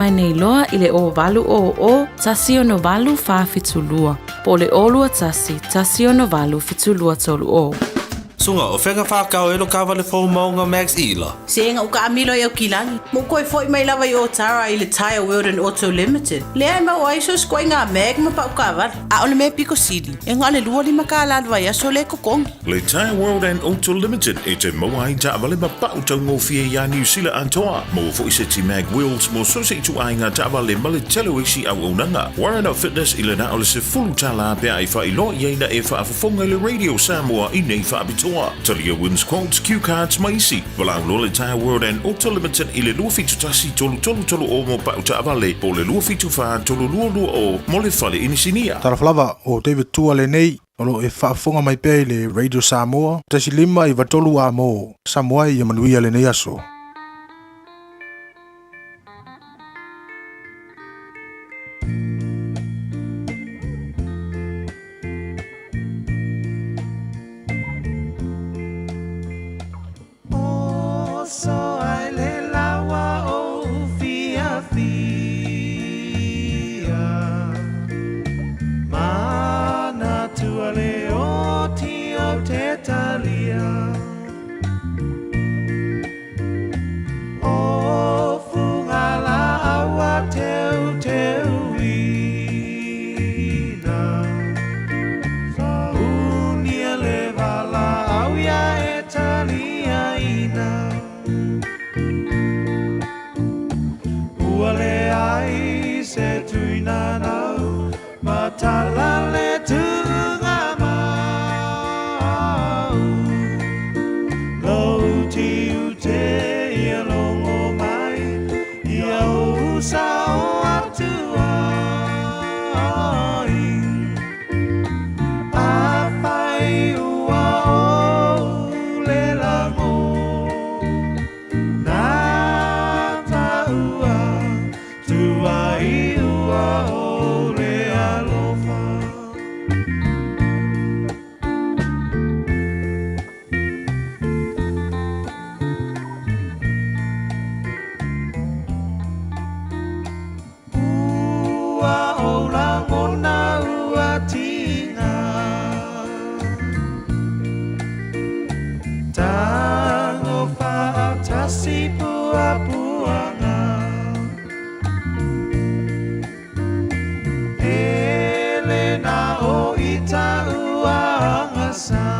Mai nei loa i le 0800 168 472 po o le 021 168 7230. Suga, o fea na whākau e lo kawale fou maunga Max Ila? Se na uka amilo i au kilagi. Mo koe foi mai lava i o tara i le Tire World and Auto Limited. Lea e mau ai so skoe ngā mag ma pau kawale. A o le mea piko sili. E ngā le lua lima ka la vai aso le kokongi. Le Tire World and Auto Limited e te maua ai taavale ma pau taugofie iā Niu Sila atoa. Maua foi se ti mag wheels mo so se ituaiga taavale ma le tele o isi auaunaga. Warren Fitness i le na o le $10 pe a e faailoa i ai na e faafofoga i le Radio Samoa i nei faapitoa. Talia wins quotes, cue cards ma isi. Valaau loa le Tire World and Auto Limited i le 271 333 o mo pau taavale po o le 274 322 mo le fale inisinia. Talofa lava o David Tua lenei o lo o e faafofoga mai pea i le Radio Samoa 1.5 93 a mo Samoa ia manuia lenei aso. O so ai le lawa o fia fia Mana tua le o ti o te talia O funga la awa teu teu ina Unia le vala au ia e talia ina Ua le ai se tuina nau Matala le tunga mau Lo ti u te ia longo mai Ia o sa o atua ai A whai ua o le lango Nā tāua tua i ua o le alofa. Ua o langona ua tinga Tango whaatasi pua puanga Ele na o ita ua angasala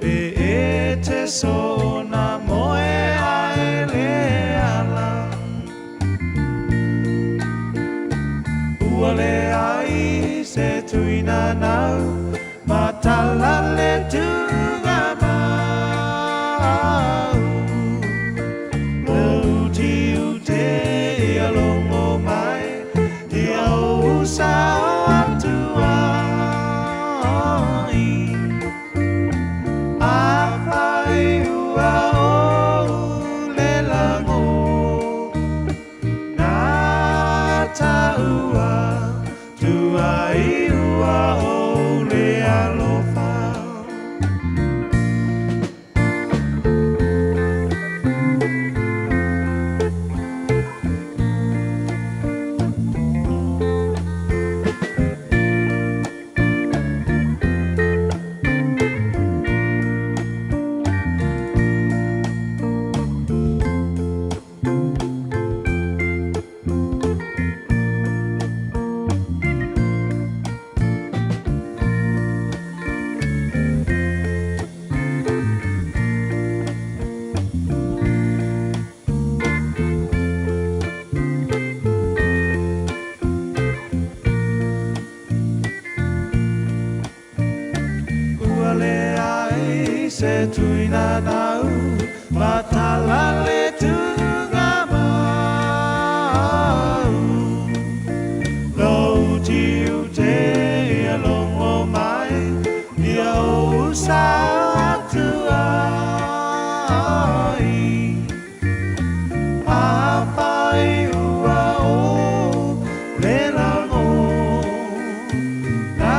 E e te so na moe a ele ala Ua le ai se tuina nau Matala le tunga mau Lo ti u te ia longo mai Ia o sa o atua ai A whai ua o le lango Nā tāua tua i ua o le alofa. Ua le ai se tuina nau Matala le tunga mau Lo ti u te ia longo mai Ia o sa atua ai A whai ua o le lango Nā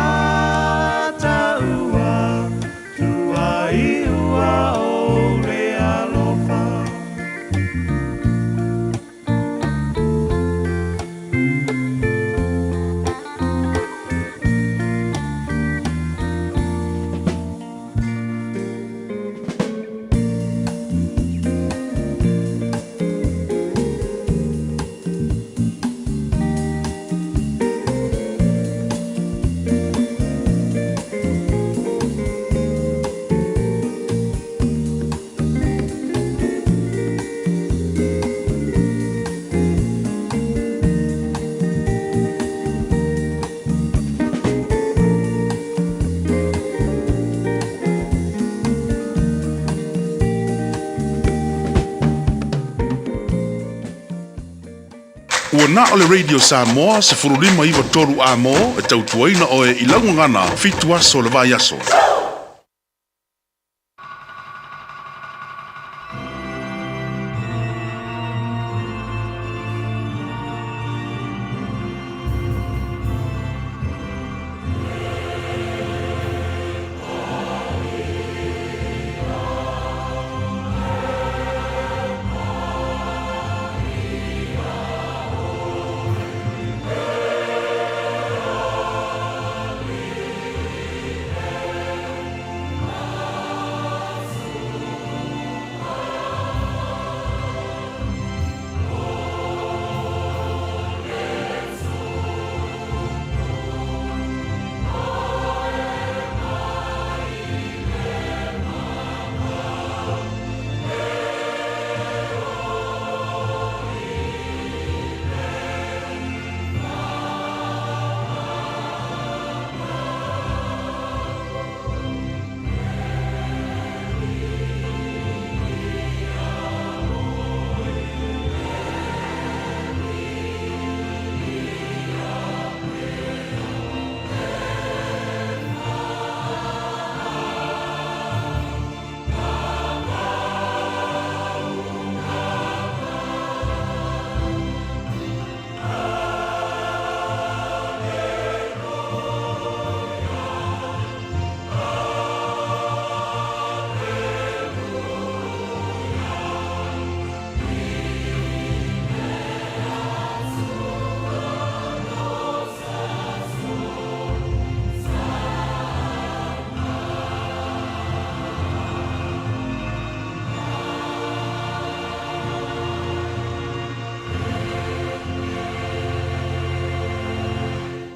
tāua tua i ua o. Ua na o le Radio Samoa 1593 amo e tautuaina oe i laugagana 7 aso o le vaiaso.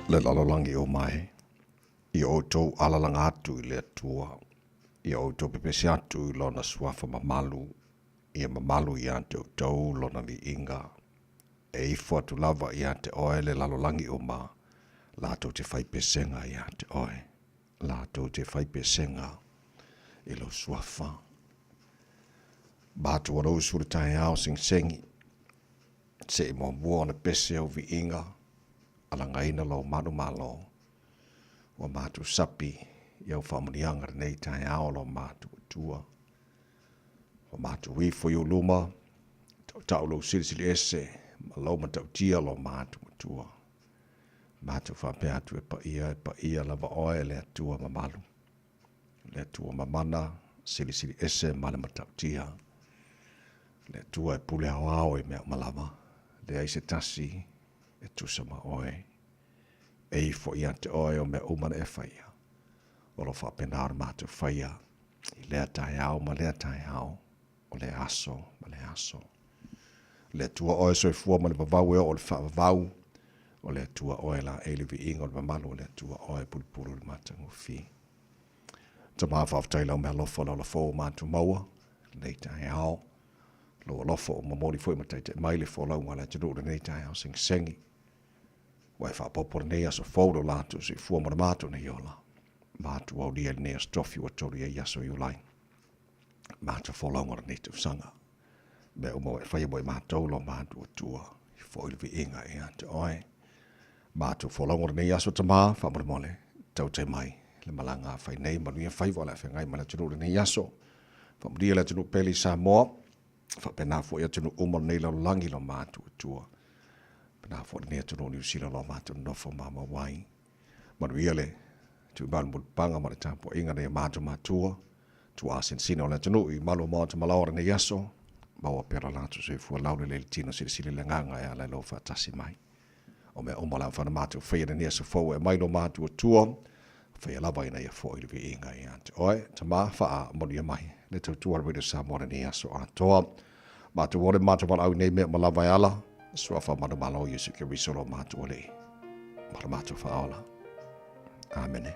Le lalolagi o mai i outou alalaga atu i le Atua, ia outou pepesi atu i lona suafa mamalu, ia mamalu ia te outou lona viiga. E ifo atu lava ia te oe le lalolagi uma, latou te faipesega ia te oe, latou te faipesega i lou suafa. Matou alausu le taeao segisegi, se i muamua ona pese au viiga, alagaina lou manumalo. Ua matou sapi i au faamanuiaga lenei taeao lo matou Atua. Ua matou ifo i ou luma, tautau lou silisili ese ma lou matautia lo matou Atua. Matou faapea atu e paia, e paia lava oe le Atua mamalu. Le Atua mamana, silisili ese ma le matautia. Le Atua e pule aoao i mea uma lava, leai se tasi e tusa ma oe. E ifo ia te oe o mea uma na e faia. O lo faapena ona matou faia i lea taeao ma lea taeao, o le aso ma le aso. Le Atua oe soifua ma le vavau e oo i le faavavau, o le Atua oe laei le viiga o le mamalu, o le Atua oe pulupulu i le matagofie. Tama, faafetai lau mealofa lau lafo o matou maua lenei taeao. Lou alofa ua momoli foi ma taitai mai le folauga a le atunuu lenei taeao segisegi. Ua e faaopoopo lenei aso fou lo latou soifua ma le matou nei ola. Matou aulia i lenei aso tofi ua tolu i ai aso Iulai. Matou folauga o lenei tausaga. Mea uma ua e faia mo i matou lo matou Atua, i foi le viiga ia te oe. Matou folauga o lenei aso Tama, faamolemole, tautai mai le malaga a fai nei, manuia faiva o le a feagai ma le atunuu lenei aso. Faamanuia le atunuu pele i Samoa, faapena foi atunuu uma o lenei lalolagi lo matou Atua. Faapena foi lenei atunuu o Niu Sila lo matou nonofo mamau ai. Manuia le tuumalu mulipaga ma le tapuaiga nei a matou matua, tuasinasina o le atunuu i malu o maota malaoa lenei aso, maua pea lo latou soifua laulelei le tino silisili le agaga e ala i lou faatasi mai. O mea uma o le a mafai ona matou faia lenei aso fou e aumai lo matou Atua, faia lava ina ia foi le viiga ia te oe. Tama, faamanuia mai le tautua a le Radio Samoa lenei aso atoa. Matou ole matou valaau i nei mea uma lava e ala, suafa manumalo Iesu Keriso lo matou Alii ma lo matou Faaola. Amene.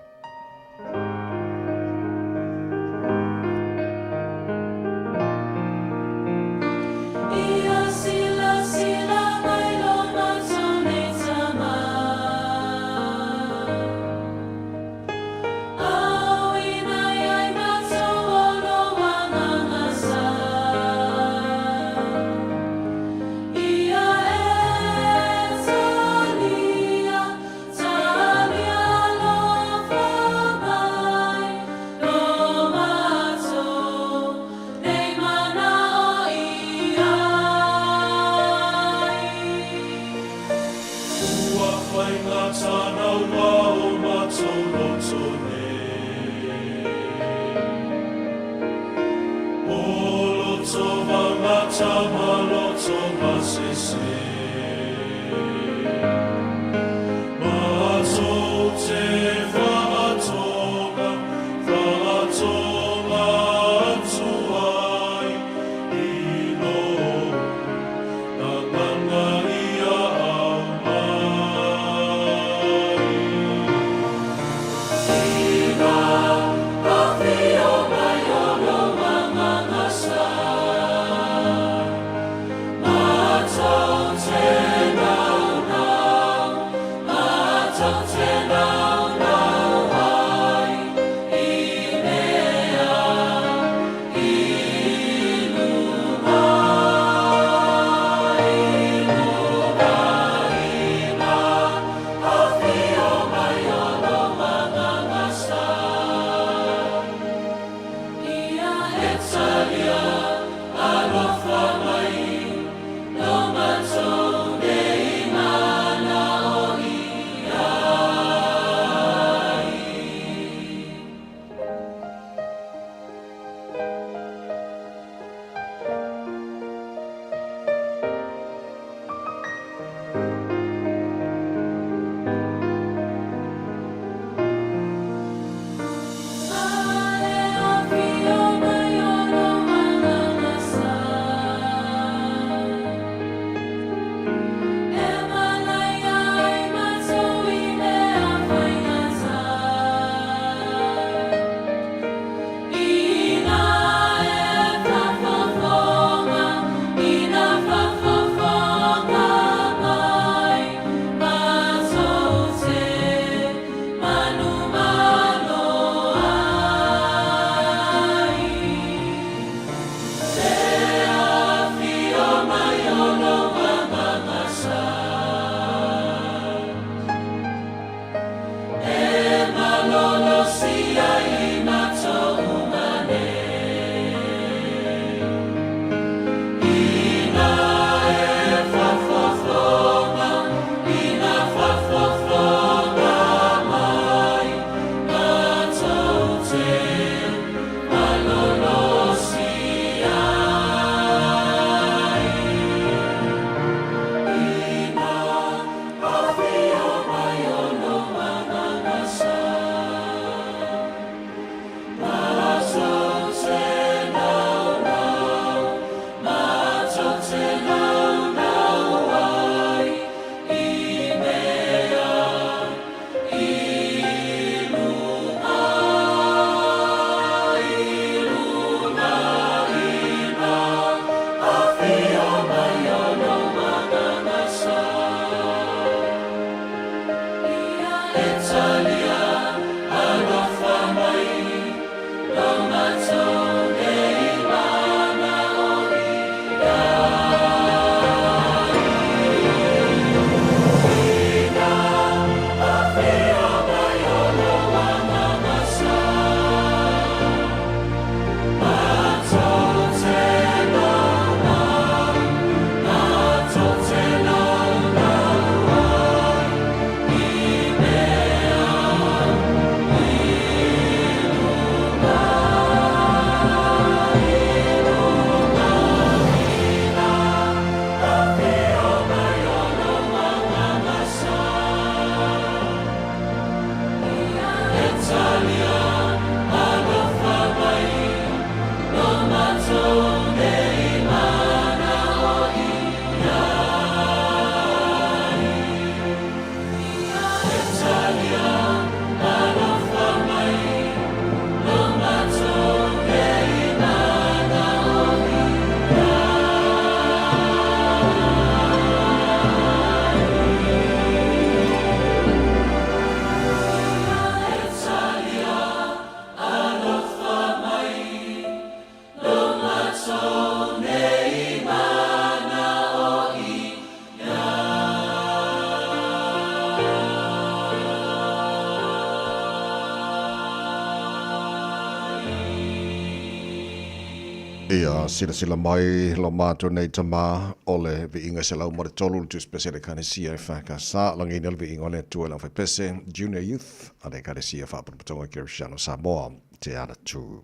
Ia silasila mai lo matou nei tama o le viiga 103 le Tusi a le Ekalesia EFKS, lagiina le viiga o le Atua i le Aufaipese Junior Youth a le Ekalesia Faapotopotoga Kerisiano Samoa Te Ara Tū.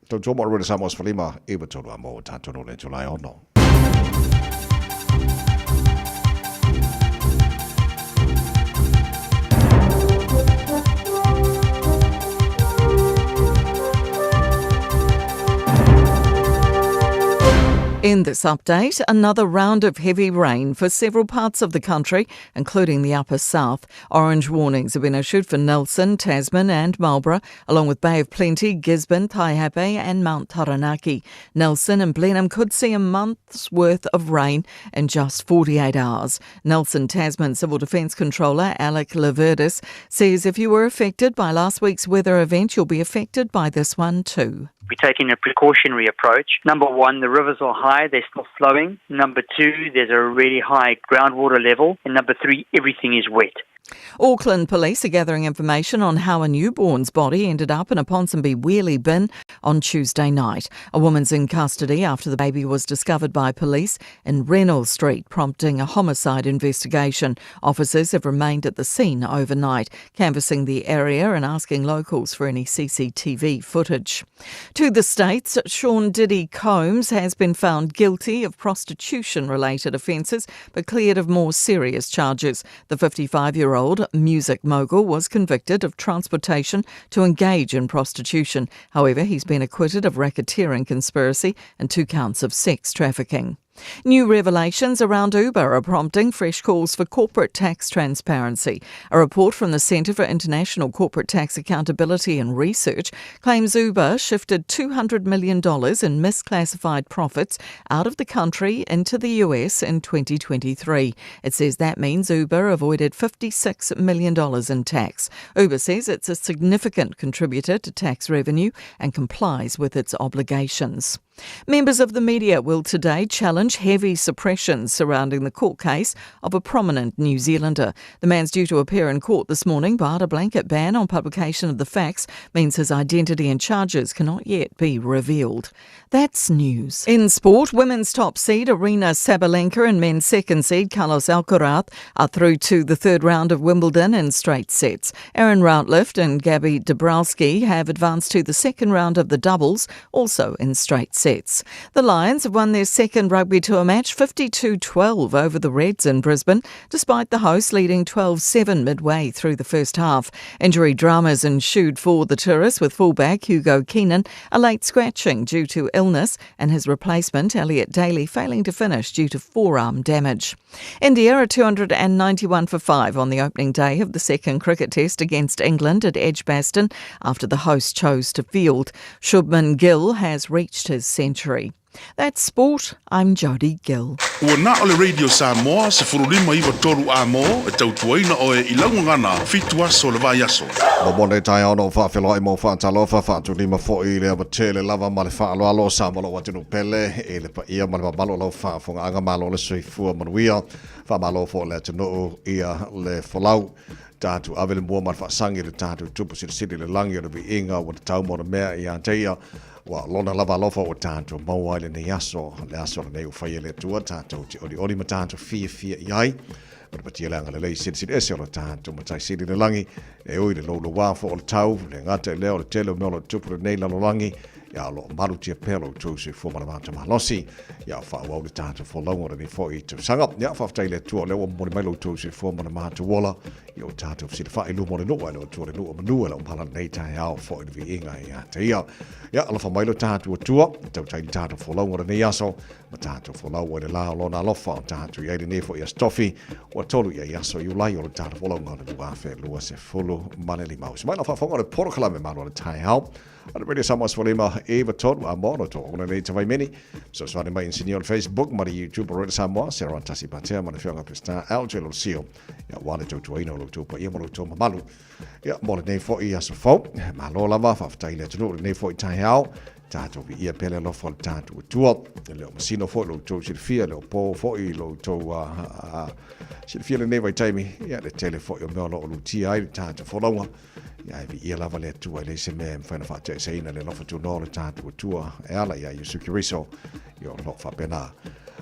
Tautua mo Rwena Samoa 15 i 3 a mo tātou no le Tulae 6. In this update, another round of heavy rain for several parts of the country, including the Upper South. Orange warnings have been issued for Nelson, Tasman and Marlborough, along with Bay of Plenty, Gisborne, Taihape and Mount Taranaki. Nelson and Blenheim could see a month's worth of rain in just 48 hours. Nelson Tasman Civil Defence Controller Alec Laverdis says if you were affected by last week's weather event, you'll be affected by this one too. We're taking a precautionary approach. Number one, the rivers are high, they're still flowing. Number two, there's a really high groundwater level. And number three, everything is wet. Auckland police are gathering information on how a newborn's body ended up in a Ponsonby wheelie bin on Tuesday night. A woman's in custody after the baby was discovered by police in Reynolds Street, prompting a homicide investigation. Officers have remained at the scene overnight, canvassing the area and asking locals for any CCTV footage. To the States, Sean Diddy Combs has been found guilty of prostitution-related offences, but cleared of more serious charges. The 55-year-old music mogul was convicted of transportation to engage in prostitution. However, he's been acquitted of racketeering conspiracy and 2 counts of sex trafficking. New revelations around Uber are prompting fresh calls for corporate tax transparency. A report from the Centre for International Corporate Tax Accountability and Research claims Uber shifted $200 million in misclassified profits out of the country into the US in 2023. It says that means Uber avoided $56 million in tax. Uber says it's a significant contributor to tax revenue and complies with its obligations. Members of the media will today challenge heavy suppression surrounding the court case of a prominent New Zealander. The man's due to appear in court this morning, but a blanket ban on publication of the facts means his identity and charges cannot yet be revealed. That's news. In sport, women's top seed Aryna Sabalenka and men's second seed Carlos Alcaraz are through to the third round of Wimbledon in straight sets. Erin Routliffe and Gabby Dabrowski have advanced to the second round of the doubles, also in straight sets. The Lions have won their second rugby tour match 52-12 over the Reds in Brisbane, despite the hosts leading 12-7 midway through the first half. Injury dramas ensued for the tourists, with fullback Hugo Keenan a late scratching due to illness and his replacement Elliot Daly failing to finish due to forearm damage. India are 291 for 5 on the opening day of the second cricket test against England at Edgbaston after the hosts chose to field. Shubman Gill has reached his century. That's sport. I'm Jodie Gill. Ua na o le Radio Samoa, 1593 a mo, e tautuaina o e ilaungana, fitu aso le vai aso. Mo mone tai ono whaawheloa mo whaatalofa, whaatulima fo i le tele lava ma le whaaloalo sa mo lo atunu pele, e le pa ia ma le mamalo lau whaafonga anga malo le soifua manuia, whaamalo fo le atunu ia le folau. Tātu ave le mua ma le whaasangi le tātu tupu siri le langi o le viinga o le tau mo le mea i a teia. Wa lona lava alofa o tātou maua i lenei aso, le aso lenei o whaia le atua, tātou te ori ori ma tātou fia fia i ai. Ma patia le anga lelei siri siri ese o le tātou matai siri le langi, e oi le lolo wafo o le tau, le ngata i leo le tele o mea o le tupu le nei lalolangi, ia lo maru tia pelo tau se fua mana mātou malosi, ia whaau le tātou folaunga o le fo i tausaga, ia whaftai le atua leo mori mai lo tau se fua mana mātou ola, ia o tātou siri wha i lumo le nua, le o tua le nua manua, le o mala nei tai ao fo i le viinga ia te ia. Ia alofa mai lo tātou atua, tau tai tātou folaunga o le nei aso, ma tātou folaunga le la o lona alofa o tātou ia i le fo ia stofi, o tolu ia aso i ulai o le tātou folaunga o le lua afe lua se fulu mane lima. Se mai la whawhonga o le porokala me malu o le tai hao. A le Radio Samoa sefulima iva tolu a mono to ona nei tawai meni. So swani mai insinio on Facebook, ma le YouTube o Radio Samoa, se roan tasi patea, ma le whionga pesta, LJ lo sio. Ia wale tau tuaina o lo tau pa ia mo lo tau mamalu. Ia mo le nei fo i aso fau. Malo lava, whawhtai le atunu le nei fo i tai hao. Tātou vi ia pele alofa o le tātou atua. Le o masino fo lo tau silfia, le o pō fo i lo tau silfia le nei vai taimi. Ia le tele fo i o mea lo o lutia ai le tātou folaunga. Ia e vi ia lava le atua i le se mea mwhaina whaatea se ina le alofa tūnoa le tātou atua. E ala ia Yesu Kiriso i o lo whapena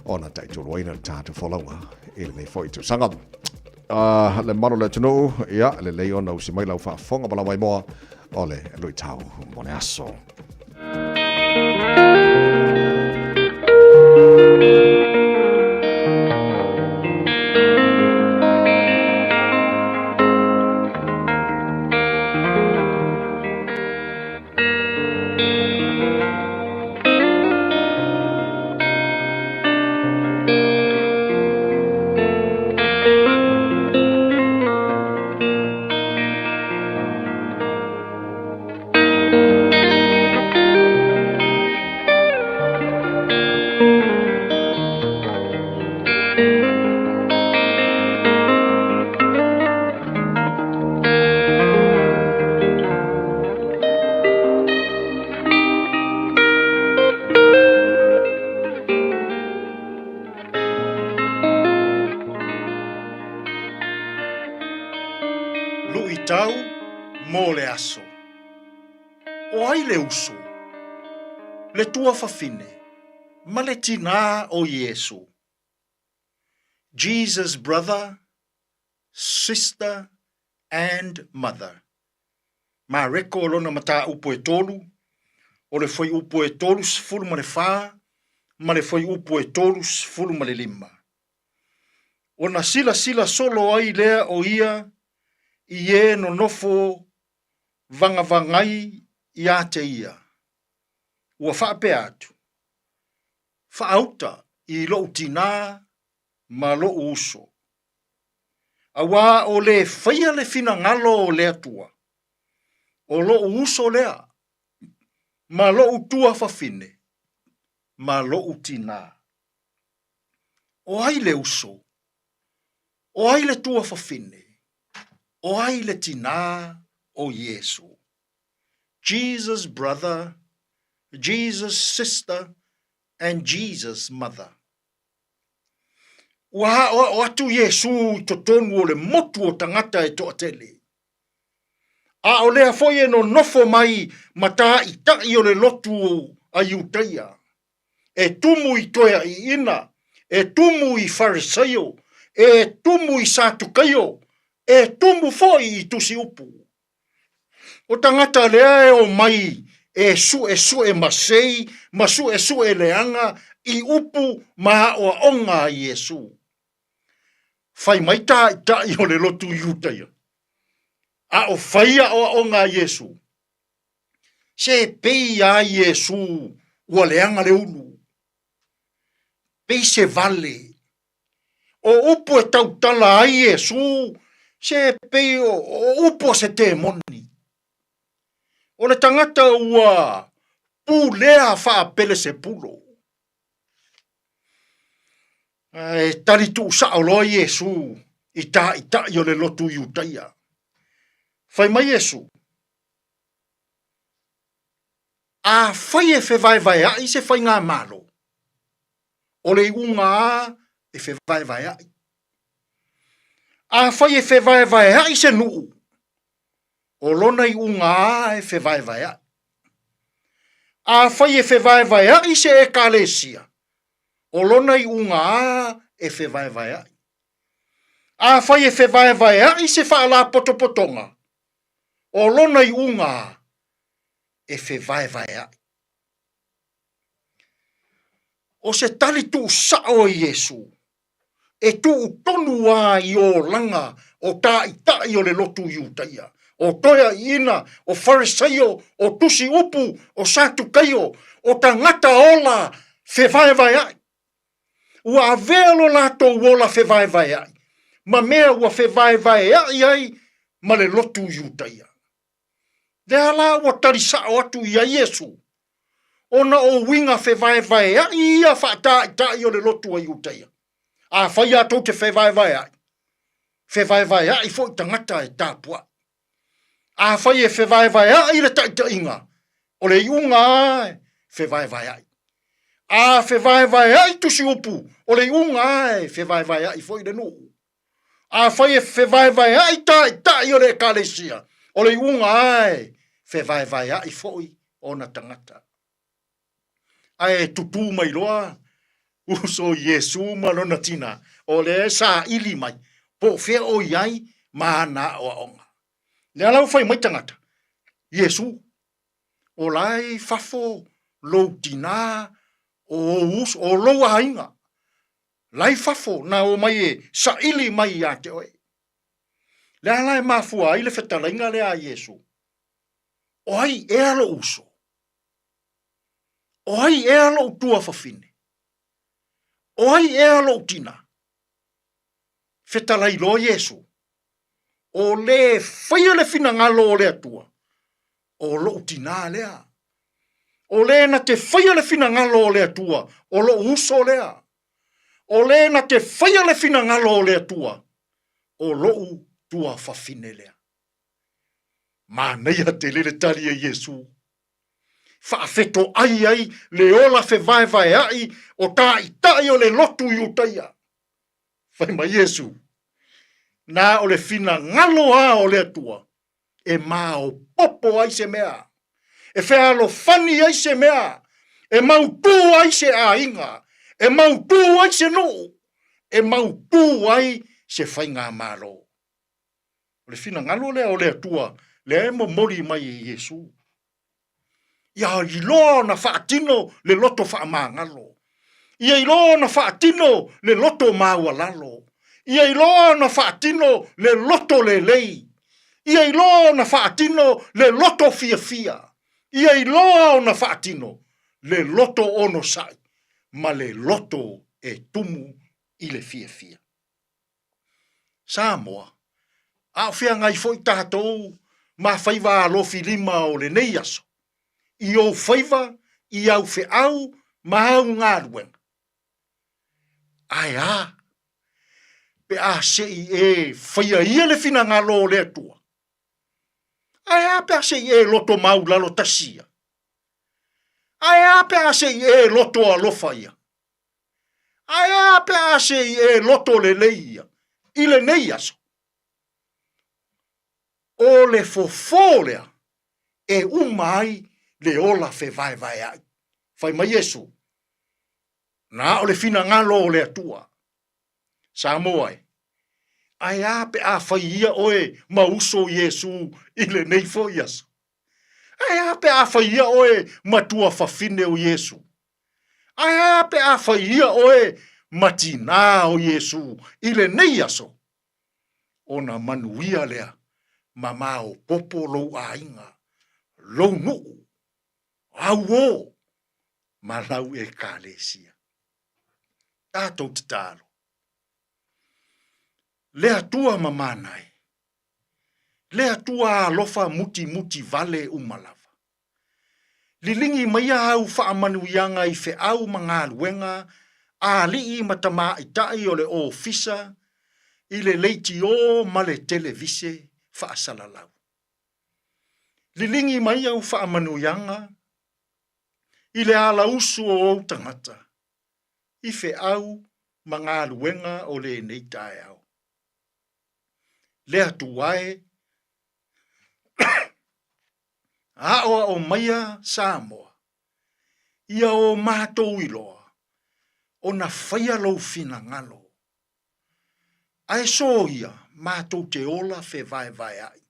ona taitoloina le tātou folaunga i le nei fo i tausaga. Le maro le atunuu, ia le lei ona usi mai lau whaafonga mala waimoa o le lui tau mo le aso. Luitau mo le aso. O ai le uso, le tuafafine, ma le tinā o Iesu? Jesus brother, sister and mother. Mareko o lona mataupu e tolu, o le fuaiupu e 34 ma le fuaiupu e 35. Ona silasila solo ai lea o ia i e nonofo vagavagai ia te ia. Ua faapea atu, Faauta i lou tinā ma lou uso. Auā o lē faia le finagalo o le Atua, o lou uso lea, ma lou tuafafine, ma lou tinā. O ai le uso? O ai le tuafafine? O ai le tinā o Iesu? Jesus brother, Jesus sister and Jesus mother. Ua aʻoaʻo atu Iesū i totonu o le motu o tagata e toatele. A o lea foi e nonofo mai ma tāʻitaʻi o le lotu a Iutaia, e tumu i toeaʻiina, e tumu i Farisaio, e tumu i Satukaio, e tumu foi i tusi upu. O tagata lea e omai e suʻesuʻe masei ma suʻesuʻe leaga i upu ma aʻoaʻoga a Iesū. Fai mai tāʻitaʻi o le lotu Iutaia, a o fai aʻoaʻoga a Iesū. Se pei iā Iesū ua leaga le ulu. Pei se vale O upu e tautala ai Iesū, se pei o upu o se temoni. O le tagata ua pulea faa-Pelesepulo. Ae tali tuusao loa Iesū i tāʻitaʻi o le lotu Iutaia. Fai mai Iesū, Afai e fevaevaeaʻi se faigamalo, o le iuga a e fevaevaeaʻi. Afai e fevaevaeaʻi se nuu, o lona iuga a e fevaevaeaʻi. Afai e fevaevaeaʻi se ekalesia, o lona iuga a e fevaevaeaʻi. Afai e fevaevaeaʻi se faalapotopotoga, o lona iuga a e fevaevaeaʻi. O se tali tuusaʻo e Iesū, e tuu tonu a i olaga o tāʻitaʻi o le lotu Iutaia, o toeaʻiina, o Farisaio, o tusi upu, o Satukaio, o tagata ola fevaevaeaʻi. Ua avea lo latou ola fevaevaeaʻi, ma mea ua fevaevaeaʻi ai ma le lotu Iutaia. Lea la ua tali saʻo atu ia Iesū, ona o uiga fevaevaeaʻi ia faataʻitaʻi o le lotu a Iutaia. Afai a tou te fevaevaeaʻi, fevaevaeaʻi foʻi tagata e tapuaʻi. Afai e fevaevaeaʻi le taʻitaʻiga, o le iʻuga a e fevaevaeaʻi. A fevaevaeaʻi tusi upu, o le iʻuga a e fevaevaeaʻi foʻi le nuu. Afai e fevaevaeaʻi tāʻitaʻi o le ʻekalesia, o le iuga a e fevaevaeaʻi foʻi ona tagata. Ae tutū mai loa uso Iesū ma lona tinā, o lea e saʻili mai, po o fea o i ai ma ana aʻoaʻoga. Lea la ua fai mai tagata, Iesū, o la i fafo lou tinā, o ou uso, o lou aiga, La i fafo na o mai e saʻili mai iā te oe. Le a la e mafua ai le fetalaiga lea a Iesu? O ai ea loʻu uso? O ai ea loʻu tuafafine? O ai ea loʻu tina? Fetalai loa Iesu, O lē faia le finagalo o le Atua, o loʻu tinā lea. O lē na te faia le finagalo o le Atua, o loʻu uso lea. O le na te faia le finagalo o le Atua, o loʻu tuafafine lea. Manaia tele le tali a Iesu. Faafetoai ai le ola fevaevaeaʻi o tāʻitaʻi o le lotu Iutaia. Fai mai Iesu, na o le finagalo a o le Atua e maopopo ai se mea, e fealofani ai se mea, e mautū ai se aiga, e mautū ai se nuu, e mautū ai se faigamalo. O le finagalo lea o le Atua lea e momoli mai e Iesu. Ia iloa ona faatino le loto faamagalo. Ia iloa ona faatino le loto maualalo. Ia iloa ona faatino le loto lelei. Ia iloa ona faatino le loto fiafia. Ia iloa ona faatino le loto onosai ma le loto e tumu i le fiafia. Samoa, a o feagai foi tatou ma faiva alofi lima o lenei aso, i ou faiva, i au feau ma au galuega. Ae a pe a se i e faia ia le finagalo o le Atua? Ae a pe a se i e loto maulalo tasi ia? Ae a pe a se i e loto alofa ia? Ae a pe a se i e loto lelei ia i lenei aso? O le fofo lea e uma ai le ola fevaevaeaʻi. Fai mai Iesu, Na o le finagalo o le Atua. Samoa e, ae a pe a fai ia oe ma uso Iesu i lenei foi aso? Ae a pe a fai ia oe ma tuafafine o Iesu? Ae a pe a fai ia oe ma tinā o Iesū i lenei aso? Ona manuia lea ma maopopo lou aiga, lou nuu, au ō ma lau Ekalesia. Tatou tatalo. Le Atua mamana e, le Atua alofa mutimuti vale uma lava. Liligi maia au faamanuiaga i feau ma galuega a alii ma tamaitai o le ofisa i le leitiō ma le televise faasalalau. Liligi mai au faamanuiaga i le alausu o ou tagata i feau ma galuega o lenei taeao. Le Atua e, Aʻoaʻo maia Samoa, ia o matou iloa ona faia lou finagalo, ae soia matou te ola fevaevaeaʻi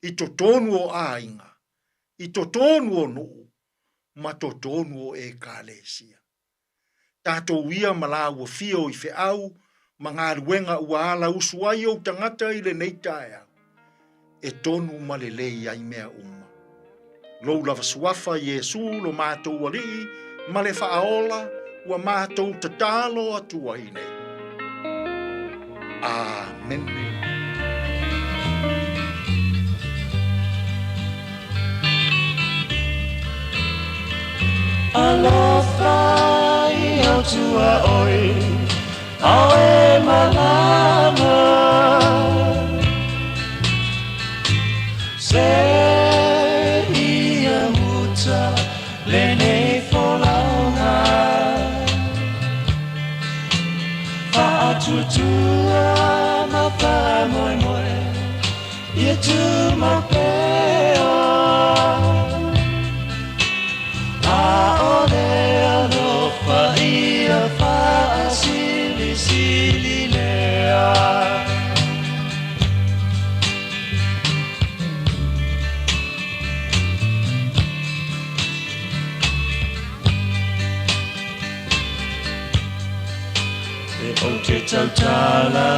i totonu o aiga, i totonu o nuu, ma totonu o Ekalesia. Tatou ia ma lāua fio i feau ma galuega ua ala usu ai ou tagata i lenei taeao, e tonu ma lelei ai mea uma. Lou lava suafa Iesu lo matou Alii ma le Faaola ua matou tatalo atu ai nei. Amene. Alofa i au tua oi, ao e malama. Se ia uta lenei folauga. Faatuatua ma faamoemoe ia tuma pea. ʻAʻole alofa ia faasilisili lea. E ou te tautala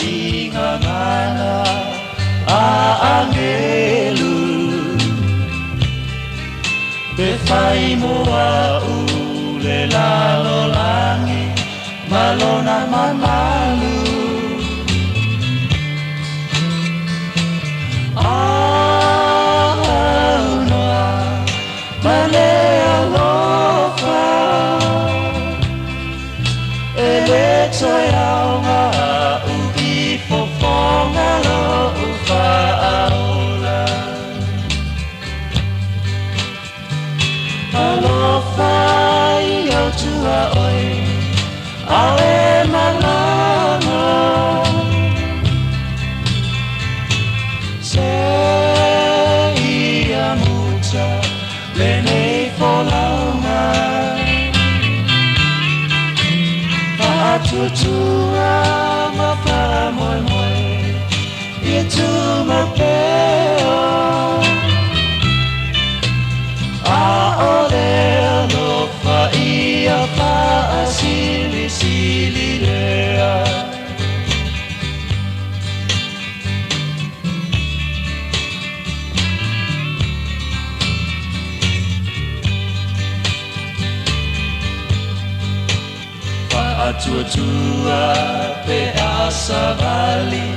i ngā mana a angelu Pe whai mo au le lalolangi ma lona mamalu Au noa ma le alofa. Fa'atuatua ma fa'amoemoe ia tumau pea. ʻAʻole alofa ia fa'asilisili lea. Fa'atuatua pe a savali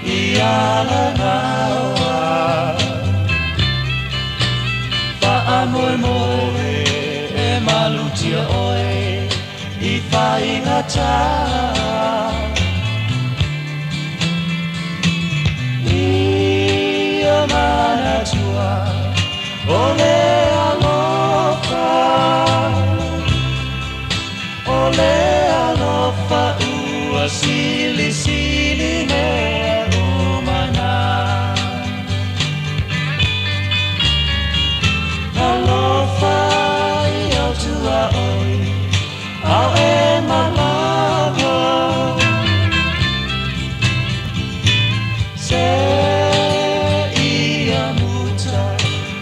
i alagaoa. Fa'amoemoe e malutia ʻoe i faigatā. Ia manatua o le alofa, o le alofa ua silisili mea uma na. Alofa i au tuaoi, ao e malama. Se ia muta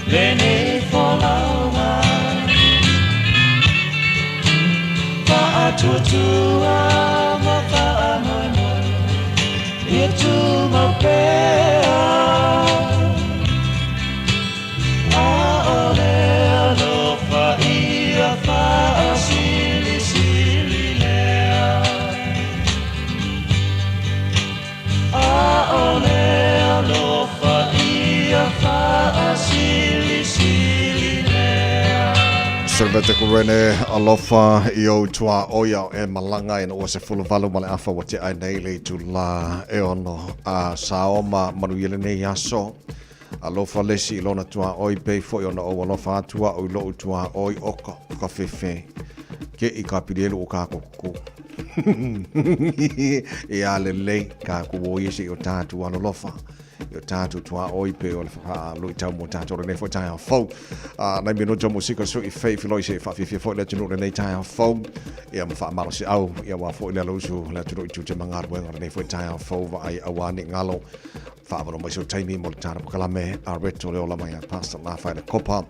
lenei folauga. Fa'atuatua ma fa'amoemoe ia tumau pea. ʻAʻole alofa ia fa'asilisili lea. ʻAʻole alofa ia fa'asilisili lea. Selvete Kurene alofa i ou tuaoi ao e malaga ina ua 18 ma le afa ua tea ai nei le itulā e ono a saoma manuia lenei aso. Alofa le isi i lona tuaoi pei foi ona ou alofa atu a'u i lo'u tuaoi oka ka fefe ke i ka pilielu o kākou kuku. Ia lelei kākou o ia se i o tātou alolofa i o tātou tuaoi pei o le whaaluitau mo tātou lenei foi taeao fou. Nai minuta musika sui fei filoi se i whaafiafia foi le atunuu lenei taeao fou. Ia ma whaamalosi au, ia wā foi le alousu le atunuu i tute mangaruenga lenei foi taeao fou vaai auā ni ngalo. Whaawano mai so taimi mo le tāna pakalame a reto le ola mai a Pastor Lawhai le kopa.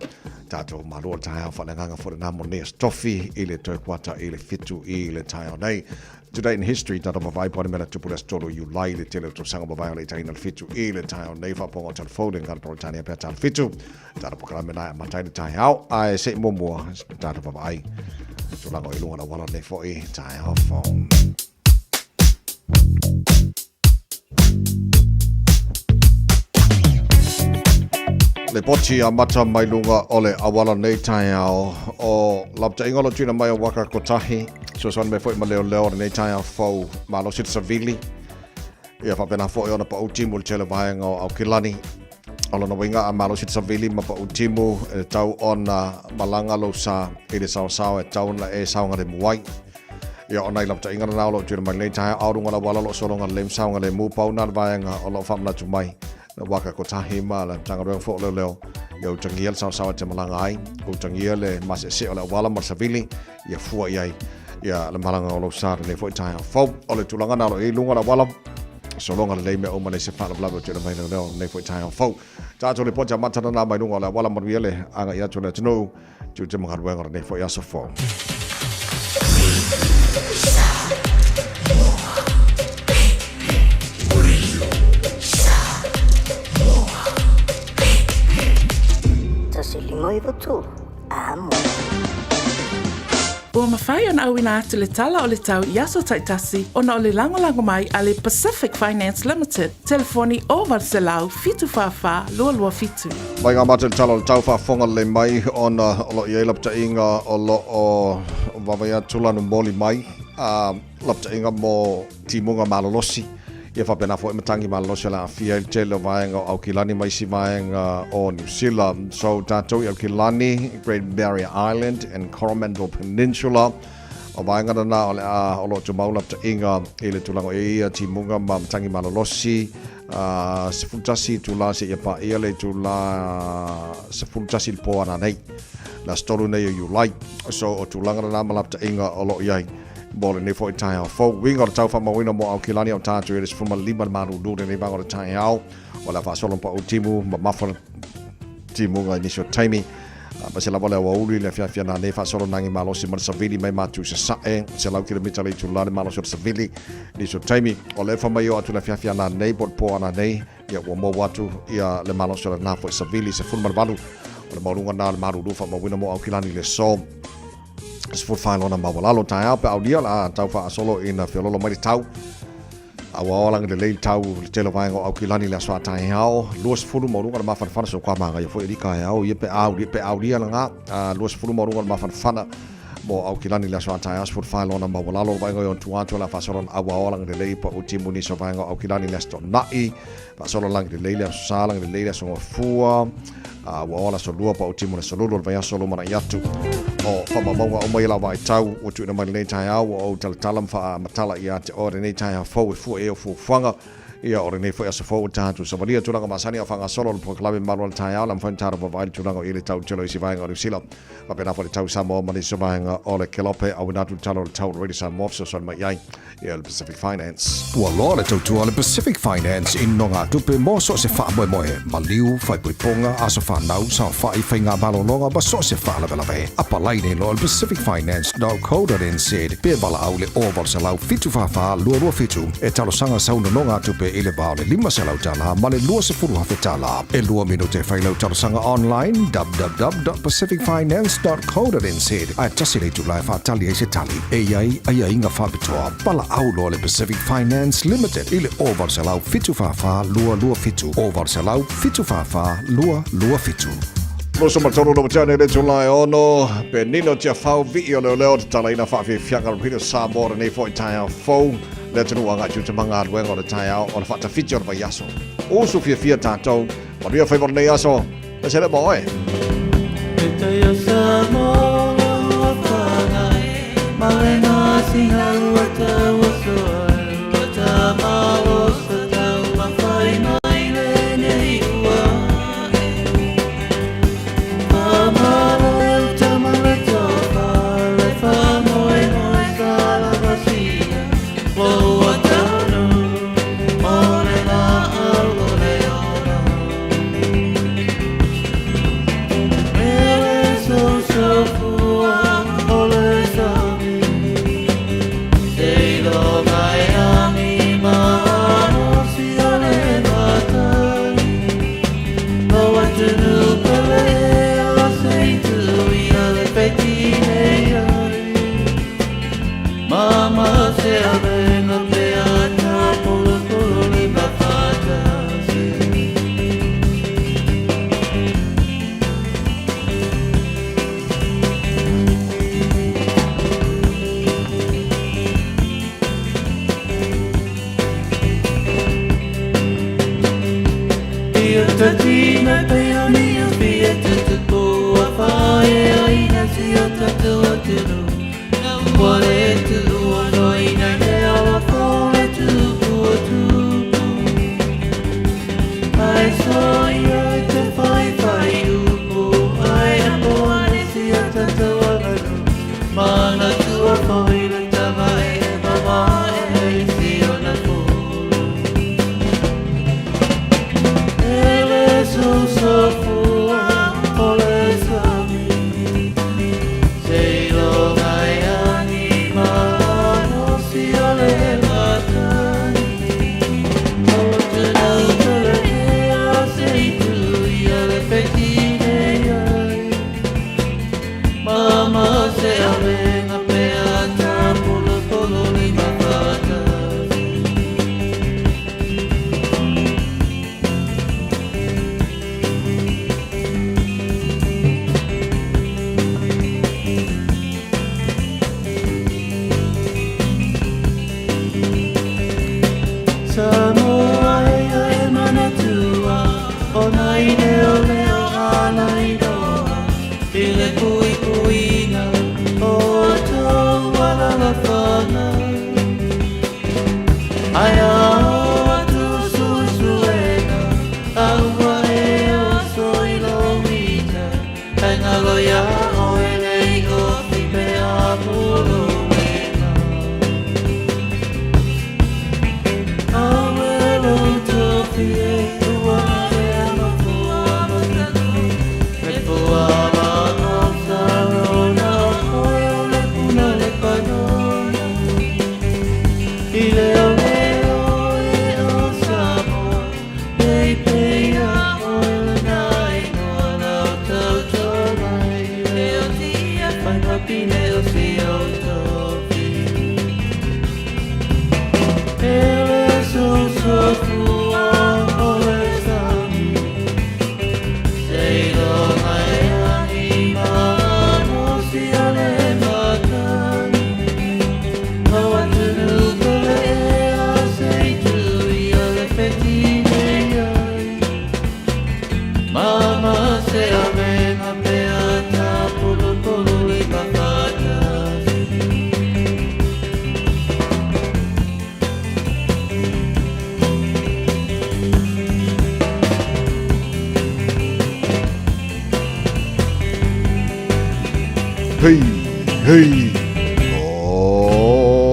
Tātou malua le taeao whalengaga fo le nā mo Nea Stofi i le toi kuata i le 7 i le taeao nei. Today in history, tātou mawai pōne mena tupu le tolu Iulai le tele o tausaga mawai o le itaina le 7 i le taeao nei whaaponga o telefone ngā Peretania pea tāna 7. Tāna pakalame nai a matai le taeao ai se i muamua tātou mawai. Tulaga o i lunga la wala nei foi taeao fou. Le poti a mata mai lunga o le awala nei taeao o laptainga o lo tuina mai o waka kotahi soasoani mai foi ma leo leo o lenei taeao fou malosi le savili ia faapena foi ona pau timu le tele vaega o Aukilani o lona uiga a malosi le savili ma pau timu e tau ona malaga lou sa i le saosao e tau ona e saogalemu ai. Ia ona i lapataʻiga lena o lo o tuuina mai lenei taeao ao luga lau ala o lo o sologa lelei ma saogalemu pau na le vaega o lo o faamanatu mai le waka kotahi ma le Matagaluega foi o Leoleo ia utagia le saosaoa e te malaga ai utagia le maseesee o le auala ma le savili ia fua i ai ia le malaga o lou sa lenei foi taeao fou o le tulaga na o lo o i ai luga o le auala sologa lelei mea uma nei se faalavelave o tuuina mai leoleo lenei foi taeao fou tatou lipoti amata lena mai luga o le auala manuia le agai atu o le atunuu Tiute ma galuega o lenei foi aso fou. Tasi lima iwa tolu, a mo. Ua mafai ona auina atu le tala o le tau i aso taitasi ona o le lagolago mai a le Pacific Finance Limited, telefoni 0800 744 227. Mai ngā mate le tala o le tau faafofoga lelei mai ona o lo o i ai lapataiga o lo o vaavaai atu lanu moli mai a lapataiga mo timuga malolosi ia faapena foi matagi malolosi o le aafia ai le tele o vaega o Aukilani ma isi vaega o Niu Sila. So tatou i Aukilani, Great Barrier Island and Coromandel Peninsula o vaega lena o le a o lo o tumau lapataiga i le tulaga o i ai ia timuga ma matagi malolosi 11 itulā seia paia le itulā 11 i le po ananei, le aso 3 nei o Iulai. So o tulaga lena ma lapataiga o lo o i ai Mo lenei foi taeao fou. Uiga o le tau faamauina mo Aukilani au tatou i le 15 le malulu lenei vaega o le taeao. O le a faasolo ma pau timu mamafa timuga i nisi o taimi. Ma se lava le aoauli i le afiafi ana nei faasolo nagi malosi ma le savili mai matu i Sasae, 100 kilomita le itula le malosi o le savili nisi o taimi. O le fa mai o atu le afiafi ana nei po o le po ana nei, ia ua maua atu ia le malosi o lena foi savili 18 o le maualuga na o le malulu faamauina mo Aukilani i le aso. 14 lona maualalo taeao pe aulia la tau faasolo ina feololo mai le tau. A ua ola lelei le tau le tele o vaega o Aukilani le aso a taeao, 20 maualuga le mafanafana so kwa magaia foi ali taeao ia pe aulia pe aulia langa 20 maualuga le mafanafana mo Aukilani le aso a taeao 14 lona maualalo le vaega o tua atu la faasolo a ua ola lelei pa uti muni so vaega o Aukilani le aso na'i faasolo lagi lelei le aso sa lagi lelei le aso gafua a ua ola aso lua pa uti mo le aso lulu o le vaiaso lumanai atu o faamaumauga uma ia lau vaitau ua tuuina mai lenei taeao ua ou talatala ma faamatala ia te oe lenei taeao fou e fua i ai o fuafuaga ia o lenei foi aso fou ua tatou savalia tulaga masani a o faagasolo le polokalame malu o le taeao le mafai ona tatou vaavaai i le tulaga o i ai le tau tele o isi vaega o Niu Sila faapena foi le tau Samoa ma nisi o vaega o le Kelope auina atu le tala o le tau o le Radio Samoa fesoasoani mai i ai ia le Pacific Finance. Ua loa le tautua a le Pacific Finance i nogatupe mo so o se faamoemoe, maliu, faaipoipoga, aso fanau, saofai, faigamalologa ma so o se faalavelave. Apalai nei loa i le pacificfinance.co.nz pe valaau i le 0800 744 227 e talosaga sau nonogatupe i le va o le $500 ma le $20,000. E lua minute e fai lau talosaga online www.pacificfinance.co.nz ae tasi le itula e faatali ai se tali. E i ai aiaiga faapitoa, valaau loa le Pacific Finance Limited i le 0800 744 227, 0800 744 227. 23 no Matane le Tulae ono, pe nino tia whau vii o leo leo te talaina whaafiafiaga o Peter Samoa lenei foi taeao fou le atunuu agai i uta ma galuega o le taeao o le faatafiti o le vaiaso. Usu fiafia tatou, manuia faiva o lenei aso, e se le ma oe. Hei, hei. Oh,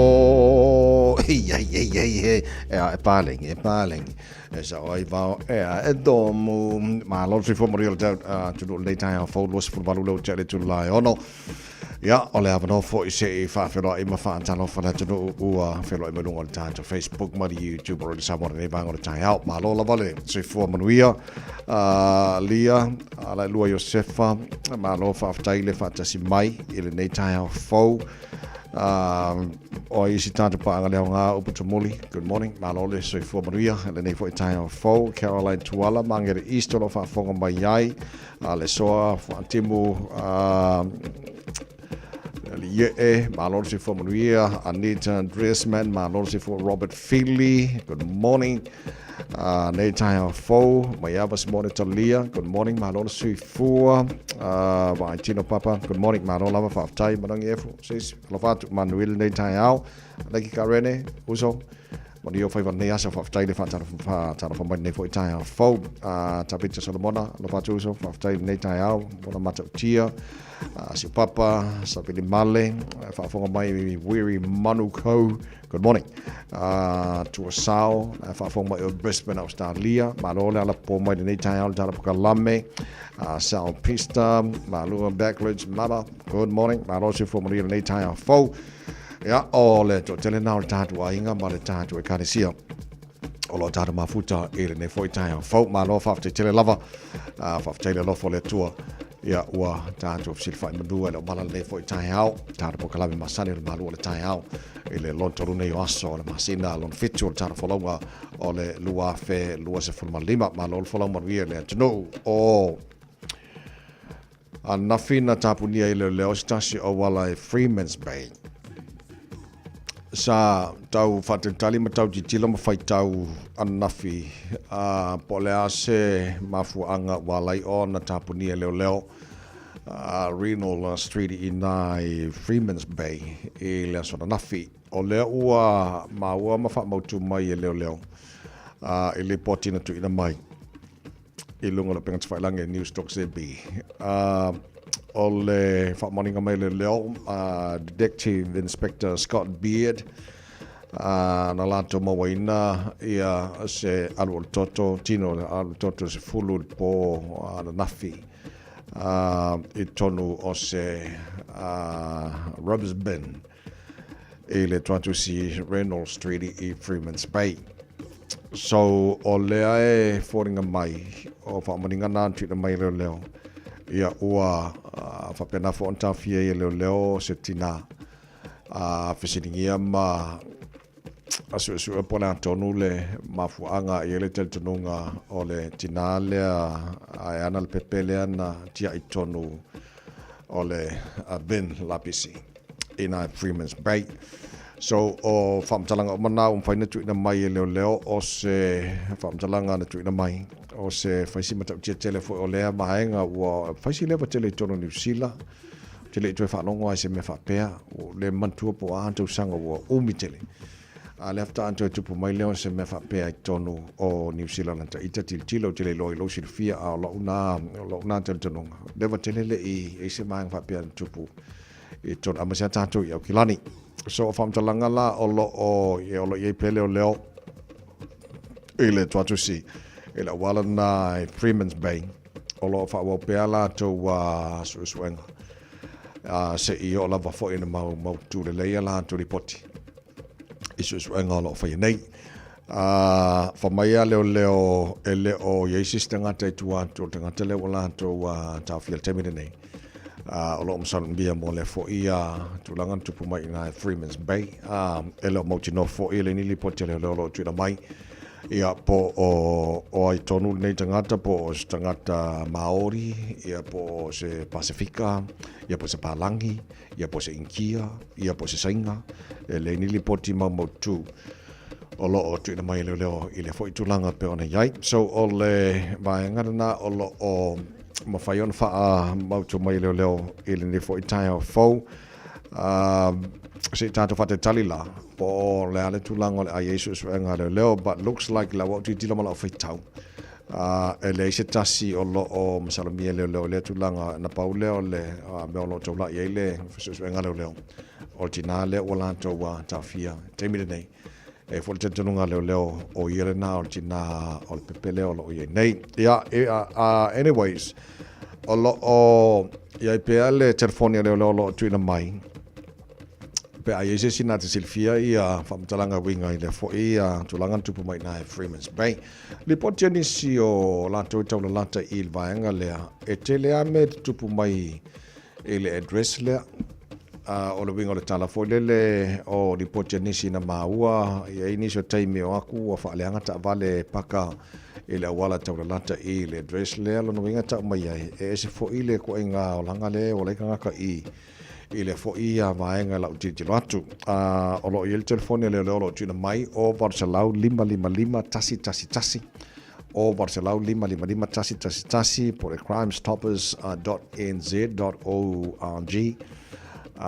hei, hei, hei, hei, hei. E a, e pālengi, e pālengi. E sa oi vao, e a, e tōmu. Malo le soifua manuia o le tau, atunuu lenei taeao fou, 28 leo tea i le itula e ono. Ia, o le avanoa foi se i faafeiloai ma faatalofa le atunuu ua feiloai mai luga o le tatou Facebook ma le YouTube o Radio Samoa lenei vaega o le taeao. Malo lava le soifua manuia. Lia, Alaelua Iosefa, malo faafetai le faatasi mai i lenei taeao fou. O ai isi tatou paaga le aoga upu tumuli. Good morning. Malo le soifua manuia lenei foi taeao fou. Caroline Tuala, Mangere East o lo o faafofoga mai ai. A le soa faatimu Alie'e, malo le soifua manuia. Anita Dressman, malo le soifua. Robert Feely, good morning. Nei taeao fou, Maiava Simone Talia, good morning, malo le soifua. Vaai Tino Papa, good morning, malo lava, faafetai, Manangi Efu, sis, alofa atu, manuia lenei taeao. Leki Karene, uso, Manuia o faiva lenei aso, faafetai le faatalofa mai lenei foi taeao fou. Tabita Solomona, alofa atu uso, faafetai lenei taeao, mona matautia. Si papa, Savili Male, faafofoga mai Weary Manukau, good morning. Tua Sao, faafofoga mai o Brisbane, Australia, malo le alapo mai lenei taeao le tala pakalame. Sal Pista, Malua Backledge, Mama, good morning, malo se fua manuia lenei taeao fou. Ia, o le toatele na o le tatou aiga ma le tatou ekalesia o lo o tatou mafuta i lenei foi taeao fou. Malo faafetai tele lava, faafetai le alofa o le Atua. Ia, ua tatou fesilafai manua i le omala lenei foi taeao, tatou polokalame masani o le malu o le taeao i le lona tolu nei o aso o le masina lona fitu o le tatou folauga o le 2025. Malo le folau manuia i le atunuu o Ananafi na tapunia i leoleo se tasi o auala i Freemans Bay. Sa tau faatalitali ma tau tilotilo ma faitau ananafi a po o le a se mafuaaga ua ala ai ona tapunia e leoleo a Renal Street i ina i Freemans Bay i le aso ananafi. O lea ua maua ma faamautu mai e leoleo i lipoti na tuuina mai i luga o le upega tafailagi e News.zb. O le faamaoniga mai le leo Detective Inspector Scott Beard na latou mauaina ia se alu o le toto, tino o le alu o le toto se fulu i le po ananafi i totonu o se rubbish bin i le tuatusi Reynolds Street i Freemans Bay. So, o lea e foliga mai, o faamaoniga na na tuuina mai e leoleo, ia ua faapena foi ona taofia ai e leoleo se tina a fesiligia ma suesue po o le a tonu le mafuaaga e i ai le talitonuga o le tina lea e ana le pepe lea na tiai tonu o le bin lapisi i nā Freeman's Bay. So, o faamatalaga uma na ua mafai ona tuuina mai e leoleo o se faamatalaga na tuuina mai o se faisi matautia tele foi o lea vaega ua faisi leva tele i totonu o Niu Sila. Ou te le i toe faalogo lava i se mea faapea, ua le manatua po o a tausaga ua umi tele. A lea faatoa toe tupu mai lea o se mea faapea i totonu o Niu Sila lana ita tilotilo, ou te le iloa i lou silafia, a o lou na, lou na talitonuga, leva tele le i ai se vaega faapea na tupu i totonu, aemaise lava tatou i Aukilani. So, o faamatalaga la o lo o, o lo o i ai pea leoleo i le tuatusi i le auala lena i Freeman's Bay, o lo o faaauau pea latou suesuega se i oo lava foi ina mautu lelei a latou lipoti i suesuega o lo o faia nei. Fai mai a leoleo e le o i ai se isi tagata i tua atu o le tagata lea ua latou taofia i le taimi lenei. O lo o masalomia mo lea foi tulaga na tupu mai i ina i Freeman's Bay. E le o mautinoa foi e leai ni lipoti a leoleo o lo o tuuina mai. Ia, po o, o ai tonu lenei tagata, po o se tagata Māori, ia, po o se Pasifika, ia, po o se Palangi, ia, po o se Inikia, ia, po o se Saina, e leai ni lipoti maumautu o lo o tuuina mai e leoleo i lea foi tulaga pei ona i ai. So, o le vaega lena o lo o mafai ona faamautu mai e leoleo i lenei foi taeao fou. Se i tatou faatalitali la, po o le a le tulaga o le a i ai suesuega a leoleo, but looks like la ua ou tilotilo ma lau faitau. E leai se tasi o lo o masalomia e leoleo i lea tulaga, na pau lea o le mea o lo o taulai ai le suesuega a leoleo, o le tinā lea ua latou taofia i le taimi lenei. E i ai foi le talitonuga a leoleo o ia lena o le tinā o le pepe lea o lo o i ai nei. Ia, anyways, o lo o i ai pea le telefoni a leoleo o lo o tuuina mai pe a i ai se isi na te silafia ia faamatalaga e uiga i lea foi tulaga na tupu mai i ina i Freemans Bay. Lipoti a nisi o latou e taulalata i le vaega lea, e tele lava mea e tutupu mai i le address lea. O le uiga o le tala foi lele o lipoti a nisi na maua, e i ai nisi o taimi o aku ua faaleaga taavale e paka i le auala taulalata i le address lea. Lona uiga e tau mai ai, e ese foi le ituaiga olaga lea e ola ai tagata i i lea foi vaega i lau tilotilo atu. O lo o i ai le telefoni a leoleo o lo o tuuina mai, o 800 555 111, o 800 555 111, po o le crimestoppers.nz.org. E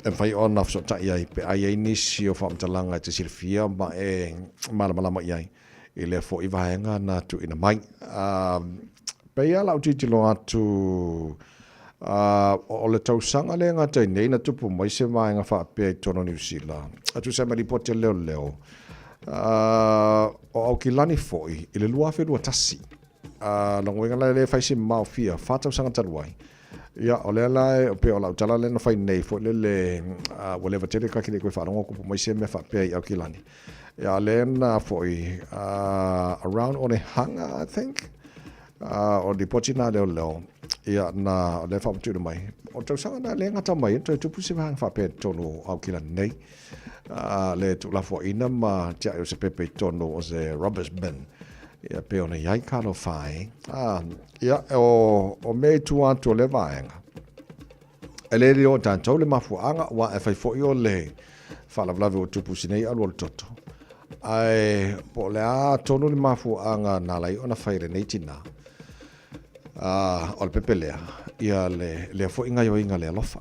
mafai ona fesootai ai pe a i ai nisi o faamatalaga e te silafia ma e malamalama i ai i lea foi vaega na tuuina mai. Pei lava lau tilotilo atu, o le tausaga lea e gata ai nei na tupu mai se vaega faapea i totonu o Niu Sila, e tusa ai ma lipoti a le leoleo, o Aukilani foi i le 2021. Lona uiga la e le fai se maofia, fa tausaga talu ai. Ia, o lea la e pei o lau tala lea na fai nei foi lele, ua leva tele ta te le i toe faalogo tupu mai se mea faapea i Aukilani. Ia, lea na foi, around Onehunga, I think, o lipoti na leoleo, ia, na, o lea faamatuina mai, o tausaga na lea gata mai, toe tupu se vaega faapea i totonu o Aukilani nei, le tuulafoaiina ma tiai o se pepe i totonu o se rubbish bin, ia, pei ona i ai talofa e. Ia, o mea i tua atu o lea vaega, E le lilo o tatou le mafuaaga, aua e fai foi o le faalavelave ua tupu i si nei alu o le toto. Ae po o le a tonu le mafuaaga na ala ai ona fai e lenei tina, o le pepe lea, ia le, lea foi gaioiga le alofa.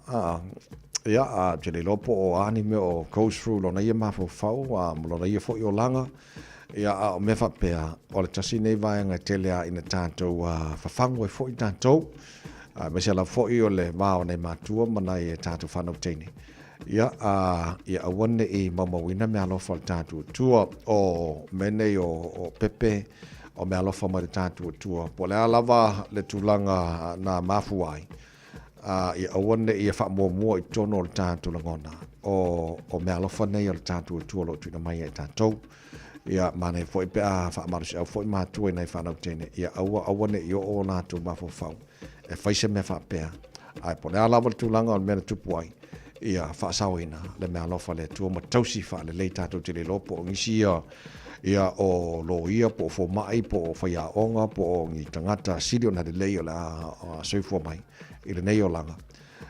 Ia, ou te le iloa po o a ni mea o goes through lona ia mafaufau, ma lona ia foi olaga, ia, a o mea faapea, o le tasi nei vaega e tele lava ina tatou fafagu ai foi tatou, Aemaise lava foi o le va o nai matua ma nai e tatou fanau teine. Ia, a, ia aua ne i maumauina meaalofa o le tatou Atua. O mea nei o, o pepe, o meaalofa mai le tatou Atua. Po o le a lava le tulaga na mafua ai, a, ia aua ne i e faamuamua i totonu o le tatou lagona, o, o meaalofa nei o le tatou Atua o lo o tuuina mai ia i tatou. Ia, manaia foi pe a faamalosiau foi matua i nai fanau teine, ia aua, aua ne i oo o latou mafaufau e fai se mea faapea, ae po o le a lava le tulaga o le mea na tupu ai, ia faasaoina le meaalofa a le Atua ma tausi faalelei tatou te le iloa po o nisi ia, ia o loia po o fomai po o faiaoga po o ni tagata sili ona lelei o le a soifua mai i lenei olaga.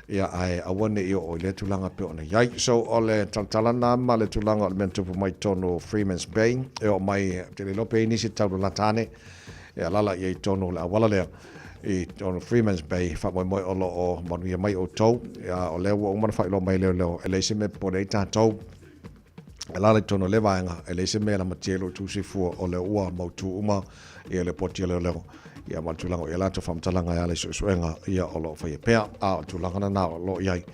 Ia, ae aua ne i oo i lea tulaga pei ona i ai. So, o le talatala na ma le tulaga o le mea na tupu mai totonu o Freeman's Bay, e oo mai, ou te le iloa pe i ai nisi e tau lalata ane, e alala i ai i totonu o le auala lea, i totonu o Freeman's Bay, faamoemoe o lo o manuia mai outou. Ia, o lea ua uma ona faailoa mai e leoleo, e leai se mea e popole ai tatou, e alala i totonu o lea vaega, e leai se mea e lamatia ai lou tuusifua, o lea ua mautu uma ia le poti a leoleo. Ia ma le tulaga o i ai latou faamatalaga e ala i suesuega ia o lo o faia pea, a o le tulaga lena o lo o i ai,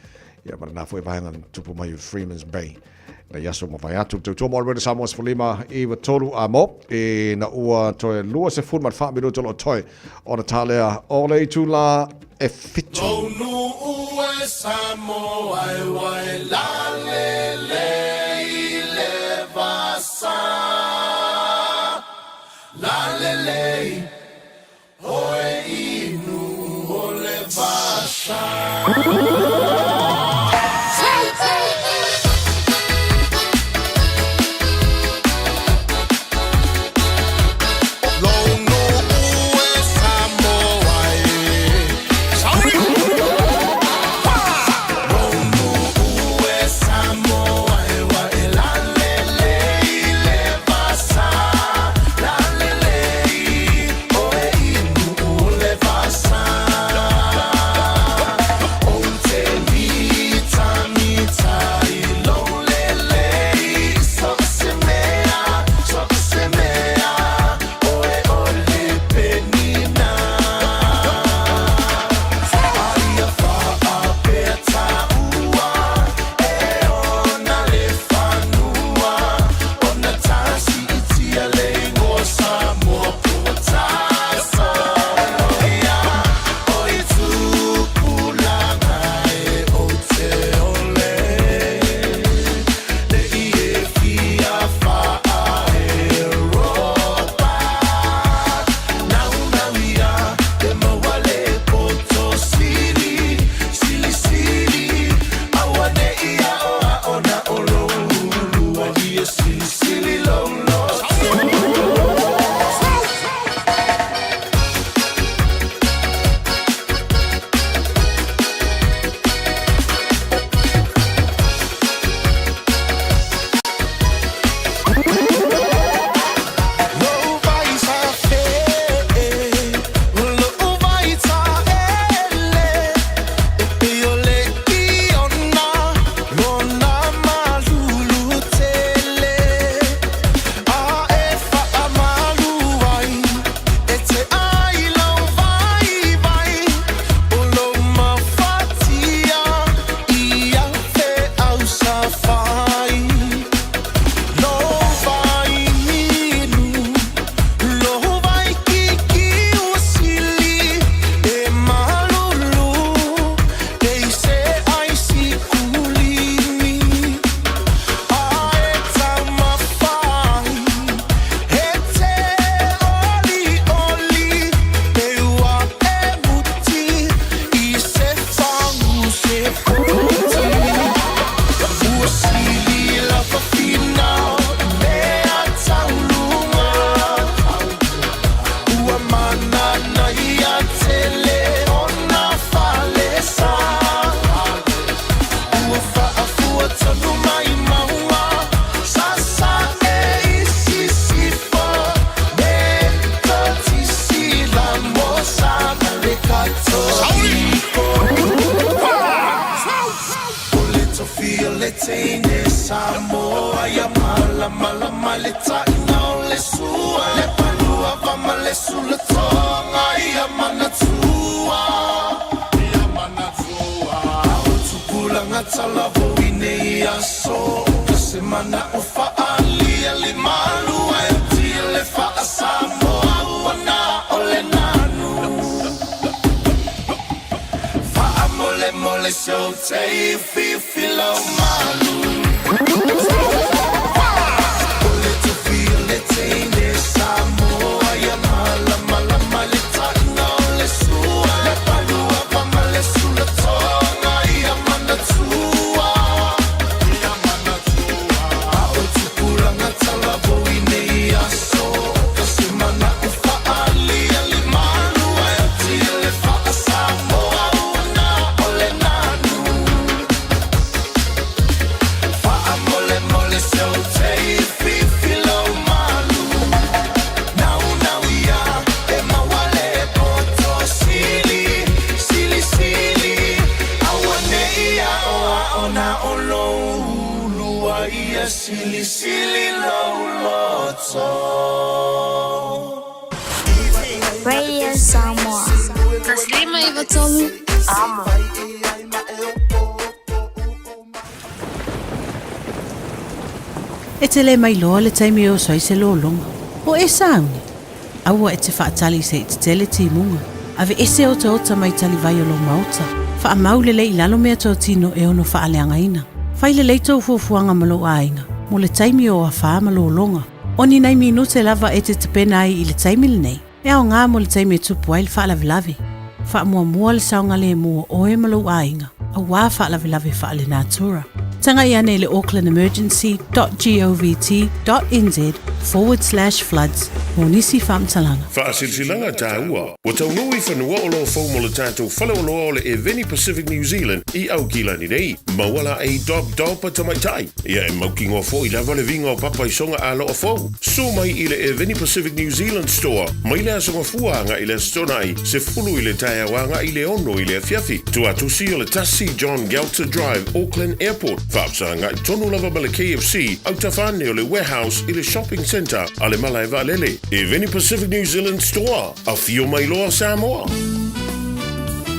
ia ma lena foi vaega na tupu mai i Freeman's Bay nei aso ua mavae atu. Tautua mo le Radio Samoa 15 93 a mo ina ua toe 24 minuta o lo o toe ona talea o le itula e 7. Lou nuu e Samoa e wai lalele i le vasa. Lalelei, oe inu o le vasa. teine Samoa ia malamalama le taʻina o le sua le palua va ma le sulatoga ia manatua ia manatua o tupulaga talavou i nei aso ka se manaʻo faaalia le malua e tia le faasamoa ua na o le nanu faamolemole seu tei fifi lau malu O le tufi o le teine Samoa ia malamalama le taʻina o le sua le palua va ma le sulatoga ia manatua ia manatua a o tupulaga talavou i nei aso ka se manaʻo faaalia le malua e tia le faasamoa ua na o le nanu Faamolemole seu tei fifi lau malu Nau nau ia e mauale poto sili Sili sili Aua nei ao ao na o lou ulua ia sili sili lou loto Radio Samoa. Taslima Ivatolu. Amo. E te le mai loa le taimi e oso ai se lologa. O e sauni? Aua e te faatali se i tetele timuga. Ave ese otaota mai talivai o lou maota. Faamau lelei i lalo meatotino e ono faaleagaina. Fai lelei tou fuafuaga ma lou aiga mo le taimi o afā ma lologa. O ni nai minute lava e te tapena ai i le taimi lenei, e aoga mo le taimi e tupu ai le faalavelave. Faamuamua le saogalemu o oe ma lou aiga, auā faalavelave faalenatura. Tagai ane i le aucklandemergency.govt.nz/floods mo nisi faamatalaga. Faasilasilaga taua, ua taunuu i fanua o lo fou mo le tatou faleoloa o le Eveni Pacific New Zealand i Aukilani nei. Maua laei Dog Dopa tamaitai. Ia e mautinoa foi lava le viga o papa i soga aloa fou. Susu mai i le Eveni Pacific New Zealand Store mai le Aso Gafua agai i le Aso Toonai, 10 i le taeao agai i le 6 i le afiafi. Tuatusi o le 1 John Gelter Drive, Auckland Airport. Faafesagai tonu lava ma le KFC, autafa ane o le Warehouse i le Shopping Centre a le Malae Vaalele. Eveni Pacific New Zealand Store, afio mai loa Samoa!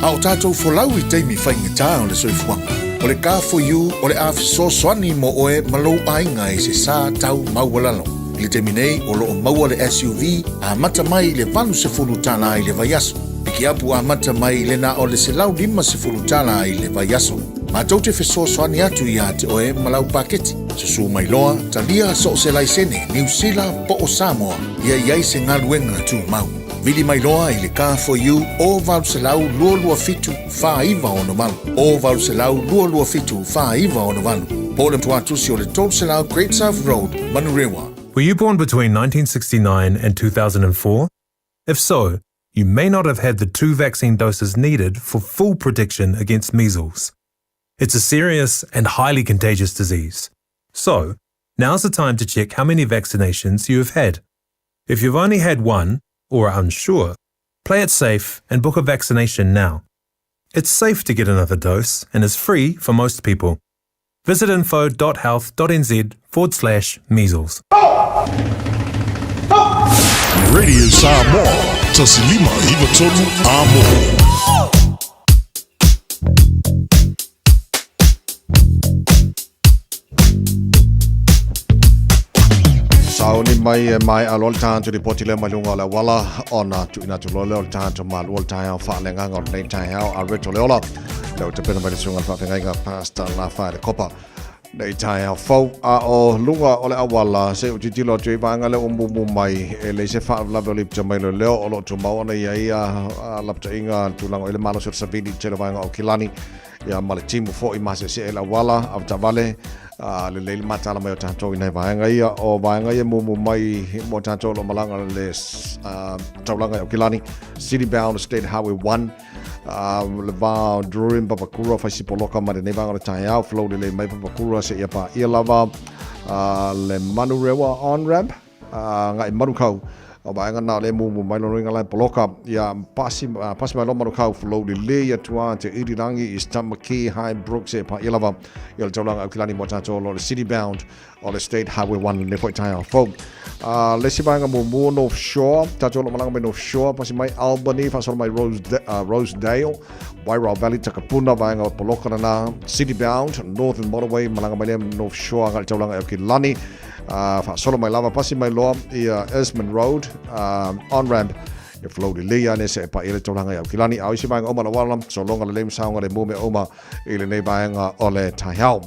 A o tātou folau i taimi faigata o le soifuaga, o le Car4U o le a fesoasoani mo oe ma lou aiga i se sa tau maualalo. I le taimi nei, o lo o maua le SUV amata mai i le $80 i le vaiaso. Pikiapu amata mai i le na o le $150 i le vaiaso. Matou te fesoasoani atu iā te oe ma lau paketi. Susu mai loa, talia so o se laisene, Niu Sila po o Samoa, ia i ai se galuega tumau. Vili mai loa i le Car4U o 800 227 4968, o 800 227 4968, po o le tuatusi o le 300 Great South Road, Manurewa. Were you born between 1969 and 2004? If so, you may not have had the two vaccine doses needed for full protection against measles. It's a serious and highly contagious disease. So, now's the time to check how many vaccinations you have had. If you've only had one, or are unsure, play it safe and book a vaccination now. It's safe to get another dose and is free for most people. Visit info.health.nz forward slash measles. Radio Samoa, 159 Amo. Sauni mai e mai aloa le tatou lipoti lea mai luga o le auala ona tuuina atu loa lea o le tatou malua le taeao faaleagaga o lenei taeao a Reto Leola lea ua tapena mai le susuga i le faafeagaiga Pastor Lafa le Kopa nei taeao fou a o luga o le auala se i ou tilotilo atu i vaega lea ua mumu mai e leai se faalavelave o lipota mai leoleo o lo o tumau ona i ai a lapataiga tulaga o i le malosi o le savili i le tele o vaega o Aukilani ia ma le timu foi maseese le auala avetaavale a lelei le mataala mai o tatou i nai vaega ia o vaega ia mumu mai mo tatou o lo o malaga le taulaga i Aukilani City Bound State Highway 1 le va o Drury ma Papakura Faisipoloka ma lenei vaega o le taeao flow lelei mai Papakura seia paia lava le Manurewa on ramp agai Manukau. O vaega na o le mumu mai lona uiga la e poloka. Ia, pasi, pasi mai loa Manukau flow lelei atu lava te irirangi i Tamaki, Highbrook seia paia lava i o le taulaga Aukilani mo tatou o lo o le City Bound o le State Highway 1 lenei foi taeao fou. Le isi vaega muamua North Shore, tatou o lo o malaga mai North Shore, pasi mai Albany, faasolo mai Rose, Rosedale, Wairau Valley, Takapuna, vaega o poloka lena, City Bound, Northern Motorway, malaga mai lea North Shore agai i le taulaga i Aukilani, faasolo mai lava, pasi mai loa i Esmond Road, on-ramp, e flow lelei lava seia paia le taulaga i Aukilani. A o isi vaega uma o le auala, sologa lelei ma saoga le mu mea uma i lenei vaega o le taeao.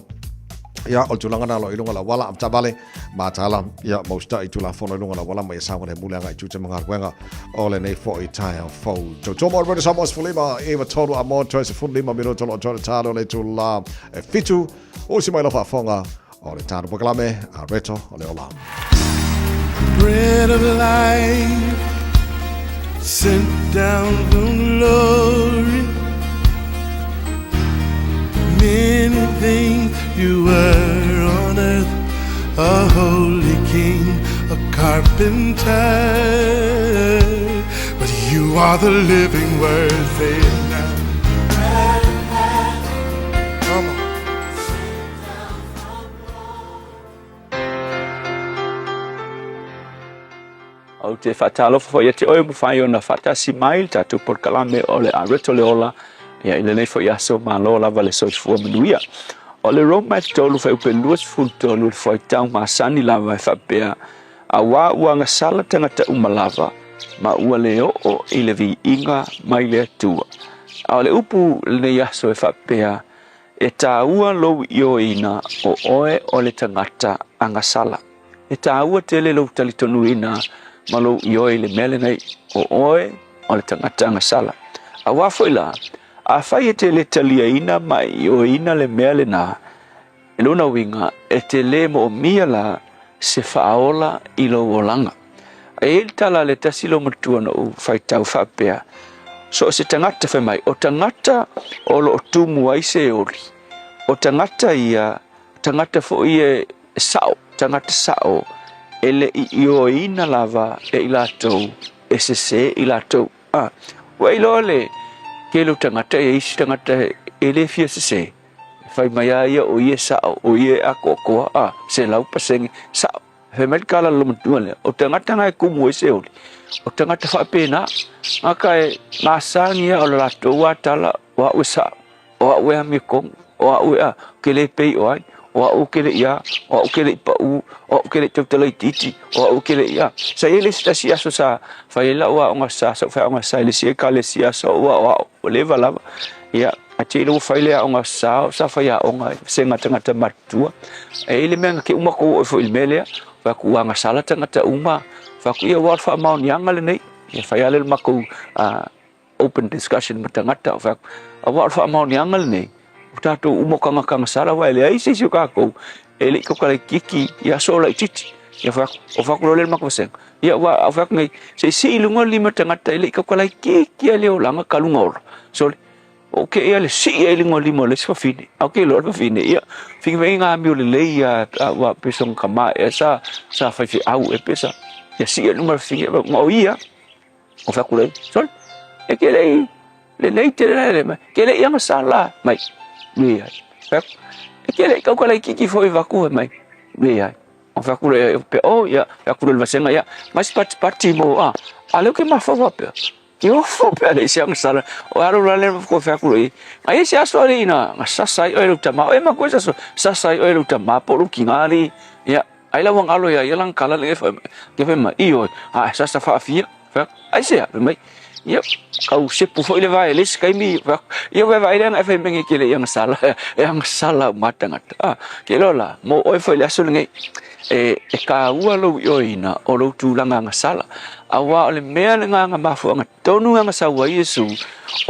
Ia, o le tulaga na lo i luga o le auala, avetaavale, mataala, ia, ma usitai i Tulafono i luga o le auala ma ia saogalemu le agai i tiute ma galuega o lenei foi taeao fou. Tautua mo le Radio Samoa 15, 93 a mo toe 15 minute o lo o toe le talo le itulā e 7, usi mai lau faafofoga o le tatou polokalame a Reto o le Ola. Bread of life sent down from glory. Many things you were on earth, a holy king, a carpenter. But you are the living word, say it now. Come on. Ou te faatalofa foi ia te oe ua mafai ona faatasi mai le tatou polokalame o le Areto le Ola ia i lenei foi aso malo lava le soifua manuia. O le Roma e 3 fuaiupu 23 le fuaitau masani lava e faapea, Auā ua agasala tagata uma lava, ma ua le oo i le viiga mai le Atua. A o le upu lenei aso e faapea, E tāua lou ioeina o oe o le tagata agasala. E tāua tele lou talitonuina ma lou ioe i le mea lenei, o oe o le tagata agasala. Auā foi la, afai e te le taliaina ma e ioeina le mea lenā, i lona uiga, e te lē moomia la se faaola i lou olaga. E i ai le tala a le tasi loomatua na ou faitau faapea, So o se tagata fai mai, o tagata o lo o tumu ai se oli, o tagata ia, tagata foi e sao, tagata sao, e le i ioeina lava e i latou, e sesē i latou. A, ua iloa le tele o tagata, e isi tagata e le fia sesē, e fai mai lava ia o ia e sao, o ia e atoatoa, a, 100% sao. Fai mai le tala a le loomatua lea, o tagata na e kumu ai se oli, o tagata faapena, gata e masani ia o le latou lava tala, o au e sao, o au e amiotonu, o au e a, ou te le pei o ai, o au ou te le i a, o au ou te le i paʻū, o au ou te le i tautala itiiti, o au ou te le i a. Sa i ai le isi tasi aso sa fai ai lau aoga sa, sau faiaoga sa i le isi ekalesia sa ou aoao, ua leva lava. Ia, ae te i ua fai le aoga sa, sa fai aoga i vasega tagata matutua. E i ai le mea na te uma tou oo foi i le mea lea, fai atu ua agasala tagata uma, fai atu ia ua o le faamaoniaga lenei. Ia fai lava lea o le matou open discussion ma tagata, fai atu, aua o le faamaoniaga lenei, o tatou uma o tagata agasala, aua e leai se isi o tatou e le i tautala itiiti i aso laitiiti. Ia fai atu, o fai atu loa lea i le matou vasega, ia ua fai atu nei, se i sii i luga le lima tagata e le i tautala itiiti lava i le olaga talu ona ola. Sole, o ke ia le sii ai i luga o le lima o le isi fafine, a o ke iloa le fafine, ia, figi mai ngā amio lelei a, a ua pe songa kama ea sa, sa faifeau ea pe sa, ia sii ai i luga o le fafine, ma o ia, o fai atu lea, sole, e ke lei, lelei tele la le mai, ke lei agasala mai, leai, fai atu, e ke lei tautala itiiti foi vaku mai, leai. O fai atu lea, pe o, ia, fai atu lea i le vasega, ia, mai se patipati mo, a, a lea ou te mafaufau faapea, ke ofo pe a leai se agasala, o alo la lea ko fai atu lea i ai, a i ai se aso alii na, na sasa ai oe e lou tama, o e matua se aso, sasa ai oe e lou tama po o lou tiga alii, ia, ai la ua galo ia ia lana tala lea e fai mai, ke fai mai, ioe, a e sasa faafia, fai atu, aisea, fai mai, ia, tau sepu foi le vae i le isi taimi, fai atu, ia ua e vaai lea na e fai mai nei e te le i agasala, e agasala uma lava tagata, a, ke iloa la, mo oe foi i le aso lenei, e, e taua lou ioeina o lou tulaga agasala, auā o le mea lena na mafuaaga tonu na sau ai Iesu,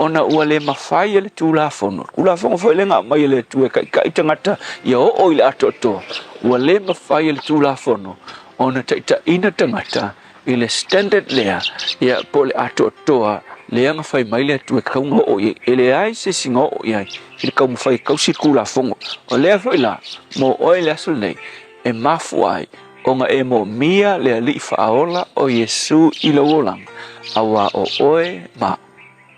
ona ua le mafai e le Tulafono, le Tulafono foi lea na aumai e le Atua e taitai tagata ia oo i le atoatoa, ua le mafai e le Tulafono ona taitaiina tagata i le standard lea, ia, po o le atoatoa lea na fai mai le Atua e tatau ona oo i ai. E leai se isi na oo i ai i le taumafai e tausi le Tulafono. O lea foi la, mo oe i le aso lenei, e mafua ai. Ona e moomia le Alii Faaola o Iesu i lou olaga, auā o oe ma au,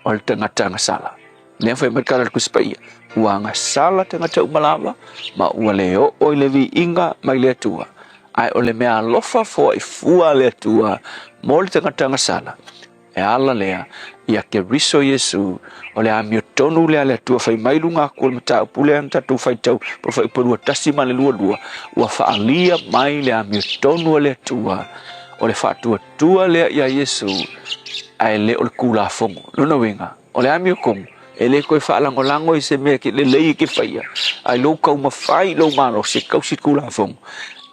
o le tagata agasala. Lea fai mai le tala a le Tusi Paia, ua agasala tagata uma lava, ma ua le oo i le viiga mai le Atua. Ae o le meaalofa foai fua a le Atua mo le tagata agasala, E ala lea ia Keriso Iesu, o le amiotonu lea a le Atua fai mai luga atu o le mataupu lea na tatou faitau po o le fuaiupu 21 ma le 22, ua faaalia mai le amiotonu a le Atua, o le faatuatua lea iā Iesu, ae le o le Tulafono. Lona uiga, o le amiotonu, e le toe faalagolago i se mea ke lelei e ke faia, ae lou taumafai i lou malosi e tausi le Tulafono,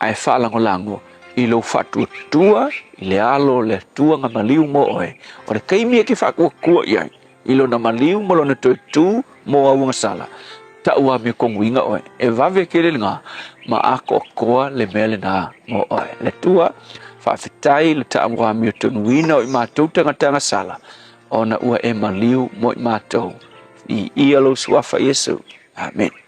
ae faalagolago i lou faatuatua i le alo o le Atua na maliu mo oe. O le taimi e te faatuatua i ai i lona maliu ma lona toe tu mo auagasala, tau amiotonuina oe, e vave tele lena ma atoatoa le mea lena mo oe. Le Atua, faafetai le tau amiotonuina o i matou tagata agasala, ona ua e maliu mo i matou. Viia lou suafa Iesu. Amene.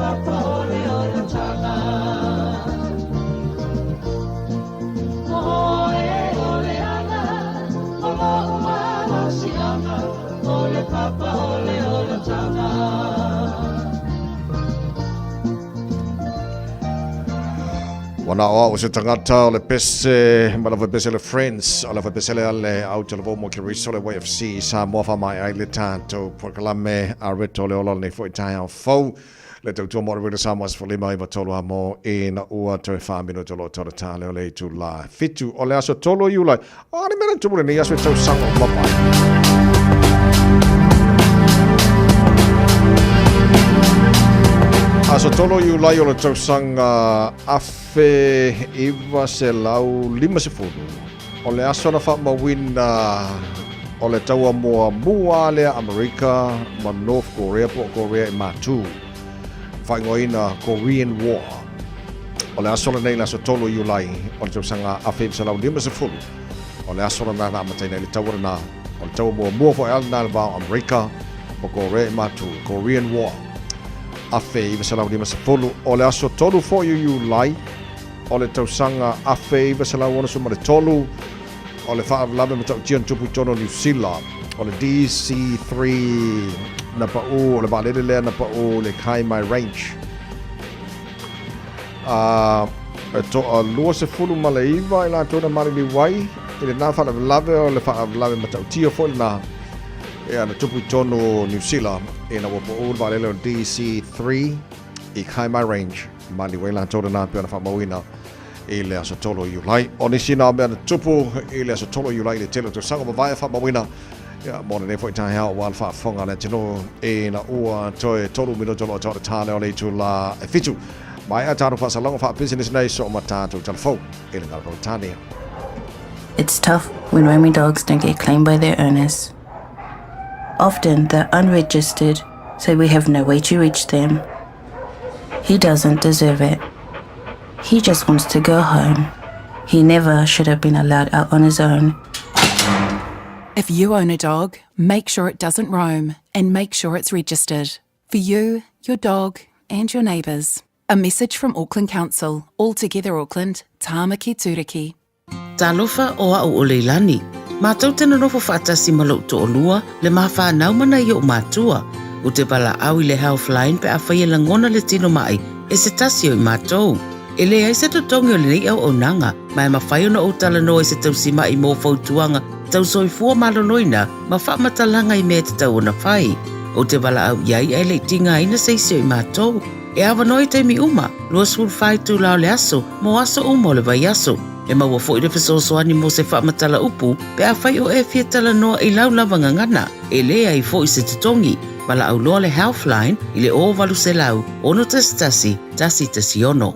papa o le olataga. O oe o le ala, o lo'u malosi'aga, o le papa o le olataga. Ua na o au se tagata o le pese ma le pese le Friends o le pese le ale au te lavo mo Keriso le YFC Samoa fa mai ai le tātou polokalame a reto le ola nei foi taeao fou le tautua mo le Samoa se lima iva tolu a mo e na ua toe wha minuto lo tau tā leo le itu la fitu o le aso tolo Iulai o le mea tupu le nei aso e tau sango mapai. Aso tolo Iulai o le tausaga 1950. O le aso na faamauina o le taua muamua lea Amerika ma North Korea po o Korea i Matū, faaigoaina Korean War. O le aso lenei le aso 3 Iulai o le tausaga 1950, o le aso lena na amataina ai le taua lena, o le taua muamua foi lava lena i le va o Amerika ma Korea i Matū, Korean War. 1950. O le aso 3 foi o Iulai o le tausaga 1963, o le faalavelave matautia na tupu i totonu o Niu Sila, o le DC-3 na pau, o le vaalele lea na pau i le Kaimai Range. A e toa 29 i latou na maliliu ai i lena faalavelave, o le faalavelave matautia foi lena ea na tupu i totonu o Niu Sila ina ua pau le vaalele o le DC-3 i Kaimai Range. Maliliu ai latou lena pei ona faamauina i le aso 3 o Iulai. O nisi na o mea na tupu i le aso 3 o Iulai i le tele o tausaga ua mavae faamauina ia mo lenei foi taeao aua le faafofoga a le atunuu ina ua toe 3 minuto o lo o tau le tā lea o le itula e 7. Maea tātou faasalaga faapisinisi nei so ma tātou talafou i le Gala Tānia. It's tough when roaming dogs don't get claimed by their owners. Often they're unregistered, so we have no way to reach them. He doesn't deserve it. He just wants to go home. He never should have been allowed out on his own. If you own a dog, make sure it doesn't roam and make sure it's registered. For you, your dog, and your neighbours. A message from Auckland Council, All Together Auckland, Tāmaki Tūriki. Talofa o a'u o Leilani. Mātou te nonofo whaatasi ma lou to'olua, le ma whanau ma nai o'u mātua. U te valaau i le Healthline pe afai e lagona le tino ma'i e se tasi o i mātou. E leai se totogi o lenei auaunaga, ma e mafai ona ou talanoa i se tausima'i mō fautuaga tau soifua maloloina ma faamatalaga i mea e tatau ona fai. Ou te valaau i ai ae le i tigaina se isi o i mātou. E avanoa i taimi uma, 24 itula o le aso, mō aso uma o le vaiaso. E maua foi le fesoasoani mo se faamatala upu pe afai o e fia talanoa i lau lava gagana, e leai foi se totogi. Valaau loa le Healthline i le 0800 611 116.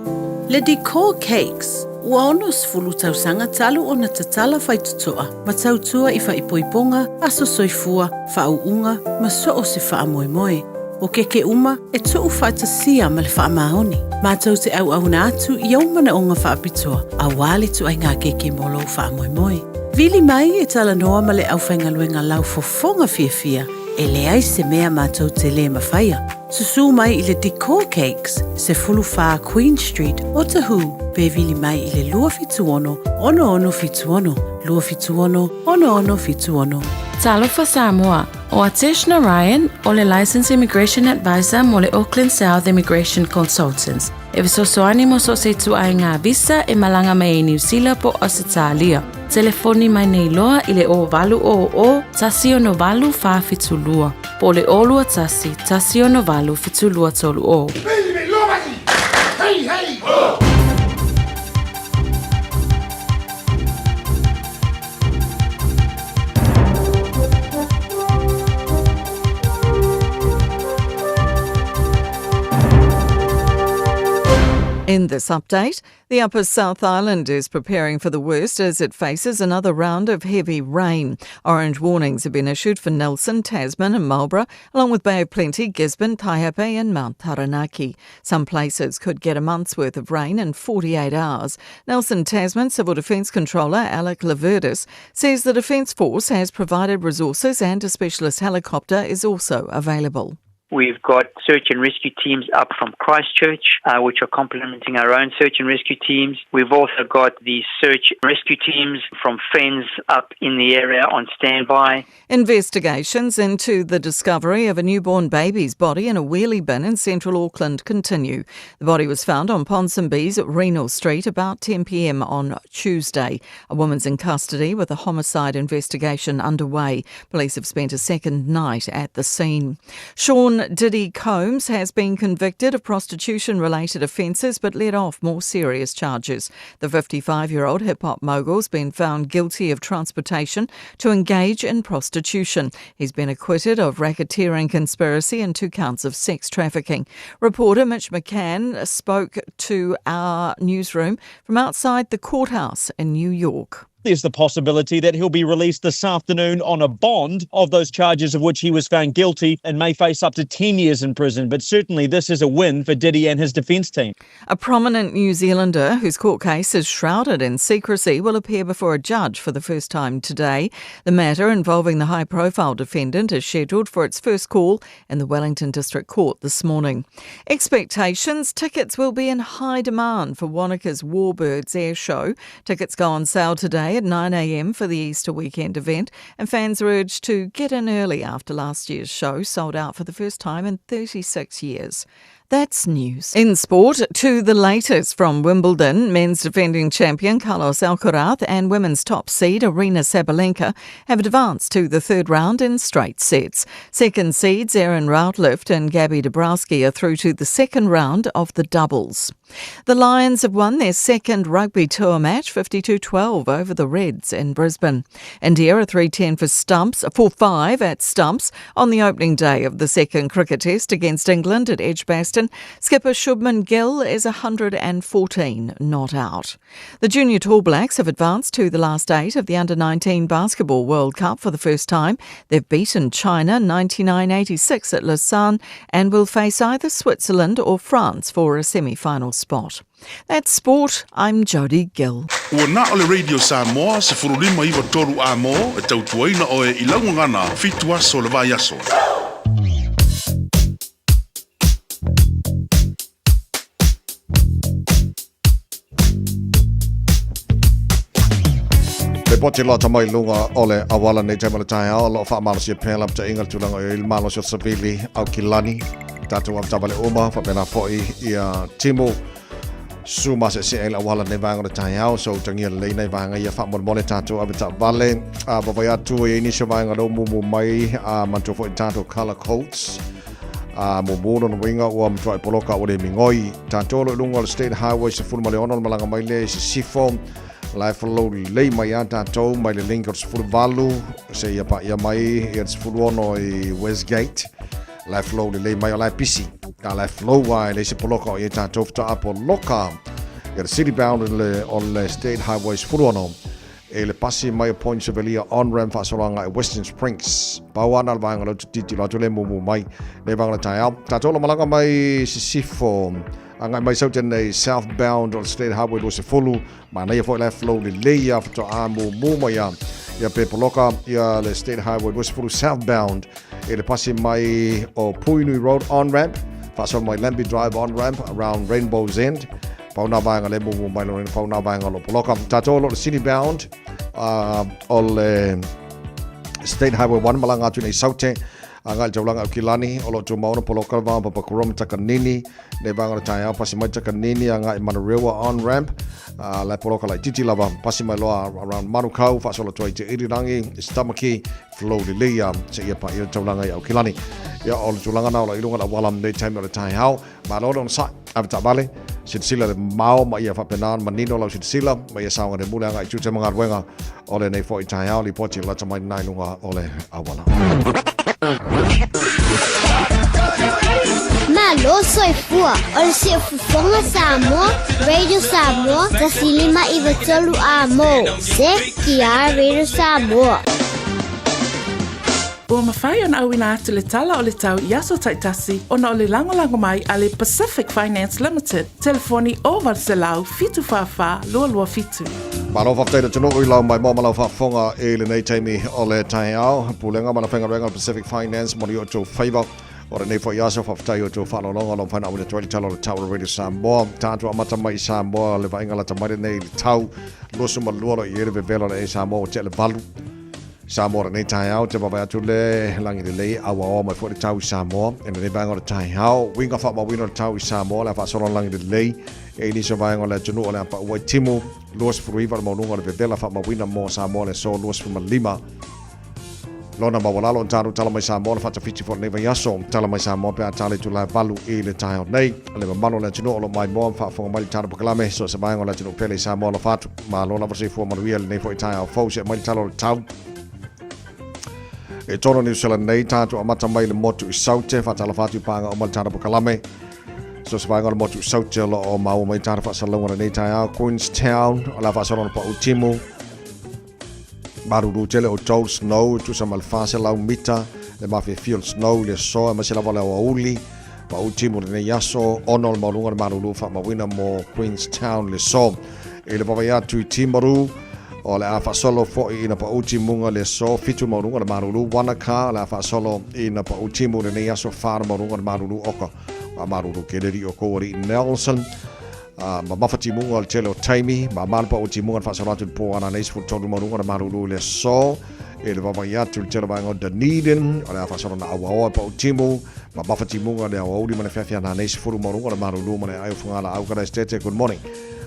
Le Decor Cakes, ua 60 tausaga talu ona tatala faitotoa ma tautua i faaipoipoga, aso soifua, faauuga ma so o se faamoemoe. O keke uma e tuu faatasia ma le faamaoni. Matou te auauna atu i ou manaoga faapitoa auā le ituaiga keke mo lou faamoemoe. Vili mai e talanoa ma le aufaigaluega laufofoga fiafia, e leai se mea matou te lē mafaia. Susū mai i le Decor Cakes, 14 Queen Street, Otahuhu, pe vili mai i le 276 6676, 276 6676. Talofa Samoa, O Atesh Narayan, o le Licensed Immigration Advisor mo le Auckland South Immigration Consultants, e fesoasoani mo so o se ituaiga visa e malaga mai ai Niu Sila po o Ausetalia. Telefoni mai nei loa i le 0800 168 472 po o le 021 168 7230. Hey, hey, ho! In this update, the Upper South Island is preparing for the worst as it faces another round of heavy rain. Orange warnings have been issued for Nelson, Tasman and Marlborough, along with Bay of Plenty, Gisborne, Taihape and Mount Taranaki. Some places could get a month's worth of rain in 48 hours. Nelson Tasman Civil Defence Controller Alec Lavertis says the Defence Force has provided resources and a specialist helicopter is also available. We've got search and rescue teams up from Christchurch, uh, which are complementing our own search and rescue teams. We've also got the search and rescue teams from Fens up in the area on standby. Investigations into the discovery of a newborn baby's body in a wheelie bin in central Auckland continue. The body was found on Ponsonby's Renal Street about 10 pm on Tuesday. A woman's in custody with a homicide investigation underway. Police have spent a second night at the scene. Sean Diddy Combs has been convicted of prostitution related offences but let off more serious charges. The 55 year old hip hop mogul's been found guilty of transportation to engage in prostitution. He's been acquitted of racketeering conspiracy and two counts of sex trafficking. Reporter Mitch McCann spoke to our newsroom from outside the courthouse in New York. There's the possibility that he'll be released this afternoon on a bond of those charges of which he was found guilty and may face up to 10 years in prison. But certainly this is a win for Diddy and his defence team. A prominent New Zealander whose court case is shrouded in secrecy will appear before a judge for the first time today. The matter involving the high profile defendant is scheduled for its first call in the Wellington District Court this morning. Expectations tickets will be in high demand for Wanaka's Warbirds Air Show. Tickets go on sale today at 9am for the Easter weekend event, and fans are urged to get in early after last year's show sold out for the first time in 36 years. That's news. In sport, to the latest from Wimbledon, men's defending champion Carlos Alcaraz and women's top seed Aryna Sabalenka have advanced to the third round in straight sets. Second seeds Erin Routliffe and Gabby Dabrowski are through to the second round of the doubles. The Lions have won their second rugby tour match 52-12 over the Reds in Brisbane. India are 3-10 for stumps, 4-5 at stumps on the opening day of the second cricket test against England at Edgbaston. Skipper Shubman Gill is 114 not out. The junior Tall Blacks have advanced to the last eight of the Under-19 Basketball World Cup for the first time. They've beaten China 99-86 at Lausanne and will face either Switzerland or France for a semi-final spot. That's sport. I'm Jodie Gill. Ua na o le Radio Samoa 1593 A mō e tautuaina oe i laugagana fitu aso le vaiaso. Le poti lota mai luga o le auala nei taimi o le taeao o lo o faamalosia pea lapataiga le tulaga o i ai le malosi o le savili Aukilani tatou avetaavale uma faapena foi ia timu su maseesee ai le auala nei vaega o le taeao so utagia lelei nai vaega ia faamolemole tatou avetaavale a vaavaai atu i ai nisi o vaega lea ua mumu mai a manatua foi tatou colour codes a mumu lona uiga ua matuai poloka ua le migoi tatou o lo i luga o le State Highway 16 le malaga mai lea i Sisifo la e follow lelei mai a tatou mai le link o le 18 seia paia mai ia le 16 i Westgate la e flow lelei mai o la e pisi a la e flow a e leai se poloka o i ai tatou faatoa poloka ia le city bound o le State Highway 16 e le pasi mai o Point Sevelia on ramp faasologa i Western Springs. Pau ana le vaega lea ou te tilotilo atu le mumu mai nei vaega o le taeao. Tatou lo malaga mai sisifo agai mai sau tenei southbound o le State Highway 20 manaia foi la e flow lelei ia faatoa mumu mai ia ia pe poloka ia le State Highway 20 southbound e le pasi mai o Puinui Road on ramp faasolo mai Lambie Drive on ramp around Rainbow's End. Pau nā vaega le mumu mai lona pau nā vaega o lo poloka. Tātou o lo le city bound uh, o le State Highway 1 malanga atu nei saute a ngai taulanga au kilani o lo tū maona poloka le vanga papakura ma takanini nei vanga le taeao pasi mai takanini a ngai Manurewa on ramp uh, la poloka lai titi lava pasi mai loa around Manukau whaasolo toi te irirangi stomaki flow lelei ia se ia pa ia taulanga i au kilani ia o le tulaga na o lo i lunga la wala nei taimi o le taeao Malo le onosai, ave taavale, silasila le mamao ma ia faapena ona manino lau silasila ma ia saogalemu le agai i tiute ma galuega o lenei foi taeao. Lipoti e lata mai lena i luga o le auala. Malo soifua o le siufofoga Samoa, Radio Samoa, 159 A mo, CTR Radio Samoa. Ua mafai ona auina atu le tala o le tau i aso taitasi ona o le lagolago mai a le Pacific Finance Limited, telefoni 0800 744 227. Malo faafetai le atunuu i lau maimoa ma lau faafofoga i lenei taimi o le taeao. Pulega ma le Faigaluega o le Pacific Finance mo le outou faiva O lenei foi aso, faafetai i outou faalologa o lo o mafai ona auina atu ai le tala o le tau o le Radio Samoa. Tatou amata mai i Samoa le vaaiga lata mai lenei i le tau 22 o lo o i ai le vevela o le Samoa ua tea le valu. Samoa lenei taeao, te vaavaai atu le lagi lelei, auaoa mai foi le tau i Samoa. I lenei vaega o le taeao, uiga faamauina o le tau i Samoa, o le a faasolo le lagi lelei. E i nisi o vaega o le atunuu o le a pau ai timu, 29 le maualuga o le vevela faamauina mo Samoa le aso 25. Lona maualalo o tatou tala mai Samoa le faatafiti foi o lenei vaiaso. Tala mai Samoa pe a tala i itula e 8 i le taeao nei. Le mamalu o le atunuu o lo o maimoa ma faafofoga mai le tatou polokalame so o se vaega o le atunuu pele i Samoa alofa atu. Malo lava le soifua manuia i lenei foi taeao fou se'e mai le tala o le tau. I totonu o Niu Sila nei tatou amata mai i le motu i Saute, faatalofa atu i paaga uma i le tatou polokalame. So se vaega o le motu i Saute o lo o maua mai tatou faasalalauga lenei taeao Queenstown, o le a faasolo ona pau timu. Malulu tele o Joel Snow e tusa ma le 400 mita le mafiafia o le Snow i le aso aemaise lava le aoauli pau timu lenei aso ono o le maualuga o le malulu faamauina mo Queenstown le aso. I le vaavaai atu i Timaru o le a faasolo foi ina pau timuga le aso 7 maualuga o le malulu Wanaka o le a faasolo ina pau timu lenei aso 4 maualuga o le malulu oka a malulu kele li o kou alii Nelson. Mamafa timuga o le tele o taimi, mama le pau o timuga na faasolo atu i le po ana nei 13 maualuga na malulu i le aso i le vaavaai atu i le tele o vaega o Dunedin, o le a faasolo na auaoa e pau timu, mamafa timuga le aoauli ma le feafea na nei 10 maualuga na malulu ma le ae o Fagalaau Kalaestete. Good morning.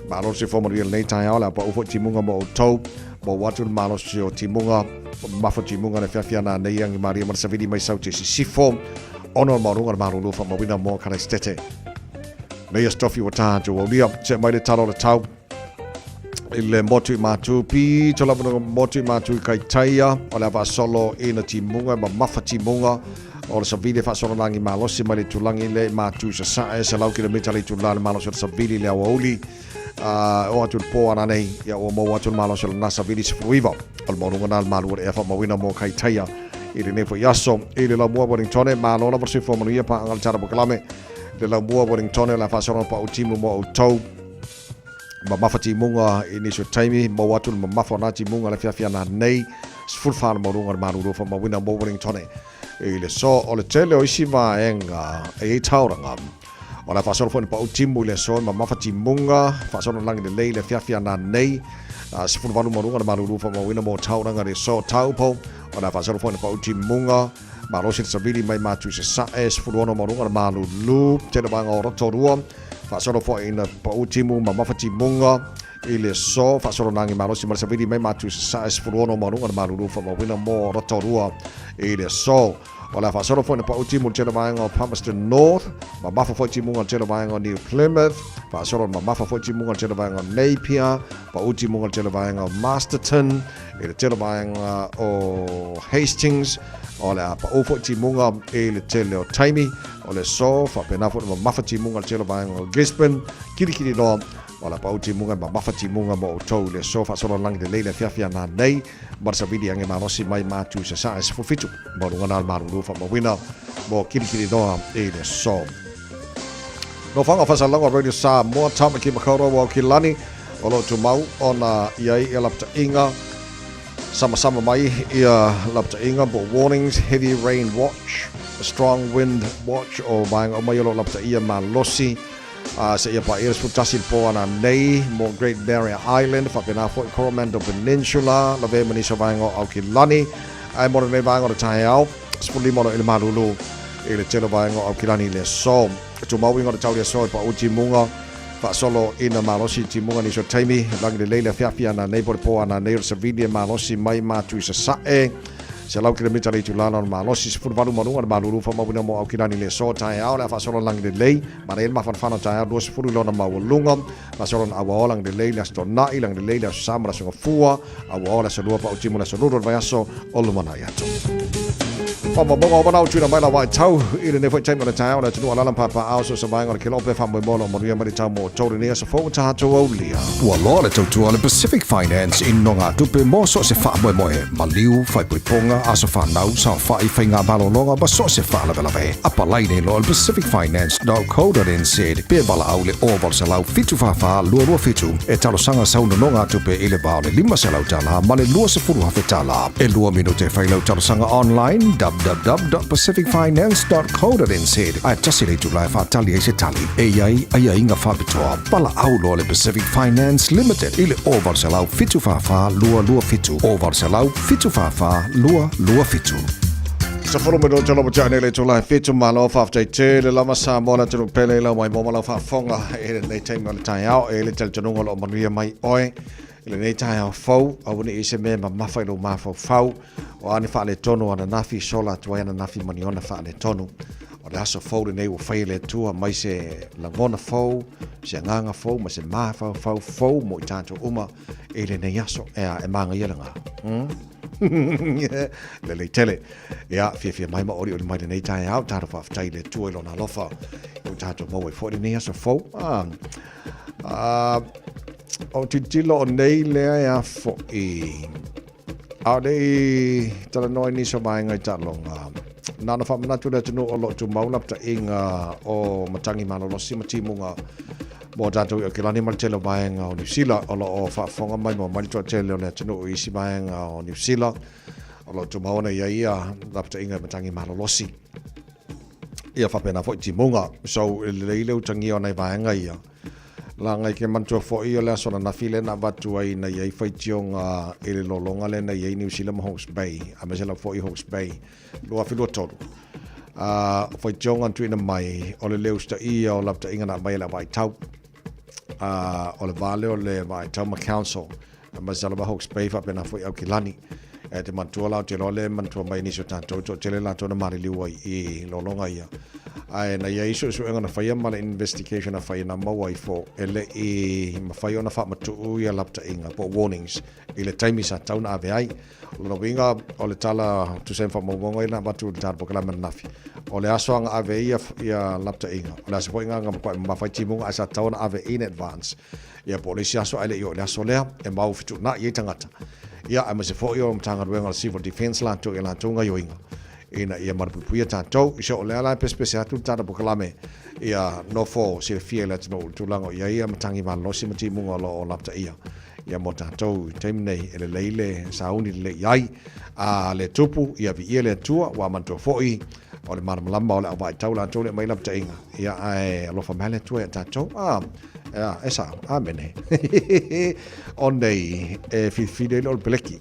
Malo le soifua manuia i lenei taeao, le a pau foi timuga mo outou, maua atu le malosi o timuga, mamafa timuga le feafea na nei agi malie ma le savili mai Saute Sisifo, ono maualuga na malulu faamauina mo Kalaestete. Nei aso tofi ua tatou aulia. Se'e mai le tala o le tau i le motu i Matu, pito lava na motu i Matu i Kaitaia, o le a faasolo i na timuga, e mamafa timuga, o le savili e faasolo lagi malosi mai le itulagi le i Matu i Sasae, 100 kilomita le itula le malosi o le savili i le aoauli, o atu le po ana nei, ia ua maua atu le malosi o le na savili 19, o le maualuga na le malu o le ea faamauina mo Kaitaia i lenei foi aso. I le laumua Wellingtone, malo lava le soifua manuia paaga le tala polokalame. Le laumua Wellingtone o le a faasolo pau timu mo outou. Mamafa timuga i nisi o taimi, maua atu le mamafa o nā timuga le fiafia nā nei, 14 le maualuga o le malulu faamauina mo Wellingtone. I le so o le tele o isi vaega e i ai tauranga. O le a faasolo foi na pau timu i le aso e mamafa timuga, faasolo lagi lelei le fiafia nā nei, 18 maualuga le malulu faamauina mo tauranga i le aso Taupo. O le a faasolo foi na pau timuga, Malosi le savili mai Matu i Sasae, 16 ma luga le malulu, tele vaega o Rotorua, faasolo foi ina pau timu ma mafa timuga i le aso, faasolo nagi malosi ma le savili mai Matu i Sasae, 16 ma luga le malulu faamauina mo Rotorua i le aso. O le a faasolo foi ina pau timu le tele vaega o Palmerston North, mamafa foi timuga le tele vaega o New Plymouth, faasolo mamafa foi timuga le tele vaega o Napier, pau timuga le tele vaega o Masterton, i le tele vaega o Hastings, o le a pau foi timuga i le tele o taimi, o le aso, faapena foi le mamafa timuga i le tele vaega o Gisborne, kilikili loa, o le a pau timuga e mamafa timuga mo outou i le aso, faasolo lagi lelei le afiafi a nanei, ma le savili age malosi mai Matu i Sasae 17, maualuga na le malulu faamauina mo kilikili loa i le aso. Nofoaga o Faasalauga Radio Samoa, Tāmaki Makaurau o Aukilani, O lo o tumau ona i ai ia lapataiga samasama mai ia lapataiga po warnings, heavy rain watch, strong wind watch o vaega uma ia o lo o lapataia malosi a seia paia le 11 le po ana nei mo Great Barrier Island faapena foi Coromandel Peninsula lavea ma nisi o vaega o Aukilani ae mo lenei vaega o le taeao 15 o lo o i le malulu i le tele o vaega o Aukilani i le aso. Tumau uiga o le tau i le aso e pau timuga Faasolo ina malosi timuga nisi o taimi, lagi lelei le afiafi ana nei po le po ana nei o le savili e malosi mai Matu i Sasae. 100 kilomita le itula o le malosi, 18 ma luga le malulu faamauina mo Aukilani le aso taeao le a faasolo lagi lelei, manaia le mafanafana o taeao 20 i lona maualuga, faasolo na auaoa lagi lelei le Aso Toonai, lagi lelei le Aso Sa ma le Aso Gafua, auaoa le Aso Lua pau timu le Aso Lulu o le vaiaso o lumanai atu. Faamaumauga o manao tuina mai la vaitau i lenei foi taimi o le taeao le atunuu alaala ma papaaao so o se vaega o le kelope faamoemoe o lo o manuia mai le tau mo outou lenei aso fou ua tatou aulia. Ua loa le tautua a le Pacific Finance i nogatupe mo so o se faamoemoe, maliu, faaipoipoga, aso fanau, saofai, faiga malologa ma so o se faalavelave. Apalai nei loa le pacificfinance.co.nz pe valaau le 0800 744 227 e talosaga sau nonogatupe i le va o le $500 ma le $20,000. E lua minute e fai lau talosaga online, www.pacificfinance.co.nz ae tasi le itula e faatali ai se tali e i ai aiaiga faapitoa. Valaau loa le Pacific Finance Limited i le 0800 744 227, 0800 744 227. Sefulu minute lo mutiane le tula e fitu malo faafetai tele lava Samoa le atunuu pele i lau mai mo ma lau faafofoga i lenei taimi o le taeao e le talitonuga o lo o manuia mai oe i lenei taeao fou aua ne i se mea mamafa i lou mafaufau o a ni faaletonu ananafi sola atu ai ananafi ma ni ona faaletonu o le aso fou lenei ua faia e le Atua mai se lagona fou se agaga fou ma se mafaufau fou mo i tatou uma i lenei aso ea e māgaia lena Lelei tele. Ia, fiafia mai ma olioli mai lenei taeao, tatou faafetai i le Atua i lona alofa. Ua tatou maua ai foi lenei aso fou. Ah, ah, o tilotilo o nei lea e afo'i. A o le i talanoa i nisi o vaega i taaloga, na ona faamanatu i le atunuu o lo o tumau lapataiga o matagi malolosi ma timuga mo tatou i Aukilani ma le tele o vaega o Niu Sila o lo o faafofoga mai ma omai le toatele o le atunuu i isi vaega o Niu Sila o lo o tumau ona i ai ia lapataiga i matagi malolosi. Ia faapena foi timuga. So, e lelei le utagia o nai vaega ia. Laga i ke manatua foi o le aso ananafi lea na avatu ai na i ai faitioga i le lologa lea na i ai Niu Sila ma Hawke's Bay, aemaise lava foi Hawke's Bay 2023. A, o faitioga na tuuina mai, o le le usitaia o lapataiga na aumai e le au-vaai-tau. A, o le va lea o le vaai-tau ma council, aemaise lava Hawke's Bay faapena foi Aukilani. E te manatua la, ou te iloa lea e manatua mai e nisi o tatou, toatele latou na maliliu ai i lologa ia. Ae na i ai suesuega na faia ma le investigation na faia na maua ifo e le i mafai ona faamatuu ia lapataiga po o warnings i le taimi sa tatau ona ave ai. O lona uiga o le tala tusa ai ma faamaumauga ia na avatu i le tatou polokalame ananafi, o le aso aga ave ai ia lapataiga, o le aso foi aga matuai mamafa ai timuga ae sa tatau ona ave in advance ia po o le isi aso ae le i oo i le aso lea e mau fetuunai ai tagata. Ia aemaise foi o le Matagaluega o le Civil Defence latou i a latou gaioiga ina ia malupuipuia tatou. So o lea la e pesepese atu le tatou polokalame ia nofo silafia i le atunuu i le tulaga o i ai ia matagi malolosi ma timuga o lo o lapataia ia mo tatou i le taimi nei e lelei le sauni lelei i ai a le tupu ia viia le Atua ua manatua foi o le malamalama o le auvaitau latou le aumai lapataiga ia ae alofa mai le Atua ia tatou a ia e sao amene o nei e filifili ai le All Peleki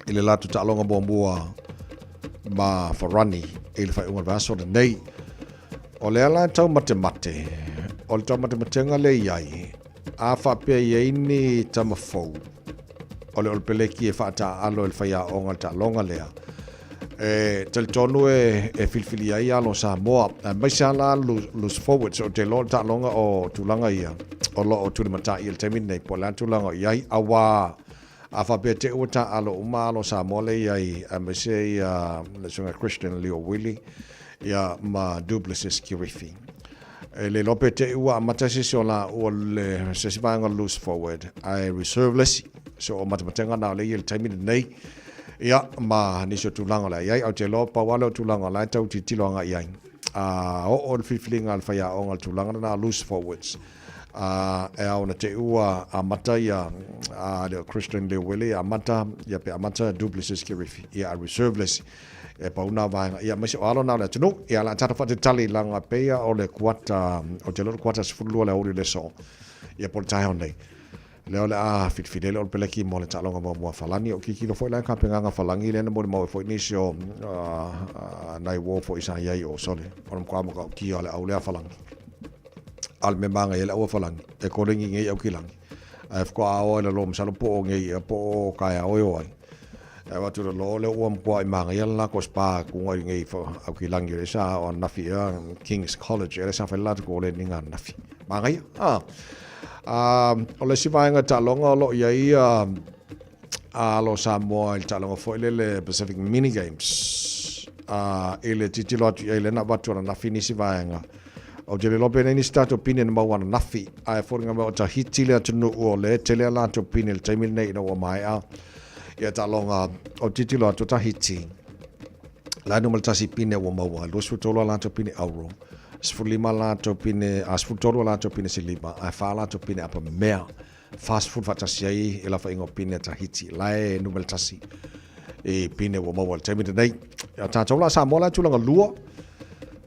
i le latou taaloga muamua ma Farani i le faaiuga o le vaiaso lenei. O lea la e taumatemate, o le taumatematega lea i ai, a faapea i ai ni tama fou, o le Olopeleki e faataaalo e le faiaoga i le taaloga lea, e talitonu e, e filifili ai alo Samoa, aemaise lava la loose forwards, ou te iloa o le taaloga o tulaga ia, o lo o tulimatai i le taimi lenei, po o le a le tulaga o i ai, auā A faapea te ua taaalo uma alo Samoa lea i ai aemaise ia le susuga Christian Leo Willie ia ma Duplessis Kirifi. E le iloa pe te ua amata se isi o laua le se isi vaega loose forward ae reserve le isi. So o matematega na o lea i le taimi lenei ia ma nisi o tulaga o le a i ai. Ae ou te iloa pau lava lea o tulaga o la e tau tilotilo agai i ai. A oo le filifiliga a le faiaoga i le tulaga lena loose forwards. A e ao ona te ua amata ia a le Christian Leuele amata ia pe amata Du Plessis Kirifi ia a reserve lesi e pau na vaega ia aemaise o alo na o le atunuu ia la tatou faatetali laga peia o le kuata o te lolo kuata 12 le aoauli o le aso ia po o le taeao nei lea o le a filifili ai le Olopeleki mo le taaloga muamua a Falani o tilotilo foi la i tapenaga a Falani lea na molimau ai foi nisi o nai uo foi sa i ai o sole o le matua matautia o le au lea a Falani. A o le mea manaia i le auafalangi, e koleni nei Aukilani, ae faatoa ao ai lalo masalo po o nei ia po o taeao e o ai. Ae o atu lalo lea ua matuai manaia le latou spa kuga i nei Aukilani lea sa o ananafi ea King's College ea lea sa fai le latou koleniga ananafi. Manaia. Ah. O le isi vaega taaloga o lo o i ai alo Samoa i le taaloga foi lele Pacific Mini Games. I le tilotilo atu i ai lea na avatu ananafi nisi vaega. Ou te le iloa pe nei nisi tatou pine na maua ananafi, ae foliga mai o Tahiti le atunuu o lea e tele a latou pine i le taimi lenei ina ua maea ia taaloga. Ou te tilotilo atu o Tahiti, la e numera tasi pine ua maua, 23 a latou pine auro, 15 a latou pine, a 13 a latou pine siliva, ae 4 a latou pine apamea. 40 faatasi ai e lafaaiga o pine a Tahiti, la e numera tasi. i pine ua maua i le taimi lenei. Ia tatou la Samoa la e tulaga lua,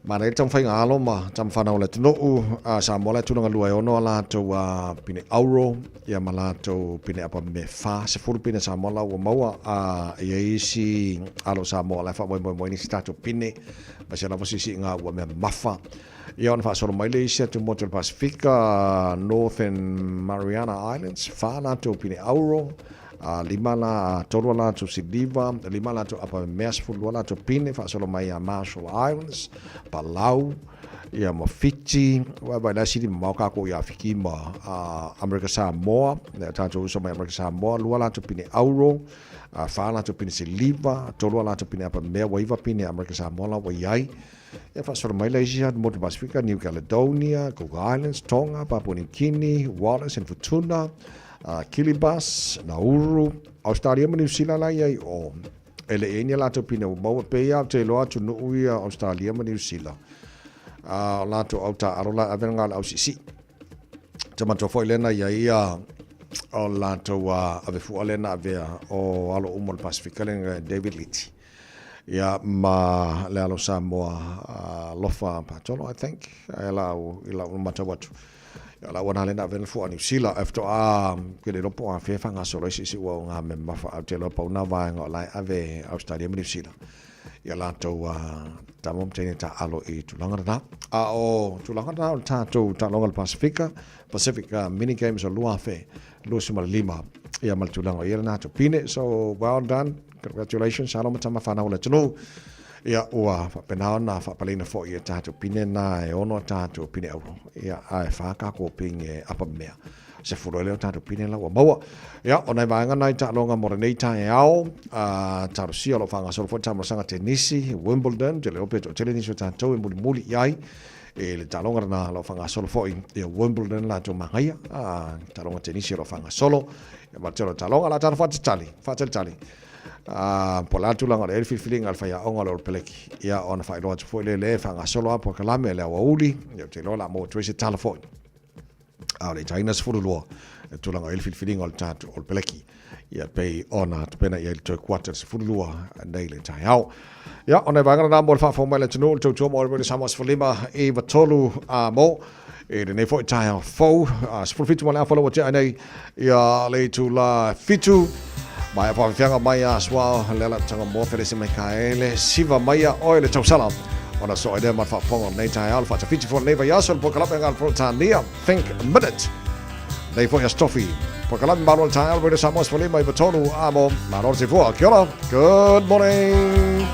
manaia le taumafaiga a alo ma tama fanau a le atunuu, a Samoa la e tulaga lua e ono a latou pine auro, ia ma latou pine apa me fa, 10 pine Samoa la ua maua, a i ai isi alo Samoa la e faamoemoe mo nisi tatou pine, aemaise lava siisiiga ua mea mamafa. Ia ona faasolo mai lea i isi atu motu o le Pasefika, Northern Mariana Islands, fa latou pine auro, a lima la, tolu a latou siliva, lima latou apa mea, 12 latou pine, faasolo mai ia Marshall Islands, Palau, ia ma Fiti, vaai la e sili mamao kākou ia Fiti ma Amerika Samoa, ia tatou uso mai Amerika Samoa, lua latou pine auro, fa latou pine siliva, tolu a latou pine apa mea, ua iva pine Amerika Samoa la ua i ai. Ia faasolo mai la isi atu motu Pasifika, New Caledonia, Cook Islands, Tonga, Papua New Guinea, Wallis and Futuna, Kiribati, Nauru, Australia ma Niu Sila la i ai o. E le i ai ni a latou pine ua maua, pei lava ou te iloa atunuu ia o Australia ma Niu Sila. O latou au taaalo la e ave nga le au siisii. Te manatua foi lea na i ai ia o latou ave fua lea na avea o alo uma o le Pasifika lea David Liti. Ia ma le alo Samoa Lofa Patolo I think aia la au i lau matau atu. Ia la ua na lena avea le fua a Niu Sila e faatoa ke le iloa po o afea e faagasolo ai siisii ua o ngā mea mamafa ae ou te iloa pau na vaega o la e ave Australia ma Niu Sila ia latou tama ma teine taaalo i tulaga lena. A o tulaga lena o le tatou taaloga o le Pasifika, Pacific Mini Games o 2025 ia ma le tulaga o i ai lena atu pine. So well done. Congratulations, alo ma tama whanau o le atunuu. Ia, ua faapena ona faapaleina foi e tatou pine na e ono a tatou pine auro. Ia, ae wha kākou pine apa mea. Se furo ele o tatou pine la ua maua. Ia, o nai vaega nai taaloga mo lenei taeao, a talosia o lo o faagasolo foi taamolosaga tenisi, Wimbledon, te le ope toatele nisi o tatou e mulimuli i ai i le taaloga lena o lo o faagasolo foi ia Wimbledon latou magaia, a taaloga tenisi o lo o faagasolo. Ia ma le tele o taaloga, la tala faatatali, faatalitali. A po o le a le tulaga o le ai le filifiliga a le faiaoga o le Olopeleki. Ia ona faailoa atu foi lea le faagasolo lava polokalame le aoauli, ia ou te iloa o le a maua atu ai se tala foi. A o le itaina 12 le tulaga o i ai le filifiliga o le tatou Olopeleki. Ia pei ona tapena i ai le toe kuata le 12 nei le taeao. Ia, o nai vaega lena mo le faafofoga mai a le atunuu, le tautua mo le Radio Samoa 15 i 3 a mo i lenei foi taeao fou, 17 ma le afa ua tea nei ia le itula fitu. Mai a whawhianga mai a swa le ala tanga mo Felese Mikaele, siva mai a oe le tausala. Ona so ai lea ma le faafofoga o lenei taeao, le faatafiti foi o lenei vaiaso, le polokalame nga le Peretania, Think Minute. Nei foi a Stofi. Polokalame malo le taeao, Radio Samoa 15 i 3 a mo. Malo le soifua. Kia ora. Good morning.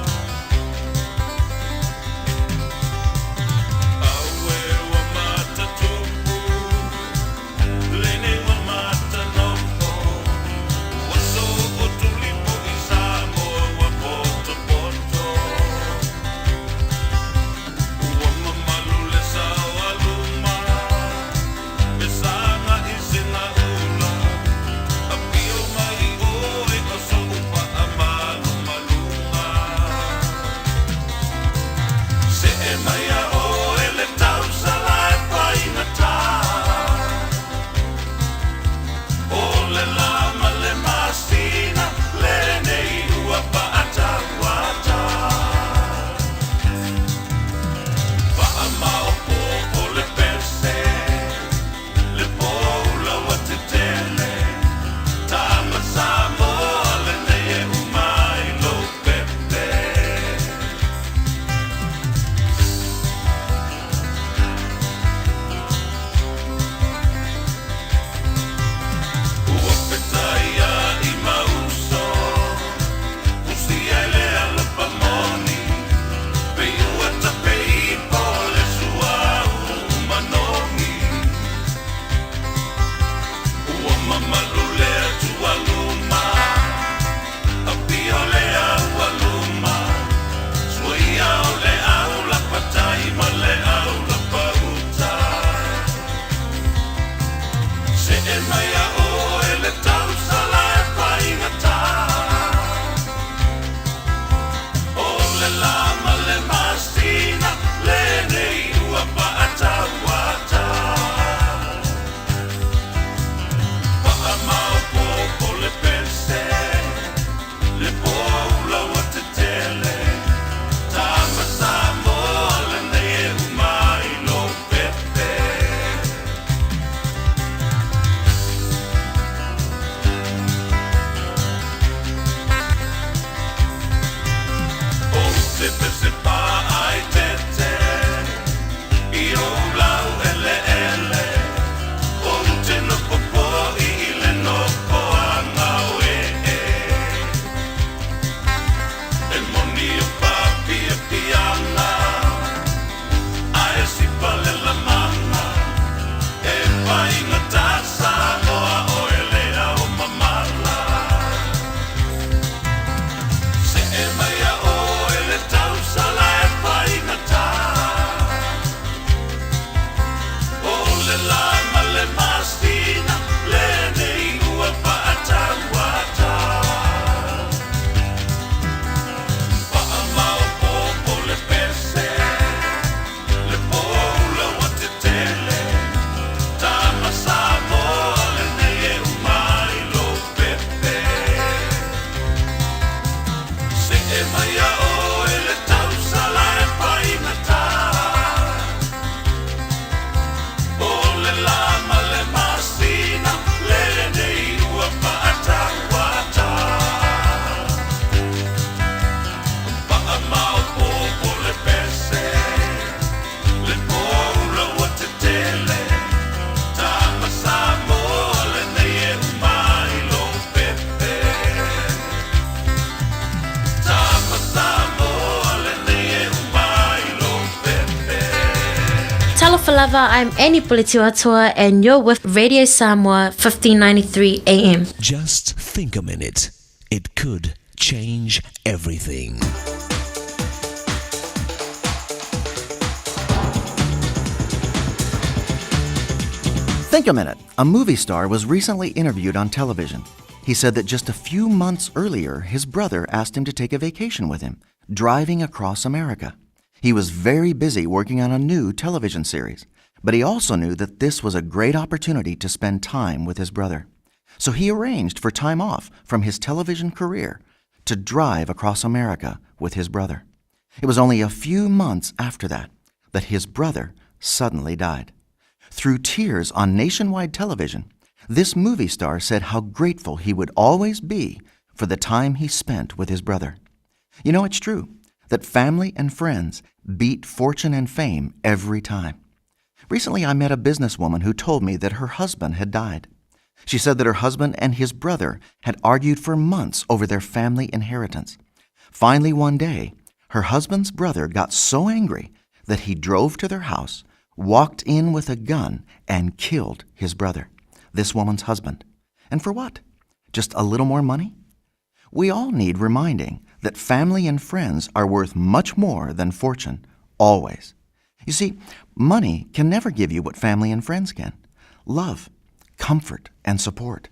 faigata Samoa oe le ao mamala. See mai a oe le tausala e faigata. O le la ma le masina lenei ua faatauata. Faamaopopo le pese, le poula ua tetele. Tama Samoa lenei e uma ai lou pepe. See mai a oe le tausala e faigata. O le la ma le masina lenei ua faatauata. Faamaopopo le pese, le poula ua tetele. Tama Samoa lenei e uma ai lou pepe. Tama Samoa lenei e uma ai lou pepe. Talofa lava, I'm Annie Puletiwatua and you're with Radio Samoa 1593 AM. Just think a minute. It could change everything. Think a minute. A movie star was recently interviewed on television. He said that just a few months earlier, his brother asked him to take a vacation with him, driving across America. He was very busy working on a new television series, but he also knew that this was a great opportunity to spend time with his brother. So he arranged for time off from his television career to drive across America with his brother. It was only a few months after that that his brother suddenly died. Through tears on nationwide television, this movie star said how grateful he would always be for the time he spent with his brother. You know, it's true that family and friends beat fortune and fame every time. Recently, I met a businesswoman who told me that her husband had died. She said that her husband and his brother had argued for months over their family inheritance. Finally, one day, her husband's brother got so angry that he drove to their house, walked in with a gun, and killed his brother, this woman's husband. And for what? Just a little more money? We all need reminding that family and friends are worth much more than fortune, always. You see, money can never give you what family and friends can love, comfort, and support.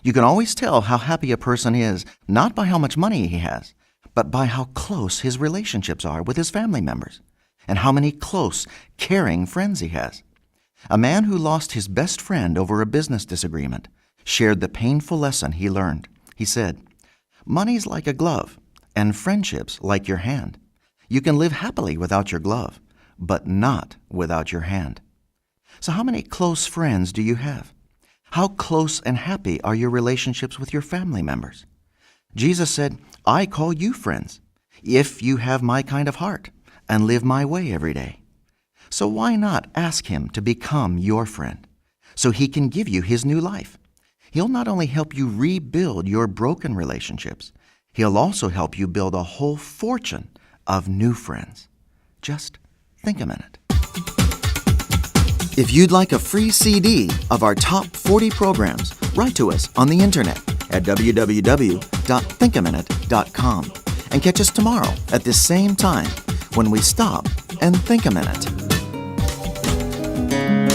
You can always tell how happy a person is not by how much money he has, but by how close his relationships are with his family members and how many close, caring friends he has. A man who lost his best friend over a business disagreement shared the painful lesson he learned. He said, Money's like a glove, and friendships like your hand. You can live happily without your glove, but not without your hand. So, how many close friends do you have? How close and happy are your relationships with your family members? Jesus said, I call you friends, if you have my kind of heart and live my way every day. So why not ask him to become your friend so he can give you his new life? He'll not only help you rebuild your broken relationships, he'll also help you build a whole fortune of new friends. Just think a minute. If you'd like a free CD of our top 40 programs, write to us on the internet at www.thinkaminute.com and catch us tomorrow at this same time when we stop and think a minute. Yeah.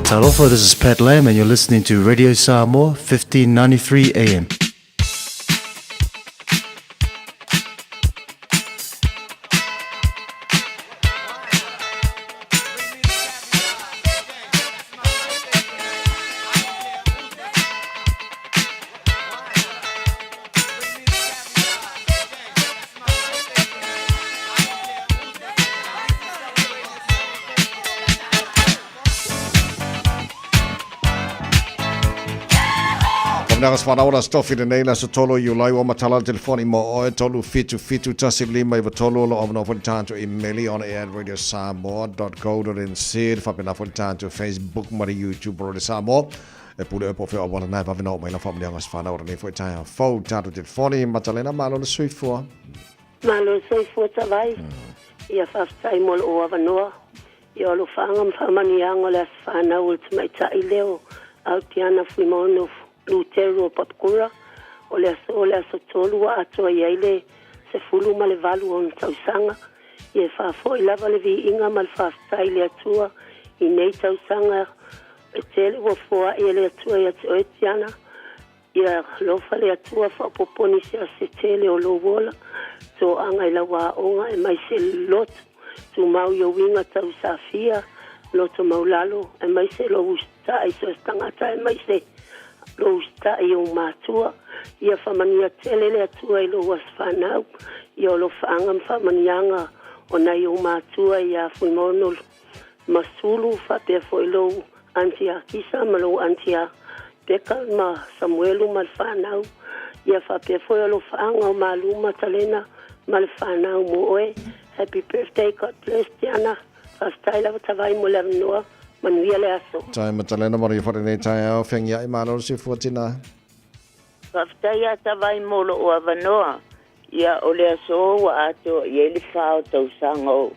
Talofa, this is Pat Lamb and you're listening to Radio Samoa 1593 AM. Kamina ka sefana ola stofi lenei le aso 3 Iulai ua matala le telefoni mo oe 377 1 5 3 o lo avanoa foi le tatou imeli on air at radiosamoa.co.nz faapena foi le tatou Facebook ma le YouTube Radio Samoa E pule oe po o fea o auala na e vave na oo mai lau faamanuiaga se fanau o lenei foi taeao fou tatou telefoni Matalena malo le soifua. Malo le soifua Tavai. Ia faafetai mo lou avanoa. Ia o alofaaga ma faamanuiaga o le aso fanau o le tamaitai lea o Autiana Fuimaono Luteru o Papakura. O le aso o le aso 3 ua atoa i ai le 18 o ona tausaga. Ia e faafoi lava le viiga ma le faafetai i le Atua i nei tausaga E tele ua foai e le Atua ia te oe Tiana, ia alofa le Atua faaopoopo nisi aso se tele o lou ola, toaga i lau aoga e mai se loto tumau i ou uiga tau safia, loto maulalo, e mai se lou usitai so se tagata, e mai se lou usitai i ou matua. Ia faamanuia tele le Atua i lou aso fanau, ia o alofaaga ma faamanuiaga o nai ou matua ia Fuimaono ma Sulu, faapea foi lou aunty a Kisa ma lou aunty a Beka ma Samuelu ma le fanau. Ia faapea foi alofaaga o Malu ma Talena ma le fanau mo oe. Happy birthday, God bless Tiana. Faafetai lava Tavai mo le avanoa. Manuia le aso. Tai Matalena manuia foi lenei taeao, feagiai malo le soifua tina. Faafetai a Tavai mo lou avanoa. Ia o le aso ua atoa i ai le fa o tausaga o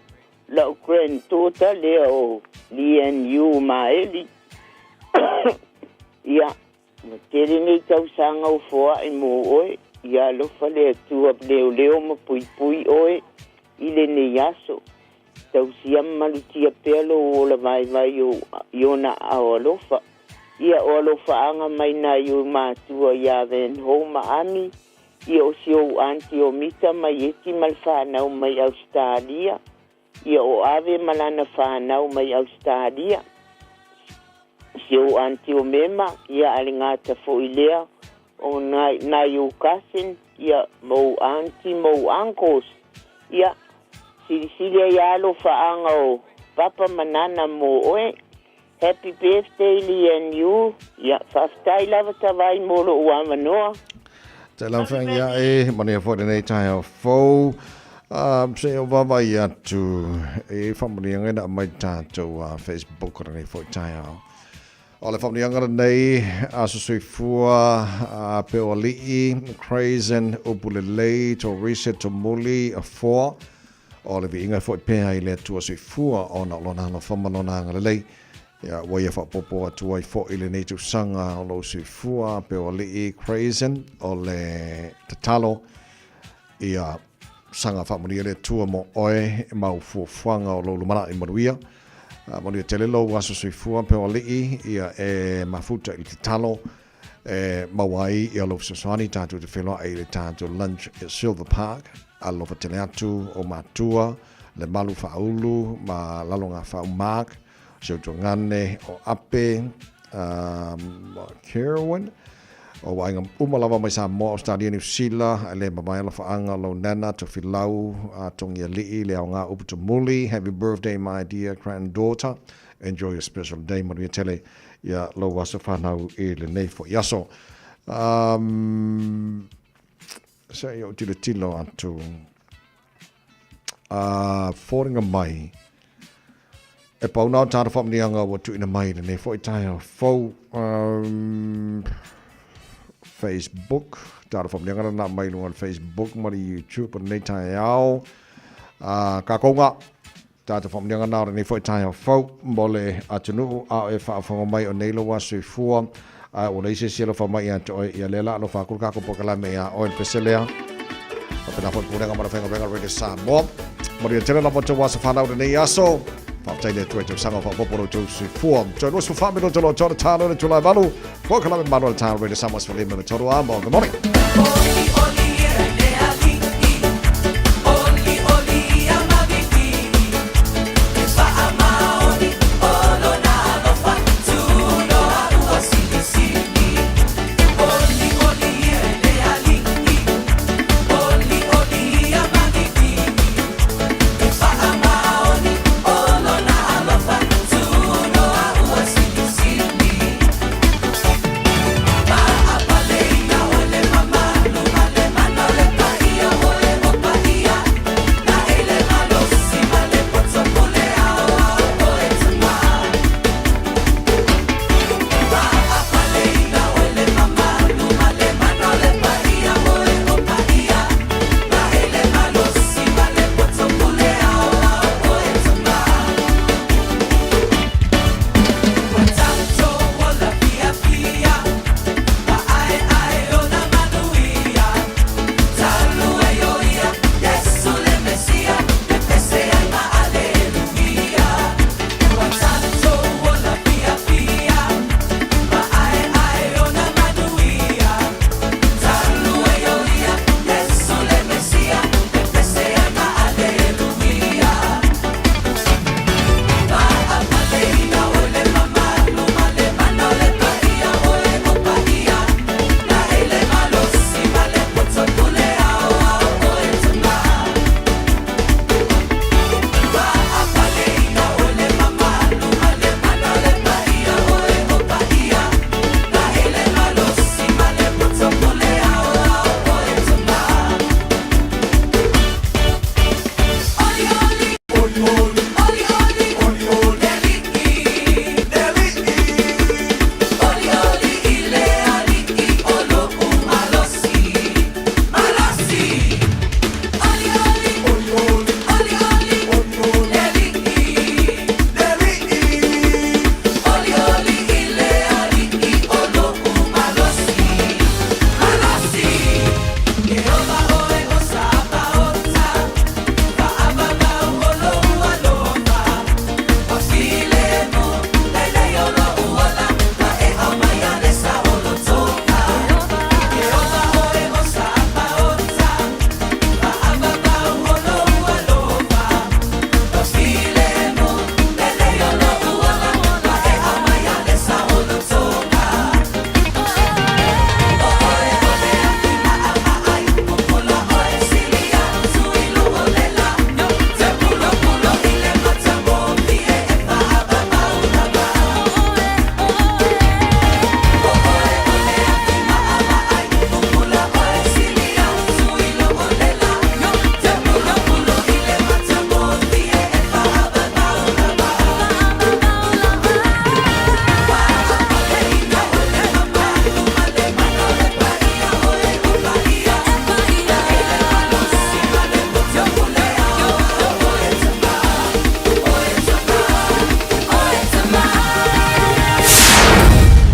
Lau granddaughter lea o Leanne Yu Maeli. Ia, ua tele nei tausaga o foai mo oe, ia alofa le Atua leoleo ma puipui oe i lenei aso. Tausia ma malutia pea lou ola vaivai o i ona aao alofa. Ia o alofaaga mai nai ou matua ia Van Ho ma Ami, Ia o si ou aunty o Mita mai Eti ma le whanau mai Australia. Ia o Ave ma lana whanau mai Australia. Si ou aunty o Mema, ia a le gata foi lea o nai, nai ou cousin, ia ma ou aunty ma ou uncles. Ia, silisili ai alofaaga o Papa ma Nana mo oe. Happy birthday Leanne Yu. Ia, faafetai lava Tavai mo lou avanoa. Te lau whangi a e, manuia foi lenei taeao fou. Se o vaavaai atu e faamanuiaga ina aumai tatou Facebook o lenei foi taeao. O le faamanuiaga lenei aso soifua Peoalii, Crazen, Upu Lelei, Torisa, Tomuli, Afoa. O le viiga e foi pea i le Atua soifua ona o Lona alofa ma Lona agalelei. Ia, ua ia faaopoopo atu ai foi lenei tausaga o lou soifua, Peoalii Crazen, o le tatalo ia saga faamanuia le Atua mo oe ma au fuafuaga o lou lumanai manuia. Manuia tele lou aso soifua, Peoalii, ia e mafuta i le tatalo e maua ai ia lou fesoasoani tatou te feiloai i le tatou lunch i Silver Park. Alofa tele atu o matua, le malu faaulu ma Lalogafau Mark, si ou tuagane o Ape, Kerwin, o aiga uma lava mai Samoa, Australia, Niu Sila, e le mavae alofaaga lou nana, Tofilau, Togialii, le aoga upu tumuli. Happy birthday my dear granddaughter. Enjoy your special day. Manuia tele ia lou aso fanau i lenei foi aso. Um, se i ou tilotilo atu. Fōringa mai, e pau nā o tātou whaamanianga ua tuuina mai lenei foi taeao fou. Facebook, tātou whaamanianga na mai lunga le Facebook ma le YouTube o lenei taeao. Kākou ngā, tātou whaamanianga nā o lenei foi taeao fou mo le atunuu a o e whaafonga mai o nei lou aso soifua. Ua leai se isi e alofa mai ia te oe, ia lea la alofa aku le kākou polokalame iā oe le pese lea. Faapena foi le pulega ma le faiga Radio Samoa. Manuia tele lava o tou aso fanau lenei aso. Faafetai le Atua i tausaga o faaopoopo lo outou soifua. Toe 24 minute loa tona talo le itula e 8. Polokalame Malu a le Taeao Radio Samoa 15 a mo. Good morning.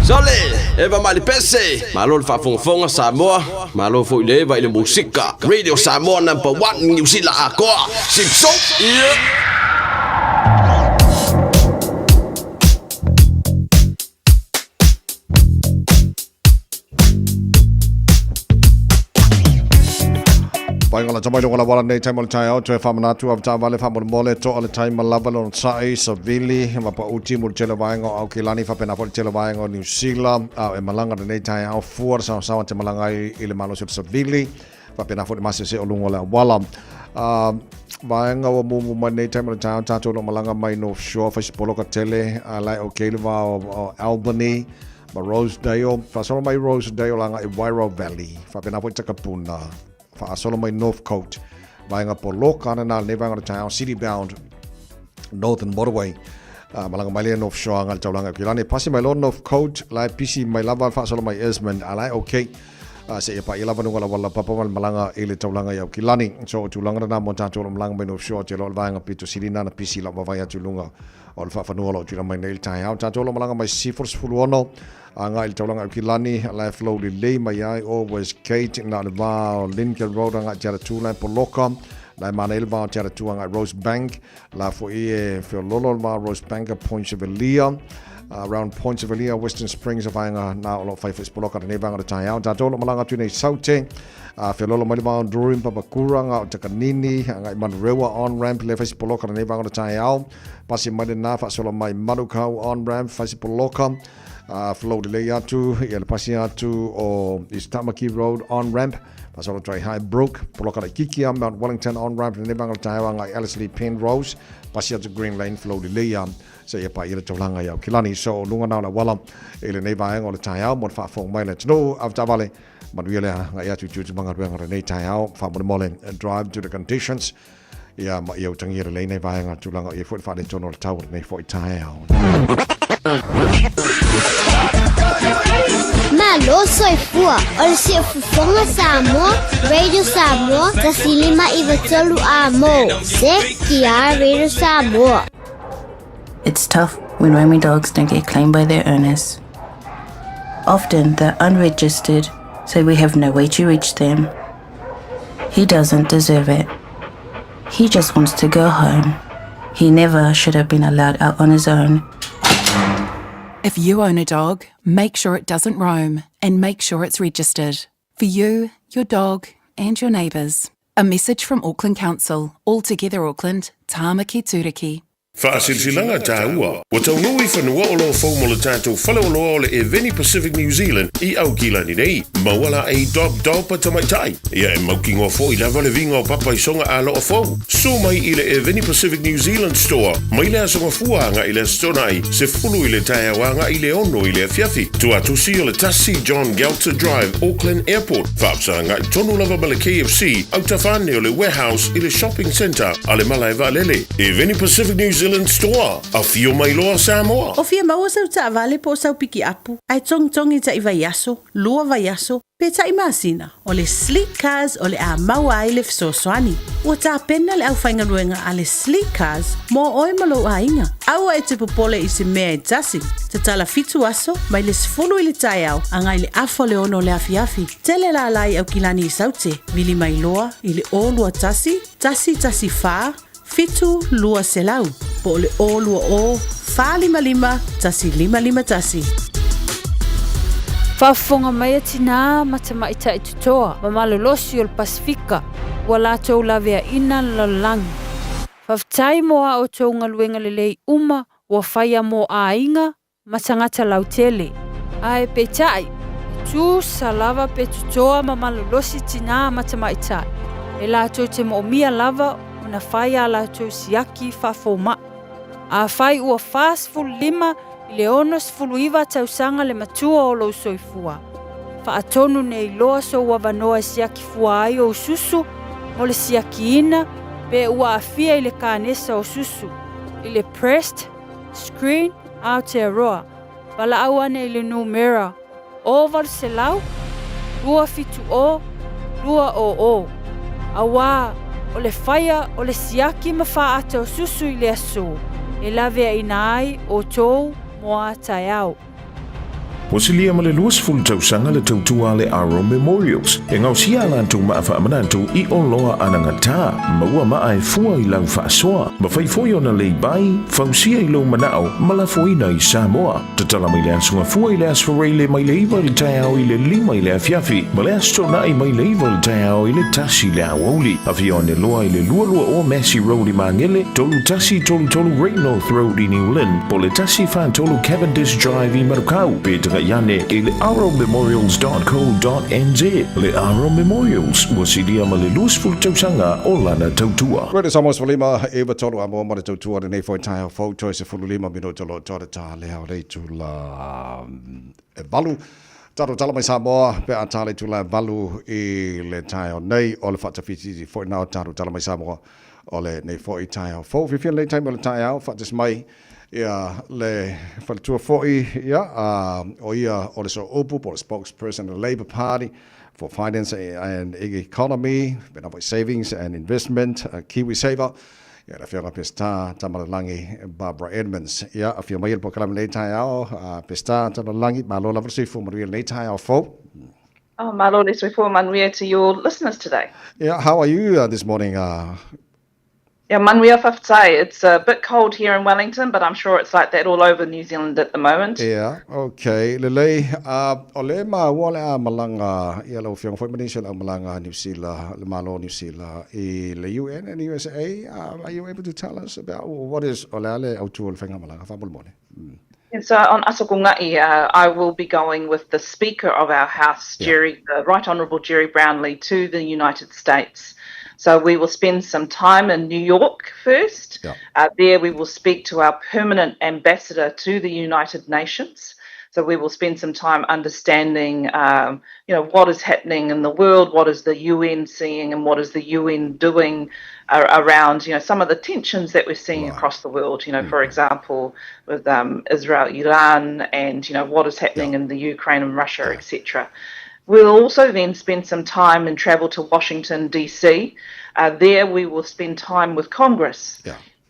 Sole, Eva Malipese, malo le faafogafoga Samoa, malo foi le Eva i le musika. Radio Samoa number 1 Niu Sila atoa. Sipso, yeah. Painga la tamai longa la wala nei taima le taeao toe whamanatu a taavale faamolemole toa le taima lava le onosai savili ma pauti mo le tele vaega o Aukilani faapena foi le tele vaega o Niu Sila a e malaga lenei taeao fua le saosaoa te malaga ai i le malosi o le savili faapena foi le masese o luga o le auala vaega ua mumu mai nei taima le taeao tatou lo malaga mai North Shore fai se poloka tele a lae o kei le va o Albany ma Rosedale faasolo mai Rosedale agai i Wairau Valley faapena foi Takapuna faasolo mai Northcote vaega poloka ana na lenei vaega o le taeao City Bound Northern Motorway malaga mai lea North Shore agai le taulaga i Aukilani pasi mai loa Northcote la e pisi mai lava faasolo mai Esmond a la e okay seia paia lava luga o le auala laupapa ma le malaga i le taulaga i Aukilani. So o tulaga lena mo tatou o lo o malaga mai North Shore te loa o le vaega pito sili na pisi lau vaavaai atu i luga o le faafanua o lo o tuuina mai nei i le taeao. Tatou o lo o malaga mai Sisifo le 16 agai i le taulaga i Aukilani, la e flow lelei mai ai o Westgate na o le va o Lincoln Road agai i Te Aratū la e poloka. La e manaia le va o Te Aratua agai Rosebank, la foi e feololo le va o Rosebank a Point Chevalier, around Point Chevalier, Western Springs a vaega na o lo o fai foi se poloka lenei vaega o le taeao. Tatou o lo o malaga atu nei i Saute, feololo mai le va o Drury ma Papakura, nga o Takanini, agai Manurewa on ramp le fai se poloka lenei vaega o le taeao. Pasi mai lena faasolo mai Manukau on ramp fai se poloka. Flow lelei atu ia le pasi atu o East Tamaki Road on ramp. Faasolo atu ai Highbrook, poloka laitiiti a Mount Wellington on ramp lenei vaega o le taeao agai Ellerslie Penrose, pasi atu Green Lane flow lelei a seia paia le taulaga i Aukilani. So o luga na o le auala i lenei vaega o le taeao mo le faafofoga mai a le atunuu. Avetaavale, manuia le agai atu i tiute ma galuega o lenei taeao. Faamolemole, drive to the conditions. Ia, ma ia utagia lelei nei vaega tulaga o i ai foi le faaletonu o le tau o lenei foi taeao. Malo soifua o le Siufofoga Samoa, Radio Samoa, 1593 A mo, CKR Radio Samoa. It's tough when roaming dogs don't get claimed by their owners. Often they're unregistered, so we have no way to reach them. He doesn't deserve it. He just wants to go home. He never should have been allowed out on his own. If you own a dog, make sure it doesn't roam and make sure it's registered. For you, your dog, and your neighbours. A message from Auckland Council, All Together Auckland, Tāmaki Tūriki. Faasilasilaga taua, ua taunuu i fanua o lo o fou mo le tatou faleoloa o le Eveni Pacific New Zealand i Aukilani nei. Maua la ei Dog Dopa tamaitai. Ia e mautinoa foi lava le viga o papa i soga aloa fou. Su mai i le Eveni Pacific New Zealand Store mai le Aso Gafua agai i le Aso Toonai, 10 i le taeao agai i le 6 i le afiafi. Tuatusi o le 1 John Geltzer Drive, Auckland Airport. Faafesagai tonu lava ma le KFC, autafa ane o le Warehouse i le Shopping Centre a le Malae Vaalele. Eveni Pacific New Zealand Store, afio mai loa Samoa. O fia maua sau taavale po o sau pikiapu, ae togitogi taʻi vaiaso, lua vaiaso, pe taʻi masina, o le Sleek Cars o le a maua ai le fesoasoani. Ua tapena le aufaigaluega a le Sleek Cars mo oe ma lou aiga. Aua e te popole i se mea e tasi. Tatala fitu aso, mai le 10 i le taeao agai i le afa o le 6 o le afiafi. Tele lala i Aukilani i Saute, vili mai loa i le 021 114 7200 po o le 020 455 1551. Faafofoga mai a tinā ma tamaitai totoa ma malolosi o le Pasefika ua latou laveaina le lalolagi. Faafetai mo a outou galuega lelei uma ua faia mo aiga ma tagata lautele. Ae peitai, e tusa lava pe totoa ma malolosi tinā ma tamaitai, e latou te moomia lava ona fai a latou siaki faafomaʻi. Afai ua 45 i le 69 tausaga le matua o lou soifua, faatonu nei loa sou avanoa e siaki fua ai ou susu mo le siakiina pe ua aafia i le kanesa o susu, i le breast screen Aotearoa, valaau ane i le numera 0800 270 200, auā o le faia o le siaki ma faaata o susu i le aso e laveaina ai outou mo a taeao. Ua silia ma le 20 tausaga le tautua a le Aro Memorials e gaosia a latou maa faamanatu i oloa anagata, maua maa e fua i lau faasoa, mafai foi ona lei bai, fausia i lou manao ma lafoina i Samoa. Tatala mai le Aso Gafua i le Aso Faraile mai le 9 i le taeao i le 5 i le afiafi ma le Aso Toonai mai le 9 i le taeao i le 1 i le aoauli. Afio ane loa i le 22 o Massey Road i Magele, 3133 Great North Road i New Lynn, po o le 143 Cavendish Drive i Manukau, pe tagai ane i le arrowmemorials.co.nz. Le Arrow Memorials, ua silia ma le 20 tausaga o lana tautua. Koe te Samoa 15, e 93 a moa ma le tautua lenei foi taeao fou toe 15 minute o lo o toa le tā lea o le itula e 8. Tatou tala mai Samoa pe a tā le itula e 8 i le taeao nei o le faatafitiiti foi na o tatou tala mai Samoa o lenei foi taeao fou. Fiafia lenei taimi o le taeao faatasi mai ia le faletua foi ia o ia o le sooupu po o le spokesperson of the Labour Party for Finance and Economy, pena foi Savings and Investment, KiwiSaver, ia le afioga Pesita Tamalelangi Barbara Edmonds. Ia, afio mai i le polokalame lenei taeao, Pesita Tamalelangi, malo lava le soifua manuia lenei taeao fou. Oh, malo le soifua manuia to your listeners today. Yeah, how are you this morning? Yeah, manuia fa'afetai. It's a bit cold here in Wellington, but I'm sure it's like that all over New Zealand at the moment. Yeah, okay. Lelei, o le maua le a malaga ia lau afioga foi ma nisi o le aumalaga a Niu Sila, le Malo o Niu Sila i le UN and USA. Are you able to tell us about what is, o le a le autu o le faigamalaga faamolemole? And so on Aso Konga'i, I will be going with the Speaker of our House, Gerry, the Right Honourable Gerry Brownlee, to the United States. So we will spend some time in New York first. There we will speak to our permanent ambassador to the United Nations. So we will spend some time understanding, what is happening in the world, what is the UN seeing, and what is the UN doing around, some of the tensions that we're seeing across the world. For example, with Israel, Iran, and what is happening in the Ukraine and Russia, etc. We'll also then spend some time and travel to Washington, D.C. There we will spend time with Congress.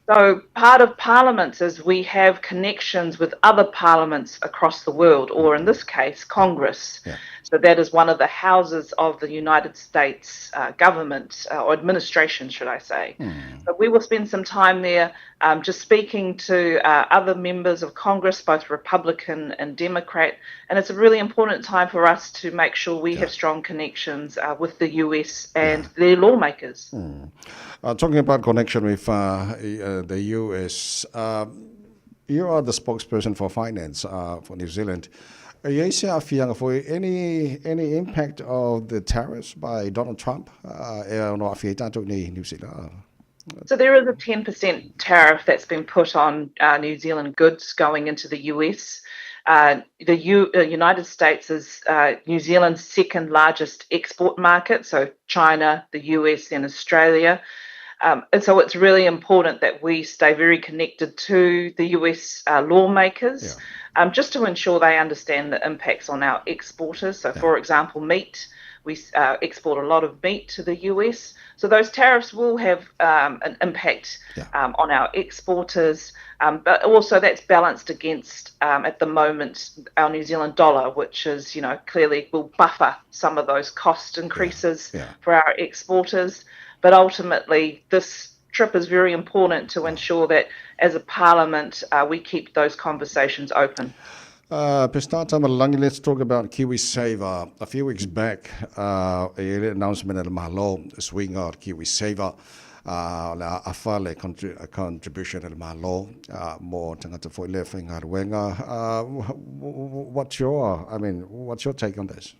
So part of parliaments is we have connections with other parliaments across the world, or in this case, Congress. So that is one of the houses of the United States government, or administration, should I say. But we will spend some time there just speaking to other members of Congress, both Republican and Democrat. And it's a really important time for us to make sure we have strong connections with the US and their lawmakers. Talking about connection with the US, you are the spokesperson for finance for New Zealand. E i ai se aafiaga foi, any impact of the tariffs by Donald Trump e ono aafia ai tatou i New Zealand? So there is a 10% tariff that's been put on New Zealand goods going into the US. The United States is New Zealand's second largest export market, so China, the US, and Australia. And so it's really important that we stay very connected to the US lawmakers just to ensure they understand the impacts on our exporters. So, for example, meat. We export a lot of meat to the US. So those tariffs will have an impact on our exporters. But also that's balanced against, at the moment, our New Zealand dollar, which is, clearly will buffer some of those cost increases for our exporters. But ultimately, this trip is very important to ensure that as a parliament, we keep those conversations open. Pesita Tamalagi, let's talk about KiwiSaver. A few weeks back, e i ai le announcement a le Malo, suiga o le KiwiSaver, o le a afa le contribution a le Malo mo tagata foi le faigaluega. What's your, I mean, what's your take on this?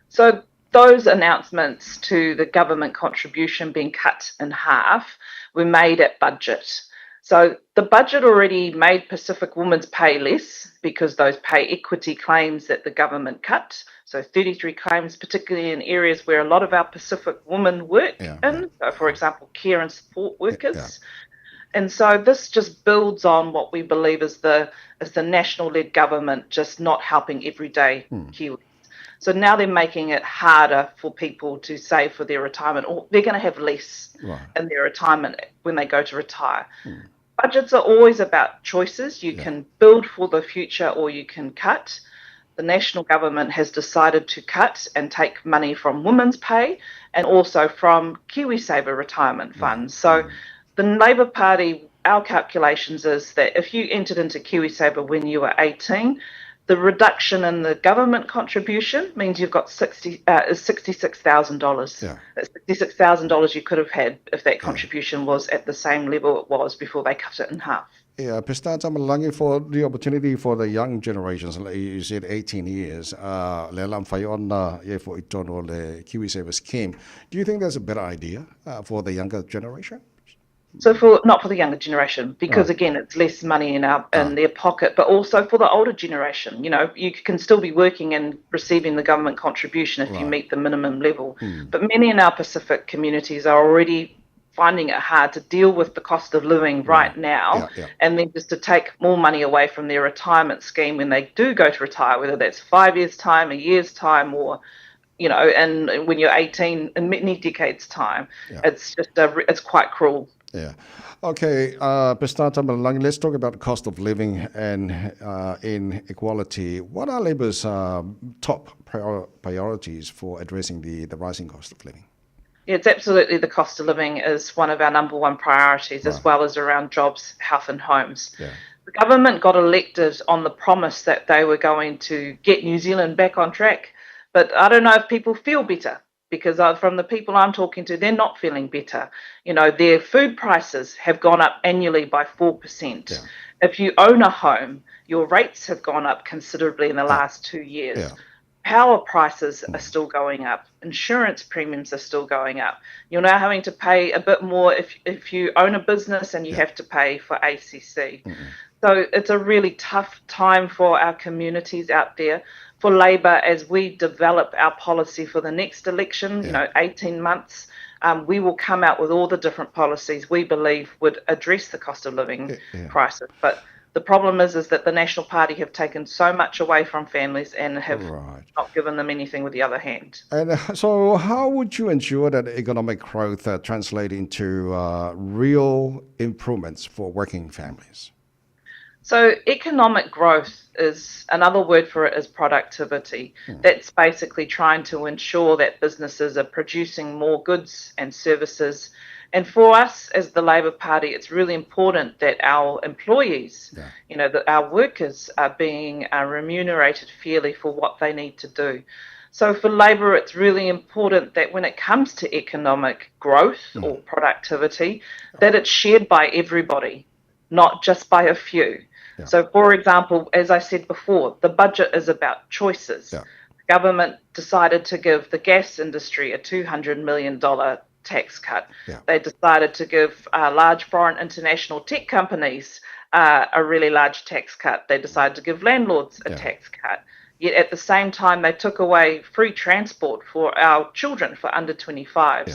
So those announcements to the government contribution being cut in half were made at budget. So the budget already made Pacific women's pay less because those pay equity claims that the government cut. So 33 claims, particularly in areas where a lot of our Pacific women work in. So for example, care and support workers. And so this just builds on what we believe is the national-led government just not helping everyday Kiwis. So now they're making it harder for people to save for their retirement, or they're going to have less in their retirement when they go to retire. Budgets are always about choices. You can build for the future or you can cut. The national government has decided to cut and take money from women's pay and also from KiwiSaver retirement funds. So the Labour Party, our calculations is that if you entered into KiwiSaver when you were 18, the reduction in the government contribution means you've got is $66,000. That's $66,000 you could have had if that contribution was at the same level it was before they cut it in half. Yeah, Pesita Tamalagi, for the opportunity for the young generations, like you said 18 years, le la mafai ona i ai foi i totonu o le KiwiSaver scheme. Do you think that's a better idea for the younger generation? So for not for the younger generation, because again, it's less money in their pocket, but also for the older generation. You can still be working and receiving the government contribution if you meet the minimum level. But many in our Pacific communities are already finding it hard to deal with the cost of living right now, and then just to take more money away from their retirement scheme when they do go to retire, whether that's 5 years' time, a year's time, or and when you're 18 in many decades' time, it's quite cruel. Yeah. Okay, Pesita Tamalelagi, let's talk about the cost of living and inequality. What are Labour's top priorities for addressing the, the rising cost of living? It's absolutely the cost of living is one of our number one priorities, right. as well as around jobs, health, and homes. Yeah. The government got elected on the promise that they were going to get New Zealand back on track. But I don't know if people feel better because from the people I'm talking to, they're not feeling better. You know, their food prices have gone up annually by 4%. Yeah. If you own a home, your rates have gone up considerably in the last two years. Yeah. Power prices are still going up. Insurance premiums are still going up. You're now having to pay a bit more if, if you own a business and you yeah. have to pay for ACC. So it's a really tough time for our communities out there. For Labor, as we develop our policy for the next election, yeah. you know, 18 months, um, we will come out with all the different policies we believe would address the cost of living yeah. crisis. But the problem is, is that the National Party have taken so much away from families and have right. not given them anything with the other hand. And uh, so, how would you ensure that economic growth uh, translates into uh, real improvements for working families? So, economic growth is another word for it is productivity. That's basically trying to ensure that businesses are producing more goods and services. And for us as the Labor Party, it's really important that our employees, yeah. you know, that our workers are being uh, remunerated fairly for what they need to do. So for Labor, it's really important that when it comes to economic growth or productivity, that it's shared by everybody, not just by a few. Yeah. So, for example, as I said before, the budget is about choices. Yeah. The government decided to give the gas industry a $200 million tax cut. Yeah. They decided to give uh, large foreign international tech companies uh, a really large tax cut. They decided to give landlords a yeah. tax cut. Yet at the same time, they took away free transport for our children for under 25s. Yeah.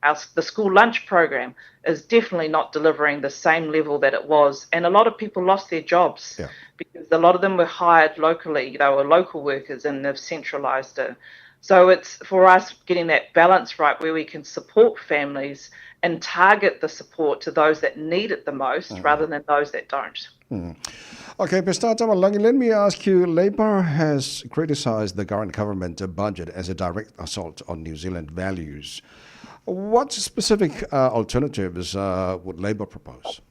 Our, the school lunch program is definitely not delivering the same level that it was. And a lot of people lost their jobs yeah. because a lot of them were hired locally. They were local workers and they've centralised it. So it's for us getting that balance right where we can support families and target the support to those that need it the most mm. rather than those that don't. Mm. Okay, Mr. Tamalelagi, let me ask you Labour has criticised the current government budget as a direct assault on New Zealand values. What specific uh, alternatives uh, would Labour propose?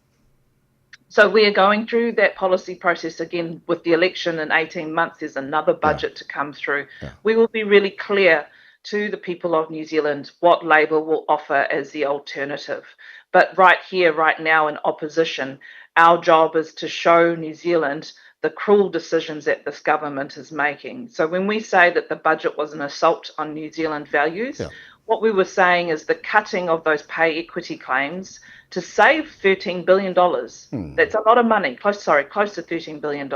So we are going through that policy process again with the election in 18 months. There's another budget yeah. to come through. Yeah. We will be really clear to the people of New Zealand what Labour will offer as the alternative. But right here, right now, in opposition, our job is to show New Zealand the cruel decisions that this government is making. So when we say that the budget was an assault on New Zealand values, yeah. what we were saying is the cutting of those pay equity claims to save $13 billion. That's a lot of money, close, sorry, close to $13 billion.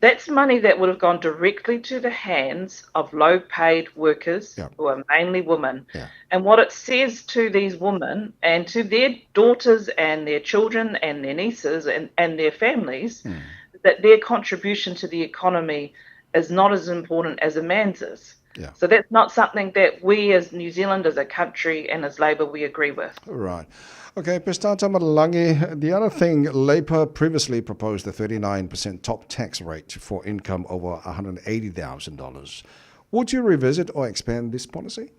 That's money that would have gone directly to the hands of low paid workers yeah. who are mainly women. Yeah. And what it says to these women and to their daughters and their children and their nieces and, and their families that their contribution to the economy is not as important as a man's is. Yeah. So that's not something that we as New Zealand, as a country, and as Labour, we agree with. Right. Okay, Pesita Tamalelagi, the other thing, Labour previously proposed a 39% top tax rate for income over $180,000. Would you revisit or expand this policy?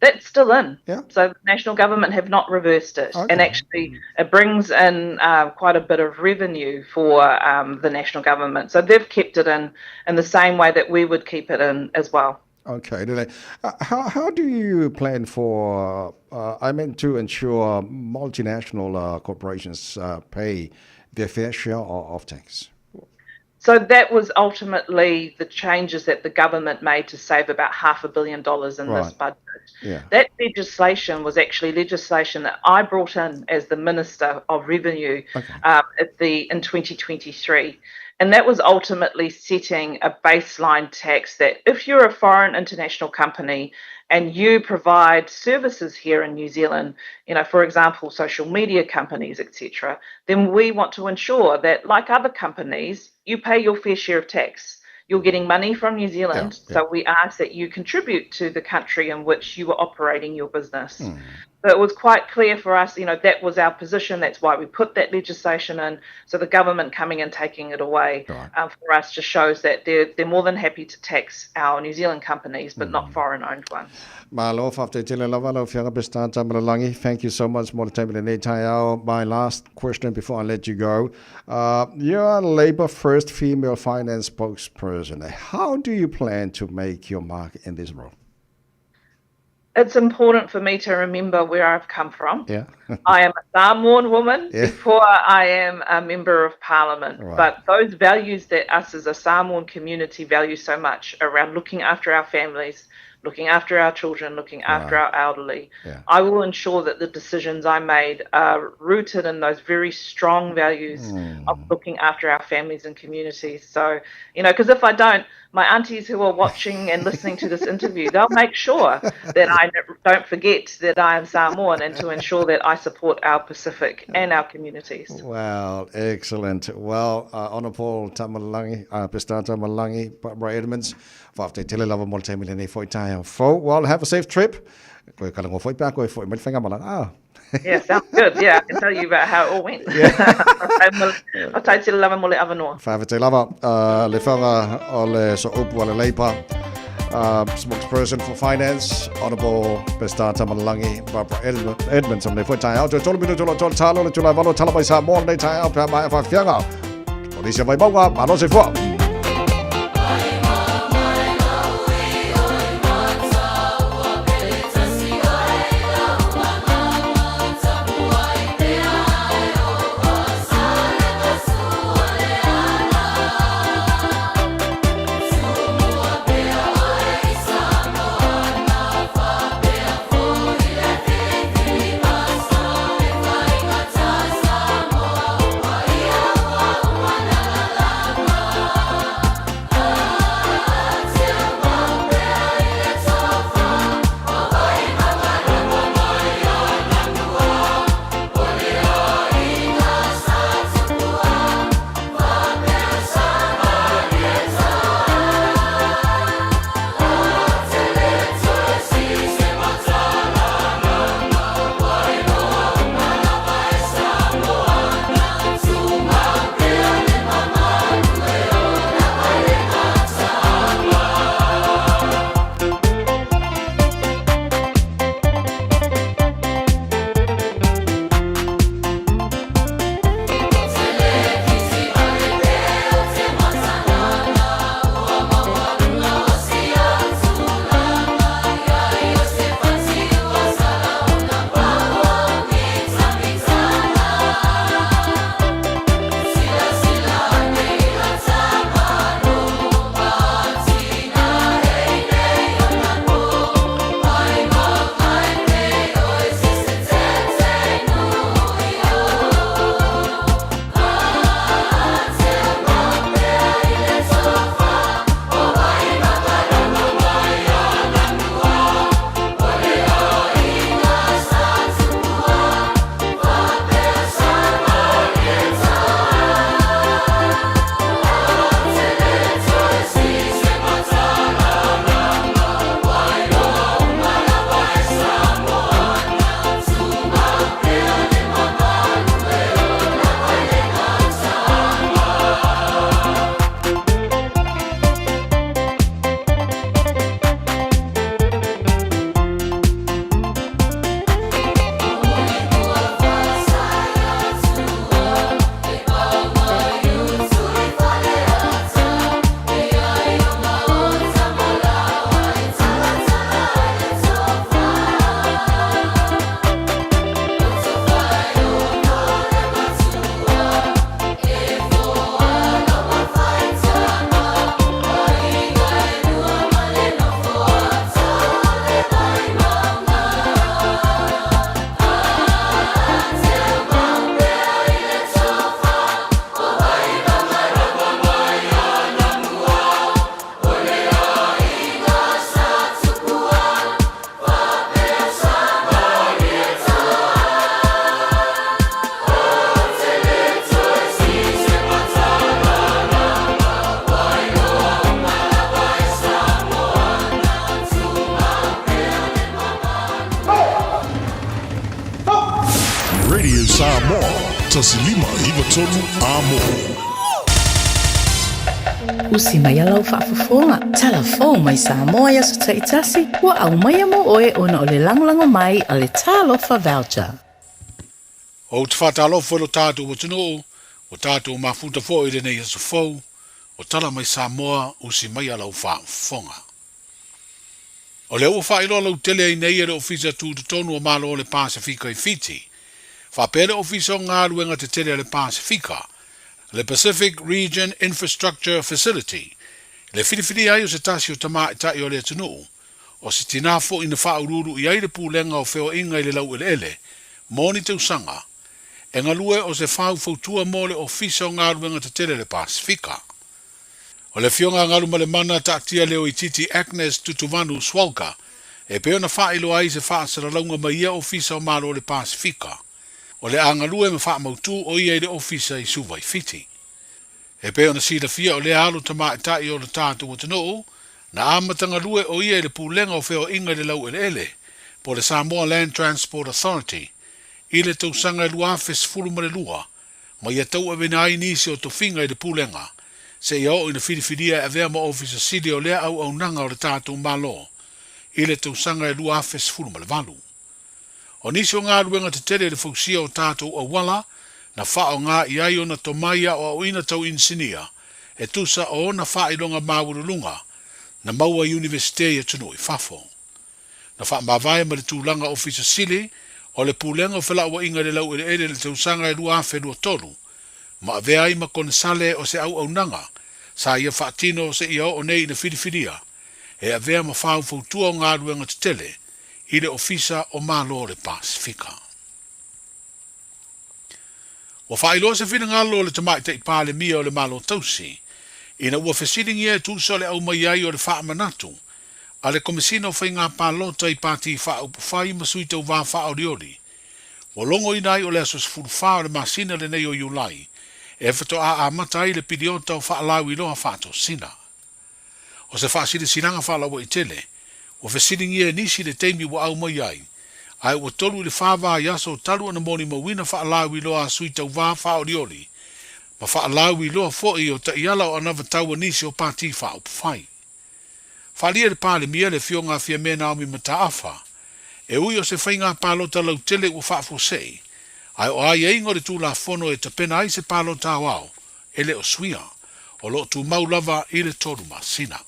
That's still in. Yeah. So the national government have not reversed it. Okay. And actually, it brings in uh, quite a bit of revenue for um, the national government. So they've kept it in in the same way that we would keep it in as well. Okay. Uh, how, how do you plan for, uh, I meant to ensure multinational uh, corporations uh, pay their fair share of, of tax? So that was ultimately the changes that the government made to save about half a billion dollars in right. this budget. Yeah. That legislation was actually legislation that I brought in as the Minister of Revenue okay. um, at the in 2023. And that was ultimately setting a baseline tax that if you're a foreign international company and you provide services here in New Zealand, you know, for example, social media companies, etc., then we want to ensure that, like other companies, you pay your fair share of tax. You're getting money from New Zealand, yeah, yeah. so we ask that you contribute to the country in which you are operating your business. So it was quite clear for us, you know, that was our position. That's why we put that legislation in. So the government coming and taking it away right. for us just shows that they're, they're more than happy to tax our New Zealand companies, but. not foreign owned ones. Malo faafetai lava lau Afioga Peseta Taimalelagi. Thank you so much mo le taimi lenei taeao. My last question before I let you go. You are Labour first female finance spokesperson. How do you plan to make your mark in this role? It's important for me to remember where I've come from. Yeah. I am a Samoan woman yeah. before I am a member of parliament. Right. But those values that us as a Samoan community value so much around looking after our families, looking after our children, looking after right. our elderly. Yeah. I will ensure that the decisions I made are rooted in those very strong values. of looking after our families and communities. So, you know, because if I don't, my aunties who are watching and listening to this interview, they'll make sure that I don't forget that I am Samoan and to ensure that I support our Pacific and our communities. Well, excellent. Well, Honourable Taimalelagi, Peseta Taimalelagi, Barbara Edmonds, Faafetai tele lava mo le taimi lenei foi taeao fou. Well, have a safe trip. Koe kalango foi pea koe foi mai le whaingamalaga. Ah. Yeah, sounds good. Yeah, I can tell you about how it all went. Yeah. Faafetai tele lava mo le avanoa. Faafetai lava. Le whainga o le sooupu a le Labour. Spokesperson for Finance, Honourable Peseta Taimalelagi, Barbara Edmonds, o lenei foi taeao. Toe tolu minutu o lo talo le tula valo tala mai Samoa lenei taeao pea mai a whawhianga. Polisi Vaimauga, malo soifua. 1593 Amo. Usi mai lau faafofoga, tala fou mai Samoa i aso taitasi, ua aumaia mo oe ona o le lagolago mai a le Talofa Voucher. Ou te faatalofa i lo tatou atunuu, ua tatou mafuta foi i lenei aso fou, o tala mai Samoa, usi maia lau faafofoga. O lea ua faailoa lautele ai nei e le Ofisa Tutotonu o Malo o le Pasefika i Fiti, faapea le Ofisa o Galuega Tetele a le Pasefika, le Pacific Region Infrastructure Facility, le filifilia ai o se tasi o tamaitai o le atunuu, o se tinā foi na faauluulu i ai le Pulega o Feoaiga i le Laueleele mo ni tausaga, e galue o se faufautua mo le Ofisa o Galuega Tetele a le Pasefika. O le Afioga a Galumalemana Taatia Leoititi Agnes Tutuvanu Swalka e pei ona faailoa ai se faasalalauga mai ia Ofisa o Malo o le Pasefika, o le a galue ma faamautū o ia i le Ofisa i Suva i Fiti. E pei ona silafia o lea alo tamaitai o le tatou atunuu, na amata galue o ia i le Pulega o Feoaiga i le Laueleele, po o le Samoa Land Transport Authority, i le tausaga e 2012, ma ia tauaveina ai nisi o tofiga i le Pulega, seia oo ina filifilia e avea ma Ofisa Sili o lea auaunaga o le tatou Malo i le tausaga e 2018. O nisi o galuega tetele i le fausia o tatou auala na faaaoga i ai ona tomai aoaoina tau inisinia e tusa o ona faailoga maualuluga na maua i Iunivesite i atunuu i fafo. Na faamavae ma le tulaga Ofisa Sili o le Pulega o Felauaiga i le Laueleele i le tausaga e 2023, ma avea ai ma konesale o se auaunaga sa ia faatino seia oo nei ina filifilia e avea ma faufautua o galuega tetele i le Ofisa o Malo o le Pasefika. Ua faailoa se finagalo o le Tamaitai Palemia o le Malo Tausi ina ua fesiligia e tusa le aumai ai o le faamanatu a le Komesina o Faiga Palota i Pati Faaupufai ma Sui Tauva Faaolioli ua logoina ai o le aso 14 o le masina lenei o Iulai e faatoa amata ai le piliota o faalauiloa faatosina. O se faasilasilaga faalauaitele, ua fesiligia e nisi le taimi ua aumai ai, ae ua 3 i le 4 vaiaso talu ona molimauina faalauiloa a sui tauva faaolioli ma faalauiloa foi o taiala o anavatau a nisi o Pati Faaupufai. Faaalia e le Palemia le Afioga a Fiame Naomi Mataafa, e ui o se faiga palota lautele ua faafuasei, ae o aiaiga o le Tulafono e tapena ai se palota aoao e le o suia, o lo o tumau lava i le 3 masina.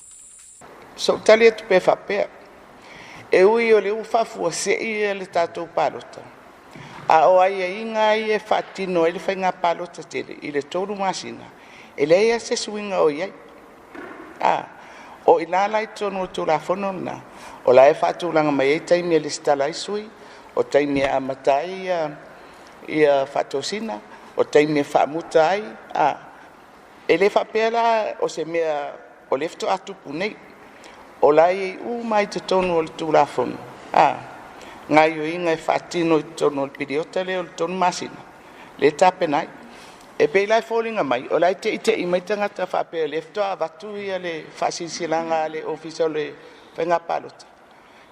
Sou tali atu pe faapea, e ui o lea ua faafuasei le tatou palota, a o aiaiga ia e faatino ai le faiga palota tele i le 3 masina, e leai lava se suiga o i ai. A, o i ina la i totonu o le Tulafono lena, o la e faatulaga mai ai taimi e lesitala ai sui, o taimi e amata ai ia faatosina, o taimi e faamuta ai, a, e le faapea la o se mea o lea faatoa tupu nei. O la e i ai uma i totonu o le Tulafono, a, gaoioiga e faatino i totonu o le piliota lea o le 3 masina, lea e tapena ai. E pei la e foliga mai, o la e teitei mai tagata faapea o lea faatoa avatu ia le faasilasilaga a le Ofisa o le Faiga Palota.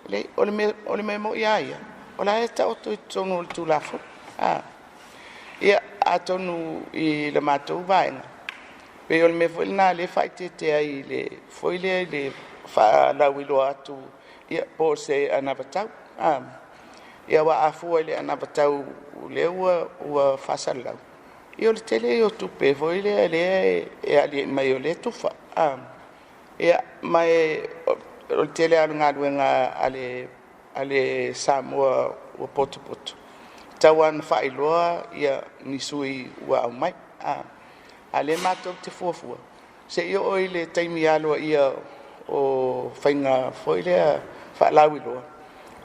Leai, o le mea moni lava ia, o la e taoto i totonu o le Tulafono. A, ia, atonu i le matou vaega, pei o le mea foi lena lea e faaeteete ai i le foi lea i le faalauiloa atu, ia, po o se anavatau. A, ia, aua a fua i le anavatau lea ua faasalalau, ia o le tele ia o tupe foi lea lea e aliae mai o lea e tufa. A, ia, ma e o le tele lava o le galuega a le Samoa ua potopoto, tau lava ina faailoa ia ni sui ua aumai. A, a lea matou te fuafua, se i oo i le taimi aloaia o faiga foi lea faalauiloa,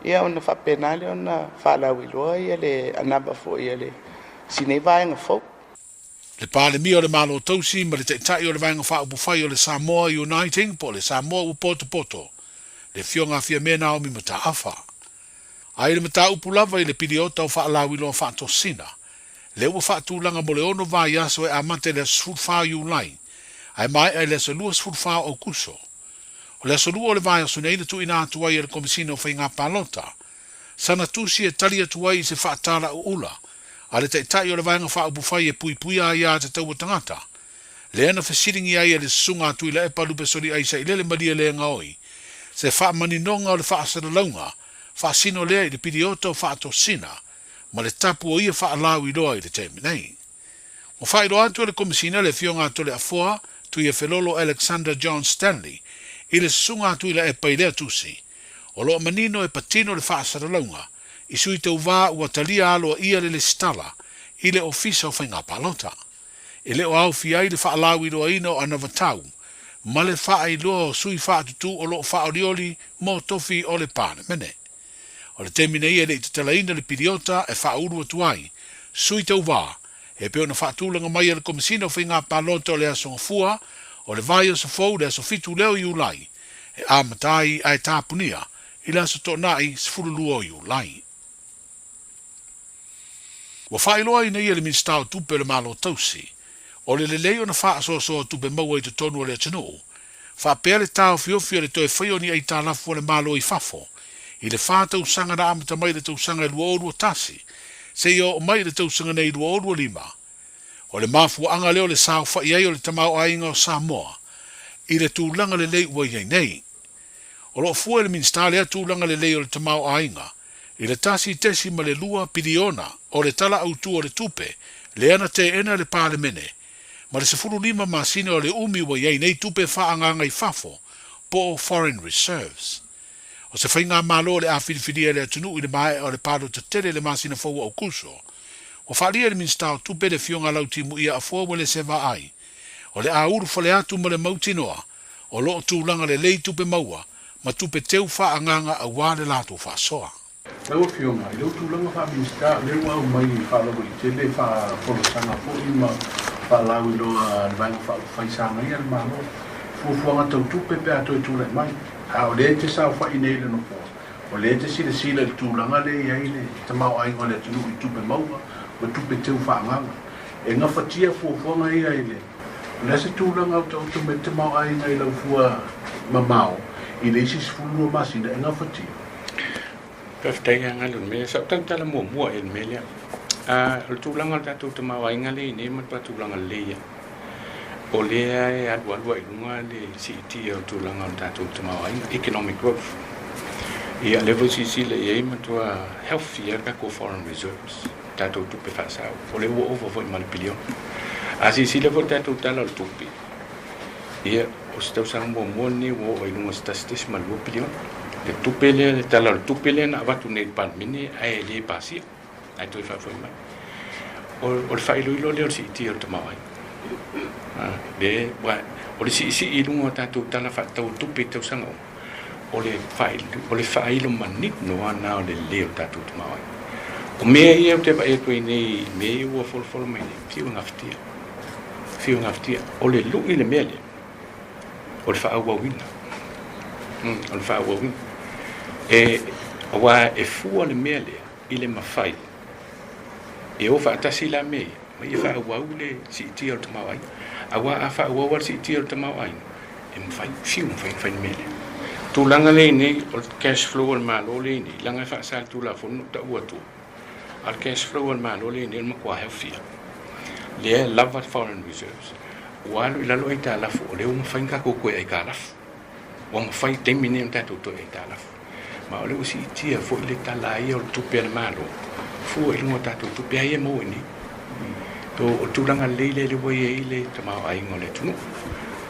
ia ona faapena lea ona faalauiloa ia le anava foi a le si nei vaega fou. Le Palemia o le Malo Tausi ma le Taitai o le Vaega Faaupufai o le Samoa Uniting po o le Samoa Ua Potopoto, le Afioga a Fiame Naomi Mataafa. A i le mataupu lava i le piliota o faalauiloa faatosina, lea ua faatulaga mo le 6 vaiaso e amata i le aso 14 o Iulai ae maea i le aso 24 o Aokuso. O le aso 2 o le vaiaso nei na tuuina atu ai e le Komesina o Faiga Palota sana tusi e tali atu ai i se faatala uula a le Taitai o le Vaega Faaupufai e Puipuia Aiā Tatau a Tagata, lea na fesiligia ai e le Susuga a Tuilaepa Lupesoliai Sailele Malielegaoi se faamaninoga o le faasalalauga faasino lea i le piliota o faatosina ma le tapu o ia faalauiloa i le taimi nei. Ua faailoa atu e le Komesina le Afioga a Toleafoa Tuiafelolo Alexander John Stanley i le Susuga a Tuilaepa i lea tusi, o lo o manino e patino le faasalalauga i sui tauva ua talia aloaia le lesitala i le Ofisa o Faiga Palota. E le o aofia ai le faalauiloaina o anavatau ma le faailoa o sui faatutū o lo o faaolioli mo tofi o le Palemene. O le taimi nei e le i tatalaina le piliota e faaulu atu ai sui tauva e pei ona faatulaga mai e le Komesina o Faiga Palota o le Aso Gafua o le vaiaso fou le aso 7 lea o Iulai e amata ai ae tapunia i le aso Toonai 12 o Iulai. Ua faailoaina ia le Minisita o Tupe o le Malo Tausi, o le lelei ona faasoasoa tupe maua i totonu o le atunuu, faapea le taofiofi o le toe faia o ni aitalafu a le Malo i fafo i le 4 tausaga na amata mai i le tausaga e 2021 seia oo mai i le tausaga nei 2025. O le mafuaaga lea o le saofai ai o le tamaoaiga o Samoa i le tulaga lelei ua i ai nei. O lo o fua e le Minisita lea tulaga lelei o le tamaoaiga i le 1.2 piliona o le Tala Autu o le Tupe lea na teena e le Palemene ma le 15 masina o le umi ua i ai nei tupe faaagaaga i fafo po o foreign reserves. O se faigamalo o le a filifilia e le atunuu i le maea o le palota tele i le masina fou o Aokuso. Ua faaalia e le Minisita o Tupe le Afioga Lautimuia Afoa Uelese Vaai o le a ulufale atu ma le mautinoa o lo o tulaga lelei tupe maua ma tupe teu faaagaaga aua le latou faasoa. Lau Afioga, i lou tulaga faa-Minisita, o lea ua aumai faalauaitele faafolasaga foi ma faalauiloa a le Vaega Faaupufai sa agaia le Malo i fuafuaga tau tupe pe a toe tulai mai. A o lea e te saofai nei i le Nofoa, o lea e te silasila i le tulaga lea e i ai le tamaoaiga o le atunuu i tupe maua ma tupe teu faaagaaga. E gafatia fuafuaga ia i le. O le a se tulaga o taoto mai le tamaoaiga i lau fua mamao i le isi 12 masina e gafatia? Faafetai ia Galu i le mea lea. Sa ou tautala muamua i le mea lea. O le tulaga o le tatou tamaoaiga lea e i ai nei ma le faatulaga lelei ia, o lea e alualu ai i luga le siitia o le tulaga o le tatou tamaoaiga, economic growth. Ia, o lea foi silasila i ai e matua healthy lava le tatou foreign reserves, tatou tupe faasao, o lea ua ova foi ma le piliona. A silasila foi i le tatou Tala o le Tupe, ia, o se tausaga muamua lenei ua oo ai i luga o se 1.2 piliona. Le tupe lea, le Tala o le Tupe lea na avatu nei i le Palemene ae le pasia, ae toe faafoi mai. O, o le faailoilo lea o le siitia o le tamaoaiga. Le, o le siisii i luga o tatou tala faatatau o tupe i tausaga uma, o le o le faailo manino lava lena o le lelei o le tatou tamaoaiga. O mea ia ou te vaai atu ai nei i mea ia ua folafolafola mai nei, fiu e gafatia. Fiu e gafatia. O le lui i le mea lea, o le faaauauina. O le faaauauina. E, aua e fua le mea lea i le mafai e o faatasi la mea ia, ma ia faaauau le siitia o le tamaoaiga. Aua a faaauau lava le siitia o le tamaoaiga, e mafai, fiu mafai ona fai le mea lea. Tulaga lea i nei, o le cash flow a le Malo lea i nei, leaga e faasa e le Tulafono na ou taua atua, a o le cash flow a le Malo lea i nei o le matua healthy lava. Lea e lava le foreign reserves. Ua alu i lalo aitalafu, o lea ua mafai ona tatou toe aitalafu. Ua mafai i le taimi lenei ona tatou toe aitalafu. Ma o lea ua siitia foi le tala ia o le tupe a le Malo, fua i luga o tatou tupe lava ia e maua i inei. So, o le tulaga lelei lea lea ua i ai le tamaoaiga o le atunuu.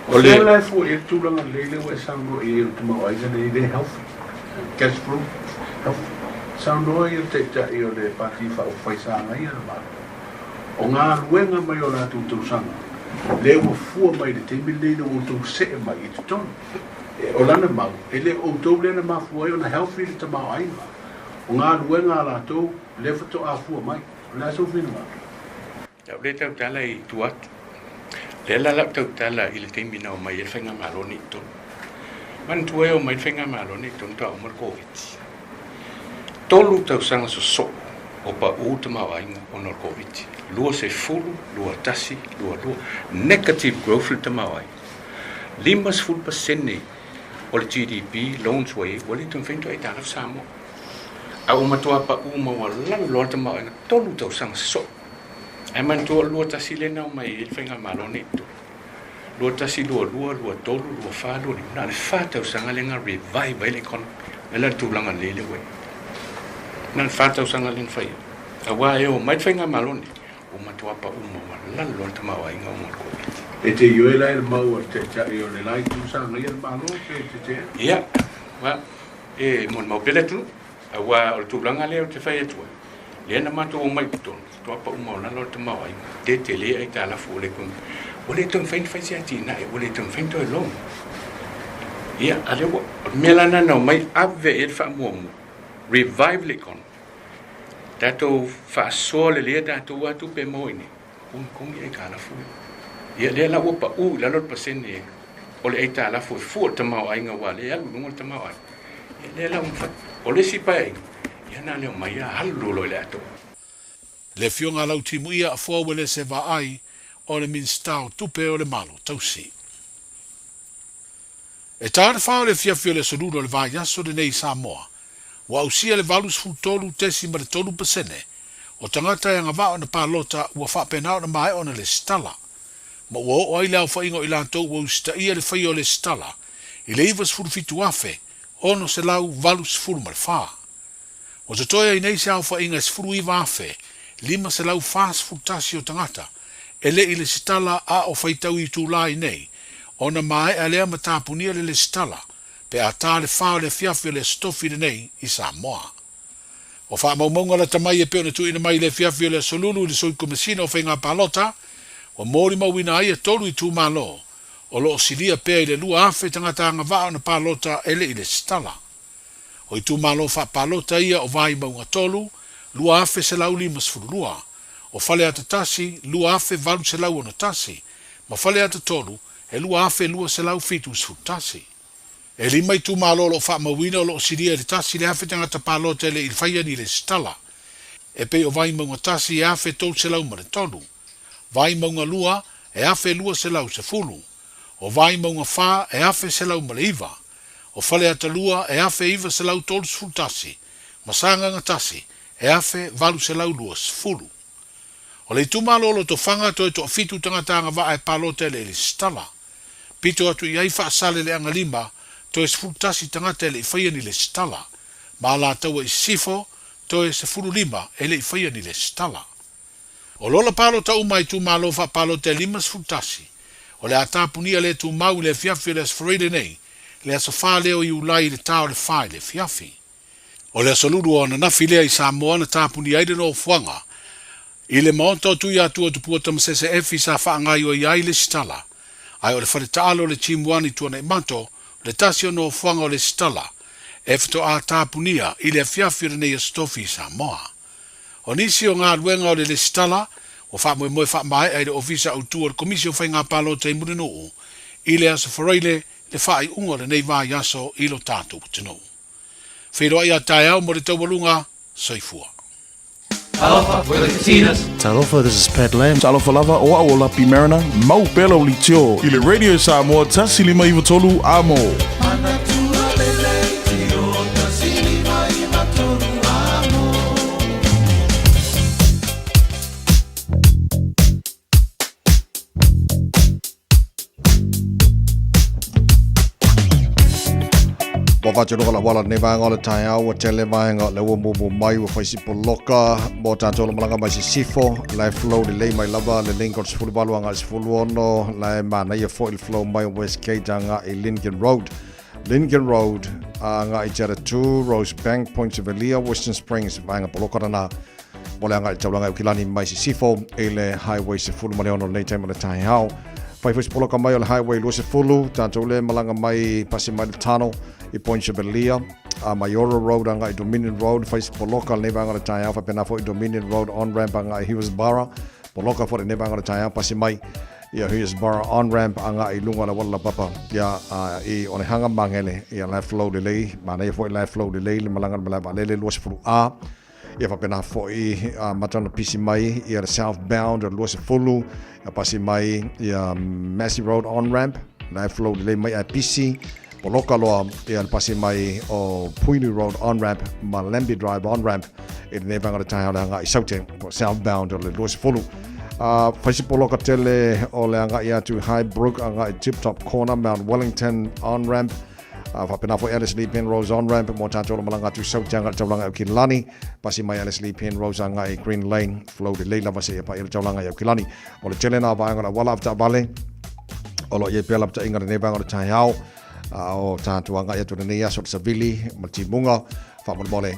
O le la e fua i ai le tulaga lelei lea ua e saunoa i ai o le tamaoaiga lenei lea e healthy, cash flow healthy. Saunoa ia le Taitai o le Pati Faaupufai sa agaia le Malo. O galuega mai o latou tausaga lea ua fua mai i le taimi lenei ina ua outou see mai i totonu. O lana mau, e le o outou lea na mafua ai ona healthy le tamaoaiga. O galuega a latou lea faatoa fua mai. O le a sou finagalo? Lau lea tautala i tua atu. Lea la lau tautala i le taimi na omai ai le faigamalo nei i totonu. Manatua e omai le faigamalo nei i totonu faatoa uma le Koviti. 3 tausaga sosoo o pau tamaoaiga ona o le Koviti. 20, 21, 22. Negative growth le tamaoaiga. 50% o le GDP loans ua i ai, ua le toe mafai ona toe aitalafu Samoa. A ua matua paʻū maualalo loa le tamaoaiga, 3 tausaga sosoo. Ae manatua o le 21 lea na omai ai le faigamalo nei i totonu. 21, 22, 23, 24, 25, na o le fa tausaga lea na revive ai le economy. O le a le tulaga lelei lea ua i ai. Na o le fa tausaga lea na fai ai. Aua e omai le faigamalo nei, ua matua paʻū maualalo loa le tamaoaiga ona o le Koviti. E te ioe la i le mau a le Taitai o le la itu sa agaia le Malo pe e te tea? Ia, well, e molimau pea le atunuu, aua o le tulaga lea ou te fai atu ai, lea na matou omai i totonu, faatoa paʻū maualalo le tamaoaiga, tetele aitalafu o le economy, ua le toe mafai ona fai se atinae, ua le toe mafai ona toe loan. Ia, a lea ua, o le mea la lena na omai ave i ai le faamuamua, revive le economy, Tatou faasoa lelei a tatou a tupe e maua i inei, kogi aitalafu ia. Ia lea la ua pau i lalo le pasene o le aitalafu e fua i le tamaoaiga aua lea e alu i luga le tamaoaiga. Ia lea la ua mafai. O le isi paeaiga, ia na leo mai a alu loa i le atoa. Le Afioga a Lautimuia Afoa Uelese Vaai o le Minisita o Tupe o le Malo Tausi. E ta le fa o le afiafi o le Aso Lula o le vaiaso lenei i Samoa, ua ausia le 83.3% o tagata e agavaa ona palota ua faapena ona maea ona lesitala, ma ua oo ai le aofaiga o i latou ua usitaia le faia o lesitala i le 97,684. Ua totoe ai nei se aofaiga e 19,541 o tagata e le i lesitala a o faitau itula ai nei, ona maea lea ma tapunia le lesitala pe a ta le fa o le afiafi o le Aso Tofi lenei i Samoa. O faamaumauga lata mai e pei ona tuuina mai i le afiafi o le Aso Lulu i le Sui Komesina o Faiga Palota, ua molimauina ai e tolu itumalo o lo o silia pea i le 2,000 tagata agavaa ona palota e le i lesitala. O itumalo faapalota ia o Vaimauga 3, 2,152, o Faleata 1, 2,861, ma Faleata 3, e 2,271. E lima itumalo o lo o faamauina o lo o silia i le tasi le afe tagata palota e le i faia ni lesitala. E pei o Vaimauga 1 e 1,303, Vaimauga 2 e 1,210, o Vaimauga 4 e 1,109, o Faleata 2 e 1,931 ma Sagaga 1 e 1,820. O le itumalo o Lotofaga toe toafitu tagata agavaa e palota i le lesitala. Pito atu i ai Faasaleleaga 5 toe 11 tagata e le i faia ni lesitala, ma Alataua i Sisifo toe 15 e le i faia ni lesitala. O lola palota uma a itumalo faapalota e 51, o le a tapunia le tumau i le afiafi o le Aso Faraile nei, le aso 4 lea o Iulai i le ta o le 4 i le afiafi. O le aso Lulu o ananafi lea i Samoa na tapunia ai le nofoaga i le Maota o Tuiatua Tupua Tamasese Efi sa faagaioia ai lesitala, ae o le fale taalo o le Team One i Tuanaimato le tasi o nofoaga o lesitala e faatoa tapunia i le afiafi o lenei Aso Tofi i Samoa. O nisi o galuega o le lesitala ua faamoemoe faamaea i le Ofisa Autu o le Komisi o Faiga Palota i Mulinuu i le Aso Faraile le faaiuga o lenei vaiaso i lo tatou atunuu. Feiloai a taeao mo le taualuga, soifua. Talofa, we're the Katinas. Talofa, this is Pat Lam. Talofa lava, o au o Lapi Mariner, mau pea lau leitio i le Radio Samoa 1593 amo. Ua faatinoga le auala lenei vaega o le taeao ua tele vaega o lea ua mumu mai ua fai si poloka mo tatou le malaga mai sisifo la e flow lelei mai lava le link o le 18 agai 16 la e manaia foi le flow mai o Westgate agai Lincoln Road Lincoln Road agai Jetta 2 Rosebank Point Sevelia Western Springs vaega poloka lana mo le agai taulaga i Ukilani mai sisifo i le Highway 16 lenei taimi o le taeao. Fai foi se poloka mai o le Highway 20, tatou le malaga mai pasi mai le tunnel i Point Chevalier, a Maioro Road agai Dominion Road, fai se poloka lenei vaega o le taeao, faapena foi Dominion Road on-ramp agai Hillsborough, poloka foi lenei vaega o le taeao pasi mai ia Hillsborough on-ramp agai i luga o le auala laupapa ia i Onehanga Magele, ia la e flow lelei, manaia foi la e flow lelei le malaga i le malae vaalele 20A. Ia faapena foi a mata ona pisi mai ia le southbound o le 20, ia pasi mai ia Massey Road on ramp, la e flow lelei mai ae pisi Poloka loa ia le pasi mai o Puinu Road on-ramp ma Lambie Drive on-ramp i lenei vaega o le taeao le agai i Saute po southbound o le 20. Fai si poloka tele o le agai atu i Highbrook, agai Tip Top Corner, Mount Wellington on-ramp, faapena foi Alice Lee Penrose on-ramp mo tātou o malaga atu Saute agai le taulaga i Aukilani. Pasi mai Alice Lee Penrose agai Green Lane, flow lelei lava seia paia le taulaga i Aukilani. O le tele nā vaega o le auala avetaavale o lo o i ai pea lapataiga lenei vaega o le taeao a o tātou agai atu lenei aso le savili ma le timuga faamolemole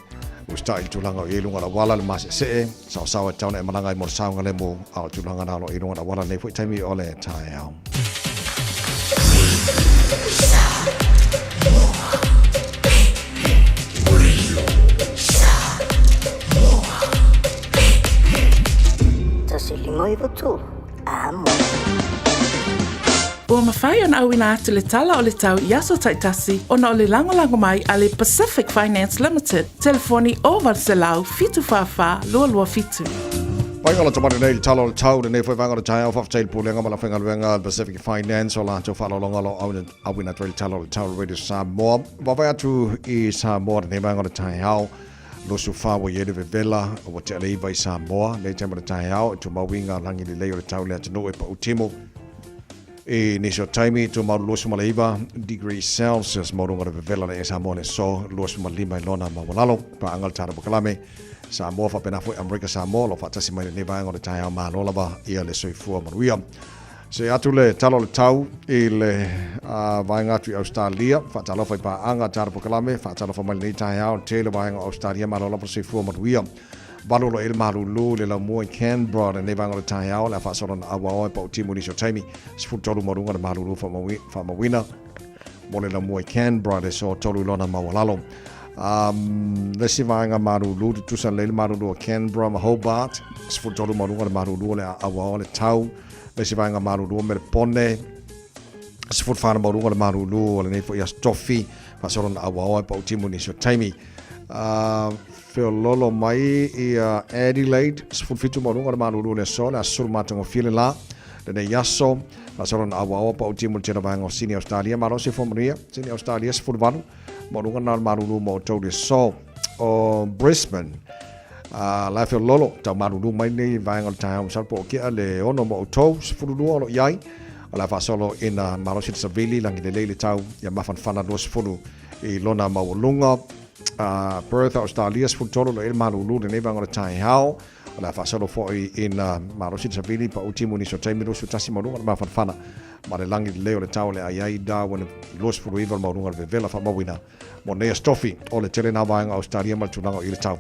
usitai i le tulaga o i ai luga o le auala le maseesee saosaoa e tatau ona e malaga ai mo le saogalemu a o le tulaga na o lo o i luga o le auala lenei foi taimi o le taeao. 153, Amo. Ua mafai ona auina atu le tala o le tau i aso taitasi ona o le lagolago mai a le Pacific Finance Limited, telefoni 0800 744 227. Pai ola tamari nei le tala o le tau, lenei foi vaega o le taeao, faafetai i le Pulega ma le Aufaigaluega a le Pacific Finance o latou faaaloaloga o lo o auina atu ai le tala o le tau Radio Samoa. Vaavaai atu i Samoa lenei vaega o le taeao. 24 ua i ai le vevela, ua tea le 9 i Samoa, nei taimi o le taeao, e tumau i ngā rangi lelei o le tau le atunuu e pau timu. I nisi o taimi, tumau 29 degrees Celsius maualuga le vevela le e Samoa le so 25 i lona maualalo. Paaga le tala pakalame, Samoa faapena foi Amerika Samoa lo faatasi mai lenei vaega o le taeao malo lava ia le soifua manuia. Se atu le tala o le tau i le vaega atu i Australia, faatalofa i paaga tala pakalame, faatalofa mai lenei taeao tele vaega o Australia malo lava le soifua manuia. Valu o lo o i ai le malulu i le laumua i Canberra lenei vaega o le taeao, le a faasolo na auaoa e pautimu i nisi o taimi, 13 maualuga le malulu faamauina mo le laumua i Canberra le so 3 i lona maualalo. Le isi vaega malulu, tutusa lelei le malulu o Canberra ma Hobart, 13 maualuga le malulu o le a auaoa le tau. Le isi vaega malulu o Melepone, 14 maualuga le malulu o lenei foi aso tofi, faasolo na auaoa e pautimu i nisi o taimi. Feololo mai i Adelaide, 17 maualuga le malulu o le aso, le aso sulumatagofie le la, lenei aso, faasolo na auaoa pautimu i le tele vaega o Sydney, Australia, malo se manuia, Sydney, Australia, 18 maualuga na o le malulu mo outou le aso. O Brisbane, la feololo, tau malulu mai nei vaega o le taeao masalo po o kea le ono mo outou, 12 o lo i ai, o le a faasolo ina malosi le savili, lagi lelei le tau, ia mafanafana 20 i lona maualuga. Perth, Australia, 13 lo i le malulu lenei vaega o le taeao, o le a faasolo foi ina malosi le savili, pa utimu nisi o taimi 21 maualuga le mafanafana ma le lagi lelei o le tau o le ai ai Darwin 29 le maualuga le vevela faamauina mo nei aso tofi o le tele nā vaega o Australia ma le tulaga o i le tau.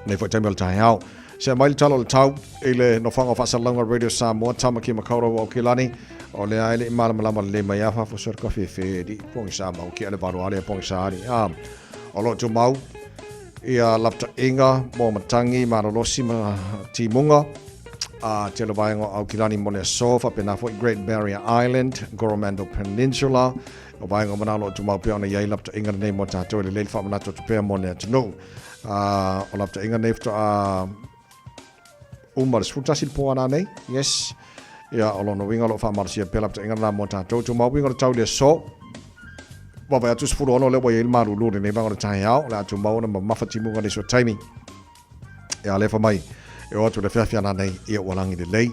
Nei foi taimi o le taeao. Se mai le tala o le tau i le nofoaga o faasalalauga Radio Samoa, Tamaki Makaurau o Aukilani, o lea ai le i malamalama lelei mai a faafoso le kafe fe di pongisa mau ki ale valo ale pongisa ali. A, o lo tumau ia laptaʻiga mo matangi malolosi ma timuga a tele vaega o Aukilani mo le aso faapena foi Great Barrier Island, Coromandel Peninsula, o vaega o manalo o tumau pea ona i ai laptaʻiga lenei mo tātou e lelei le faamanatu atu pea mo le atunuu. O laptaʻiga nei faatoa uma le 11 le po ana nei. Yes. Ia, o lona uiga o lo o faamalosia pea laptaʻiga lena mo tātou. Tumau uiga o le tau i le aso. Vaavaai atu 16 lea ua i ai le malulu lenei vaega o le taeao. O le a tumau ona mamafa timuga nisi o taimi. Ia alefa mai e o atu le feafea nei ia ua lagi lelei.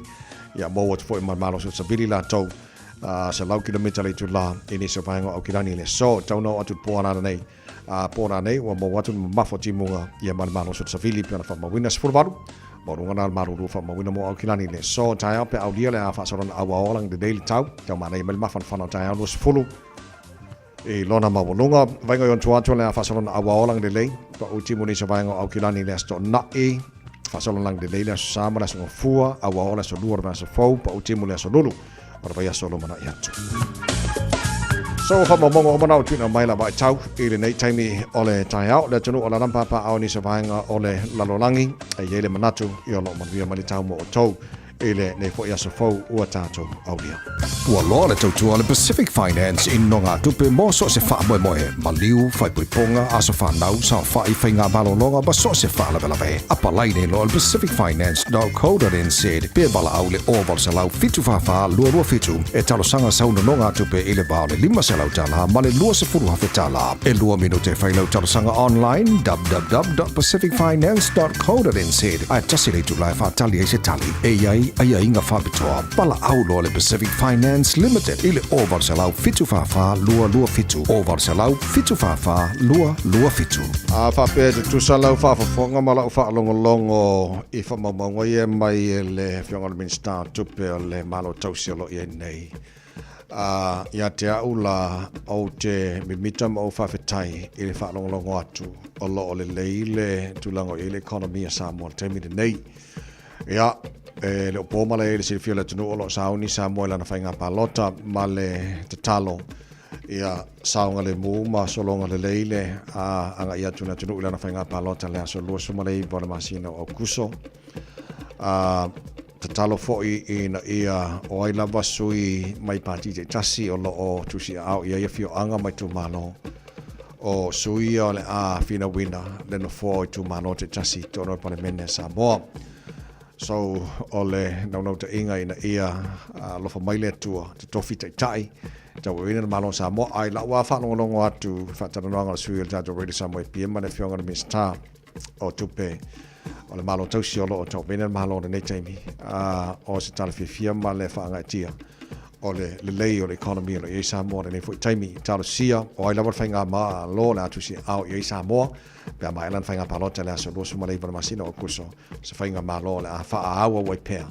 Ia maua atu foi ma le malosi o savili latou 100 kilomita le itula i nisi o vaega o Aukilani i le aso. Tau na o atu le po ana nei. Po rā nei ua maua atu le mamafa o timuga ia ma le malosi o le savili pe ona faamauina 18. Maualuga na le malulu faamauina mo Aukilani i le aso. Taeao pe aulia le a faasolana auaoa lagi lelei le tau. Tau manaia mai le mafanafana o taeao 20 i lona maualuga. Vaega i ona tua atu o le a faasolana auaoa lagi lelei. Pau timu nisi o vaega o Aukilani i le aso Toonai. Faasolana lagi lelei le aso Sa ma le aso Gafua. Auaoa le aso Lua o le vaiaso fou. Pau timu le aso Lulu o le vaiaso o lumanai atu. So faamaumauga uma na o tuuina mai la vaitau i lenei taimi o le taeao. Le atunuu o Lalampa paao nisi o vaega o le lalolagi. E i ai le manatu ia o lo o manuia mai le tau mo outou. I lenei foi aso fou ua tatou aulia. Ua loa le tautua a le Pacific Finance i nogatupe mo so o se faamoemoe, maliu, faaipoipoga, aso fanau, saofai, faiga malologa ma so o se faalavelave. Apalai nei loa le pacificfinance.co.nz pe valaau le 0800 744 227 e talosaga sau nonogatupe i le va o le $500 ma le $20,000. E lua minute e fai lau talosaga online www.pacificfinance.co.nz ae tasi le itula e faatali ai se tali. E i ai aiaiga faapitoa. Valaau loa le Pacific Finance Limited i le 0800 744 227, 0800 744 227. A faapea e tutusa lau faafofoga ma lau faalogologo i faamaumauga ia e mai e le Afioga i le Minisita o Tupe o le Malo Tausi o lo o i ai nei, A ia te au la, ou te mimita ma ou faafetai i le faalogologo atu o lo o lelei le tulaga o i ai le economy a Samoa i le taimi lenei. Ia, e le o po malae i le silafia o le atunuu o lo o sauni Samoa i lana faiga palota ma le tatalo ia saogalemu ma sologa lelei le agai atu o le atunuu i lana faiga palota i le aso 29 o le masina o Aokuso. A tatalo foi ina ia o ai lava sui mai pati taitasi o lo o tusiaao i ai afioaga ma itumalo, o sui ia o le a finauina le nofoa o itumalo taitasi i totonu o le Palemene a Samoa. So, o le naunautaiga ina ia alofa mai le Atua, totofi taitai, tauaveina le Malo o Samoa. Ae i lau lava faalogologo atu i le faatalanoaga a le sui o le tatou Radio Samoa APM ma le Afioga i le Minisita o Tupe o le Malo Tausi o lo o tauaveina le Malo i lenei taimi, o se tala fiafia ma le faagaeetia o le lelei o le economy o lo o i ai Samoa i lenei foi taimi. Talosia, o ai lava le faigamalo o le a tusiaao i ai Samoa pe a maea lana faiga palota i le aso 29 o le masina o Aokuso, se faigamalo o le a faaauau ai pea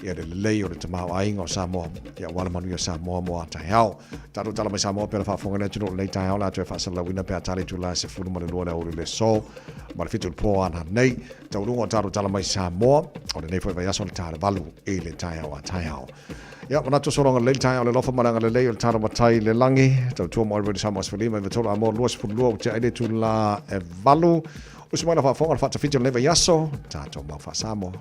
ia le lelei o le tamaoaiga o Samoa, ia aua le manuia o Samoa mo a taeao. Tatou tala mai Samoa pe le faafofoga le atunuu lenei taeao le a toe faasalalauina pe a tali itula e 12 le aoauli le aso ma le 7 i le po ana nei. Taualuga o tatou tala mai Samoa o lenei foi vaiaso le ta le 8 i le taeao a taeao. Ia, manatu sologa lelei le taeao o le alofa ma le agalelei o le talo matai i le lagi. Tautua mo Everybody Samoa 15 i 3 a mo 22 ua tea ai le itula e 8. Usu mai la faafofoga le faatafiti o lenei vaiaso. Tatou mau faa-Samoa.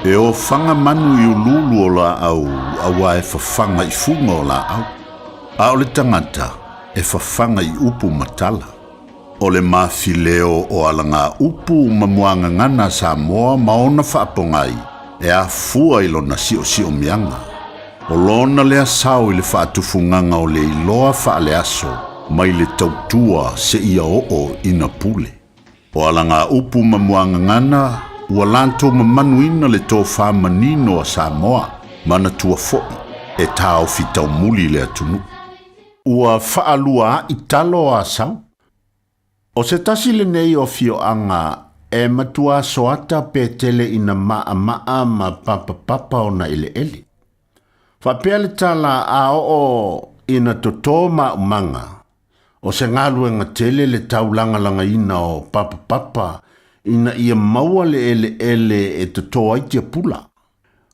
E ofaga manu i uluulu o laau auā e fafaga i fuga o laau, a o le tagata e fafaga i upu ma tala. O le mafileo o alagaupu ma muagagana a Samoa ma ona faapogai e afua i lona siosiomiaga. O lona lea sao i le faatufugaga o le iloa faaleaso mai le tautua seia oo ina pule. O alagaupu ma muagagana ua latou mamanuina le tofa manino a Samoa, manatua foi e taofi taumuli le atunuu. Ua faaluaaʻi talo a Sau. O se tasi lenei o afioaga e matuā soata pe tele ina maʻamaʻa ma papapapa ona eleele. Faapea le tala a oo ina totō maaumaga, o se galuega tele le taulagalagaina o papapapa ina ia maua le eleele e totō ai tiapula.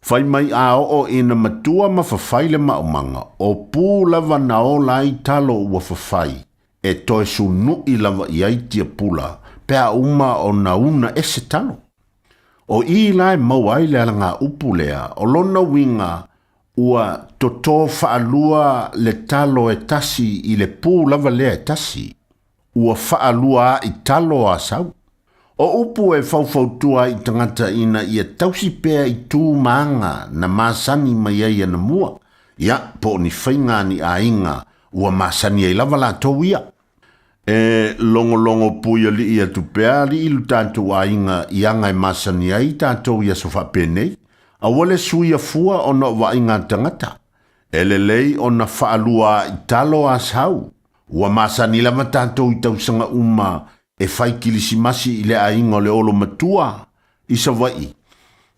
Fai mai a oo ina matua ma fafai le maaumaga, o pū lava na ola ai talo ua fafai, e toe sunuʻi lava i ai tiapula pe a uma ona una ese talo. O i la e maua ai le alagaupu lea, o lona uiga ua totō faalua le talo e tasi i le pū lava lea e tasi. Ua faaluaaʻi talo a Sau. O upu e faufautua ai i tagata ina ia tausi pea i tu ma aga na masani mai ai anamua, ia, po o ni faiga a ni aiga ua masani ai lava latou ia. E logologo puialii atu pea alii lo tatou aiga i aga e masani ai tatou i aso faapenei, aua le suia fua ona o vaaiga a tagata. E lelei ona faaluaaʻi talo a Sau. Ua masani lava tatou i tausaga uma e fai kilisimasi i le aiga o le Olo Matua i Savaii,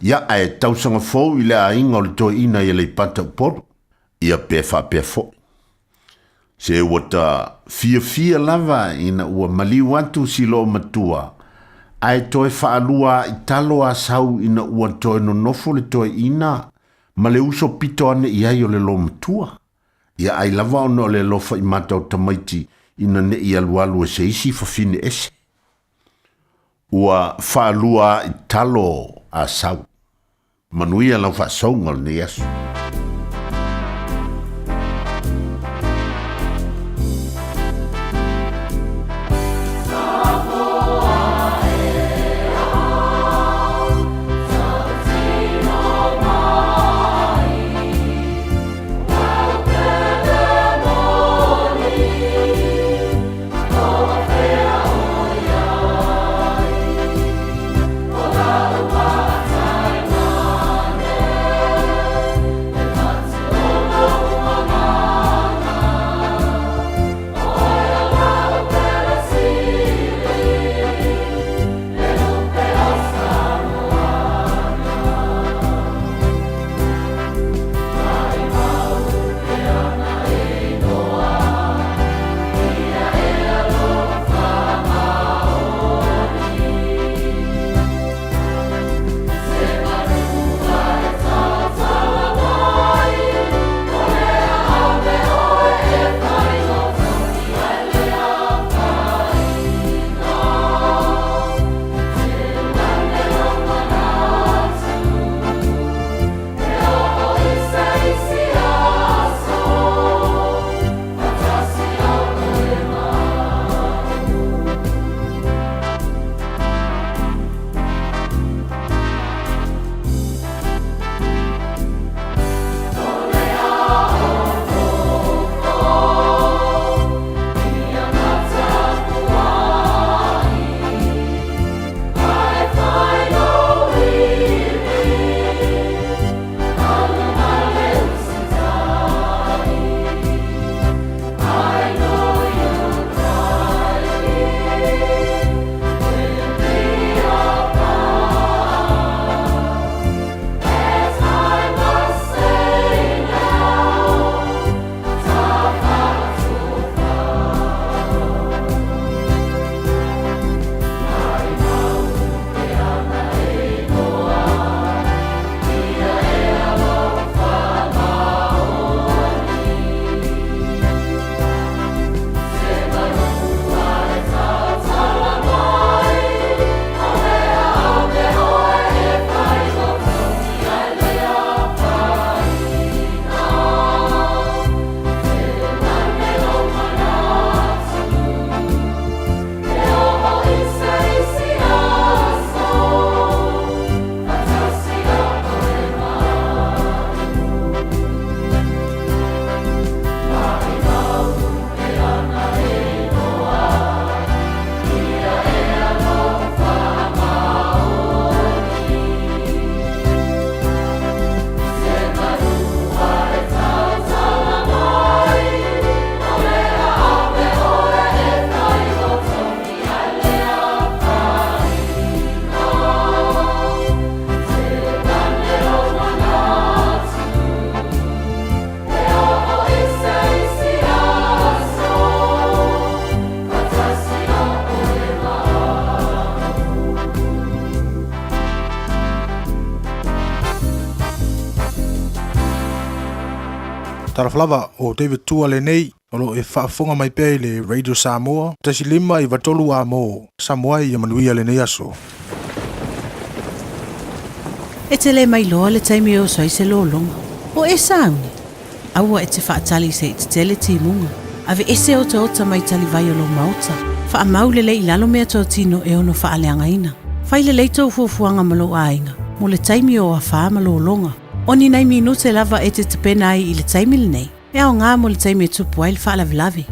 ia ae tausaga fou i le aiga o le Toeaina i Aleipata Upolu, ia pe faapea foi. Se ua ta fiafia lava ina ua maliu atu si loomatua Ae toe faalua aʻi talo a sau ina ua toe nonofo le toeaina ma le uso pito ane i ai o le lomatua. Ia ai lava ona o le alofa i mata o tamaiti ina neʻi alualu e se isi fafine ese. Ua faalua aʻi talo a sau. Manuia lau faasouga o lenei aso. Talofa lava, o David Tua lenei, o lo o e faafofoga mai pea i le Radio Samoa, 1 5 93 a mo Samoa ia manuia lenei aso. E te le mailoa le taimi e oso ai se lologa. O e sauni? Aua e te faatali se i tetele timuga. Aveese otaota mai talivai o lou maota. Faamau lelei i lalo meatotino e ono faaleagaina. Fai lelei tou fuafuaga ma lou aiga mo le taimi o afā ma lologa. O ni nai minute lava e te tapena ai i le taimi lenei, e aoga mo le taimi e tupu ai le faalavelave.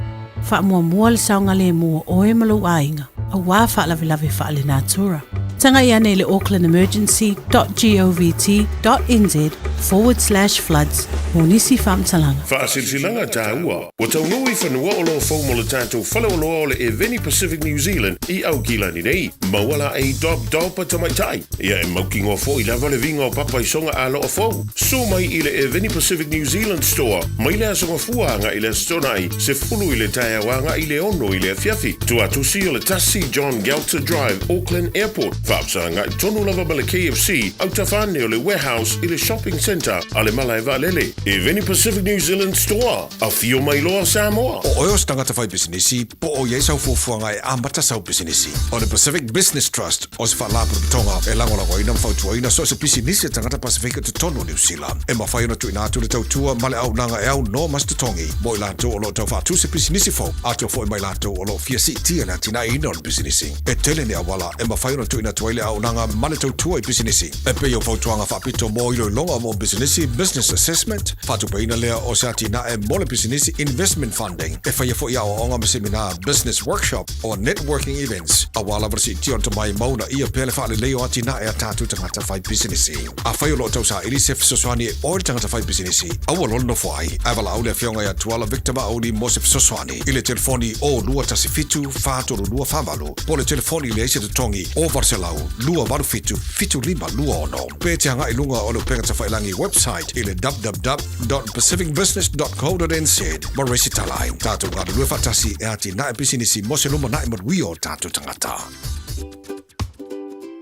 Faamuamua le saogalemu o oe ma lou aiga, auā faalavelave faalenatura. Tagai ane i le aucklandemergency.govt.nz forward slash floods mo nisi faamatalaga. Faasilasilaga taua, ua taunuu i fanua oloa fou mo le tatou faleoloa o le Eveni Pacific New Zealand i Aukilani nei. Maua laei Dob Dob a tamaitai. Ia e mautinoa foi lava le viga o papa i soga aloa fou. Susu mai i le Eveni Pacific New Zealand Store mai le Aso Gafua agai i le Aso Toonai, 10 i le taeao agai i le 6 i le afiafi. Tuatusi o le 1 John Gelter Drive, Auckland Airport. Faafesagai tonu lava ma le KFC, autafa ane o le Warehouse i le Shopping Centre a le Malae Vaalele. Eveni Pacific New Zealand Store. Afio mai loa Samoa. O oe o se tagata fai pisinisi, po o i ai sau fuafuaga e amata sau pisinisi. O le Pacific Business Trust o se faalapotopotoga e lagolagoina ma fautuaina so o se pisinisi a tagata Pasefika i totonu o Niu Sila. E mafai ona tuuina atu le tautua ma le auaunaga e aunoa ma se totogi mo i latou o lo o tau faatu se pisinisi fou, atoa foi ma i latou o lo o fia siitia le atinaeina o le pisinisi. E tele ni auala e mafai ona tuuina atu ai le auaunaga ma le tautua i pisinisi, e pei o fautuaga faapito mo iloiloga mo pisinisi, business assessment, faatupeina lea o se atinae mo le pisinisi, investment funding, e faia foi aoaoga ma semina, business workshop, or networking events, aua lava le siitia o le tomai ma uunaia pea le faalelei o atinae a tatou tagata fai pisinisi. Afai o lo o tausaili se fesoasoani e oe le tagata fai pisinisi, aua loa le nofo ai, ae valaau le Afioga ia Tuala Victor Maauli mo se fesoasoani i le telefoni 0217 432 48 po o le telefoni leai se totogi 0800 287 7526 pe te agai i luga o le upega tafailagi website i le www.pacificbusiness.co.nz ma resitala ai. Tatou galulue faatasi e atinae pisinisi mo se lumanai manuia o tatou tagata.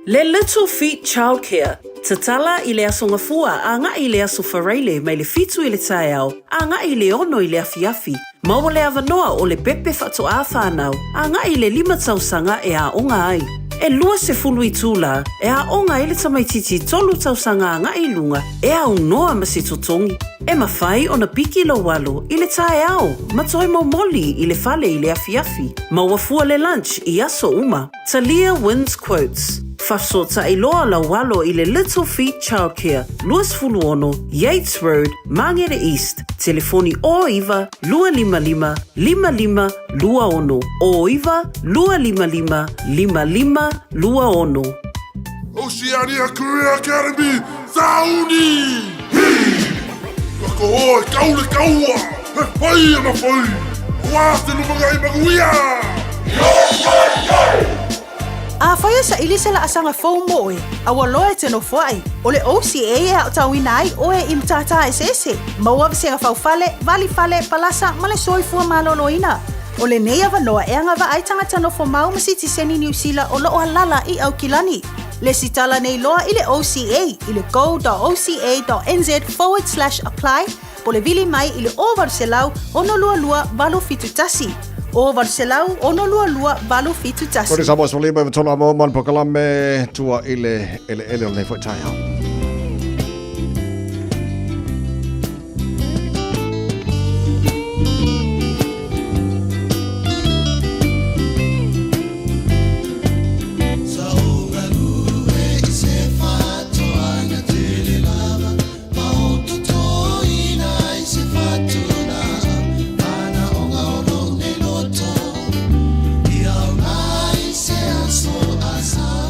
Le Little Feet Childcare, Tatala i le Aso Gafua agai i le Aso Faraile mai le 7 i le taeao agai i le 6 i le afiafi. Maua le avanoa o le pepe faatoā whānau agai i le 5 tausaga e aoga ai. E 20 itulā e aoga ai le tamaitiiti 3 tausaga agai i luga e aunoa ma se totogi. E mafai ona piki lou alo i le taeao ma toe momoli i le fale i le afiafi. Maua fua le lunch i aso uma. Talia wins quotes. Fafesootai loa lau alo i le Little Feet Childcare, 26 Yates Road, Māngere East, telefoni 09 255 5526, 09 255 5526. Oceania Career Academy, Sauni! Hi! Ka koho e kau le kaua, he whai ana whai, wā te lumangai manuia! Yo, yo, yo! Afai e saili se laasaga fou mo oe, a ua loa e te nofoai, o le OCA e aotauina ai oe i matata eseese, maua vasega faufale, vali fale, palasa ma le soifua maloloina. O lenei avanoa e agavaa ai tagata nofo mau ma sitiseni Niu Sila o loo alala i Aukilani. Lesitala nei loa i le OCA i le go.oca.nz/apply po o le vili mai i le 0800 622 871. 0800 622 871. Ko te Samoa Solima e tolo amo man pokalame tua i le ele ele o lenei foi taeao.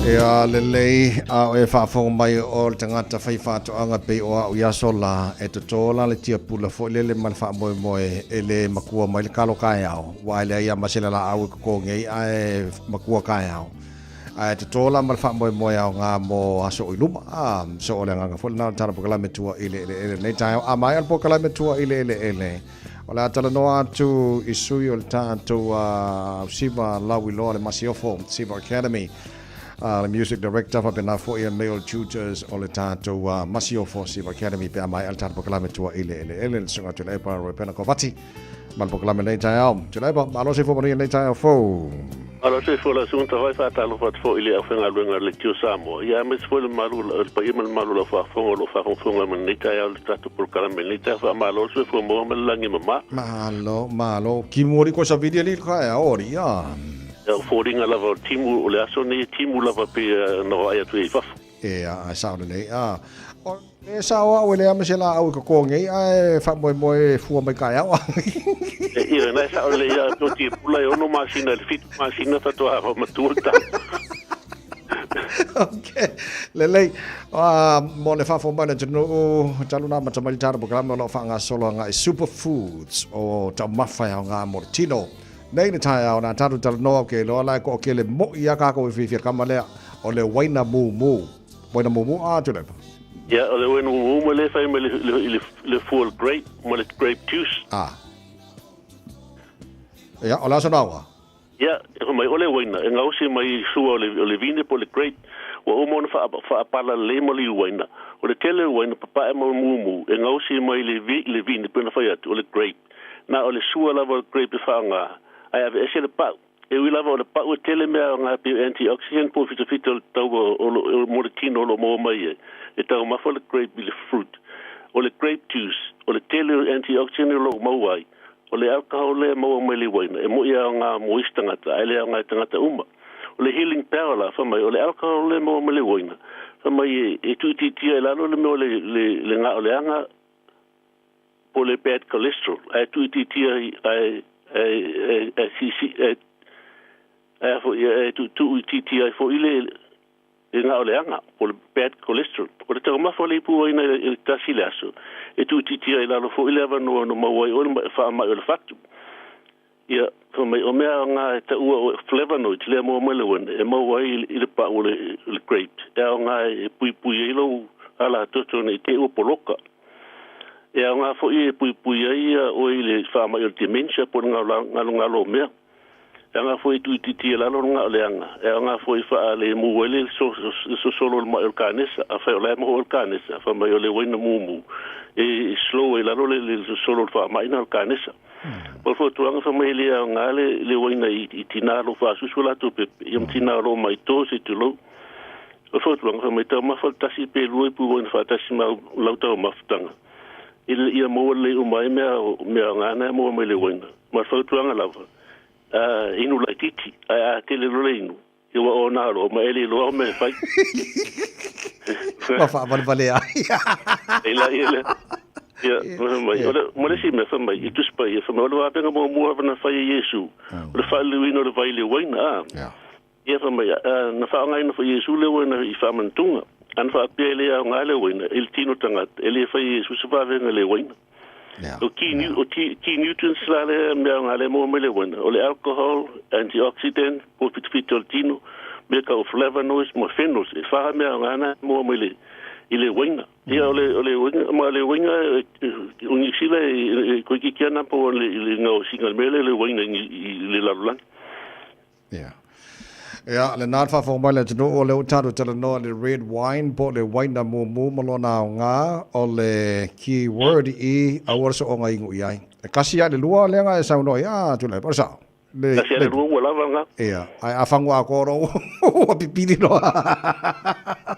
Ea lelei, a o e faafofoga mai o le tagata fai faatoaga pei o au i aso la, e totō la le tiapula foi lele ma le faamoemoe e le makua mai le kalo kaeao, ua e leai a ma se laau e koko nei ae makua kaeao. Ae totō la ma le faamoemoe aoga mo aso o i luma. A, so o le agaga foi lena o le tala polokalame tua i le eleele lenei taeao. A maea le polokalame tua i le eleele, o le a talanoa atu i sui o le tatou Siva Lauiloa le Masiofo, Siva Academy, le music director faapena foi e male tutors o le tatou Masiofo Siva Academy pe a maea le tala polokalame tua i le eleele le susuga Tuilaepa Roy Kovati. Ma le polokalame lenei taeao. Tuilaepa, malo soifua manuia lenei taeao fou. Malo soifua lau susuga Tavai, faatalofa atu foi i le aufaigaluega a le Leitio Samoa, ia aemaise foi le mamalu o le paia ma le mamalu o lau faafofoga o lo o faafogafoga mai lenei taeao i le tatou polokalame i lenei taeao. Faamalo le soifua maua ma le lagi e mama. Malo, malo. Timu alii koe savili alii le taeao alii ia. Ia, o foliga lava o le timu o le aso nei e timu lava pei ona vaai atu ai i fafo. Ea, ae sao lelei. A, o le sao au e leai ma se laau e koko nei, ae faamoemoe e fua mai taeao. E, ioe, na e sao lelei ia, toti e pula e 6 masina i le 7 masina faatoa matua le tau. Okay. Lelei, mo le faafofoga mai a le atunuu, talu ona amata mai le tatou polokalame o lo o faagasolo agai Superfoods o taumafa e aoga mo le tino. Nei le taeao na tatou talanoa ou te iloa la e toatele moi a tatou e fiafia tama lea o le uaina mumu. Uaina mumu a Tuilaepa. Ia, o le uaina mumu ma le fai mai le fua o le grape ma le grape juice. Ah. Ia, o le a sona auga? Ia, e fai mai, o le uaina e gaosi mai i sua o le vine po o le grape, ua uma ona faapala lelei ma le uaina. O le tele o uaina papae ma mumu e gaosi mai i le vine pei ona fai atu, o le grape. Na o le sua lava o le grape e faaaoga, ae aveese le pau. E ui lava o le pau e tele mea aoga pei o antioxidant po o fitafita o le tau mo le tino o lo o maua mai ai, e taumafa le grape i le fruit. O le grape juice, o le tele o antioxidant o lo o maua ai, O le alcohol lea e maua mai le uaina, e moi e aoga mo isi tagata, ae le aoga i tagata uma. O le healing power la, fai mai, o le alcohol lea e maua mai le uaina, fai mai e, e tuuitiitia i lalo le mea o le, le, le gaoleaga po o le bad cholesterol, ae tuuitiitia ae, ae, ae, ae, siisii, ae, ae, ae, ae tuuitiitia ai foi le, E na o le aga, po o le bad cholesterol. O le taumafa o le ipu uaina i le tasi le aso, e tuuitiitia ai i lalo foi le avanoa na maua ai oe le faamai o le fatu. Ia, fai mai, o mea aoga e taua o flavonoids, lea maua mai le uaina, e maua ai i le pau o le grape, e aoga e puipui ai lou alatoto ne i te i ua poloka. E aoga foi e puipui ai oe i le faamai o le dementia po o le galogalo o mea. E aoga foi e tuuitiitia i lalo le gaoleaga, e aoga foi e faalemu ai le sosolo o le mai o le kanesa. Afai o la e maua le kanesa, fai mai o le uaina mumu e slow ai i lalo le sosolo o le faamai na o le kanesa. O le fautuaga fai mai e le aoga le uaina i tina o lo o faasusu latou pepe, ia ma tina o lo o mai to se tulou. O le fautuaga fai mai taumafa le tasi pe lua ipu uaina faatasi ma lau taumafataga ina ia maua lelei uma ai mea aoga na e maua mai le uaina. Ma le fautuaga lava, inu laitiiti, ae a tele loa le inu, ia ua ona loa ma e le iloa au mea e fai. Ma faavalevalea ai. E la ia lea. Ia, fai mai, o le, ma le isi mea, fai mai, i Tusi Paia, fai mai, o le vavega muamua lava na fai e Iesu, o le faaliliuina o le vai i le uaina, a. Ia, fai mai, na faaaogaina foi e Iesu le uaina i faamanatuga. A na faapea e le aoga le uaina i le tino tagata, e le fai e Iesu se vavega i le uaina. O key, o key nutrients la lea mea aoga lea maua mai le uaina, o le alcohol, antioxidant, po o fitafita o le tino, mea tau o flavonoids ma phenols, e fa mea aoga na maua mai le, i le uaina. Ia, o le, o le uaina, ma le uaina o Niu Sila e toeitiiti lava number one i le gaosiga o le mea lea o le uaina i le lalolagi. Ia. Ia, lena le faafofoga mai le atunuu, o lea ua tatou talanoa i le red wine po o le uaina mumu ma lona aoga, o le key word i aua le soonga inu i ai. E kasi lava i le lua lea na e saunoa ai, a Tuilaepa, o le sao? Le, kasi lava i le lua ua lava lena. Ia, ae a fagu atoa loa ua pipili loa.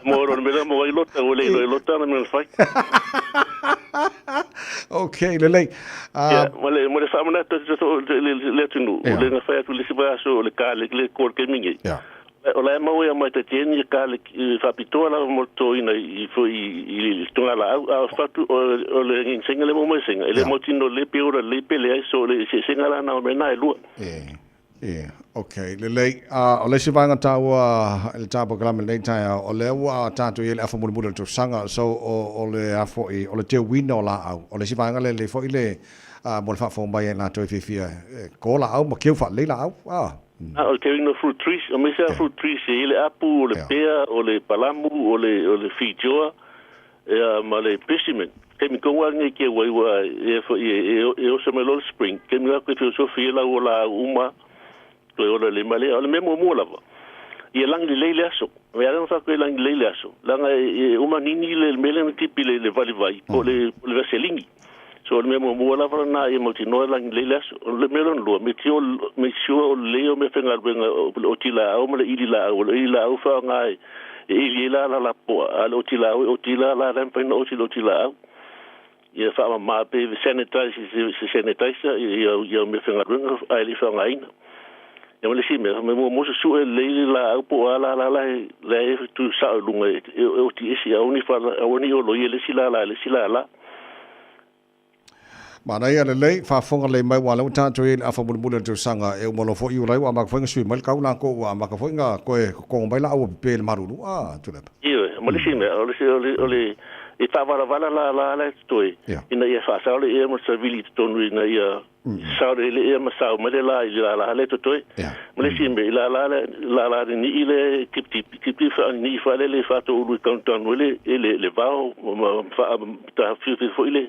Mo le mea lea mo ai lota, ua le iloa e lota ana mea na fai. Ok, lelei. Ia, ma le, ma le faamanatu atu i le atunuu, o le na fai atu i le isi vaiaso o le garlic le ko le taimi nei. O la e maua ia mai Tatiani ia garlic faapitoa lava mo le totoina i foi i le togalaau, a o fatu o le ginseng le maua mai Saina, e le mautinoa lelei pe ola lelei pe leai, so o le eseesega la na o mea na e lua. Ia, ok, lelei. O le isi vaega taua i le ta polokalame i lenei taeao, o lea ua tatou i ai i le afa mulimuli o le tausaga, so o le a foi, o le teuina o laau. O le isi vaega lea e lelei foi le mo le faafofoga mai ia i latou e fiafia e ko laau ma keu faalelei laau. A, o le teuina o fruit trees, aemaise lava fruit trees e i ai le apu, o le pea, o le palamu, o le feijoa, Ia, ma le persimmon. Taimi tonu lava lenei keu ai ua e foi e oso mai loa le spring. Taimi lava koe feosofi ai lau o laau uma toe ola lelei mai lea. O le mea muamua lava, ia lagi lelei le aso. E ala ona fai atu e lagi lelei le aso, leaga e uma nini le mea lea na tipi i le valivai po o le vaselini. So o le mea muamua lava lena ia mautinoa e lagi lelei le aso. O le mea lona lua, make sure o lelei au meafaigaluega o le oti laau ma le ili laau. O le ili laau e faaaoga e ili ai la lalapoa, a o le oti laau e oti la la e mafai ona oti i le oti laau. Ia faamama pe sanitize i se sanitizer i au meafaigaluega ae le i faaaogaina. Ia ma le isi mea, muamua susue lelei le laau po o a lala la e tu sao i luga e oti ese, aua ne i oloia e le isi lala i le isi lala. Manaia lelei, faafofoga lelei mai aua o lea ua tatou i ai i le afa mulimuli o le tausaga e uma loa foi Iulai ua amata foi ona sui mai le tau latou ua amata foi ona toe totogo mai laau ua pepe i le malulu. A, Tuilaepa. Ioe, ma le isi mea, o le, o le, o le, e faavalavala lala la e totoe, ina ia faasao le ea ma le savili i totonu ina ia sao le le ea ma sao mai le la i le lala lea e totoe. Ma le isi mea, i lala le, lala le nii le tipitipi, tipitipi faa-nii faalele faatoulu i tanutanu ai le, le, le vao ma, ma faa, foi le,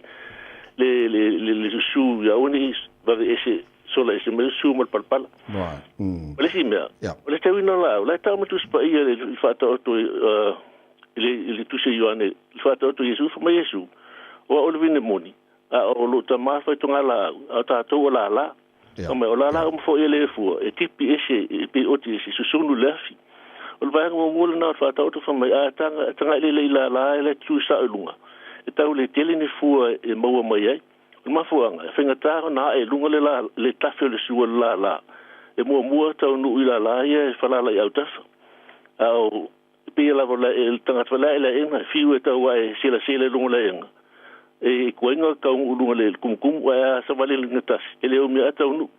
le le le le susu ia aua ne i vave ese sola ese mai le susu ma le palapala. Right. O le isi mea, o le tauina o laau, la e tau ma Tusi Paia i le faataoto i le i le Tusi a Ioane, i le faataoto Iesu, fai mai Iesu, O au le vine moni, a o lou Tama e fai togalaau, a o tatou o lala. Fai mai, o lala uma foi e le fua, e tipi ese, e pei oti ese, susunu i le afi. O le vaega muamua lena o le faataoto fai mai, a taga, tagai lelei i lala e la e tu sao i luga, e tau le tele ni fua e maua mai ai. O le mafuaaga, e faigata ona ae i luga le la, le tafe o le sua o le lala, e muamua taunuu i lala ia e falala i autafa. A o, e pei lava o le tagata falaelaeina, e fiu e tau ae selasela i luga o le aega, e kuaiga taunuu i luga o le tumutumu, ae a savali i le gatasi, e le umi ae taunuu.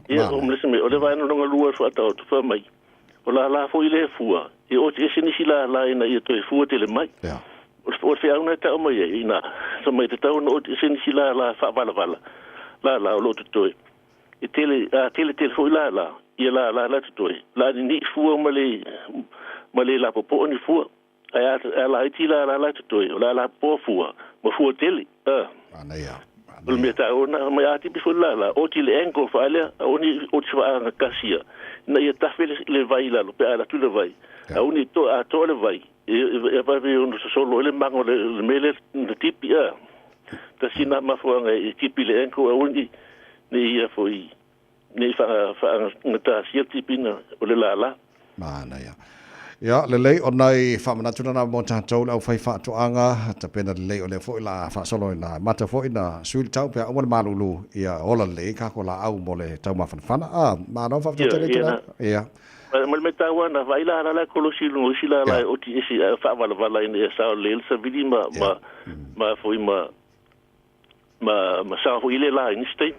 Ia, o le isi mea, o le vaega lona lua e faataoto fai mai, o lala foi lea fua, e oti ese nisi lala ina ia toe fua tele mai. O le feau na e tau mai ai, ina, fai mai e tatau ona oti ese nisi lala faavalavala, lala o lo o totoe. E tele, a tele tele foi lala, ia lala la totoe, la ni fua ma le, ma le lapopoa ni fua. Ae a, a laiti lala la totoe, o le a lapopoa fua, ma fua tele. A. Manaia. O le mea taua na mai a tipi foi lala, oti le angle faalea, aua ne i oti faagatasi ia, ina ia tafe le, le vai i lalo, pe a alu atu le vai. Aua ne i toa, a toa le vai, e, e vave ona sosolo ai le mago o le, le mea lea na tipi, a. Tasi na mafuaaga e tipi le ankle, aua ne i, ne i ia foi, ne i faagatasia le tipiina o le lala. Manaia. Ia, lelei, o nai faamanatu lena mo tatou le aufai faatoaga, tapena lelei o lea foi la faasolo ina mata foi na sui le tau pe a uma le malulu, ia ola lelei ai kako laau mo le taumafanafana. Ah, malo faafetai tele Ia, ia. Ma le mea taua na vaai la la kolosi i luga o isi lala e oti ese ae faavalavala ina ia sao lelei le savili ma ma ma foi ma ma ma sao foi le la i nisi taimi.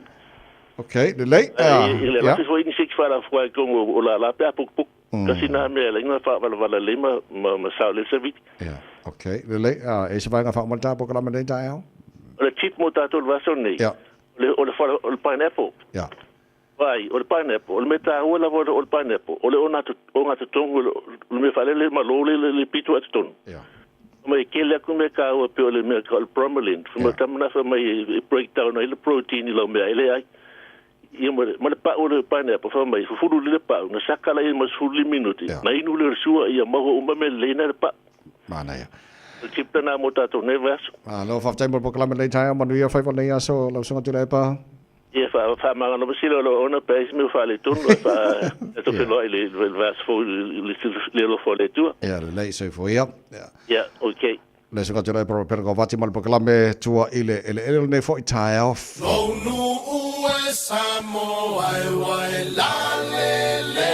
Okay, lelei. Ae le lafi foi nisi ki whaalafoa i tonu o lala pe a pukupuku. Kasi nā mea e laina faavalavala lelei ma ma ma sao lelei le savili. Ia, okay, lelei. E se vaega faauma le tā polokalame nei taeao? O le tip mo tātou le vaiaso nei. O le o le o le pineapple. Vaai, o le pineapple, o le mea taua lava o le pineapple, o le ogatotonu, o le mea faalele malo le le pito a totonu. Mai e kele aku mea taua pei o le mea o le bromelain. Fai mai tama na fai mai e break down ai le protein i lau mea ele ai. Ia ma le, ma le pau o le pineapple, fai mai, fufulu le pau, na saka la ia ma 15 minuti. Na inu le o le sua, ia maua uma mea lelei na le pau. Manaia. O le tip lena mo tatou nei vaiaso. Malo, faafetai mo le polokalame lenei taeao, manuia faiva o lenei aso, lau Susuga Tuilaepa. Ia, faamagalo masila o lo ona pe ai se mea ua faaletonu ae faa tatou feiloai i le vaiaso fou i le alofa o le Atua. Ia, lelei, soifua ia. Ia, ok. Le Susuga Tuilaepa Ropera Govati ma le polokalame Tua i le Eleele o lenei foi taeao. Lou nuu e Samoa e ua e lalele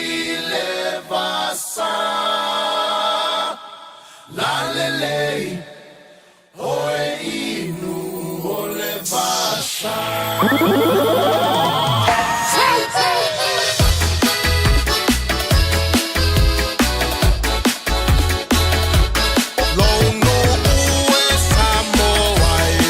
i le vasa. Lalele i Oe inu o le vasa. Lou nuu e Samoa e.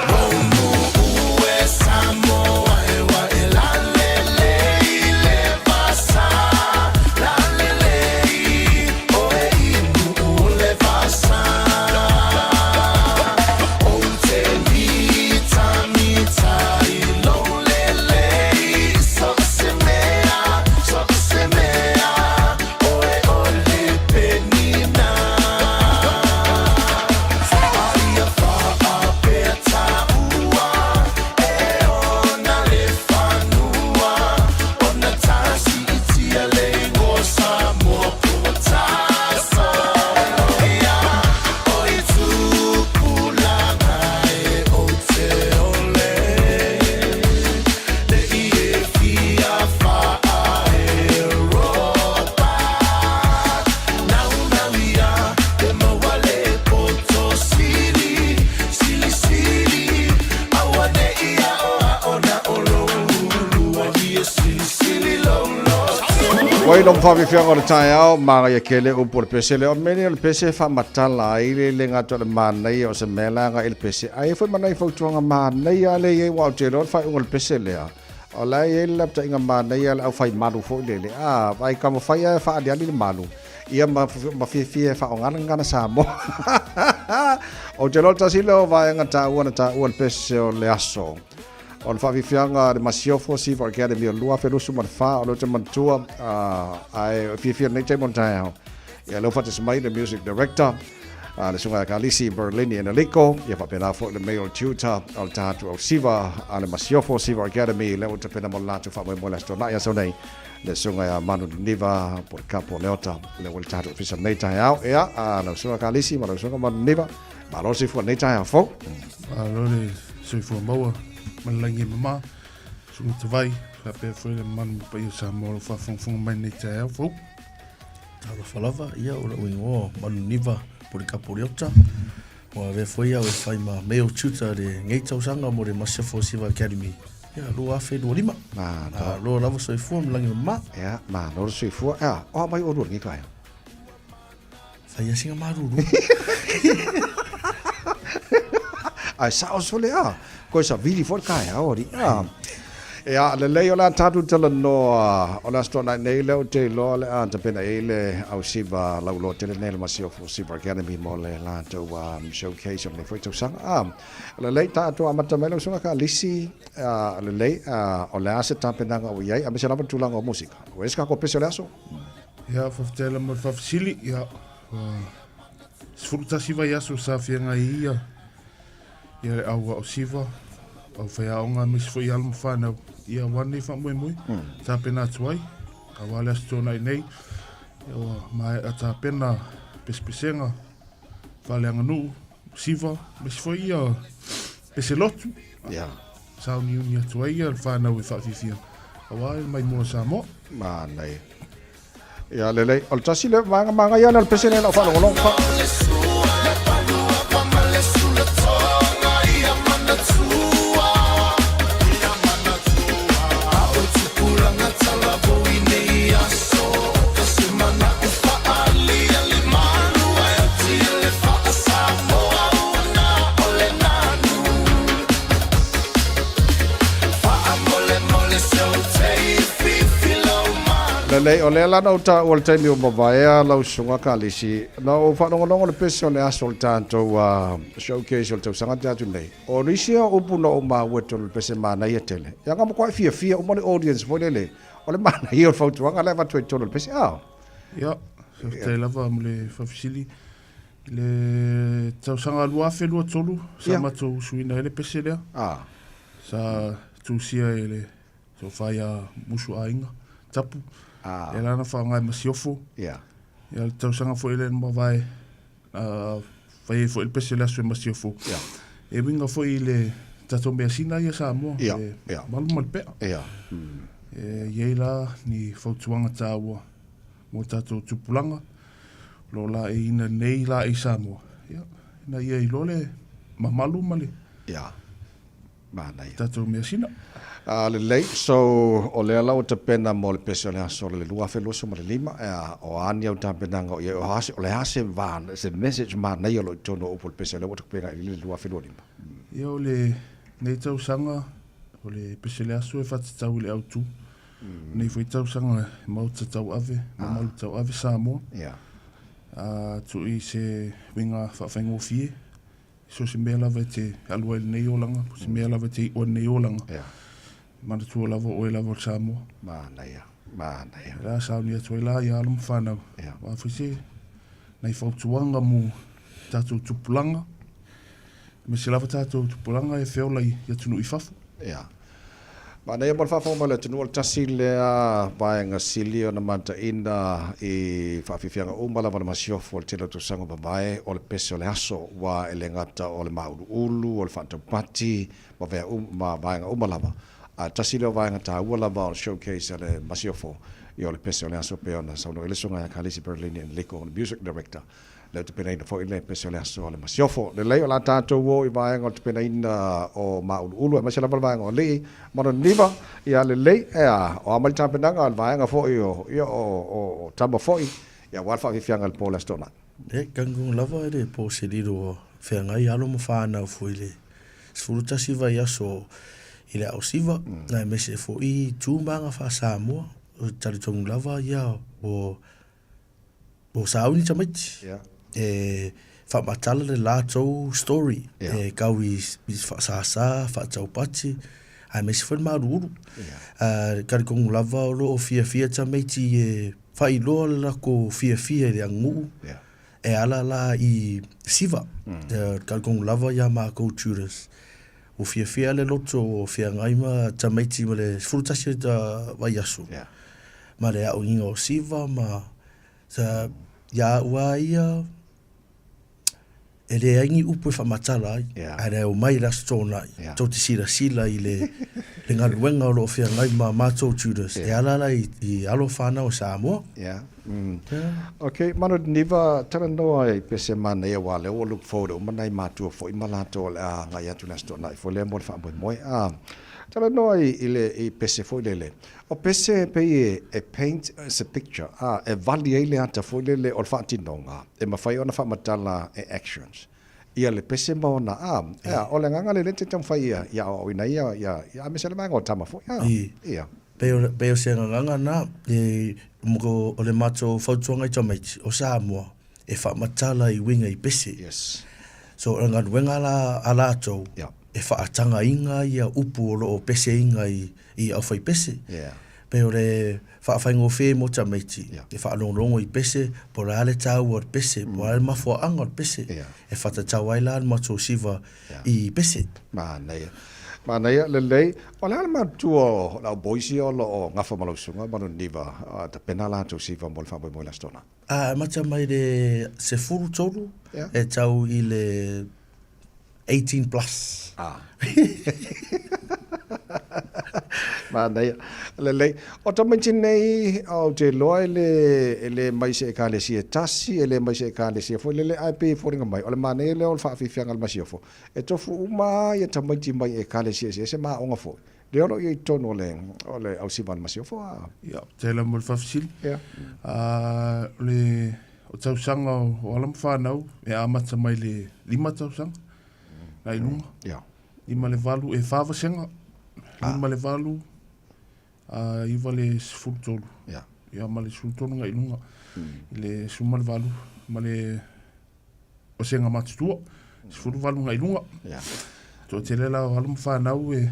Lou nuu e Samoa e ua e lalele i le vasa. Lalele i. Oi lo mawhawhiwhianga o le taeao, māngaia kele upu o le pese lea. O le mea lenei o le pese e faamatala ai le le gata o le manaia o se mea la agai i le pese, ae i ai foi ma nai fautuaga manaia lea e i ai aua ou te iloa le faaiuga o le pese lea, o la e i ai le lapataiga manaia a le aufaimalu foi lele, a, ai ka mafai lava e faaaliali le malu, ia ma, ma fiafia e faaaoga le gagana Samoa. Ou te iloa o le tasi lea o vaega taua na taua i le pese o le aso. O le faafiafiaga a le Masiofo Siva Academy o le 2024, o lea ou te manatua, ae fiafia i lenei taimi o le taeao. Ia, lea ua faatasi mai le Music Director, le Susuga ia Kalisi Berlini Eneliko, ia faapena foi le Male Tutor o le tatou au Siva a le Masiofo Siva Academy, lea ua tapena mo le latou faamoemoe i le Aso Toonai aso nei, le Susuga ia Manu Niniva Polikapo Leota, lea ua i le tatou ofisa i lenei taeao. Ia, lau Susuga Kalisi ma lau Susuga Manu Niniva, Malo le soifua nei taeao fou. Malo le soifua maua ma le lagi e mama. Susuga Tavai, faapea foi le mamalu ma paia o Samoa o lo o faafogafoga mai nei taeao fou. Talofa lava, ia o lou igoa o Maluniva Polikapo Leota. Ua avea foi au e fai ma Male Tutor lenei tausaga mo le Masiofo Siva Academy. Ia, 2025. Malo lava soifua ma lagi mama. Ia, malo le soifua. Ia, o a mai oulua i lenei taeao? Fai sina malulu. Ae sao sole a. Koe savili foi le taeao alii a. Ia, lelei o le a tatou talanoa o le Aso Toonai nei lea ou te iloa o le a tapena i ai le au Siva lauloa tele nei le Masiofo Siva Academy mo le latou showcase o lenei foi tausaga. A, lelei tatou amata mai lau Susuga Kalisi, lelei, o le a se tapenaga ua i ai aemaise lava le tulaga o musika. Ua i ai se tatou pese o le aso? Ia, faafetai lava mo le faafesili. Ia, ua 11 vaiaso sa feagai ai ia, ia le au ao siva, au faiaoga aemaise foi alo ma fanau. Ia, aua lenei faamoemoe, tapena atu ai, aua le Aso Toonai nei, ia, ua maea tapena pesepesega, faaleaganuu, siva, aemaise foi ia peselotu. Ia. Sauniuni atu ai ia le fanau e faafiafia aua le maimoa Samoa. Manaia. Ia lelei, o le tasi lea vaega manaia lea o le pese lea i lau faalogologo. Lelei, o lea la na ou taua i le taimi ua mavaea lau Susuga Kalisi, na ou faalogologo i le pese o le aso o le tatou showcase o le tausaga tea atu nei. O nisi o upu na ou maua i totonu o le pese manaia tele. Ia na matuai fiafia uma le audience foi lele, o le manaia o le fautuaga la e avatu ai i totonu o le pese. Ah. Ia, faafetai lava mo le faafesili. I le tausaga 2023 sa matou suiina ai le pese lea. Sa tusia e le tofa ia Musu Aiga Tapu. Lea la na faaaoga e Masiofo. Ia le tausaga foi lea na mavae fai ai foi le pese o le aso e Masiofo. E uiga foi i le tatou measina ia Samoa, le malu ma le pea. E i ai la ni fautuaga taua mo tatou tupulaga. O lo o laeiina nei laei Samoa, ia, ina ia iloa le mamalu ma le Ia. Manaia. tatou measina. Ah, lelei, so o lea la ua tapena mo le pese o le aso o le 2025, ea, o a ni au tapenaga o i ai, o a se, o le a se va, se message manaia o lo o i totonu o upu o le pese o lea ua tapena i le 2025? Ia, o lenei tausaga, o le pese o le aso e faatatau i le autu. Nei foi tausaga e maota tauave, mamalu tauave Samoa. A tuu i se uiga faafaigofie, so o se mea lava e te alu ai i lenei olaga, po o se mea lava e te iu ai i lenei olaga, manatua lava o oe lava o le Samoa. Manaia, manaia. O le a sauni atu ai la i alo ma fanau. Aua foi se nai fautuaga mo tatou tupulaga, aemaise lava tatou tupulaga e feola i atunuu i fafo. Ia. Manaia mo le faafofoga mai o le atunuu, o le tasi lea vaega sili ona mataina i faafiafiaga uma lava o le masiofo o le tele o tausaga ua mavae, o le pese o le aso, aua e le gata o le māuluulu, o le faataupati ma mea ma vaega uma lava. Ae tasi lea o vaega taua lava o le showcase a le masiofo, ia o le pese o le aso pei ona saunoa ai le Susuga ia Kalisi Berlini Enrico, o le music director. Lea tapenaina foi le pese o le aso a le Masiofo. Lelei o le a tatou o i vaega o le tapenaina o Māuluulu aemaise lava le vaega o Alii ma Lona Ia lelei, ea, o a mai le tapenaga o le vaega foi o, ia, o, o, o tama foi, ia, aua le faafiafiaga i le po o le Aso Toonai. E talitonu lava e le po se lilo ua feagai alo ma fanau foi i le 11 vaiaso i le aosiva, aemaise foi i tu ma aga faa-Samoa. E talitonu lava ia ua ua sauni tamaiti e faamatala le latou story e tau i faasasa, faataupati aemaise foi le maluulu. E talitonu lava o lo o fiafia tamaiti e faailoa le latou fiafia i le aganuu e ala la i siva. E talitonu lava ia matou tutors ua fiafia le loto ua feagai ma tamaiti ma le 11 vaiaso ma le aoina o siva ma sa ia au lava ia e leai ni upu e faamatala ai ae le omai i le Aso Toonai tou te silasila i le le galuega o lo o feagai ma matou tutors e ala la i alo fanau o Samoa. Yeah. Mm. Okay, Manu Niva, talanoa i pese manaia aua lea ua look forward uma nai matua foi ma latou o le a agai atu i le Aso Toonai foi lea mo le faamoemoe. Ah, talanoa i, i le i pese foi lele. O pese e pei e, e paint se picture, a, e vali ai le ata foi lele o le faatinoga, e mafai ona faamatala e actions. Ia le pese ma ona, a, ea, o le agaga lea lea te taumafai ia, ia aoaoina ai ia, ia, ia aemaise le vaega o tama foi, a, ia. Pei o, pei o se agaga na, e, mo, o le matou fautuaga i tamaiti, o Samoa, e faamatala i uiga i pese. Yes. So, o le galuega la a latou, yeah. e faatagaina ia upu o lo o peseina i, i aufaipese. Yeah. Pei o le faafaigofie mo tamaiti, yeah. e faalogologo i pese, po o le a le taua o le pese, po o le a le mafuaaga o le pese, yeah. e whatatau ai la le matou siva yeah. i pese. Manaia. Manaia, lelei. O le a le matua o le au boys ia o lo o gafa ma lau susuga ma lona niva, tapena latou siva mo le faamoemoe i le Aso Toonai? A amata mai le 13 yeah. e tau i le 18 plus. Ah. Manaia. Lelei. O tamaiti nei, ou te iloa e le, e le mai se ekalesia e tasi, e le mai se ekalesia foi lele, ae pei e foliga mai, o le manaia lea o le faafiafiaga a le Masiofo, e tofu uma ia tamaiti mai ekalesia eseese ma aoga foi. Lea o lo o i ai i totonu o le, o le ausiva a le Masiofo, a? Ia, tela mo le faafesili. Ia. O le o tausaga o alo ma fanau e amata mai le 5 tausaga la i luga. Ia. 5 le 8 e 4 vasega. 5 le 8 a 9 le 13. Ia. Ia ma le 13 ngai luga. I le 18 ma le vasega matutua. 18 ngai luga. Ia. Toatele la o alo ma fanau e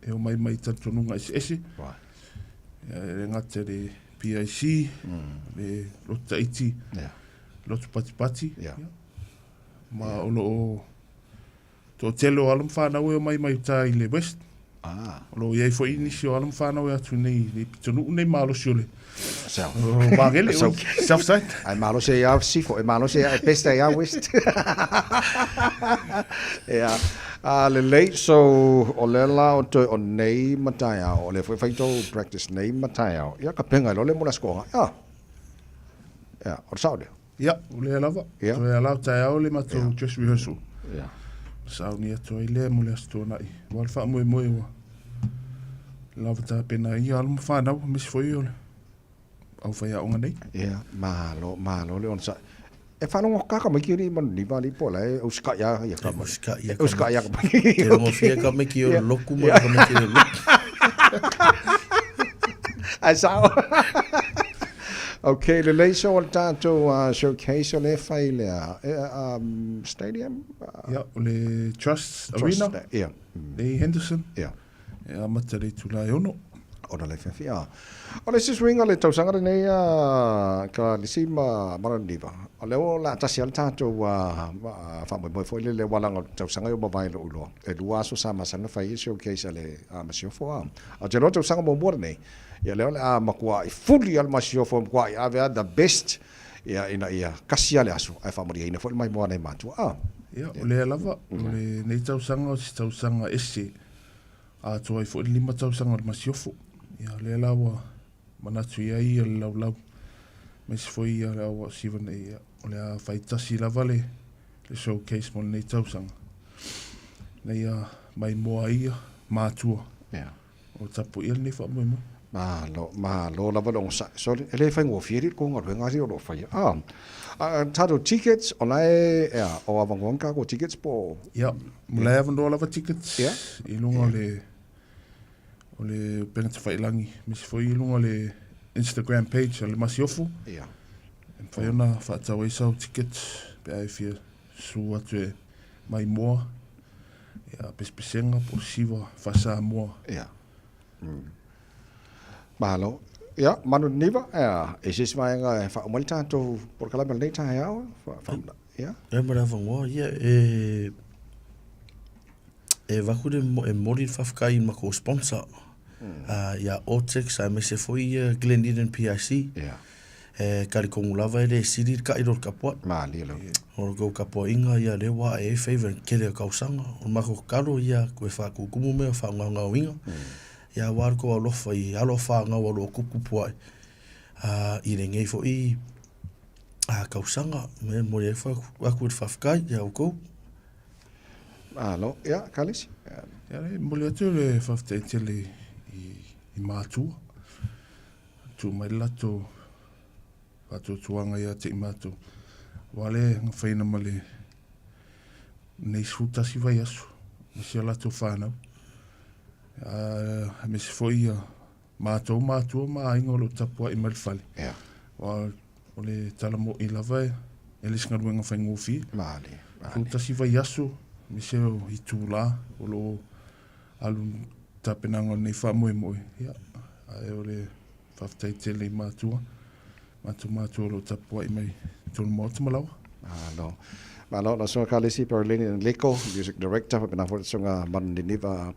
e omai mai talitonuga eseese. Right. Ia, e le gata i le PIC, le lotu Tahiti, yeah. lotu Patipati. Yeah. Ia. Ma yeah. o lo o toatele o alo ma fanau e omai mai uta i le West. Ah. O lo o iai foi nisi o alo ma fanau e atu nei, nei pitonuu nei malosi o le South. O Magele, South. South Side. Ai malosi ia Sifo, e malosi ia e best ia West. Ia. A lelei, so o lea la o toe o nei ma taeao, o lea foi fai tou practice nei ma taeao. Ia ka penga i lo le mo le aso koanga. Ia. Ia, o le sao lea. Ia, o lea lava. Ia. Toe ala o taeao le matou Ia. dress rehearsal. Ia. Sauni atu ai lea mo le Aso Toonai. Ua le faamoemoe ua lava tapena ai ia alo ma fanau, aemaise foi o le aufaiaoga nei. Ia, malo, malo le onosai. E faalogo kaka mai ki alii ma ni vali po la e usikai a ia ka mai. Usikai ia E usikai a ka mai. Te rongofia ka mai ki o loku ma ka mai ki o loku. Ai sao. Okay, lelei so o le tatou showcase o le fai lea stadium? Ia, o le Trust Trust, Arena. ia. Nei Henderson. Ia. E amata le itula e 6. Ona le fiafia. O le isi suiga o le tausaga lenei a ka lisi ma Maraniva, o lea ua laatasi lava le tatou faamoemoe foi lele aua leaga o le tausaga e ua mavae i lou iloa. E lua aso sa masani ona fai ai showcase a le Masiofo a. Ae ou te iloa o le tausaga muamua lenei, ia lea o le a matuai fuli lava le Masiofo, matuai ave lava the best ia ina ia kasi lava le aso ae faamalieina foi le maimoa a nai matua a. Ia, o lea lava, o lenei tausaga o se tausaga ese atoa ai foi le 5 tausaga o le Masiofo. Ia, o lea la ua manatu i ai le laulau, aemaise foi ia le au siva nei. Ia. o le a faitasi lava le le showcase mo lenei tausaga. Ina ia maimoa ai ia matua o tapuaia lenei faamoemoe. Malo, malo lava le onosai. Sorry, e le faigofie le kou galuega alii o lo o faia. Ah, tatou tickets, o la e, ea, o avanoa ni tatou tickets po o... Ia, mo la e avanoa lava tickets i luga o le, o le upega tafailagi, aemaise foi i luga o le Instagram page a le Masiofo. Ia. E mafai ona faatau ai sau tickets pe a e fia susu atu e maimoa, ia, pesepesega po o siva faa-Samoa. Ia. Malo. Ia, Manu Niniva, ea, e se isi vaega e faauma ai le tatou polokalame o lenei taeao, ia. Ia ma le avanoa, ia, e, e avatu le, e momoli le faafetai i le matou sponsor, ia Ortex aemaise foi ia Glen Eden PIC. Ia. E talitonu lava e le sili le taʻilo o le tapuai. Malie lava. O le tou tapuaiga ia lea ua ae ai faiva i le tele o tausaga. O le matou tatalo ia toe faatutumu mea o faagaogaoina ia aua le tou alofa i alo fanau o lo o tuputupu ae i lenei foi tausaga. O lea e momoli atu le faafetai ia outou. Malo. Ia, Kalisi. Ia, e momoli atu le faafetai tele i matua. Tuu mai le latou faatuatuaga ia te i matou, aua le gafaina ma le nei 11 vaiaso ma si a latou fanau, aemaise foi ia matou matua ma aiga o lo o tapuai mai le fale. Aua o le tala moni lava e le o se galuega faigofie. 11 vaiaso aemaise o itula o lo o alu tapenaga o lenei faamoemoe, ia, ae o le faafetai tele i matua, matou matua o lo o tapuai mai totonu maota ma laoa. Malo. Malo, lau susuga Kalisi Perolini Enrico, Music Director, faapena foi le susuga Manu Niniva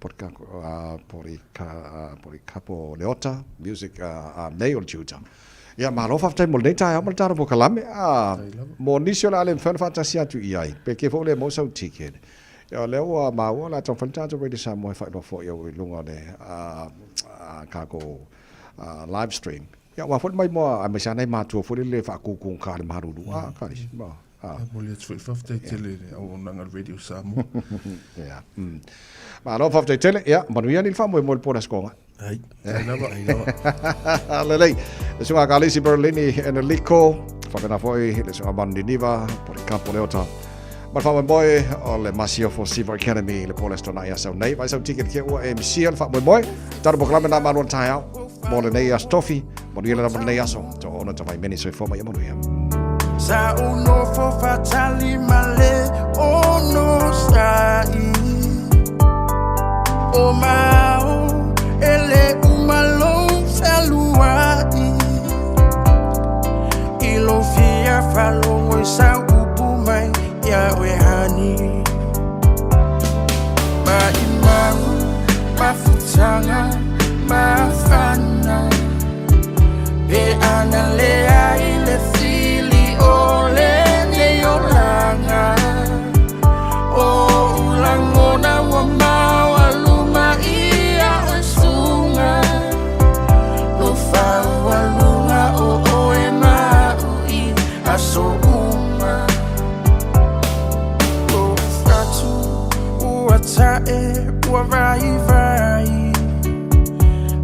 Polikapo Leota, Music nei o le Tutor. Ia, malo faafetai mo lenei taeao ma le tatou polokalame. Mo nisi o le a le mafai ona faatasi atu i ai, pe ke foi ua le maua sau ticket, Ia, o lea ua maua o le a taumafai le tatou Radio Samoa e faailoa foi au i luga o le tatou live stream. Ia, aua foi le maimoa, aemaise lava nai matua foi lele e faakukugata i le malulu. A, Kalisi, ma, a. E momoli atu foi le faafetai tele i le auaunaga a le Radio Samoa. Ia, Malo faafetai tele. Ia, manuia ni le faamoemoe i le po o le Aso Toonai. Ai, ai lava, ai lava. Lelei. Le susuga Kalisi Berlini Eneliko, faapena foi le susuga Manu Niniva, Polikapo Leota. Ma le faamoemoe o le Masiofo Siva Academy le po o le Aso Toonai ia sau nei. Vaai sau ticket kia ua e misia le faamoemoe. Tatou polokalame na malo le taeao mo lenei aso tofi. Manuia le lava lenei aso. To ona tawai meni soifua ma ia manuia. Sa u nofo faatali ma le onosai O mao e le uma lou fealuai I lou fia faalogo i sau upu mai ia oe hani Maʻimau mafutaga mafana Pe ana leai le fili o lenei olaga O ou lagona ua maualuma ia oe suga Lou faualuga o oe ma a'u i aso uma Lou fatu ua ta'e ua vaivai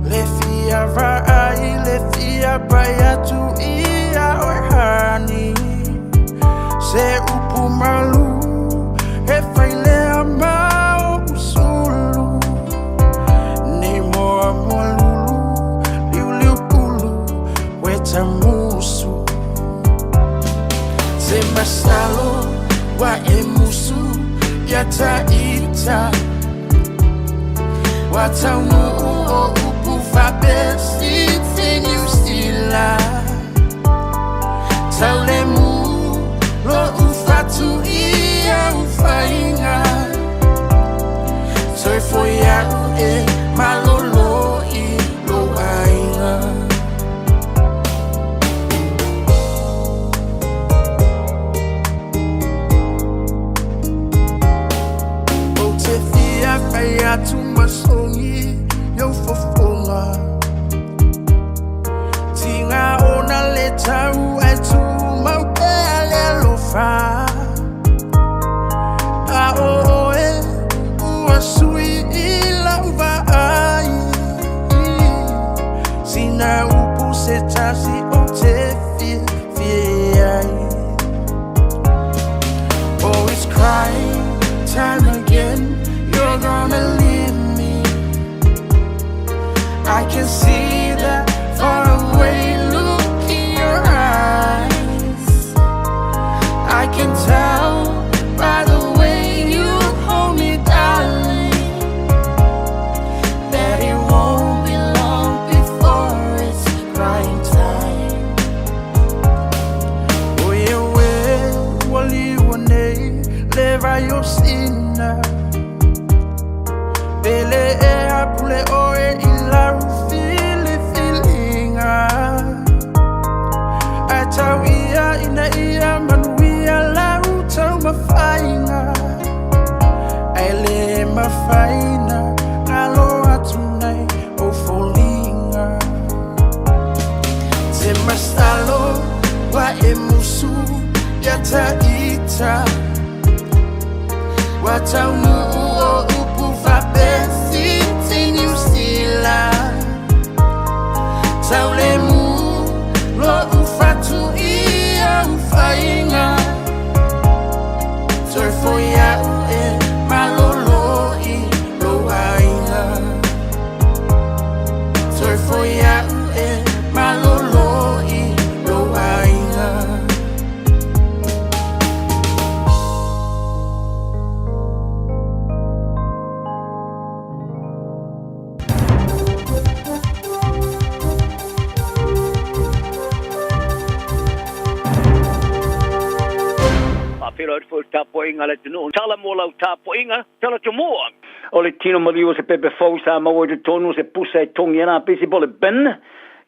Le fia vaai le fia pai atu ia oe hani Se upu malu e fai lea ma oʻu sulu Nei moa moa lulu liuliu pulu weta musu Se masalo wa e musu ia ta ita Ua taunuu o upu faapefiti Niu Sila Tau le mu loʻu fatu i au faiga Toe foi aʻu e malolo i lou aiga. Ou te fia fai atu ma sogi i ou fofoga Tiga ona le tau ae tumau pea le vai o sina Pele e apule oe i lau filifiliga Ae tau ia ina ia manuia lau taumafaiga Ae le mafai na galo atu nei ou foliga Te masalo ua e musu ia ta Ua taunuu o upu faapefiti Niu Sila Taulemu lo'u fatu i au faiga Toe foi a'u e malolo i lou aiga Toe foi a'u e malolo i lou aiga. Faafeiloai atu foi i le tapuaiga a le atunuu. Tala mo lau tapuaiga, tala tomua. O le tino maliu o se pepe fou sa maua i totonu o se pusa e togi ana pisi po o le bin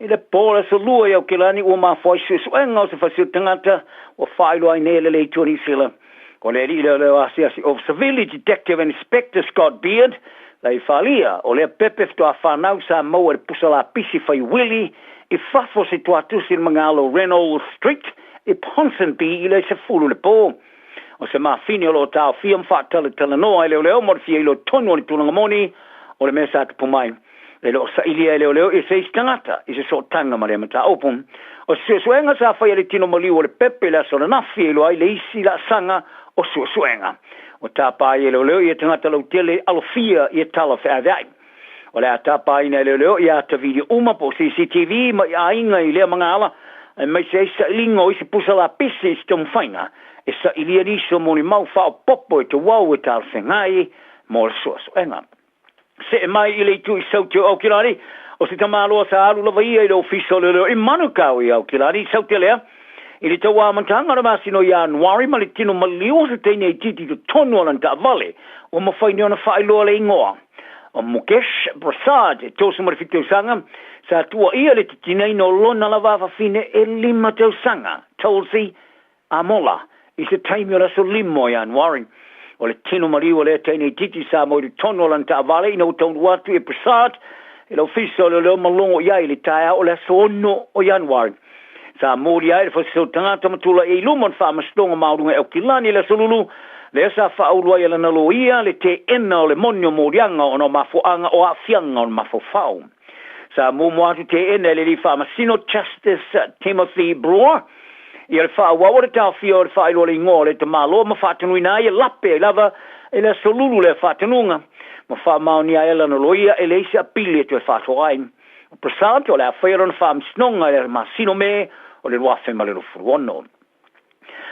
i le po o le Aso Lua i Aokelani ua mafua ai suesuega o se fasioti tagata ua faailoa ai nei e le Leitu o Niu Sila. O le alii leoleo asiasi Officer Vili, Detective Inspector Scott Beard, la i falia, o lea pepe faatoa fanau sa maua i le pusa lapisi fai uili i fafo o se tuatusi i le magalo Reynolds Street i Ponsonby i le 10 le po. O se mafine o lo o taofia ma faatalatalanoa e leoleo mo le fia iloa tonu o le tulaga moni o le mea sa tupu mai. E le o sailia e leoleo i se isi tagata i se sootaga ma lea mataupu. O se suesuega sa faia i le tino maliu o le pepe i le aso ananafi e iloa ai le isi laasaga o suesuega. Ua tapa ai e leoleo ia tagata lautele alofia ia tala feaveai. O le a tapaina e leoleo ia ata video uma po o CCTV mai aiga i lea magaala aemaise ai sailiga o isi pusa lapisi i se taumafaiga e sailia nisi o molimau faaopoopo e tauau e talafeagai mo le suesuega. See mai i le itu i Saute o Aukilani, o se tamaloa sa alu lava ia i le ofisa o leoleo i Manukau i Aukilani i Saute lea, i le tau amataga o le masina o Ianuari ma le tino maliu o se teine itiiti i totonu o lana taavale, ua mafai nei ona faailoa le igoa o Mukesh Prasad, e 37 tausaga, sa tuuaia le titinaina o lona lava afafine e 5 tausaga, Tulsi Amola, i se taimi o le aso 5 o Ianuari. O le tino maliu o lea teine itiiti sa moe i totonu o lana taavale ina ua taunuu atu e Prasad i le ofisa o leoleo ma logo i ai i le taeao o le aso 6 o Ianuari. Sa moli ai le fasiso tagata ma tulai ai i luma o le Faamasinoga Maualuga i Aukilani i le aso Lulu, lea sa faaulu ai e lana loia le teena o le moni o moliaga ona o mafuaaga o aafiaga o le mafaufau. Sa muamua atu teena e le alii faamasino Justice Timothy Brewer ia le faaauau o le taofia o le faailoa le igoa o le tamaloa ma faatonuina ai e lape ai lava i le aso Lulu lea faatonuga ma faamaonia ai e lana loia e leai se apili e toe faatoa ai. O Prasad o le a faia lona faamasinoga i le masina o Me o le 2026.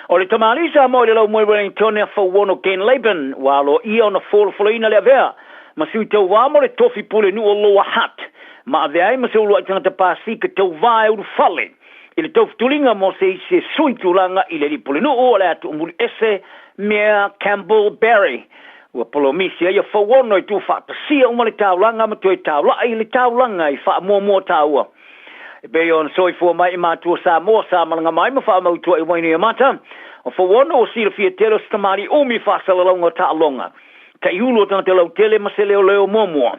O le tamalii Samoa i le laumoe Wellington a Fauono Ken Laban ua aloaia ona folafolaina le avea ma sui tauva mo le tofi pulenuu o Lower Hutt ma avea ai ma se uluai tagata pasika tauva e ulufale i le taufutuliga mo se isi e sui tulaga i le alii pulenuu o le a tuumuli ese Mayor Campbell Barry. Ua polomisi ai a Fauono e tuufaatasia uma le taulaga ma toe taulai le taulaga i faamuamua taua. E pei ona soifua mai i matua Samoa sa malaga mai ma faamautua i Wainuiomata, o Fauono ua silafia tele o se tamalii umi faasalalauga o taaloga, taiulu o tagata lautele ma se leoleo muamua.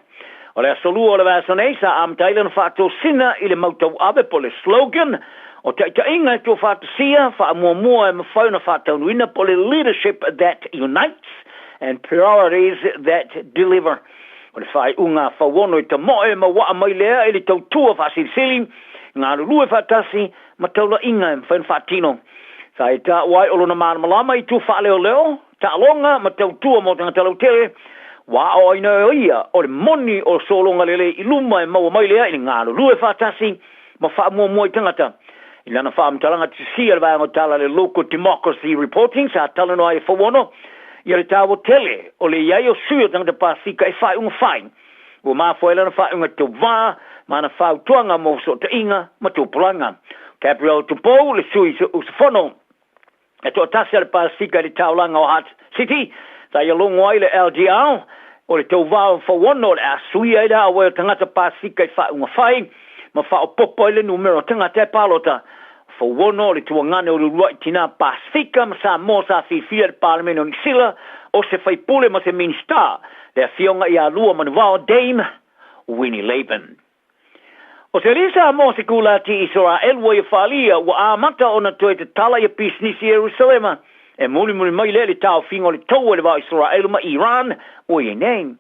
O le aso Lua o le vaiaso nei sa amata ai lana faatosina i le mau tauave po o le slogan o taitaiga e tuufaatasia, faamuamua e mafai ona faataunuina po o le Leadership that Unites and Priorities that Deliver. O le faaiuga a Fauono i tamoe ma waa mai lea i le tautua faasilisili, galulue faatasi ma taulaiga e mafai ona faatino. Sa e taua ai o lona malamalama i itu faaleoleo, taaloga ma tautua mo tagata lautele, ua aoaina e ia o le moni o sologa lelei i luma e maua mai lea i le galulue faatasi ma faamuamua i tagata. I lana faamatalaga tusia i le vaega o tala le Local Democracy Reporting sa talanoa ai e Fauono ia le taua tele o le i ai o sui o tagata Pasika e faaiuga fai. Ua mafua ai lana faaiuga tauva ma ana fautuaga mo fesootaiga ma tupulaga. Gabriel Tupou, le sui usufono. E toatasi a le Pasefika i le taulaga o Hutt City, sa ia logo ai le LGR, o le tauvā o Fauono o le a suia ai le auai o tagata Pasefika i faaiuga fai ma faaopoopo ai le numera o tagata e palota. Fauono o le tuagane o le uluai tinā Pasefika ma Samoa sa filifili e le Palemene o Niu Sila o se faipule ma se Minisita, le Afioga ia Luamanuvao Dame Winnie Laban. O se alii Samoa se kulati i Isaraelu ua ia faaalia ua amata ona toe tatala ia pisinisi i Ierusalema e mulimuli mai lea i le taofiga o le taua i le va o Isaraelu ma Iran ua i ai nei.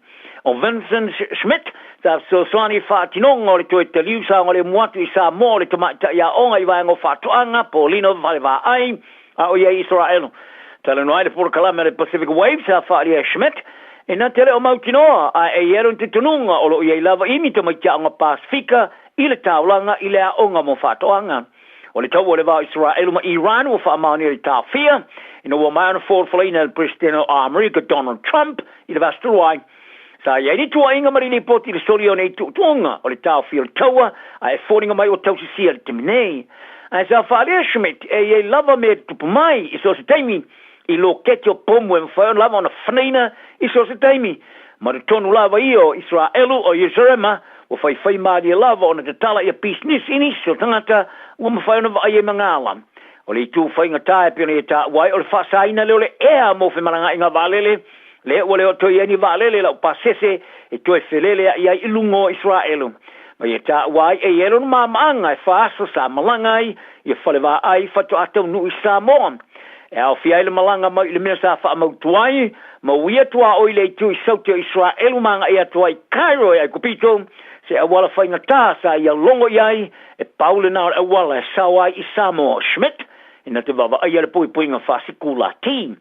O Vincent Schmidt sa fesoasoani i faatinoga o le toe taliu saogalemu atu i Samoa o le tamaitai aoga i vaega o faatoaga, Paulino Falevaai, a o i ai i Isaraelu. Talanoa ai le polokalame a le Pacific Waves sa faaalia e Schmidt, e na te le o mautinoa, a e i ai lona talitonuga o lo o i ai lava i ni tamaiti aoga Pasefika i le taulaga i le aoga mo faatoaga. O le taua o le va o Isaraelu ma Iran ua faamaonia i le taofia ina ua maea ona folafolaina e le Peresetene o Amerika Donald Trump i le vaiaso talu ai. Sa i ai ni tuuaiga ma lilipoti i le solia o nei tuutuuga o le taofia o le taua, a e foliga mai ua tausisia i le taimi nei. Ae sa faaalia Schmidt e i ai lava mea e tutupu mai i so o se taimi i loketi o pomu e mafai lava ona fanaina i so o se taimi. Ma totonu lava ia o Isaraelu o Ierusalema ua faifai malie lava ona tatala ia pisinisi i nisi o tagata ua mafai ona vaai ai magala. O le itu faigata e pei ona ia taua ai o le faasaina lea o le ea mo femalagaaiga vaalele Lea ua le o toe i ai ni vaalele lau pasese e toe feleleaʻi ai i luga o Isaraelu. Ma ia taua ai e i ai lona maamaaga e faaso sa malaga ai ia falevaai faatoa taunuu i Samoa. E aofia ai le malaga mai i le mea sa faamautu ai, ma uia tuaoi le itu i saute o Isaraelu ma agai atu ai i Cairo e Aikupito, se auala faigata sa ia logo i ai, e pau lena o le auala e sao ai i Samoa. Schmidt, ina te vaavaaia le puipuiga faasikula-ti.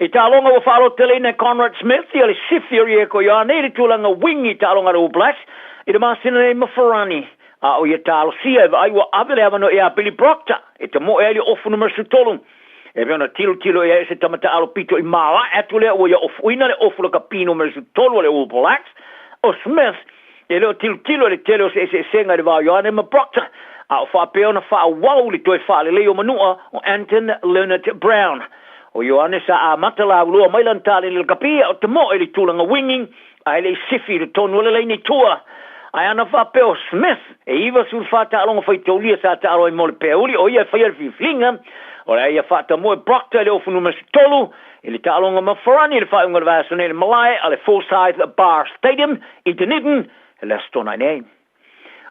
I taaloga ua faalototeleina e Conrad Smith ia le sifi o Rieko Ioane i le tulaga wing i taaloga a le All Blacks i le masina nei ma Farani. A o ia talosia e vaai ua ave le avanoa ia Billy Proctor e tamoe ai le ofu numera 13. E pei ona tilotilo i ai o se tama taalo pito i malae atu lea ua ia ofuina le ofu lakapi numera 13 a le All Blacks. O Smith e le o tilotilo i le tele o se eseesega i le va o Ioane ma Proctor, a o faapea ona faaauau le toe faalelei o manua o Anton Lienert-Brown. O Ioane sa amata laulua mai lana taleni lakapi a o tamoe i le tulaga winging ae le i sifi i totonu o le laini tua. Ae ana faapea o Smith e 94 taaloga faitaulia sa taalo ai mo le peauli o ia e faia le filifiliga, o le a ia faatamoe Proctor i le ofu numera 13 i le taaloga ma Farani i le faaiuga o le vaiaso nei i le malae a le Forsyth Barr Stadium i Dunedin i le Aso Toonai nei.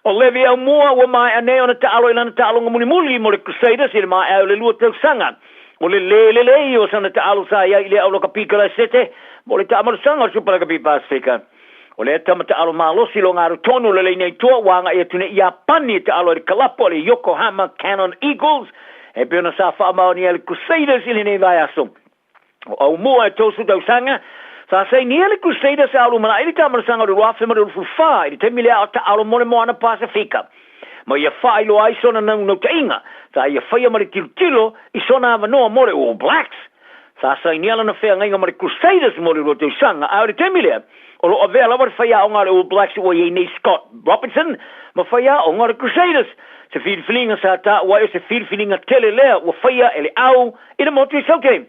O Levi Aumua ua maea nei ona taalo i lana taaloga mulimuli mo le Crusaders i le maea o le lua tausaga. O le lē lelei o sana taalo sa i ai i le au lakapi kalaisete mo le taamalosaga o le Super Rugby Pasifika. O lea tama taalo malosi lo galu tonu o le leina i tua ua agai atu nei i Iapani e taalo ai le kalapu a le Yokohama Canon Eagles e pei ona sa faamaonia e le Crusaders i lenei vaiaso. O Aumua e 30 tausaga, sa sainia le Crusaders a o lumanai le taamalosaga o le 2024 i le taimi lea a o taalo mo le Moana Pasefika. Ma ia faailoa ai sona naunautaiga, sa ia faia ma le tilotilo i sona avanoa mo le All Blacks. Sa sainia lana feagaiga ma le Crusaders mo le lua tausaga, a o le taimi lea, o lo o avea lava le faiaoga a le All Blacks ua i ai nei Scott Robertson ma faiaoga o le Crusaders. Se filifiliga sa taua ai o se filifiliga tele lea ua faia e le au i le motu i Saute.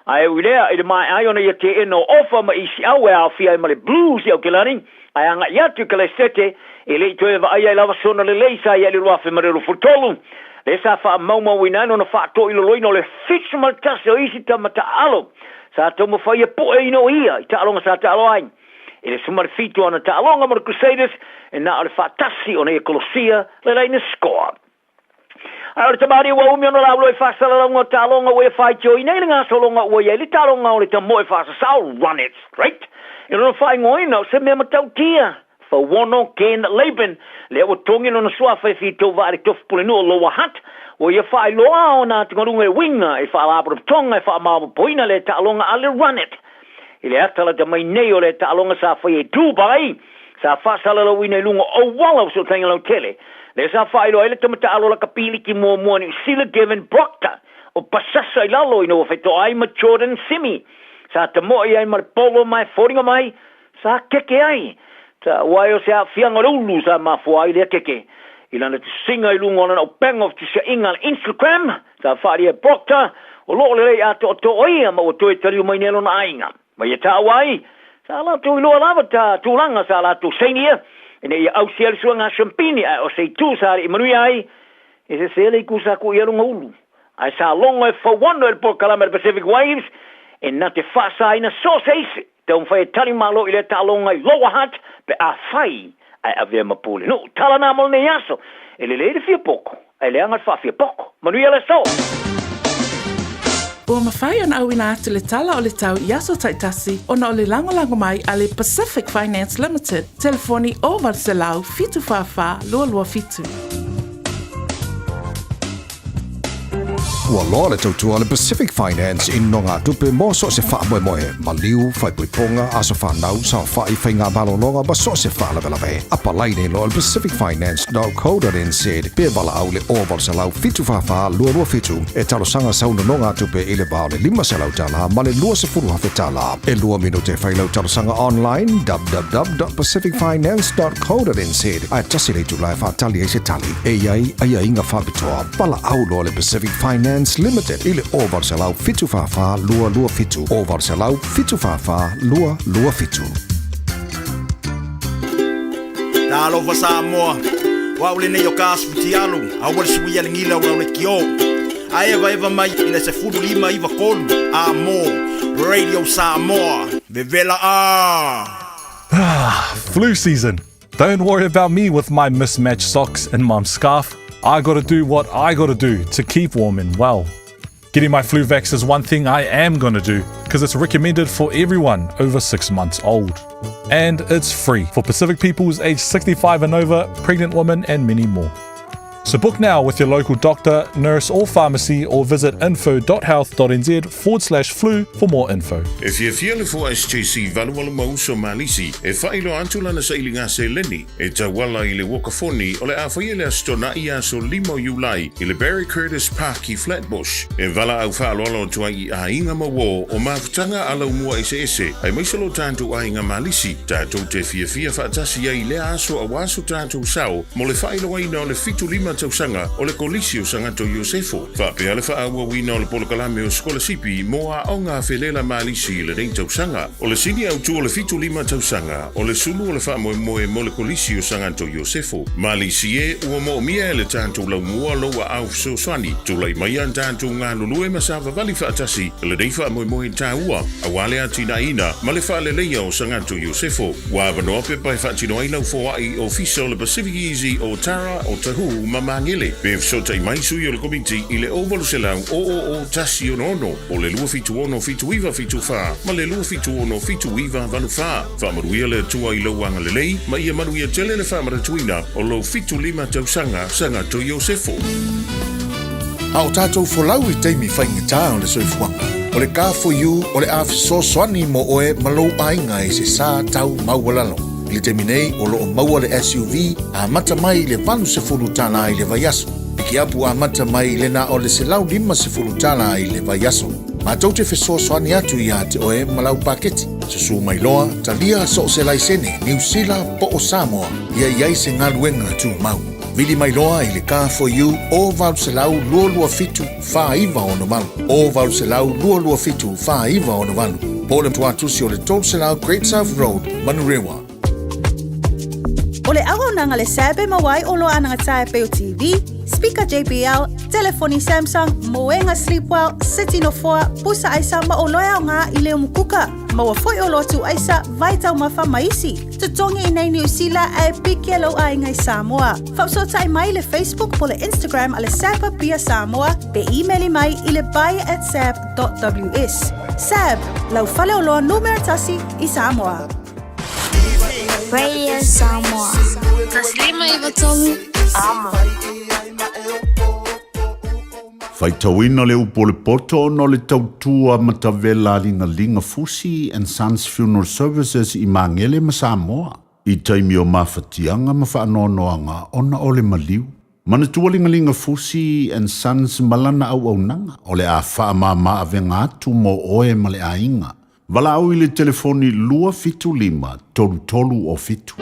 Ae ui lea, i le maea ai ona ia teena o Ofa ma Isiau e aofia ai ma le Blues i Aokelani, ae agai atu i Kalaisete, e le i toe vaai ai lava sona lelei sa i ai i le 2023. Lea sa faamaumauina ai lona faatoiloloina o le 71 o isi tama taaalo sa taumafai e pueina o ia i taaloga sa taalo ai. I le 17 o ana taaloga mo le Crusaders, e na o le faatasi ona ia kolosia le laina score. Ae o le tamalii ua umi ona lauloa i faasalalauga o taaloga ua ia faitioina i le gasologa ua i ai le taaloga o le tamoe faasasao, run it straight, i lona faaigoaina o se mea matautia. Fauono Ken Laban, lea ua togi lona suafa e fitouvaa i le tofu pulenuu o Lower Hutt, ua ia faailoa ona atugaluga e uiga i faalapotopotoga e faamaopoopoina le taaloga a le run it. I le ata lata mai nei o le taaloga sa faia i Dubai, sa faasalalauina i luga o auala o fesootaiga lautele, lea sa faailoa ai le tama taalo lakapi liki muamua a Niu Sila Gavin Proctor o Pasasa i lalo ina ua fetoa ai ma Jordan Simi. Sa tamoe ai ma le polo ma e foliga mai sa keke ai. Taua ai o se aafiaga o le ulu sa mafua ai lea keke. I lana tusiga i luga o lana upega o fetusiaiga a le Instagram, sa faaalia e Proctor, o lo o lelei atoatoa ia ma ua toe taliu mai nei lona aiga. Ma ia taua ai, sa latou iloa lava ta tulaga sa latou sainia, ina ia ausia le suega a Champini, ae o se itu sa le i manuia ai, e sese le itu sa tuu i ai lona ulu. Ae sa logo e fauono e le polokalame a le Pacific Waves, e na te faasaina so o se isi taumafai e tali malo i lea taaloga i Lower Hutt pe afai ae avea ma pulenuu. Tala na mo lenei aso. E lelei le fia poto, ae leaga le faafia poto. Manuia le aso! Ua mafai ona auina atu le tala o le tau i aso taitasi ona o le lagolago mai a le Pacific Finance Limited, telefoni 0800 744 227. Ua loa le tautua a le Pacific Finance i nogatupe mo so o se faamoemoe, maliu, faaipoipoga, aso fanau, saofai, faiga malologa ma so o se faalavelave. Apalai nei loa i le pacificfinance.co.nz pe valaau i le 0800 744 227 e talosaga sau nonogatupe i le va o le $500 ma le $20,000. E lua minute e fai lau talosaga online www.pacificfinance.co.nz ae tasi le itula e faatali ai se tali. E i ai aiaiga faapitoa, valaau loa le Pacific Finance Limited i le 0800 744 227, 0800 744 227. Talofa Samoa, o au lenei o ka asu fitialu, aua le suia le gila o lau lekiō. A evaeva mai i le 15 93 a mo Radio Samoa, vevela a! Ah, flu season. Don't worry about me with my mismatched socks and mum's scarf. I gotta do what I gotta do to keep warm and well. Getting my flu vax is one thing I am gonna do because it's recommended for everyone over six months old. And it's free for Pacific peoples aged 65 and over, pregnant women, and many more. So book now with your local doctor, nurse, or pharmacy, or visit info.health.nz forward slash flu for more info. E fiafia le foa SJC 88 ma uso Malisi e faailoa atu lana sailiga seleni e tauala i le uakafoni o le a faia i le Aso Toonai aso 5 o Iulai i le Barry Curtis Park i Flatbush. E valaau faaaloalo atu ai i aiga ma uo o mafutaga a laumua eseese aemaise lo tatou aiga Malisi tatou te fiafia faatasi ai i lea aso aua so tatou sao mo le faailoaina o le 75 tausaga o le Kolisi o Sagato Iosefo, faapea le faaauauina o le polokalame o sikolasipi mo aoga felela Malisi i lenei tausaga. O le sini autu o le 75 tausaga o le sulu o le faamoemoe mo le Kolisi o Sagato Iosefo. Malisi e, ua moomia e le tatou laumua lou aao fesoasoani. Tulai mai a tatou galulue ma savavali faatasi i lenei faamoemoe taua aua le atinaeina ma le faaleleia o Sagato Iosefo. Ua avanoa pepa e faatino ai lau foai i Ofisa o le Pacific Easy o Tara, o Tahu ma Magele. Pe fesootai mai sui o le Komiti i le 0800 000 166 o le 276 7974 ma le 276 7984. Faamanuia le Atua i lou agalelei ma ia manuia tele le faamanatuina o lou 75 tausaga Sagato Iosefo. A o tatou folau i taimi faigata o le soifuaga, o le Car4U o le a fesoasoani mo oe ma lou aiga i se sa tau maualalo. I le taimi nei, o lo o maua le SUV amata mai i le $80 i le vaiaso. Pikiapu amata mai i le na o le $150 i le vaiaso. Matou te fesoasoani atu iā te oe ma lau paketi. Susū mai loa, talia so o se laisene Niu Sila po o Samoa ia i ai se galuega tumau. Vili mai loa i le Car4U o 800 227 4968, o 800 227 4968, po o le tuatusi o le 300 Great South Road, Manurewa. O le auaunaga le SAB e maua ai oloa anagata e pei o TV, speaker JBL, telefoni Samsung, moega Sleepwell, seti nofoa, pusa aisa ma oloa e aoga i le umukuka. Maua foi oloa tuu aisa, vai taumafa ma isi. Totogi i nei Niu Sila ae piki lou aiga i Samoa. Faafesootai mai i le Facebook po le Instagram a le SAB Apia Samoa pe imeli mai i le buy@sab.ws. SAB, lau faleoloa numera tasi i Samoa. Radio Samoa. 153 Amo. Faitauina le upu o le poto ona o le tautua matavela a Ligaliga Fusi and Sons Funeral Services i Magele ma Samoa i taimi o mafatiaga ma faanoanoaga ona o le maliu. Manatua Ligaliga Fusi and Sons ma lana auaunaga o le a faamama avega atu mo oe ma le aiga. Valaau i le telefoni 275 33 o 7.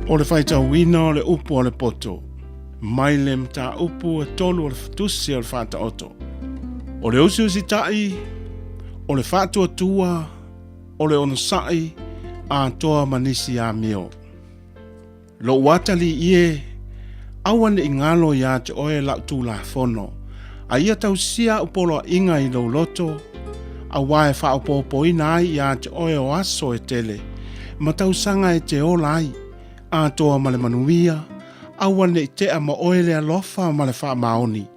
O le faitauina o le upu a le poto, mai le mataupu e tolu o le Tusi o le Faataoto. O le usiusitaʻi, o le faatuatua, o le onosai, atoa ma nisi amio. Lou atalii e, aua ne i galo iā te oe lau Tulafono, a ia tausia au poloaiga i lou loto, auā e faaopoopoina ai iā te oe o aso e tele, ma tausaga e te ola ai, atoa ma le manuia, aua ne i tea ma oe le alofa ma le faamaoni,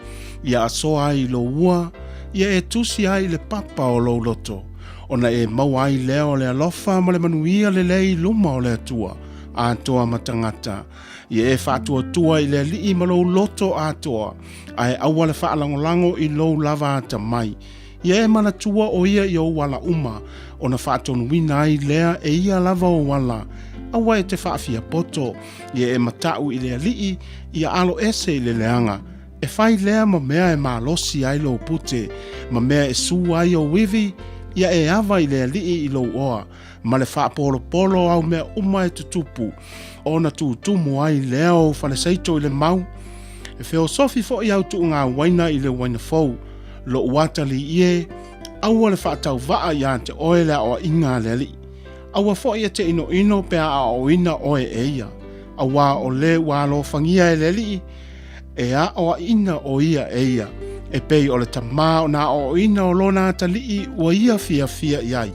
ia asoa ai i lou ua, ia e tusi ai i le papa o lou loto, ona e maua ai lea o le alofa ma le manuia lelei i luma o le Atua, atoa ma tagata. Ia e faatuatua i le Alii ma lou loto atoa, ae aua le faalagolago i lou lava atamai. Ia e manatua o ia i ou ala uma, ona faatonuina ai lea e ia lava ou ala. Aua e te faafiapoto, ia e mataʻu i le Alii, ia alo ese i le leaga. E fai lea ma mea e malosi ai lou pute, ma mea e su ai ou ivi, ia e ava i le Alii i lou oa, ma le faapolopolo o au mea uma e tutupu, ona tutumu ai lea o ou faleseito i le mau. E feosofi foi au tuuga uaina i le uaina fou, lou atalii e, aua le faatauvaa iā te oe le aoaiga a le Alii. Aua foi e te inoino pe a aoaoina oe e ia, auā o le ua alofagia e le Alii, e aoaʻina ʻo ia e ia, e pei o le tamā o nā aoaoina o lona atalii ua ia fiafia i ai.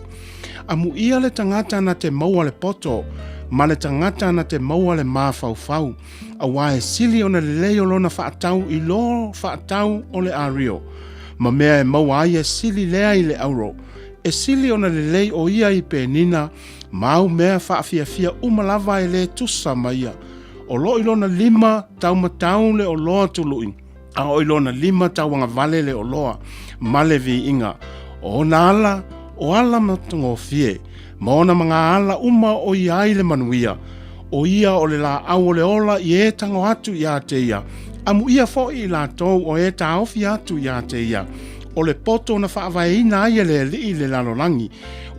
Amuia le tagata na te maua le poto, ma le tagata na te maua le mafaufau, auā e sili ona lelei o lona faatau i lo faatau o le ario, ma mea e maua ai e sili lea i le auro. E sili ona lelei o ia i penina, ma au mea faafiafia uma lava e lē tusa ma ia. O lo i lona lima taumatau le oloa tului, a o i lona lima tauagavale le oloa ma le viiga. O ona ala, o ala matagofie, ma ona magaala uma o ia ai le manuia. O ia o le laau o le ola i e tago atu iā te ia, amuia foi i latou o e taofi atu iā te ia. O le poto na faavaeina ai e le Alii le lalolagi,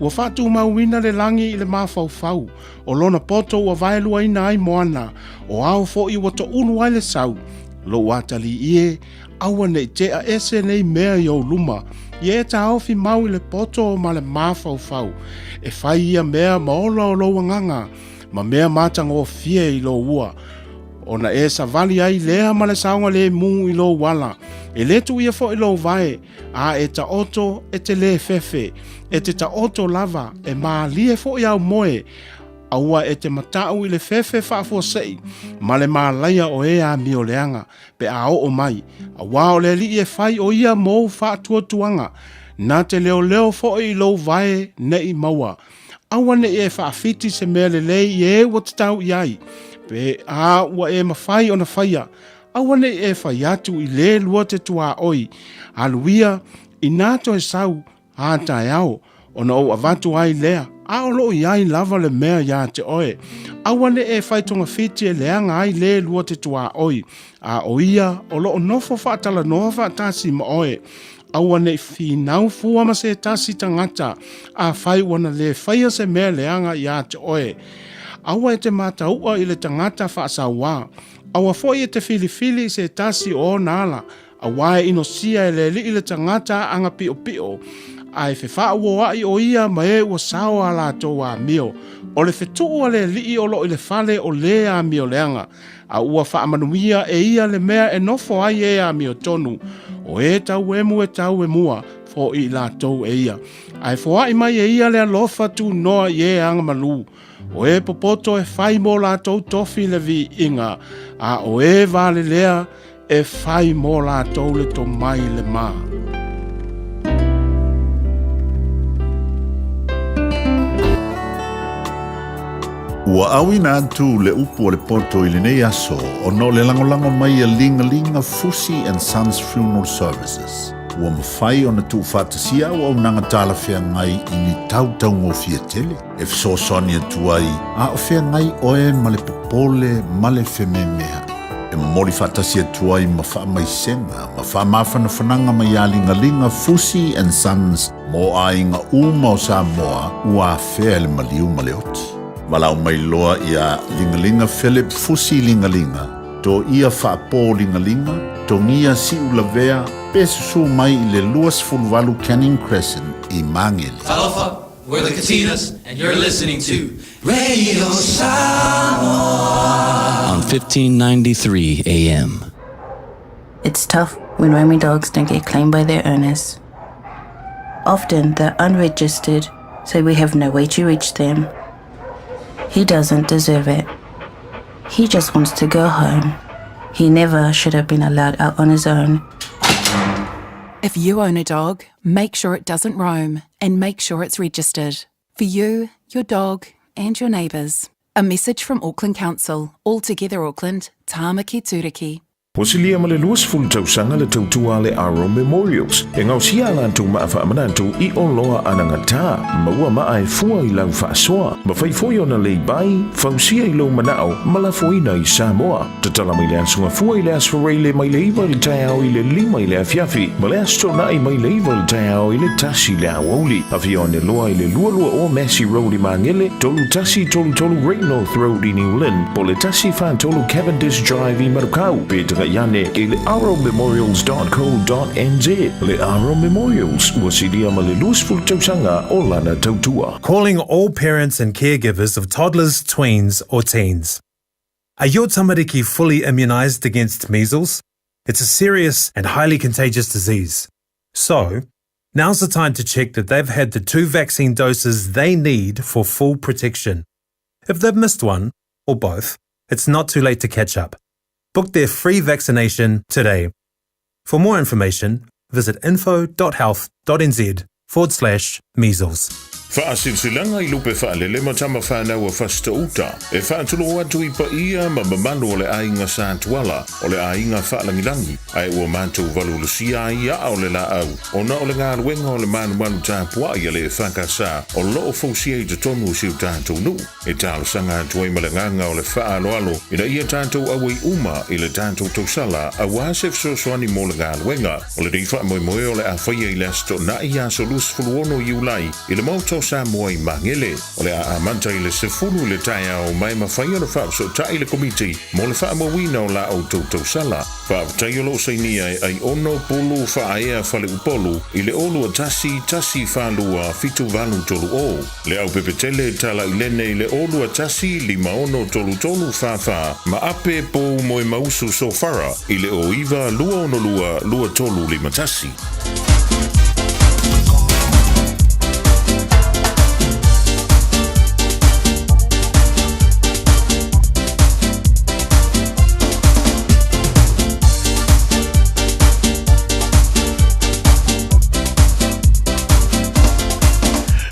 ua faatumauina le lagi i le mafaufau, O lona poto ua vaeluaina ai moana, o ao foi ua toulu ai le sau. Lou atalii e, aua ne i tea ese nei mea i ou luma, ia e taofi mau i le poto ma le mafaufau. E fai ia mea ma ola o lou agaga, ma mea matagofie i lou ua. Ona e savali ai lea ma le saogalemu i lou ala, e le tuia foi lou vae, a e taoto e te lē fefe, e te taoto lava, e mālie foi au moe, aua e te mataʻu i le fefe faafuasei ma le malaia o e amioleaga pe a oo mai, auā o le Alii e fai o ia mou faatuatuaga, na te leoleo foi i lou vae nei maua. Aua ne i e faawhiti se mea lelei i e ua tatau i ai, pe a ua e mawhai ona whaia, Aua ne i e fai atu i lē lua te tuaoi, alu ia, inā toe sau, ā taeao, ona ou avatu ai lea, a o loo i ai lava le mea iā te oe. Aua ne e fai togafiti e leaga ai lē lua te tuaoi, a o ia o loo nofo faatalanoa faatasi ma oe. Aua ne i finau fua ma se tasi tagata, afai ua na lē faia se mea leaga iā te oe. Aua e te matauʻa i le tagata faasauā, Aua foi e te filifili i se tasi o ona ala, auā e inosia e le Alii le tagata aga piʻopiʻo, a e fefaaʻuoaʻi ʻo ia ma e ua sao a latou amio. O le fetuʻu a le Alii o loo i le fale o lē amio leaga, a ua faamanuia e ia le mea e nofo ai e amio tonu, o e tauemu e tauemua foʻi i latou e ia. A e foaʻi mai e ia le alofa tunoa i e agamalū, O e popoto e fai mō lātou tofi le viiga, a o e valelea e fai mō lātou le tomai le mā. Ua auina atu le upu o le poto i lenei aso ona o le lagolago mai a Ligalinga Fusi and Sons Funeral Services. Ua mafai ona tuufaatasia auaunaga talafeagai i ni tau taugofie tele. E fesoasoani atu ai a o feagai oe ma le popole ma le fememeaʻi. E momoli faatasi atu ai ma faamaisega ma faamafanafanaga mai iā Ligaliga Fusi and Sons mo aiga uma o Samoa ua afea e le maliu ma le oti. Valaau mai loa iā Ligalinga Philip Fusi Ligalinga, Toia Faapo Ligalinga, Togia Siu Lavea, pe susu mai i le 28 Canning Crescent i Magele. Talofa, we're the Katinas and you're listening to Radio Samoa on 1593 AM. It's tough when roaming dogs don't get claimed by their owners. Often they're unregistered, so we have no way to reach them. He doesn't deserve it. He just wants to go home. He never should have been allowed out on his own. If you own a dog, make sure it doesn't roam and make sure it's registered. For you, your dog, and your neighbours. A message from Auckland Council, All Together Auckland, Tāmaki Tūriki. Ua silia ma le 20 tausaga le tautua a le Aro Memorials e gaosia a latou maa faamanatu i oloa anagata. Maua maa e fua i lau faasoa. Mafai foi ona lei bai, fausia i lou manao ma lafoina i Samoa. Tatala mai le Aso Gafua i le Aso Faraile mai le 9 i le taeao i le 5 i le afiafi ma le Aso Toonai mai le 9 i le taeao i le 1 i le aoauli. Afio ane loa i le 22 Massey Road i Magele, 3133 Great North Road i New Lynn, po o le 143 Cavendish Drive i Manukau, pe tagai ane i le arrowmemorials.co.nz. Le Arrow Memorials, ua silia ma le 20 tausaga o lana tautua. Calling all parents and caregivers of toddlers, tweens or teens. Are your tamariki fully immunised against measles? It's a serious and highly contagious disease. So, now's the time to check that they've had the two vaccine doses they need for full protection. If they've missed one, or both, it's not too late to catch up. Book their free vaccination today. For more information, visit info.health.nz forward slash measles. Faasilasilaga i lupe faalele ma tama fanau a Fasitoo-uta, e faatulou atu i paia ma mamalu o le aiga Sa Tuala, o le aiga faalagilagi, ae ua matou valuvalusia ai aa o le laau, ona o le galuega o le malumalu tapuai a le EFKS o lo o fausia i totonu o si o tatou nuu. E talosaga atu ai ma le agaga o le faaaloalo ina ia tatou auai uma i le tatou tausala aua se fesoasoani mo le galuega. O lenei faamoemoe o le a faia i le Aso Toonai aso 26 Iulai i le Maota o Samoa i Magele. O le a amata i le 10 i le taeao ma e mafai ona faafesootai le Komiti mo le faamauina o la outou tausala. Faafetai o lo o sainia e Aiono Pulu Faaea Faleupolu i le 0 21 42 78 30. Le Aupepetele Talailene i le 0 21 56 33 44 ma Ape Pou Moemausu Sofara i le 09 262 23 51.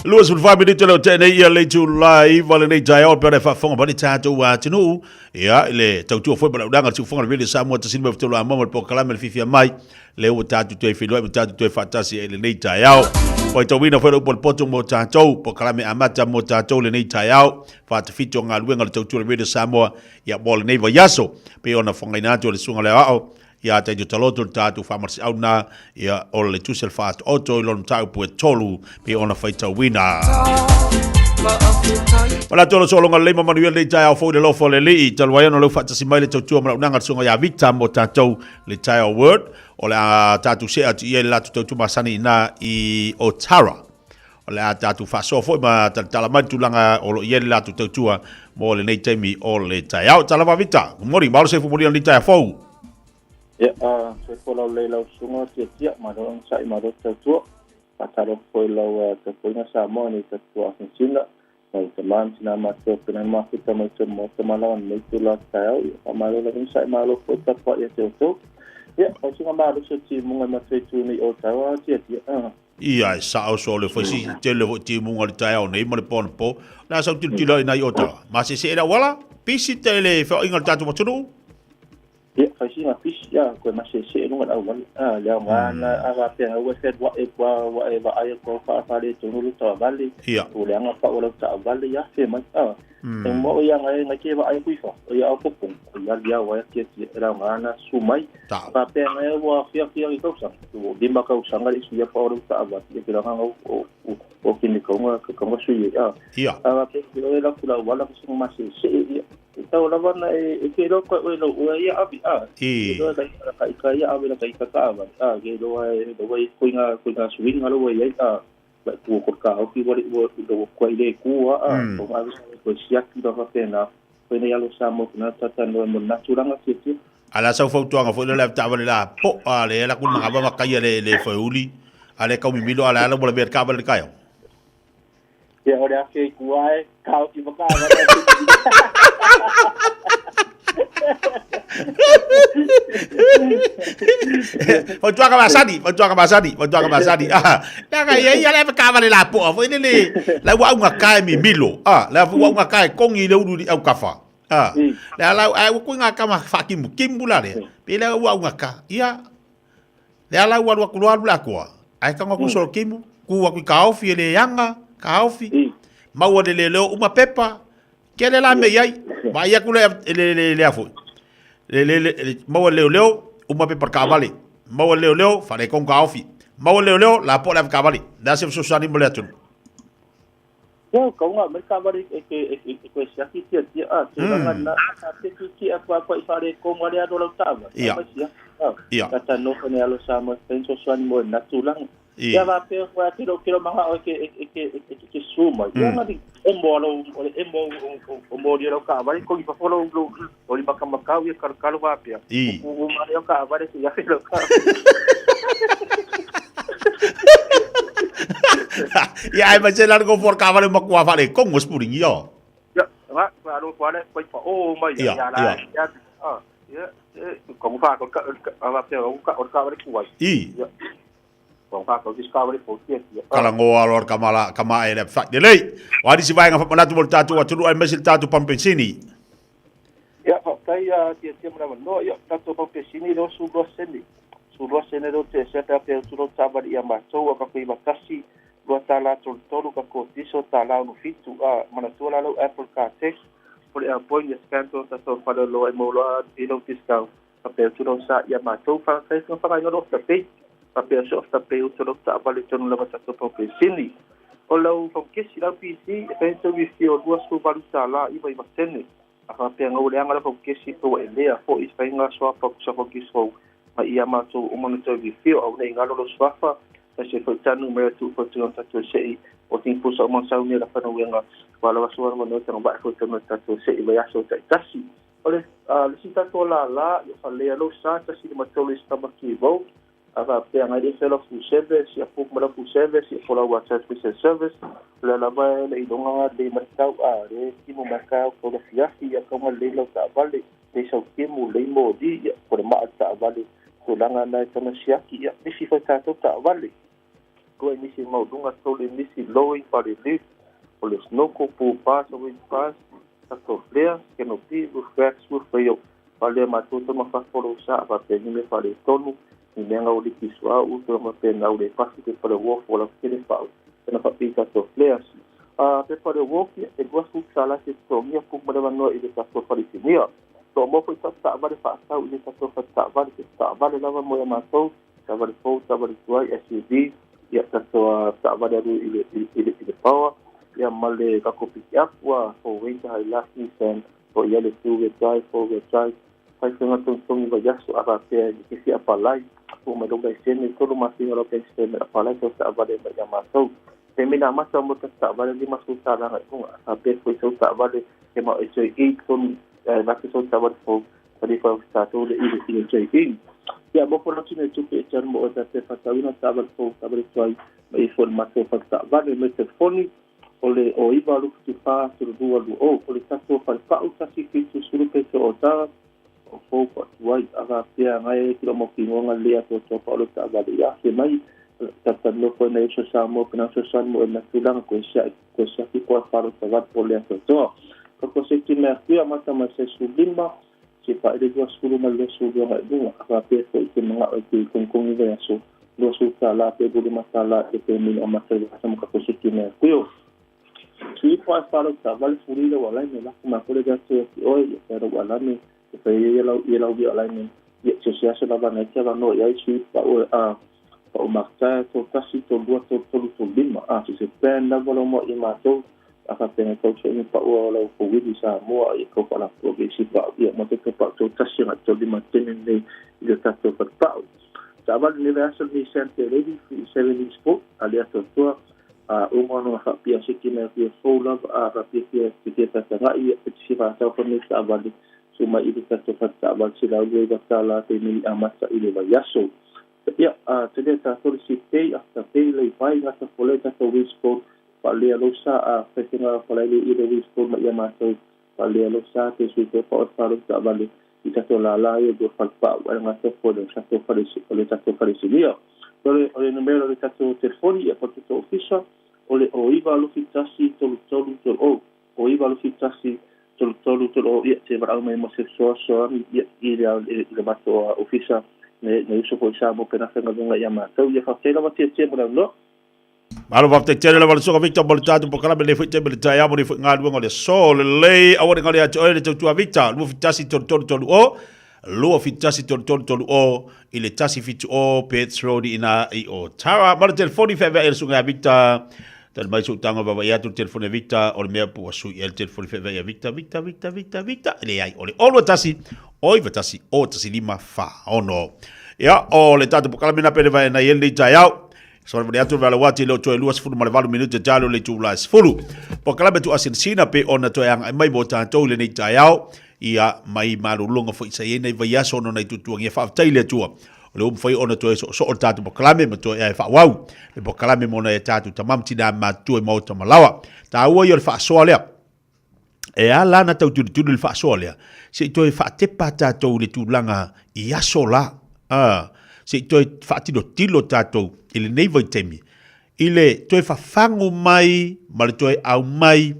24 minute leo tēnei ia le itula iva lenei taeao pe ona e faafofoga mai le tatou atunuu ia i le tautua foi ma le auaunaga a le Siufofoga le Radio Samoa tasi lima tolu Amoa ma le polokalame le fiafia mai lea ua tatou toe feiloai ma tatou toe faatasi ai i lenei taeao. Faitauina foi le upu a le poto mo tatou polokalame amata mo tatou lenei taeao faatafiti o galuega o le tautua le Radio Samoa ia mo lenei vaiaso pei ona fofogaina atu e le susuga o le aoao ia Taito Taloto le tatou faamalosiau na ia o le tusi o le Faataoto i lona mataupu e tolu pei ona faitauina. Manatu o le sologa lelei ma manuia lenei taeao fou i le alofa o le Alii, talu ai ona o lea ua faatasi mai le tautua ma le auaunaga a le Susuga ia Vita mo tatou le taeao Word, o le a tatou see atu i ai le latou tautua masani i ina i Otara. O le a tatou faasoa foi ma talatala mai le tulaga o lo o i ai le latou tautua mo lenei taimi o le taeao. Talofa Vita, good morning, malo soifua manuia lenei taeao fou. Ia, soifua laulelei lau susuga Tiatia, malo onosai, malo tautua. Faatalofa foi i lau tapuaiga Samoa nei tatua Argentina, lau tama ma tina matua pena na mafuta mai tonu maota ma lawa nei tula taeao. Ia, faamalo lava onosai, malo foi tapuai ia te outou. Ia, fausiga malosi o timuga i mataitu nei o taua Tiatia. Ia, e sao so le fai si tele foi timuga le taeao nei ma le po anapo. O le a sau tilotilo ai nai Otawa. Masese e le auala, pisi tele feoaiga o le tatou atunuu. Ia, faisiga pisi, ia, koe masese e luga le auala. A, le aoga na a faapea ua fealuaʻe kua ua e vaai atu au faafaletonu lo taavale. O leaga pau o lau taavale ia afe mai. A, e mua o ia ngai ngai ke vaai atu i fafo, o ia aopopoga, o ia liao ai atiatia e le aoga na susu mai. Faapea ngai ua fiafia i tausaga, ua 5 tausaga le isi ia pau o lau taavale, ia ke le agaga o kini kaunga kaunga sui ai. A, a faapea ke oe lau atu le auala ma sina masese ia. E tau lava na e ke iloa koe oe lau oe ia ave a. Ke iloa la ka ika ia ave la ka ika ka ave a ke iloa e lau ai koinga koinga suiga lau ai a la ku ko ka oki wale ua ua kua ile ku a ko ave ko siaki la faapena koe nei alo sa mo na tata no mo na tulaga tiatia. A la sau fautuaga foi lea le taavale la po a le la ku mangava ma kaia le le foeuli a le kaumimilo a le ala mo le mea taavale le taeao. Ia o le afe i kua e, ka oki ma ka Fautuaga masani, fautuaga masani, fautuaga masani. Ah, leaga ia ia le taavale lapoa foi lele la ua auga kae mimilo. Ah, la ua auga kae kongi i le ulu i au kafa. Ah, le ala ai ua kuinga kama whakimu kimu la le. Pe le ua auga ka. Ia Le ala ua alu aku loa alu le akoa. Ae tago aku solo kimu, ku aku i ka ofi e le anga, ka ofi. Maua le leoleo uma pepa, kele la me iai. Vaai aku le le le le afoi. Le le le maua le leoleo uma pepa kaavale. Maua le leoleo faaletonu ka ofi. Maua le leoleo lapoa le ave kaavale. Le a se fesoasoani mo le atunuu. Ia, kaunga mai kaavale e ke e koe siaki tiatia a tulaga na a te ki a kua kua i faaletonu ale alo lau taavale. Mai siaki. Tata nofo nei alo Samoa e fesoasoani mo lena tulaga. Ia faapea foi a ke lo manaʻo e ke e ke e ke susu mai. Ia nani emo alo o le emo o moli o lau kaavale kogi fafo lou lou o le makamakau ia kalokalo faapea. U uma lea o kaavale se i afe lau kaavale. Ia ai ma se la ko for kaavale makua faaletonu o Spooling ia. Ia, nga alo ko ale ko pa o mai ia la ia. Ia, ko fa ko ka faapea o ka o kaavale kuai. Ia. Ko fa ko ki kaavale po tia tia. Kalangoa loa le kamala kama e le fai lelei. O a nisi vaega faamanatu mo le tatou atunuu aemaise le tatou pampensini. Ia, faafetai a tiatia ma le avanoa. Ia, tatou pampensini leo 12 sene. 12 sene leo te sea pea pea utu lou taavale ia matou a kako 91, lua tālā 33, kako diso tālā 67. A, manatua la lau Apple Car Tax, po le Boeing ia scan pea o tatou faleoloa e maua loa i lou discount. Faapea utu lou sa ia matou faafetai faiga fagaiga lo tapei. Faapea so tapei utu lou taavale tonu lava tatou pampensini. O lau faukesi lau PC, e fai tau i o 28 tālā 99 sene. A faapea ngau leaga lau faukesi pe ua e lea foʻi faiga suafa kusa faukesi fou mai ia matou uma na tau fio au nei ngalo lo suafa ma se foi tanu mai atu foi tuna tatou seʻi o tipusa uma sauni la fanauega ua lava sua ma no tanga vae foi tanu tatou seʻi mai aso taitasi. O le le si tatou lālā ia falea lou sa 153 i stamaki vau a faapea ngai le fela full service ia puk ma la full service ia fola wa transmission service le lava e le ilonga le matau a le timu makau ko le fiafi ia kaunga le lau taavale le sau timu le moli ia ko le maa taavale tulaga na e tana siaki ia misi foi tatou taavale tua i nisi maualuga tau le misi lowing pale lift o le snorkel pool pass o wind pass tatou flare canopy roof racks roof rail falea matou tama fafo lou sa faapea ni mea faaletonu ni mea gauliki suauu tulaga faapena ua le pasi pepa le uafu o lau tele fa'au tana faapei tatou flares. A pepa le uafu e 20 tālā se totogia puku ma le avanoa i le tatou falesinia. Lo o maua foi tatou taavale fa'atau i le tatou fale taavale se taavale lava mo ia matou taavale fou taavale tuai SUV ia tatou taavale alu i le i le i le power ia ma le tatou pick up ua Ford Ranger Hilux Nissan o ia le two wheel drive four wheel drive fai faiga togitogi vaiaso a faapea e ke fia apalai ua mai lou laisene 3 masina lau bank statement apalai tau taavale mai ia matou. Taimi na amata mo tatou taavale 50 tālā agai i luga a faapea foi sau taavale e ma o e toe i tonu vake sau taavale fou tali fa tatou le i le i le toe i. Ia mo fo lau tino e tupe e tanu mo oe faapea faatauina taavale fou taavale tuai ma i foi le matou fale taavale mai telefoni o le o 9 74 32 20 o le tatou fale pa'u 1 7 10 peto o tara o fou pa'atu ai a faapea agai e kilo mautinoga le atoatoa pa'u lau taavale ia afe mai tata nofo e nai uso Samoa pena fesoasoani mo e na tulaga koe siaki koe siaki koe falo taavale po le atoatoa. Kako se ti mea kuia mata mai se 15 Se paʻi le 20 ma le 22 agai i luga. A faapea foi i te manao e te togitogi vaiaso, 20 tala pe 25 tala i le pemina amata i le aso ma tatou City Mayor Kuio. Sui po ae whalau ta vale fuli lau alaine lako ma kole ga te ki oe ia te lau alame e whai ia lau ia lau via alaine ia se se aso lava nai te avanoa i ai sui pa oe a pa o maktaia tō tasi tō lua tō tolu tō lima a se se plan lava lau moa i mātou a whapena tau se umi pa oa o lau kowili Samoa ia kau whalapua ke si pa ia mo te tō pa tō tasi nga tō lima tene nei i le tātou whatapau. Ta avali nele aso ni Sam Te Lady 37 Sport a lea tō a o ngā whaapia se ki mea fia fou lava a whaapia fia te fia tatangai ia te tisi whaatau whanei taavale so mai i le tatou fale taavale se lau lua iwa tala te mini amata i le vaiaso. Ia, a te lea tatou le si pei after pei lei vai ngata fole tatou wheels whaalea lou sa a whaifenga whalaile i le wheels ma ia matou whaalea lou sa te sui te pa o whalou taavale i tatou lala ia lua fale pa'u ai ngata fole o tatou fale o le tatou fale sinia. Ole o le numera o le tatou telefoni ia po tatou ofisa o le o iva alofi tasi tolu tolu tolu o o iva alofi tasi tolu tolu tolu o ia te valaau mai mo se fesoasoani ia i le i le matou ofisa ne ne uso foi sa mo pena faigaluega ia matou ia faafetai lava tiatia mo le avanoa. Malo faafetai tele lava le suaga Victor mo le tatou polokalame lenei foi taimi o le taeao mo lenei foi galuega o le aso. Lelei aua ne galo ia te oe le tautua Victor 271 33 30 271 33 30 i le 170 Perth Road i ina i Otara. Ma le telefoni feaveai a le suaga ia Victor. Tali mai sou tago e vaavaai atu le telefoni a Victor o le mea po ua sui ea le telefoni feaveai a Victor Victor Victor Victor Victor leai o le 0 21 o 91 o 15 46. Ia o le tatou polokalame na pele vae nai e lenei taeao. Savalivali atu le Valauati e le o toe 28 minute talo le itula e 10. Polokalame tuuasinasina pe ona toe agai mai mo tatou i lenei taeao, ia mai malologa foi sa i ai nai vaiaso ona nai tuatuagia. Faafetai i le Atua o lea ua mafai ona toe soosoo le tatou polokalame ma toe ae faaauau le polokalame mo nai a tatou tama ma tina matutua i maota ma laoa. Taua ia o le faasoa lea. E a la na tau tulituli le faasoa lea, se i toe faatepa tatou i le tulaga i aso la, a, se i toe faatilotilo tatou i lenei vaitaimi, i le toe fafagu mai ma le toe aumai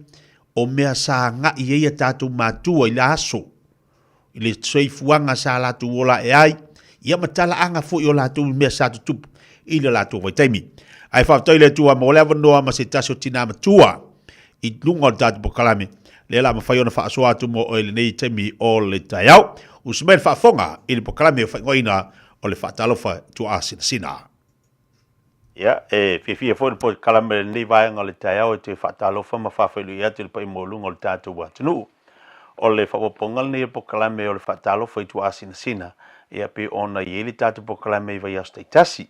o mea sa agai ai a tatou matua i le aso, i le soifuaga sa latou ola ae ai, ia ma talaaga foi o latou i mea sa tutupu i le latou vaitaimi. Ae faafetai i le Atua mo le avanoa ma se tasi o tinā matua i luga o le tatou polokalame, lea la mafai ona faasoa atu mo oe i lenei taimi o le taeao. Usi mai le faafofoga i le polokalame o faaigoaina o le Faatalofa Tuaasinasina. Ia, e fiafia foi le polokalame i lenei vaega o le taeao e toe faatalofa ma faafeiloai atu i le paia maualuga o le tatou atunuu. O le faaopoopoga lenei o le polokalame o le faatalofa i tuaasinasina, ia pei ona i ai le tatou polokalame i vaiaso taitasi.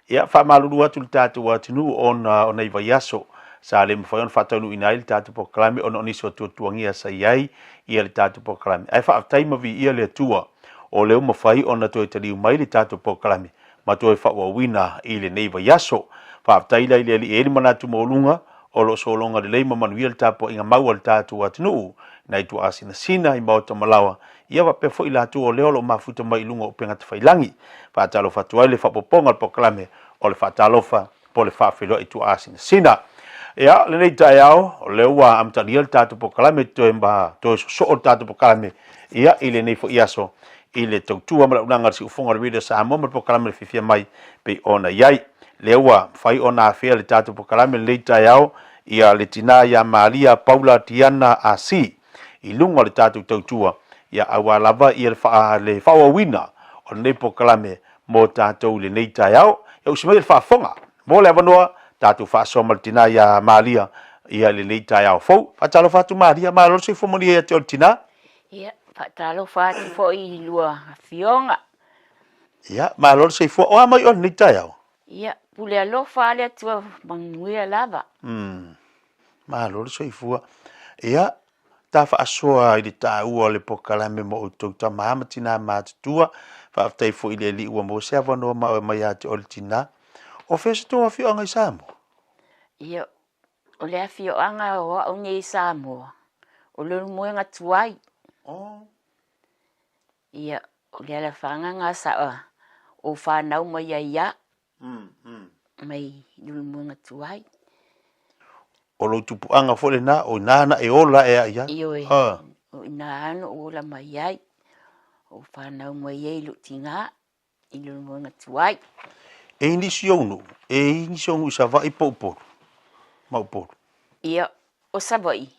Ia, faamalulu atu i le tatou atunuu ona o nai vaiaso sa le mafai ona faataunuuina ai le tatou polokalame ona o nisi o tuatuagia sa i ai ia le tatou polokalame. Ae faafetai ma viia le Atua o lea ua mafai ona toe taliu mai le tatou polokalame ma toe faaauauina i lenei vaiaso. Faafetai la i le Alii e i ai le manatu maualuga o lo o sologa lelei ma manuia le tapuaiga mau a le tatou atunuu nai tuaasinasina i maota ma laoa, ia faapea foi i latou o lea o lo o mafuta mai i luga o upegatafailagi. Faatalofa atu ai le faaopoopoga o le polokalame o le Faatalofa po o le Faafeiloai Tuaasinasina. Ia, lenei taeao, o lea ua amatalia le tatou polokalame toe ma toe sosoo le tatou polokalame ia i lenei foi aso i le tautua ma le auaunaga a le Siufofoga o le Radio Samoa ma le polokalame le fiafia mai pei ona i ai. Lea ua mafai ona afea le tatou polokalame lenei taeao ia le tina ia Maria Paula Tiana Asi i luga o le tatou tautua ia aua lava ia le faa le faaauauina o lenei polokalame mo tatou i lenei taeao. Ia usi mai le faafofoga mo le avanoa tatou faasoa ma le tina ia Maria ia i lenei taeao fou. Faatalofa atu Maria, malo le soifua manuia ia te oe le tina. Ia, faatalofa atu foi i lua afioga. Ia, malo le soifua. O a mai oe lenei taeao? Ia, pule alofa lava le Atua manuia lava. Malo le soifua. Ia, ta faasoa i le taua o le polokalame mo outou tama ma tinā matutua. Faafetai foi i le Alii ua maua se avanoa ma oe mai ia te oe le tinā. O fea se tou afioaga i Samoa? Ia, o le afioaga o au nei i Samoa, o Leulumoega tuai. Oh. Ia, o le alafaga sa ou fanau mai ai au. Mai Leulumoega tuai. O lou tupuaga foi lena, o ina na e ola ae ai ai. Ioe, o ina na ou ola mai ai. Ou whanau mai ai lou tigā i Leulumoega tuai. E i nisi ou nuu, e i nisi ou nuu i Savaii po o Upolu, ma Upolu. Ia, o Savaii,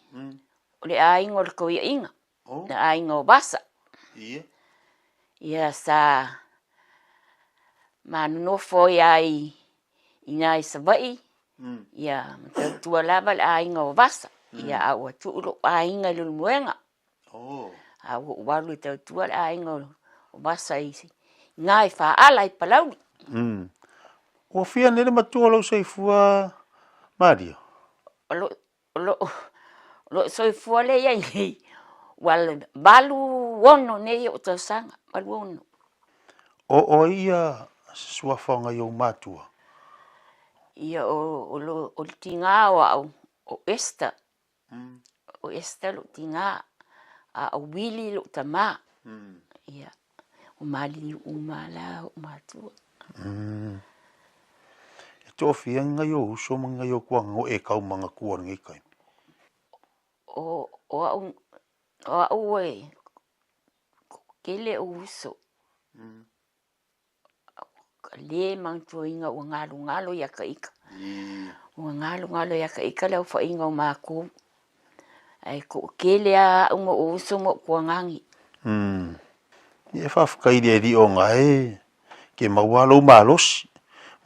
o le aiga o le Koiaʻiga, le aiga o Vasa. Ia. Ia, sa manonofo ai lava i ina i Savaii, ia, ma tautua lava le aiga o Vasa. Ia, a ua tuu lou aiga i Leulumoega. A ua ou alu e tautua le aiga o Vasa i ina i Faaala i Palauli. Ua fia nei le matua o lou soifua Maria? O lou, o lou, o lou soifua lea i ai nei, ua 86 nei ou tausaga, 86. O oe ia se suafa o ngai ou matua? Ia, o, o, lo, o le tiga o au, o Esther. O Esther lou tiga, a o Willie lou tama. Ia, o maliliu uma la o'u matua. E toafia ni ngai o uso ma ni ngai o kuaga o e kau ma nga kua lenei taimi? O, o a'u, o a'u e kele ou uso. Ka le manatuaina ua galogalo ia ka ika. Ua galogalo ia ka ika le aofaiga o makou. Ae toatele lava au ma ou uso ma ou tuagagi. Ia e faafetai i le Alii ona e ke maua lou malosi,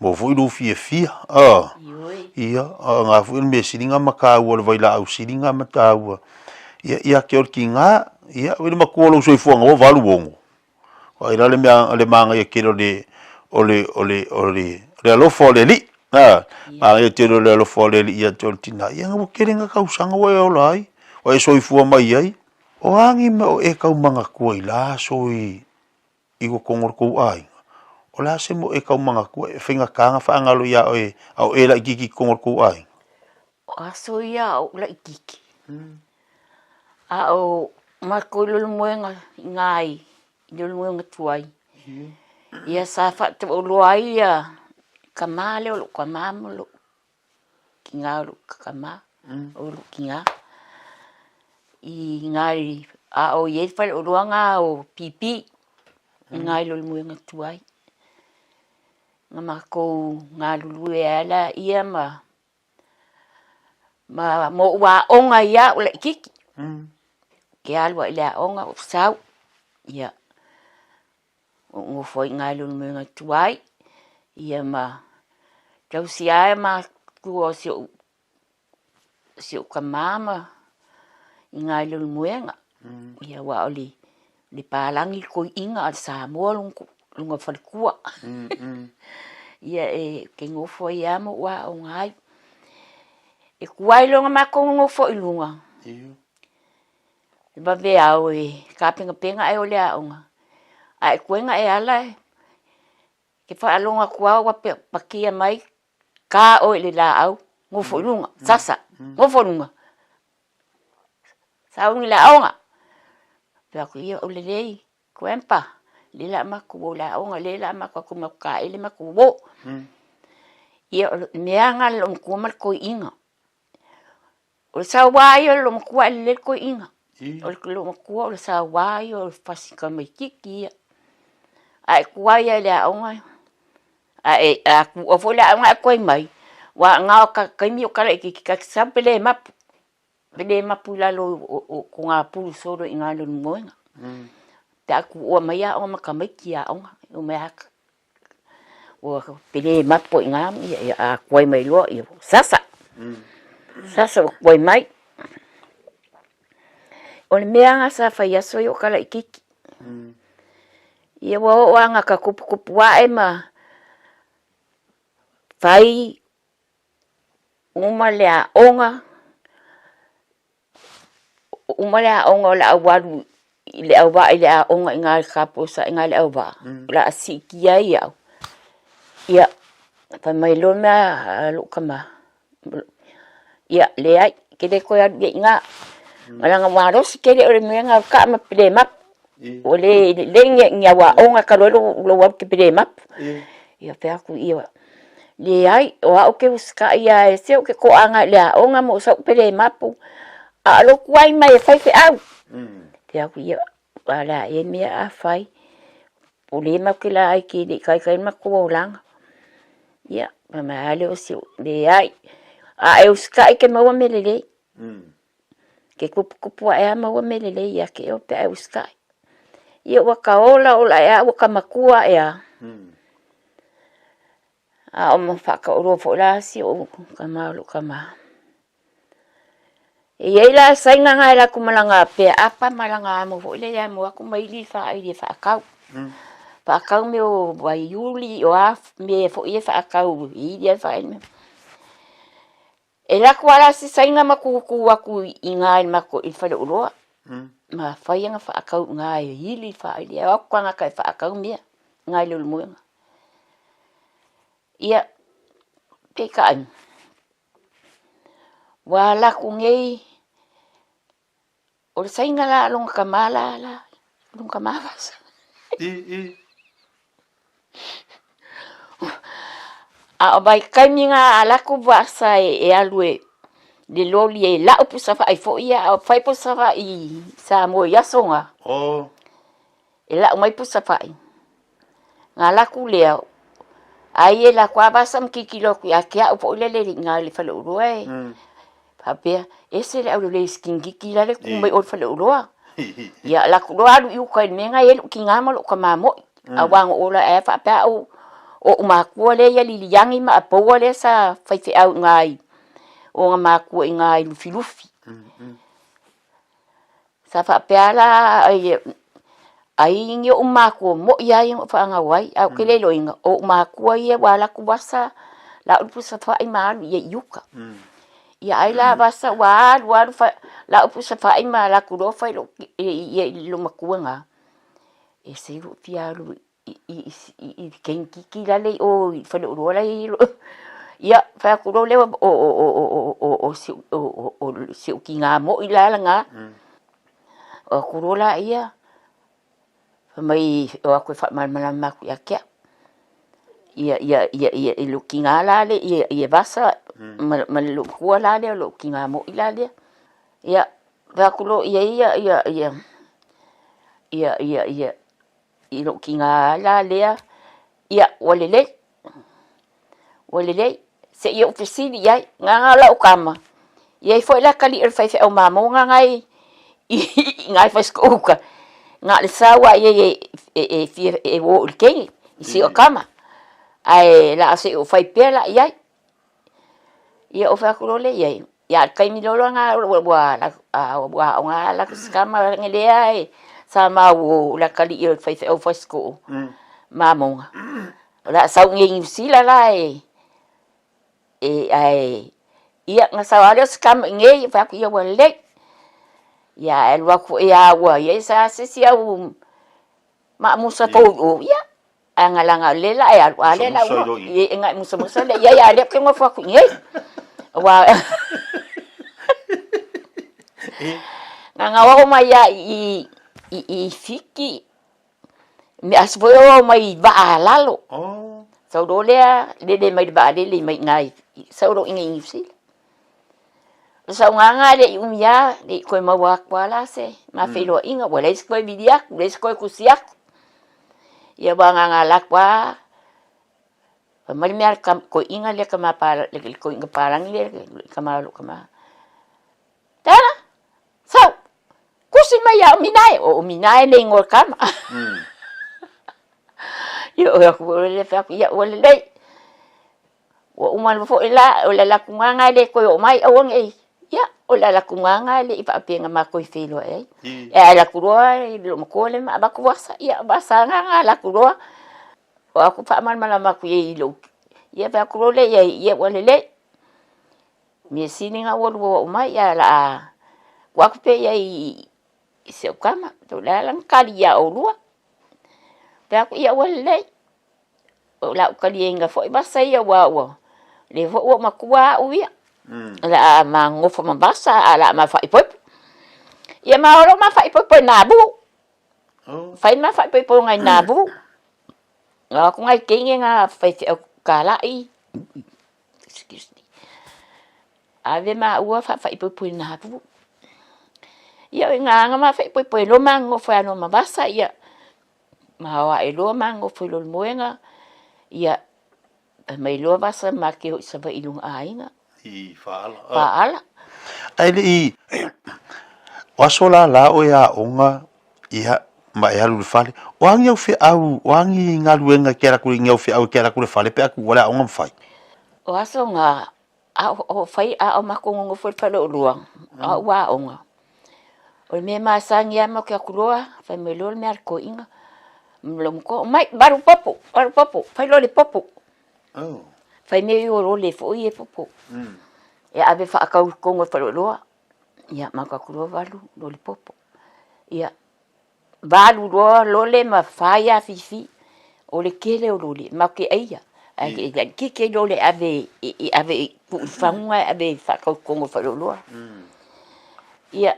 maua foi lou fiafia. Ia, o na foi o le mea sili na mataua, o le vailaau sili na mataua. Ia, ia te oe le tiga, ia, oi le matua o lou soifuaga ua 86. Ai la le mea le manaia tele o le o le o le o le le alofa o le Alii. A, manaia tele o le alofa o le Alii ia te oe le tina. Ia ua tele na tausaga ua e ola ai, ua e soifua mai ai. O a ni mea o e tau manatua i la aso i i totonu o le tou aiga? O le a se mea o e tau manatua e faigata ona faagalo ia oe a o e laitiiti i totonu o le tou aiga? O aso ia a ou laitiiti, a o matou i Leulumoega i ina i Leulumoega tuai, ia sa faatauoloa ai ia tama lea o lou tama ma lou tina o lou tama, o lou tina i ina i, a o i ai le faleoloa lena o Pipi i ina i Leulumoega tuai. Na matou galulue ai laia ma Ma mo ou aoga ia au laitiiti. Ke alu ai i le aoga ou sau, ia, ou nofo ai i ina i Leulumoega tuai, ia ma tausi ai matua o si ou, si ou tama ma i ina i Leulumoega. Ia aua o le, le palagi le toeaina a le Samoa lona faletua. Ia e ke nofo ai lava ma ou aoga ai. E tuai loa ona matou nonofo i luga, le vaveao e tapenapena ai o le aoga, ae tuai ona e ala e faalogo atu lava ua patia mai, ta oe i le laau, nofo i luga, sasa, nofo i luga. Sauni i le aoga. Fai atu, ia o lelei, grandpa, lea o le a matou o i le aoga, lea o le a matou o atu matou taele matou o. Ia o le mea lena a le loomatua ma le toeaina. O le saua ia o le loomatua ae lelei le toeaina. O le loomatua o le saua ia o le fasi tamaititi ia. A e tuai lava i le aoga, a e a tuua foi le aoga ae toe mai, aua na o taimi o ta laitiiti ta te sau pe le mapu, pe le mapu i lalo o togapulu solo i ina i Leulumoega. Pe a tuua mai aoga ma tamaiti i aoga, e omai lava ua pele mapu i ina, ia a tuai mai loa, ia sasa, sasa ua tuai mai. O le mea lena sa fai aso ia o ta laitiiti. Ia ua oo lava ina ta tuputupu ae ma fai uma le aoga, uma le aoga o le a ou alu i le auvaa i le aoga i ina i Kaposa i ina i Leauvaa, o le a siitia ai au, ia, fai mai loa le mea a lou tama, Ia, leai, e te le toe alu i ai i ina. Leaga ua malosi tele oe i le mea lena o le kaa ma pele mapu. Ua le lelei ni au aoga talu ai lou alu e te pele mapu. Ia fai atu, ia, leai, o au ou te usitai lava e se ou te toaga i le aoga ma ou sau pele mapu, a o lou tuai mai e faifeau. Fai atu, ia. A le a e mea a fai, o le mau ke la ai ke le kai kai ma ko olaga. Ia, ma mai a le o si leai. A e usitai ke maua mea lelei. Ke kupukupu aʻe a maua mea lelei ia te oe pe a e usitai. Ia ua ka ola ola aʻe a ua ka makua aʻe a. A o ma faataoloa foi la si oʻu tama o lou tama. E iai la saina na e alu atu ma lana peaapa ma lana amo foi lea e amo atu ma ili faaili e faatau. Faatau mea o vaiuli o a mea foi e faatau i ili faaili. E alu atu lava la si saina ma tutu atu i ina i le matou i le faleoloa ma fai ana faatau i ina e ili faaili e o atu tagata e faatau mea i ina i Leulumoega. Ia, peitai, ua alu atu nei O le saina la a lona tama la la, lona tama vasa. A o vaitaimi na a latou vasa e alu e le loli e lau pusa fa'i foi ia, a o fai pusa fa'i i Samoa i aso na. E lau mai pusa fa'i. Na alu atu lea, ai e latou a vasa ma tilotilo atu ia te au foi lele i ina i le faleoloa e faapea, ese le aulelei sitigiti la le tu mai o i le faleoloa. Ia alu atu loa alu i uka i le mea lena e i ai lou tina ma lou tama moi. Aua na ou ola ae faapea au, o ou matua lea ia Liliani ma Apoua lea sa faifeau i ina i ona matua i ina i Lufilufi. Sa faapea la ai ni oʻu matua moʻi lava ia na ou fanau ai, ae ou te le iloaina, o ou matua ia ua alu atu vasa lau le pusa fa'i ma alu i ai i uka. Ia ai la vasa ua alu alu lau pusa fa'i ma alu atu loa fai lou i lou matua lena, e ese lou fia alu i le kenikiki lale i o i Faleoloa la e i ai Ia, fai atu loa lea o si ou tina moi la lena. O atu loa laia, fai mai o atu e faamalamalama atu ia te au. I lou tina la lea ia Vasa ma lou matua la lea, lou tina moi la lea. Ia, fai atu loa i ai ia I lou tiga la lea, ia, ua lelei, ua lelei, se i ou fesili i ai, na o lau tama, e i ai foi la kalii o le faifeau mamo na i ina i fasitoouta uka, na o le sau lava i ai e fia e o i le teine, i si o tama, ae o le a se i ou fai pea la i ai. Ia ou fai atu loa lea i ai, ia a o le taimi loa lena ua aoga lava si tama lea e sa mau o le atalii o le faifeau fasitoo mamoga. O le a sau i inei i Niu Sila la e, ae ia ona sau lava lea o si tama i inei, ou fai atu, ia ua lelei. Ia ae alu atu foi lava ua i ai se isi au maamusa fou i o, ia Ae na laga o lea la e alu, a lea la ua, e na e musamusa lea i ai, a lea ou te nofo atu i inei. Aua, na na oo mai lava i, i, i Fiti, me aso foi oo mai i vaa a lalo. Sau loa lea, lele mai le vaalele mai i ina i, sau loa i inei i Niu Sila. O le saunoaga e le i umi lava, le i toe maua atu lava la se ma feiloaiga, ua leai se toe vili atu, leai se toe tusi atu. Ia aua na ona alu atu lava, fai mai le mea a le toeaina lea le toeaina papalagi lea, le tama o lou tama, Dada, sau, tusi mai ia Minae. O Minae le igoa o le tama. Ia ou atu foi lea fai atu, ia ua lelei. Ua uma foi la, o le alu atu lena e le toe oo mai aua ne i, ia, o le alu atu lena e le i faapea na matou feiloai ai. Ae alu atu loa i lou matua lea ma avatu asa, ia o asa lena na alu atu loa, o atu faamalamalama atu i ai i lou, ia fai atu loa lea i ai, ia ua lelei. Mea sili na ua lua oo mai, ae o le a tuu atu pea i ai i si au tama, o le a la ona kali ia oulua. Fai atu, ia ua lelei. O lau taliaina foi vasa ia aua ua lea foi ua matua au ia. O le a ma nofo ma vasa ae o le a ma faaipoipo. Ia ma o lo ma faaipoipo i Navu. Fai ma faaipoipoga i Navu. O atu nai teine na faifeau kalai. Excuse me. Ave maua faafaipoipo i Navu. Ia o ngā ma fai poepoe loa ma gogofo ai loa ma vasa ia ma o ae loa ma gogofo i lo le moega ia fai mai loa vasa ma ke hoi Savaii i lona aiga. I Faala. Faala. Ae le i o aso lala oe aoga ia ma e alu i le fale, o a ni au feau, o a ni galuega e ke ala atu ni au feau e ke ala atu i le fale pe a tuua le aoga ma fai? O aso nga a o fai a o makou nonofo i le fale o lua, a o ua aoga. O le mea masani lava matou te atu loa, fai mai loa le mea a le toeaina, ma lou matua, omai, valu popo, valu popo, fai loa le popo. Fai mea i o lole foi e popo. E ave faatau i totonu o le faleoloa. Ia, matou atu loa valu lole popo. Ia, valu loa lole ma fai afifi. O le tele o lole, matou te aia. Ae laitiiti ai lole e ave e ave i tuu i faguga e ave e faatau i totonu o le faleoloa. Ia,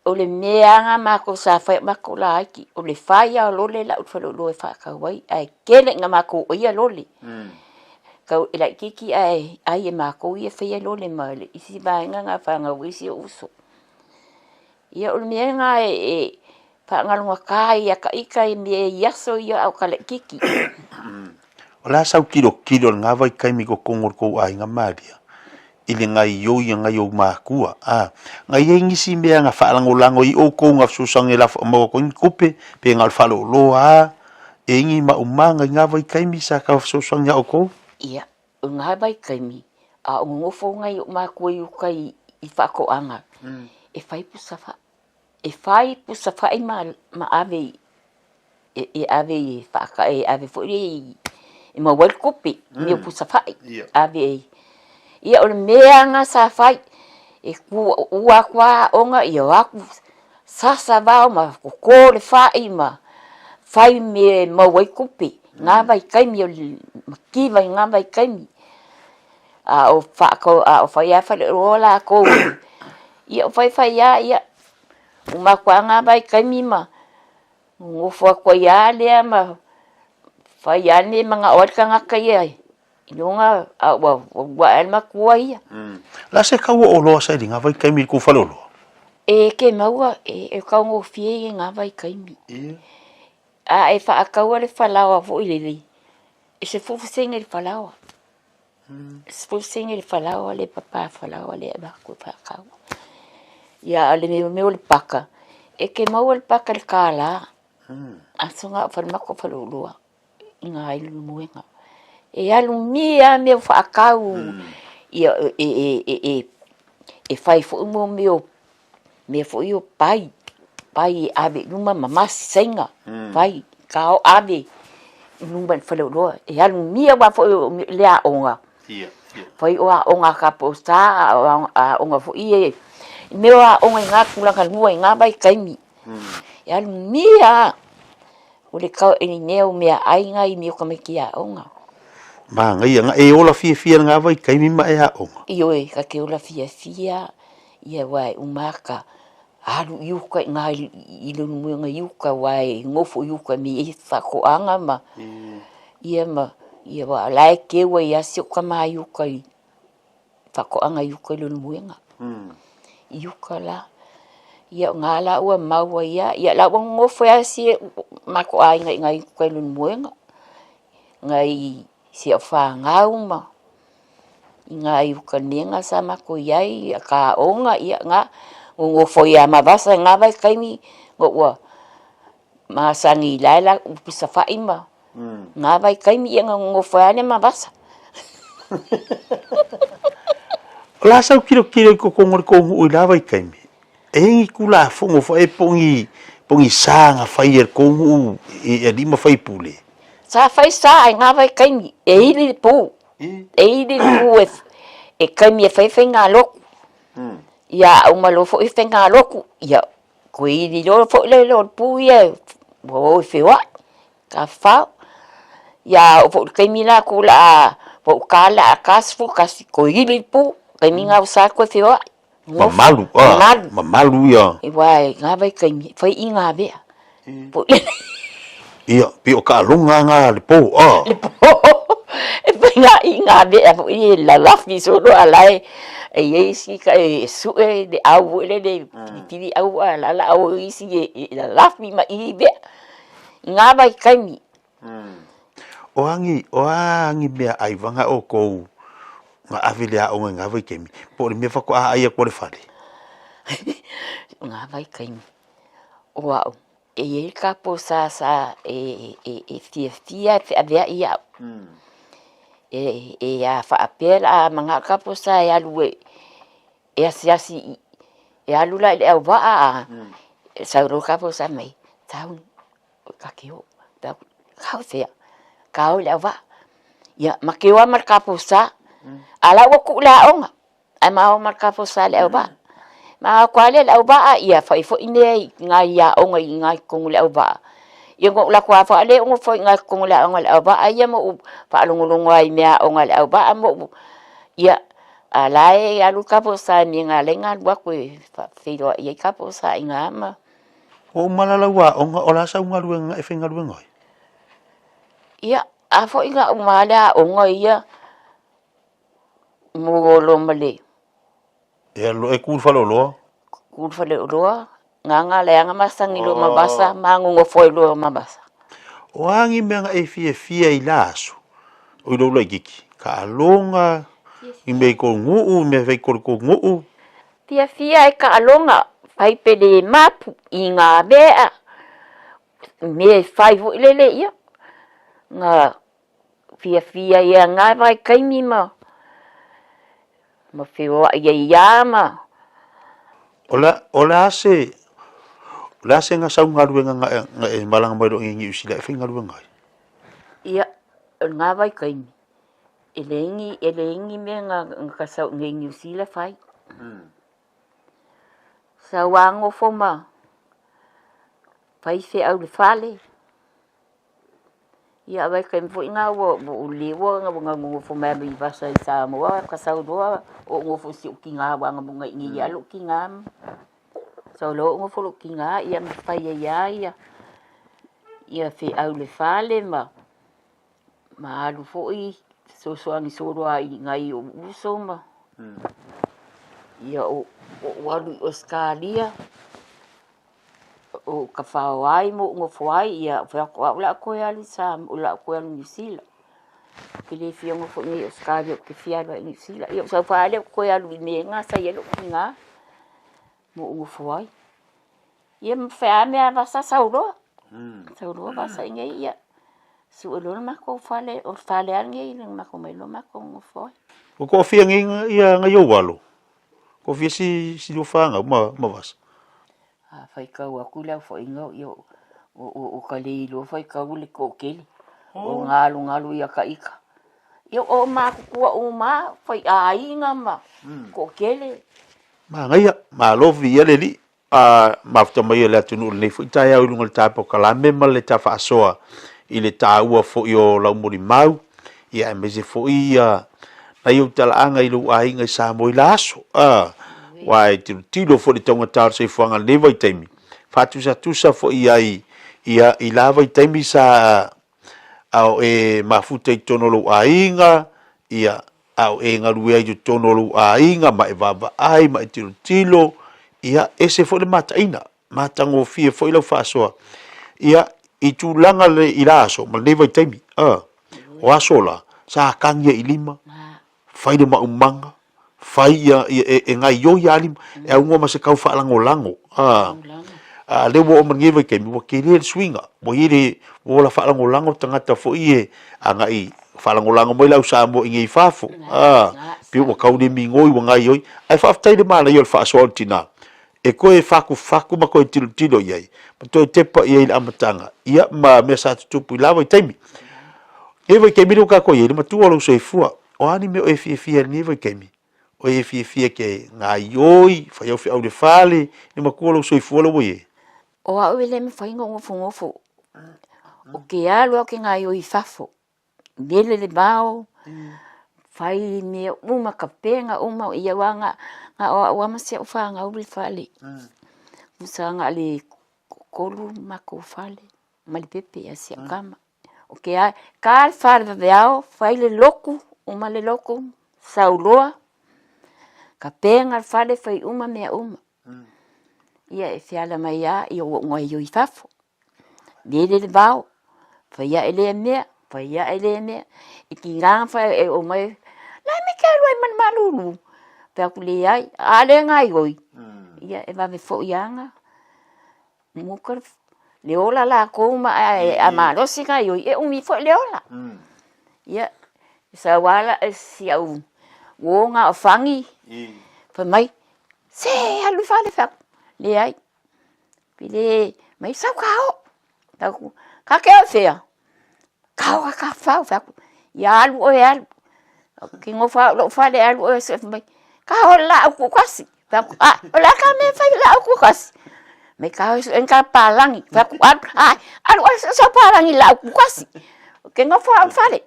o le mea lava lena matou sa fai a o matou laiti, o le fai lava o lole lau i le faleoloa e faatau ai, ae tele ina matou aia lole. Tau e laitiiti ae ai e matou ia e faia lole ma le isi vaega na fanau ai si ou uso. Ia o le mea lena e faagalogata ai ia ta ita i mea i aso ia a o ka laitiiti. O le a sau tilotilo i lena vaitaimi i totonu o le tou aiga Maria i le gaoioi a nai ou matua, a na i ai nisi mea na faalagolago i outou na fesoasoani e lafo maua atu ai ni tupe pe na o le faaloloa a e i ni maumaga i na vaitaimi sa tau fesoasoani ia outou? Ia, o na vaitaimi, a o nonofo nai ou matua i uka i faatoaga, e fai pusa fai. E fai pusa fai ma ma ave i e ave i faaka e ave foi lea i e maua ai le tupe mea o pusa fai ave ai. Ia o le mea lava lena sa fai, e tuua atu lava aoga ia o atu sasa vao ma toto le fai ma fai mea e maua ai tupe i na vaitaimi o le mativa i na vaitaimi. A o a o fai lava faleoloa latou ia o faifai lava ia, uma atu lava na vaitaimi ma nonofo atu ai lava lea ma fai lava le mea e manao ai le tagata ia i luga a ua uluai lava le matua ia. O le a se tau o oloa sa i lena vaitaimi i le tou faleoloa? E ke maua, e taugofie i lena vaitaimi. A e faataua le falaoa foi lele, e 10 sene le falaoa. 10 sene le falaoa le papa falaoa lea e avatu e faatau. Ia a o le mea o le paka, e te maua le paka i le $1. Aso na o falemai o faleoloa i na i Leulumoega. E alumia lava mea o faatau ia e fai foi mea o mea foi ia o pai, pai e ave i luma ma masi saina, fai, kao ave i luma i le faleoloa. E alumia aua foi o le aoga, fai o aoga a Kaposa, a o aoga foi ia, i mea o aoga i na tulaga lua i na vaitaimi. E alumia lava o le i mea o meaai na i mea o tamaiti aoga. Manaia, na e ola fiafia i lena vaitaimi ma e aoga? Ioe, ta te ola fiafia. Ia aua e uma aka alu i uka i ngā i Leulumoega i uka aua e nofo i uka me i whakoanga ma ia ma ia wa la e keu ai a si o ka ma i uka i whakoanga i uka i Leulumoega. I uka la. Ia o ngā la ua maua ia, ia la ua nofo ia si e mako aiga i ngā i uka i Leulumoega. Ngā i si o whāngau ma I ngā i uka nenga sa makou i ai, ia ka aoga, ia ngā, nonofo ia ma vasa i ngā vaitaimi, ngo ua masani i laila upu safa'i ma ngā vaitaimi ia nga nonofo ai ma vasa. O la sau kilokilo i totonu o le tou nuu i la vaitaimi, e i ai ni Tulafono foi po o ni, po o ni sa na fai e le tou nuu i alii ma faipule? Sa fai sa i ngā vaitaimi, e ili le pou. E ili le pū e, e kaimi e whai whai ngā loku. Ia a uma loa foi whai ngā loku, ia koe ili loa foi le loa le pū ia e ua o e wheoai, ka whao. Ia a o foi le kaimi la ko la a wa u ka la a ka sfu kasi koe ili le pū, kaimi ngā o sa koe wheoai. Mamalu, a, Mamalu. mamalu ia. E wā e ngā vaitaimi, whai i ngā wea. Ia, pei o ka alonga ngā le pō, a. Le pō, e whai ngā i ngā mea foi e lalafi solo a la e e i ai isi ka e suʻe le ʻau foi lele pilipili ʻau a la la au isi e e lalafi ma i mea i ngā vaitaimi. O agi, o a agi mea ʻai waga ʻoukou nga ʻawe le aʻoga i ngā vaitaimi, po o le mea fakoʻa ʻai aku a le fale? O ngā vaitaimi o aʻu E i ai ka pōsāsā e, e, e fiafia e feʻaveaʻi iaʻu. E, e a faapea la a manaʻo ka pōsā e alu e, e asiasi i, e alu la i le ʻauwaʻa a e sau loa ka pōsā mai, tau, ka ke o, tau, kau fea, ka o i le ʻauwaʻa. Ia, ma ke oa ma le ka pōsā, a la ua kuʻu le aʻoga. Ae ma o ma ka fosa le auwaʻa. Ma o kua le auwaʻa ia fai foi mea i nga i aʻoga i nga i kongu le auwaʻa. Ia ngoʻu lako a fo ale ongo foi nga kongu le aʻoga le auwaʻa ia moʻu faalogologo ai mea aʻoga le auwaʻa moʻu ia a la e alu ka fosa mi nga le nga lua koe fa feiloaʻi ai ka fosa i nga ma. Ua uma la lau aʻoga o le a sau galuega e faigaluega ai? Ia, a foi nga uma le aʻoga ia Mo lo ma le. E alu e ku i le faleoloa. Ku i le faleoloa, nganga leaga masani loa ma vasa, magogo foi loa ma vasa. O a ni mea e fiafia i la aso, o i lou laitiiti, kaaloga, i mea i kou nuu, i mea fai i kou nuu. Fiafia e kaaloga, fai pele mapu i ngā mea, mea e fai foi lele ia, ngā Fiafia ia ngā vaitaimi ma ma feoaʻi ai ia ma. O le, o le a se, o le a se nga sau galuega nga e, nga e malaga mai loa i Niu Sila e faigaluega ai? Ia, o ngā vaitaimi, e leai ni, e leai ni mea nga, nga ka sau i Niu Sila fai. Sau a nofo ma fai feau i le fale. Ia wai kai foi ngā ua ua lewa ngā ngā ngofo mai i vasa i Samoa ka sau loa o ngofo si o ki ngā wanga mo ngai ngi ia lo ki ngā sau loa o ngofo lo ki ngā ia ma whai ai ia ia ia fe au le fale ma ma alu foi fesoasoani solo a i ngai o uso ma ia o o alu i Ausetalia. O ka whao ai mo ngofo ai ia whea ko au la koe alu sa o la koe alu New Zealand. Ke le fia ngofo nei o Australia ke fia alu ai New Zealand. Ia sa wha ale koe alu i me ngā sa ia lo ki ngā mo ngofo ai. Ia ma whea mea vasa sau loa. Sau loa vasa i nei ia. Su e loa mako whale o whale al nei le mako mai lo mako ngofo ai. O ko fia ngi ia ngai o walo. Ko fia si si lo whanga ma ma vasa. A faitau atu le aofaʻiga ia o ka le iloa faitau le toʻatele, o galugalu ia ka ika. Ia o matutua uma faiʻaiga ma toʻatele. Manaia, malo viia le alii, a mafuta mai o le atunuu i lenei foi taeao i luga o le taepa o Kalame ma le ta faasoa i le taua foi o lau molimau, ia aemaise foi ia nai ou talaaga i lou aiga i Samoa i la aso, a, aua e tilotilo foi i le taugata o le soifuaga i lenei vaitaimi, faatusatusa foi i ai ia i la vaitaimi sa a o e mafuta i totonu o lou aiga, ia, a o e galue ai i totonu o lou aiga ma e vaavaai ma e tilotilo, ia, ese foi le mataina. Matagofie foi lau faasoa ia i tulaga le i la aso ma lenei vaitaimi a o aso la sa akagia i lima fai le maumaga fai ia ia e, e gaioi a lima e augoa ma se kau faalagolago a a le ua oo ma lenei vaitaimi ua tele le suiga ua i ai le ua ola faalagolago tagata foi e agai faalagolago mai le au Samoa i nei i fafo a pei ua tau le migoi ua gaioi ae faafetai i le manaia o le faasoa o le tina e toe fakufaku ma toe tilotilo i ai, ma toe tepa i ai i le amataga, ia, ma mea sa tutupu i la vaitaimi. Lenei vaitaimi lea ua tatou i ai, le matua o lou soifua, o a ni mea o e fiafia i lenei vaitaimi? O e fiafia ke gaioi, fai au feau i le fale, le matua o lou soifua lea ua i ai? O au e le mafai ona ou nofonofo, o ke alu au ke gaioi i fafo, Mele le vao, fai mea uma, kapega uma, ia wā ngā, ngā o au ama si au whāngau le fale. Musa ngā le kolu mako fale, ma le pepe a si au kama. O ke ai, ka le fale waweao, fai le loku. Uma le lotu, sau loa, tapena le fale, fai uma mea uma. Ia e feala mai lava, ia ua ou gaoioi i fafo. Lele le vao, fai ae lea mea, fai ae lea mea. E tiga ona fai e omai, o le a le mea e te alu ai ma le malulu? Fai atu, leai, a le gaoioi, ia e vave foi lava ona muta le ola latou ma ae a malosi gaoioi, e umi foi le ola. Ia, e sau lava si au uo na o fagi, fai mai, se alu i fale, fai atu, leai. Pile mai sau ka o. Fai atu, ka te o i fea? Ka o a ka fau, fai atu, ia alu oe e alu. Ke nofo au i lou fale alu oe e sue mai, ka o i le laau tuutasi. Fai atu, a, o le a ka mea e fai i le laau tuutasi? Mai ka o e sue ni ka palagi. Fai atu, alu, a, alu oe e sue sau palagi i le laau tuutasi. Ke nofo au i le fale.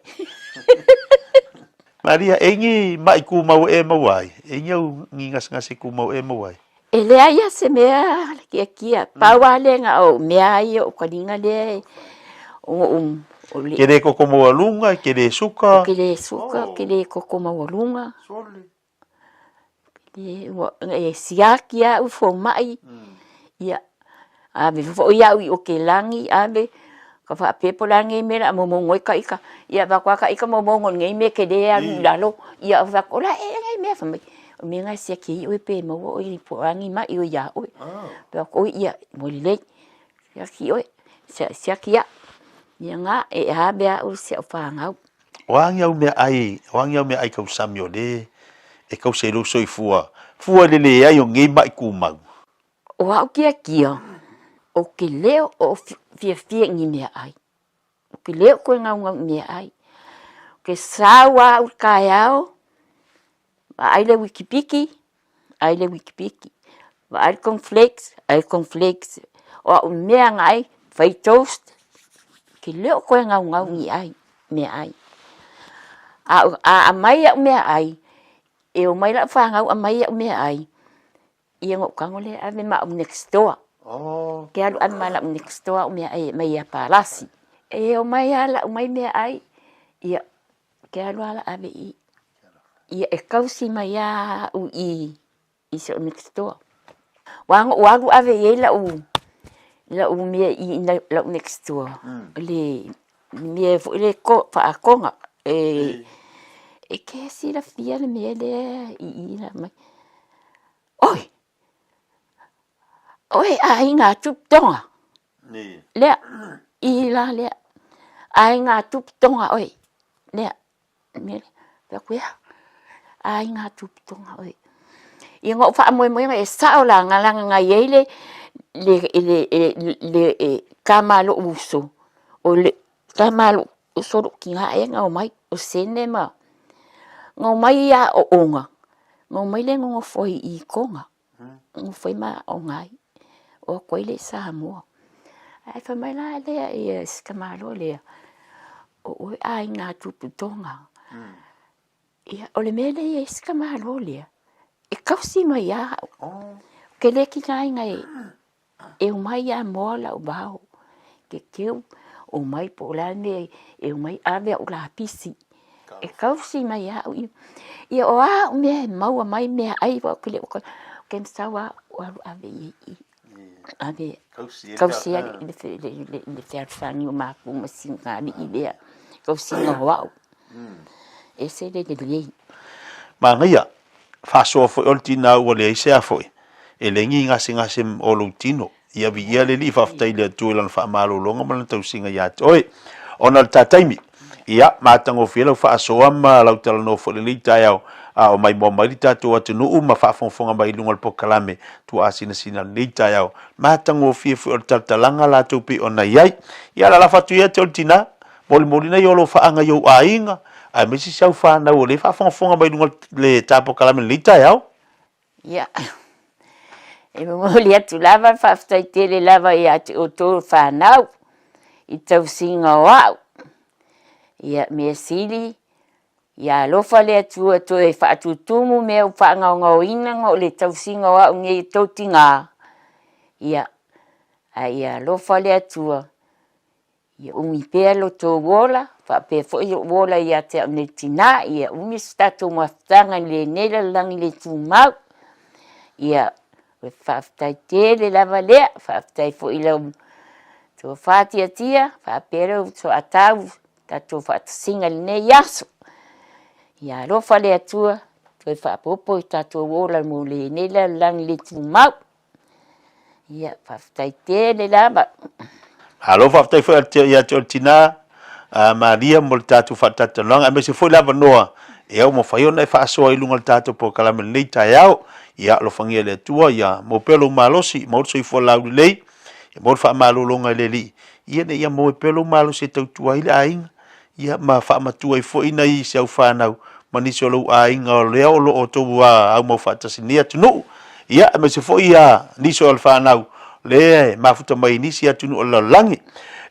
Maria, e ni maʻi kumau e maua ai? E ni au ni gasegase kumau e maua ai? E leai lava se mea kiakia, pau lava lea na o mea lava ia o taliga lea o ou o le. Ke le koko maualuga, ke le suka. Ke le suka, ke le koko maualuga. Ua e siaki au i fomai, ia ave foi au i Okelagi, ave ka faapea po o le a lenei mea o le a momono ai ta ita, ia avatu lava ta ita momono i lenei mea tele alu i lalo, ia ou fai atu, o le a ea lenei mea? Fai mai, o le mea lena e siaki ai oe pe maua oe po o a ni maʻi o iā ʻoe. Fai atu, oi ia, ua lelei, siaki ʻoe, siaki au. Ia na, e ave au i si au fanau. O a ni au meaʻai, o a ni au meaʻai tausami o lē e tausi ai lou soifua, fua i le leai o nei maʻi tumau? O au kiakia, o ke leo o fiafia i ni meaʻai. O ke leo koe gaugau i meaʻai. O ke sau au i kaeao, vaai le wikipiki, ai le wikipiki. Vaai le cornflakes, ai le cornflakes. O au mea na ai, fai toast, ke leo koe gaugau i ai, meaʻai. A, a aumai au meaʻai, e omai lau fanau aumai au meaʻai, Ia na ou tago lea ave ma au next door. Oh. Ke alu ave ma lau next door au meaʻai mai ia Palasi. E omai a lau mai meaʻai, ia ke alu ala ave i ia e kausi mai a au i i si ou next door. Wa na ou alu ave i ai lau lau mea i lau next door. Le mea foi le ko faatoga e e ke silafia le mea lea i i la mai. Oi! Oi aiga tupu tonga. Lea, i la lea. Aiga tupu tonga oi. Lea, mea lea. Fai atu, ea, aiga tupu tonga oi. Ia na ou faamoemoega e sao la, na leaga na i ai le, le, le, le, le, le tama a lou uso, o le tama a lou uso lou tina ea na omai, o Sene ma, na omai ia aoaoga, na omai lea nonofo ai i Toga, nonofo ai ma aooga ai, o atu ai lea i Samoa. Ae fai mai la lea ia si tamaloa lea, o oe aiga tupu Toga. Ia, o le mea lea e i ai si tamaloa lea, e tausi mai ia au. Ou te le tigaina e E omai ia moa lau vao, ke keu, omai po o le a le mea e omai ave au lapisi, e kausi mai au ia. Ia o a au mea e maua mai meaai aua ou te le o ke sau lava ou alu ave i ai i, ave kausi ai le fealofani o matou ma sina alii lea, kausiga o au. Ese le lelei. Manaia, faasoa foi o le tina ua leai se a foi, e leai ni gasegase o lou tino. Ia viia le Alii, faafetai i le Atua i Lana faamalologa ma Lana tausiga ia te oe. Ona o le ta taimi, ia, matagofie lau faasoa ma lau talanoa foi i lenei taeao, a o maimoa mai le tatou atunuu ma faafogafoga mai i luga o le polokalame tuaasinasina i lenei taeao. Matagofie foi o le talatalaga latou pei ona i ai. Ia, lalafo atu ia te oe le tina, Molimoli nei o lo faaga i ou aiga, aemaise si au fanau o lea e faafogafoga mai i luga o le ta polokalame i lenei taeao. Ia, e momoli atu lava le faafetai tele lava ia te outou le fanau i tausiga o au. Ia, mea sili, ia alofa le Atua toe faatutumu mea ua faagaogaoina na o le tausiga o au nei e tou tigā. Ia, a ia alofa le Atua. Ia umi pea lo tou ola, faapea foi lou ola ia te au nei tinā, ia umi se tatou mafutaga i lenei lalolagi le tumau. Ia, o le faafetai tele lava lea, faafetai foi i lau tofa Tiatia, faapea lou soatau, tatou faatasiga i lenei aso. Ia alofa le Atua, toe faaopoopo i tatou ola mo lenei lalolagi le tumau. Ia, faafetai tele lava. Malo faafetai foi ia te oe le tina a Maria mo le tatou faatalatalanoaga aemaise foi le avanoa ia ua mafai ona e faasoa i luga o le tatou polokalame i lenei taeao. Ia alofagia e le Atua ia maua pea lou malosi, maua le soifua laulelei, ia maua le faamalologa e le Alii, ia ina ia maua pea lou malosi e tautua ai le aiga, ia ma faamatua ai foi nai si au fanau ma nisi o lou aiga o lea o lo o outou aumau faatasi i lenei atunuu. Ia, aemaise foi ia nisi o le fanau lea e mafuta mai i nisi atunuu o le lalolagi.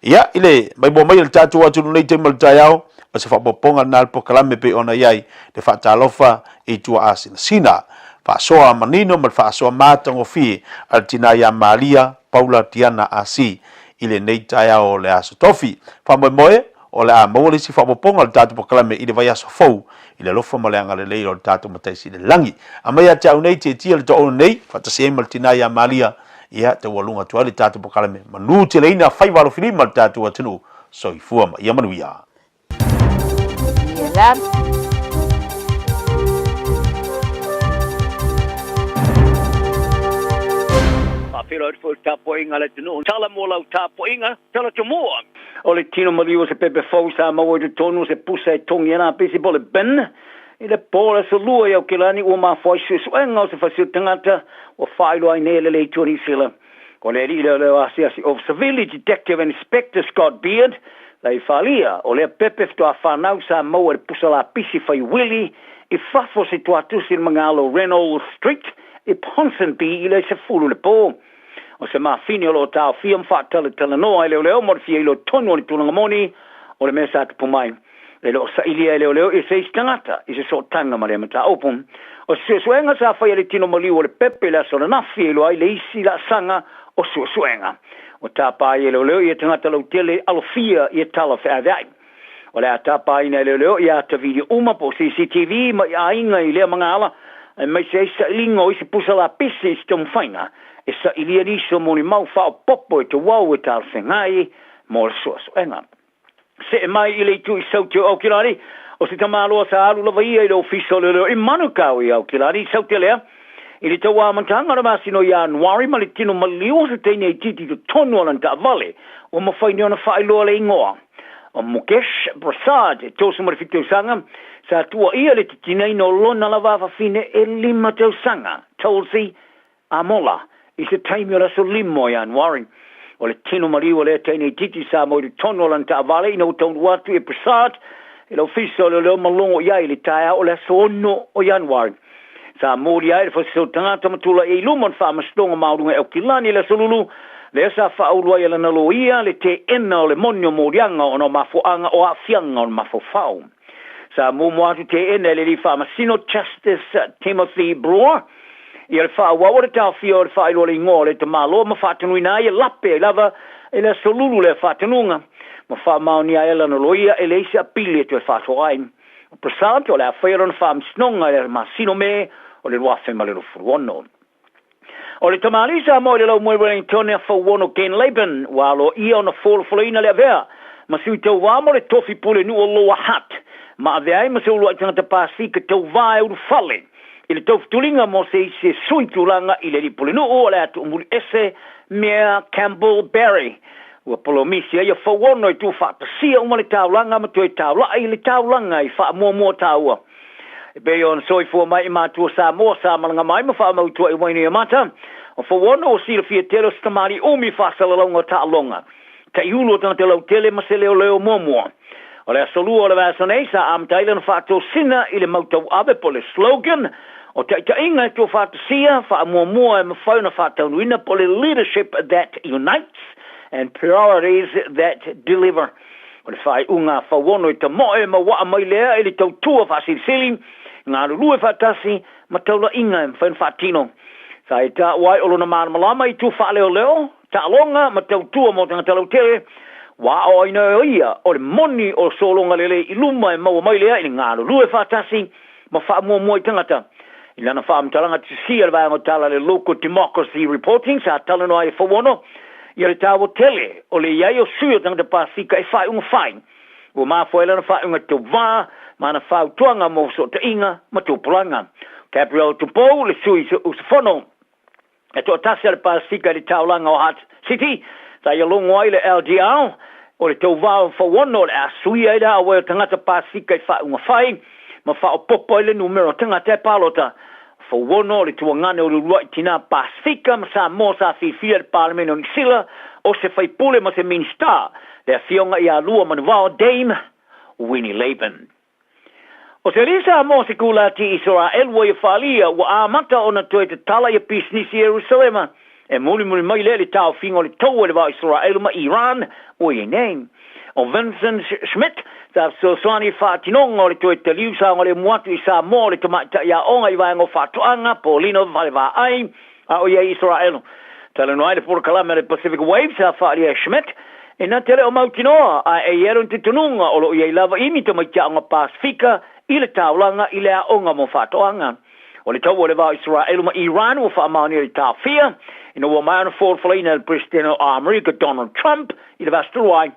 Ia, i le maimoa mai o le tatou atunuu nei taimi o le taeao, o se faaopoopoga lena o le polokalame e pei ona i ai le faatalofa i tuaasinasina. Faasoa manino ma le faasoa matagofie a le tina ia Maria Paula Tiana Asi i lenei taeao o le Aso Tofi. Faamoemoe, o le a maua le isi faaopoopoga o le tatou polokalame i le vaiaso fou i le alofa ma le agalelei o le tatou Matai Sili i le Lagi. Aumai ia te au nei, tietie le toaono nei, faatasi ai ma le tina ia Maria, ia taualuga atu ai le tatou polokalame. Manu teleina faiva alofilima le tatou atunuu. Soifua ma ia manuia. Faafeiloai atu foi i le tapuaiga a le atunuu. Tala mo lau tapuaiga, tala tomua. O le tino maliu o se pepe fou sa maua i totonu o se pusa e togi ana pisi po o le bin i le po o le Aso Lua i Aokelani ua mafua ai suesuega o se fasioti tagata ua faailoa ai nei e le Leitu o Niu Sila. O le alii leoleo asiasi Ofisa Vili, Detective Inspector Scott Beard, la i Falia, o lea pepe faatoa fanau sa maua i le pusa lapisi fai uili i fafo o se tuatusi i le magalo Reynolds Street i Ponsonby i le 10 i le po. O se mafine o lo o taofia ma faatalatalanoa e leoleo mo le fia iloa tonu o le tulaga moni o le mea sa tupu mai. E le o sailia e leoleo i se isi tagata i se sootaga ma lea mataupu. O se suesuega sa faia i le tino maliu o le pepe i le aso ananafi e iloa ai le isi laasaga o suesuega. Ua tapa ai e leoleo ia tagata lautele alofia ia tala feaveai. O le a tapaina e leoleo ia ata video uma po o CCTV mai aiga i lea magaala aemaise ai sailiga o isi pusa lapisi i se taumafaiga e sailia nisi o molimau faaopoopo e tauau e talafeagai mo le suesuega. See mai i le itu i Saute o Aukilani, o se tamaloa sa alu lava ia i le ofisa o leoleo i Manukau i Aukilani i Saute lea i le tau amataga o le masina o Ianuari ma le tino maliu o se teine itiiti i totonu o lana taavale ua mafai nei ona faailoa le igoa o Mukesh Prasad, e 37 tausaga, sa tuuaia le titinaina o lona lava afafine e lima tausaga, Tulsi Amola, i se taimi o le aso lima o Ianuari. O le tino maliu o lea teine itiiti sa mau i totonu o lana taavale ina ua taunuu atu i Prasad i le ofisa o leoleo ma logo i ai i le taeao o le aso 6 o Ianuari. Sa moli ai le fasiso tagata ma tulai ai i luma o le Faamasinoga Maualuga i Aukilani i le Aso Lulu, lea sa faaulu ai e lana loia le teena o le moni o moliaga ona o mafuaaga o aafiaga o le mafaufau. Sa muamua atu teena e le Alii Faamasino Justice Timothy Brewer ia le faaauau o le taofia o le faailoa o le igoa o le tamaloa ma faatonuina ai e lape ai lava i le Aso Lulu lea faatonuga ma faamaonia ai e lana loia e leai se apili e toe faatoa ai. O Prasad o le a faia lona faamasinoga i le masina o Me o le 2026. O le tamalii Samoa i le laumoe Wellington a Fauono Ken Laban ua aloaia ona folafolaina le avea ma sui tauva mo le tofi pulenuu o Lower Hutt ma avea ai ma se uluai tagata Pasefika tauva e ulufale i le taufutuliga mo se isi e sui tulaga i le alii pulenuu o le a tuumuli ese Mayor Campbell Barry. Ua polomisi ai a Fauono e tuufaatasia uma le taulaga ma toe taulai le taulaga i faamuamua taua. E pei ona soifua mai i matua Samoa sa malaga mai ma faamautua i Wainuiomata, o Fauono ua silafia tele o se tamalii umi faasalalauga o taaloga, taiulu o tagata lautele ma se leoleo muamua. O le aso lua o le vaiaso nei sa amata ai lana faatosina i le mau tauave po o le slogan o taitaiga e tuufaatasia faamuamua e mafai ona faataunuina po o le Leadership that Unites and Priorities that Deliver. O le faaiuga a Fauono i Tamoe ma waa mai lea i le tautua faasilisili, galulue faatasi ma taulaiga e mafai ona faatino. Sa e taua ai o lona malamalama i itu faaleoleo, taaloga ma tautua mo tagata lautele. Ua aoaoina e ia o le moni o sologa lelei i luma e maua mai lea i le galulue faatasi ma faamuamua i tagata. I lana faamatalaga tusia i le vaega o tala a le Local Democracy Reporting sa talanoa ai e Fauono ia le taua tele o le i ai o sui o tagata Pasefika e faaiuga fai. Ua mafua ai lana faaiuga tauva ma ana fautuaga mo fesootaiga ma tupulaga. Gabriel Tupou, le sui usufono e toatasi a le Pasefika i le taulaga o Hutt City, sa ia logo ai le LDR, o le tauva o Fauono o le a suia ai le aoai o tagata Pasefika i faaiuga fai ma faaopoopo ai le numera o tagata e palota. Fauono o le tuagane o le uluai tina Pasefika ma Samoa sa filifia i le Palemene o Niu Sila o se faipule ma se Minisita, le Afioga ia Lua Manuvao Dame Winnie Laban. O se alii Samoa se kulati Isaraelu ua ia faaalia ua amata ona toe tatala ia pisinisi i Ierusalema, e mulimuli mai lea i le taofiga o le taua i le va o Isaraelu ma Iran ua i ai nei. O Vincent Schmidt sa fesoasoani i faatinoga o le toe taliu saogalemu atu i Samoa o le tamaitai aoga i vaega o faatoaga, Paulino Falevaai, a o i ai i Isaraelu. Talanoa ai le polokalame a le Pacific Waves sa faaalia e Schmidt, e na te le o mautinoa, ae e i ai lona talitonuga o lo o i ai lava i ni tamaiti aoga Pasefika i le taulaga i le aoga mo faatoaga. O le taua o le va o Isaraelu ma Iran ua faamaonia i le taofia ina ua maea ona folafolaina e le Peresetene o Amerika Donald Trump i le vaiaso talu ai.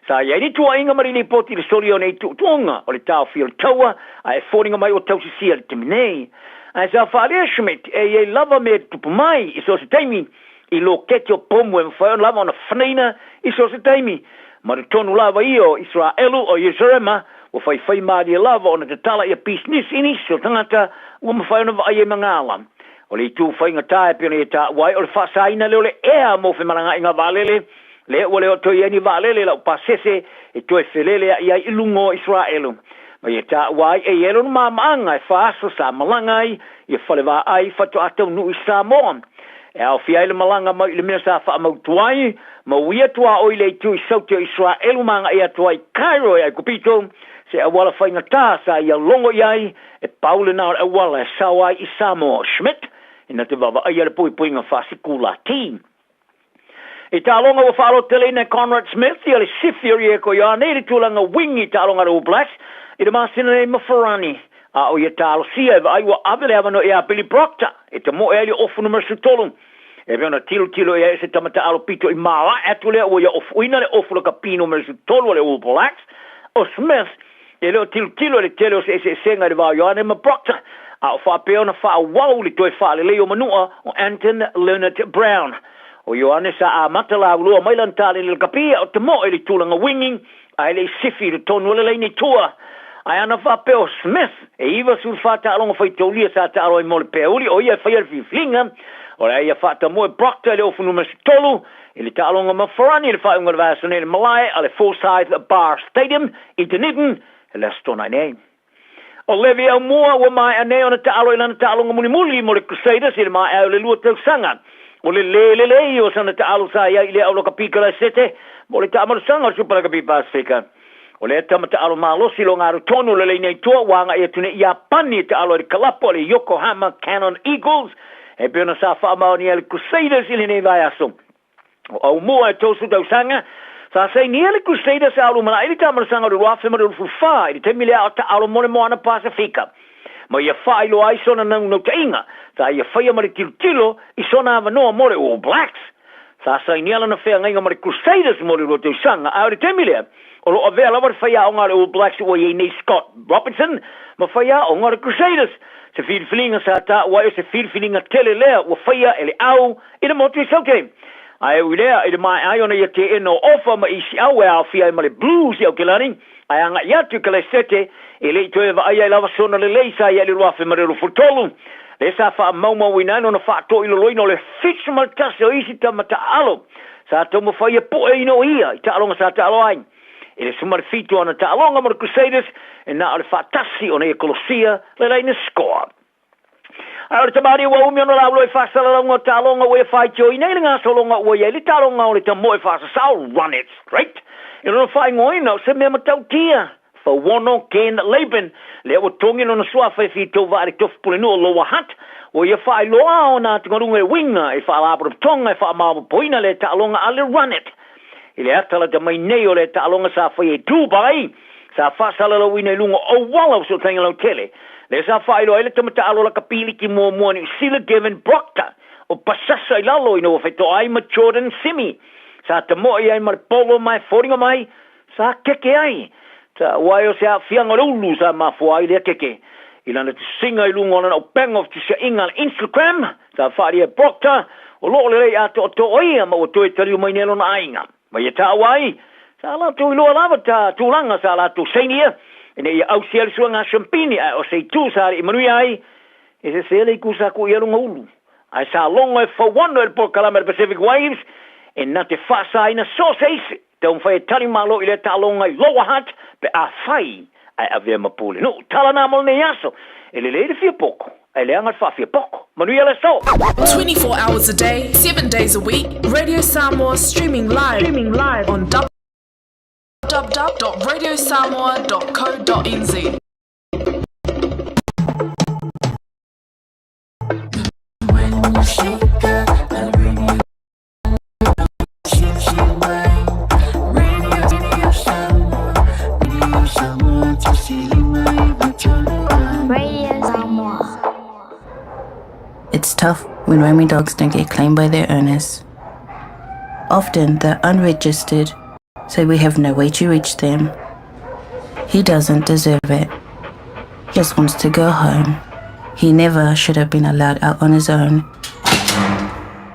Sa i ai ni tuuaiga ma le lipoti i le solia o nei tuutuuga o le taofia o le taua, ae e foliga mai ua tausisia i le taimi nei. Ae sa faaalia Schmidt e i ai lava mea e tutupu mai i so o se taimi i loketi o pomu e mafai ona lava ona fanaina i so o se taimi. Ma totonu lava ia o Isaraelu o Ierusalema ua faifai malie lava ona tatala ia pisinisi i nisi o tagata ua mafai ona vaai ai magala. O le itu faigata e pei ona ia taua ai o le faasaina lea o le ea mo femalagaaiga vaalele Lea ua le oo toe i ai ni vaalele lau pasese e toe feleleaʻi ai i luga o Isaraelu. Ma ia taua ai e i ai lona maamaaga e faaso sa malaga ai ia falevaai faatoa taunuu i Samoa. E aofia ai le malaga mai i le mea sa faamautu ai, ma uia tuaoi le itu i saute o Isaraelu ma agai atu ai i Cairo e Aikupito, se auala faigata sa ia logo i ai, e pau lena o le auala e sao ai i Samoa. Schmidt, ina te vaavaaia le puipuiga faasikulati. I taaloga ua faalototeleina e Conrad Smith ia le sifi o Rieko Ioane i le tulaga wing i taaloga a le All Blacks i le masina nei ma Farani. A o ia talosia e vaai ua ave le avanoa ia Billy Proctor e tamoe ai le ofu numera 13. E pei ona tilotilo i ai o se tama taalo pito i maoae atu lea ua ia ofuina le ofu lakapi numera 13 a le All Blacks. O Smith E le o tilotilo i le tele o se eseesega i le va o Ioane ma Proctor, a o faapea ona faaauau le toe faalelei o manua o Anton Lienert-Brown. O Ioane sa amata lauloa mai lana taleni i le lakapi a o tamoe i le tulaga winging ae le i sifi i totonu o le laini tua. Ae ana faapea o Smith, e 94 taaloga faitaulia sa taalo ai mo le peauli, o ia e faia le filifiliga, o le a ia faatamoe Proctor i le ofu numera 13 i le taaloga ma Farani i le faaiuga o le vaiaso nei i le malae a le Forsyth Barr Stadium i Dunedin i le Aso Toonai nei. O Levi Aumua ua maea nei ona taalo i lana taaloga mulimuli mo le Crusaders i le maea ai o le lua tausaga. O le lē lelei o sana taalo sa i ai i le aulakapi kalaesete mo le taamalosaga o le Super Rugby Pasifika. O lea tama taalo malosi logaru tonu o le laina i tua ua agai atu nei i Iapani e taalo ai le kalapu a le Yokohama Canon Eagles e pei ona sa faamaonia e le Crusaders i lenei vaiaso. O Aumua e 30 tausaga, sa sainia le Crusaders a o lumanai i le taamalosaga o le 2024 i le taimi lea a o taalo mo le Moana Pasefika. Ma ia faailoa ai sona naunautaiga, sa ia faia ma le tilotilo i sona avanoa mo le All Blacks. Sa sainia lana feagaiga ma le Crusaders mo le lua tausaga, ae o le taimi lea, o lo o avea lava le faiaoga a le All Blacks ua i ai nei Scott Robertson ma faiaoga o le Crusaders. Se filifiliga sa taua ai o se filifiliga tele lea ua faia e le au i le motu i Saute. Ae ui lea, i le maea ai ona ia teena o ofa ma isi au e aofia ai ma le Blues i Aokelani, ae agai atu i Kalaesete, e le i toe vaai ai lava sona lelei sa i ai i le 2023, lea sa faamaumauina ai lona faatoiloloina o le 71 o isi tama taaalo sa taumafai e pueina o ia i taaloga sa taalo ai. I le 17 o ana taaloga mo le Crusaders, e na o le faatasi ona ia kolosia le laina score. Ae o le tamalii ua umi ona lauloa i faasalalauga o taaloga ua ia faitioina i le gasologa ua i ai le taaloga o le tamoe faasasao, run it straight, i lona faaigoaina o se mea matautia. Fauono Ken Laban, lea ua togi lona suafa e fitouvaa i le tofu pulenuu o Lower Hutt, ua ia faailoa ona atugaluga e uiga i faalapotopotoga e faamaopoopoina lea taaloga a le Run It. I le ata lata mai nei o lea taaloga sa faia i Dubai, sa faasalalauina i luga o auala o fesootaiga lautele, lea sa faailoa ai le tama taalo lakapi liki muamua a Niu Sila Gavin Proctor o Pasasa i lalo ina ua fetoa ai ma Jordan Simi sa tamo'i ai ma le polo ma e foliga mai sa keke ai. Taua ai o se aafiaga o le ulu sa mafua ai lea keke. I lana tusiga i luga o lana upega o fetusiaiga a le Instagram, sa faaalia e Proctor, o lo o lelei atoatoa ia ma ua toe taliu mai nei lona aiga. Ma ia taua ai, sa latou iloa lava ta tulaga sa latou sainia ina ia ausia le suega a Shampini, ae o se itu sa alii manuia ai, e sese le itu sa tuu i ai lona ulu. Ae sa logo e fauano e le polokalame a le Pacific Waves e na te faasaina so o se isi taumafai e tali malo i lea taaloga i Lower Hutt pe afai ae avea ma pulenuu. Tala na mo lenei aso. E lelei le fia poto, ae leaga le faafia poto. Manuia le aso! 24 hours a day, 7 days a week, Radio Samoa streaming live, streaming live on www.radiosamoa.co.nz. It's tough when roaming dogs don't get claimed by their owners. Often they're unregistered, so we have no way to reach them. He doesn't deserve it. He just wants to go home. He never should have been allowed out on his own.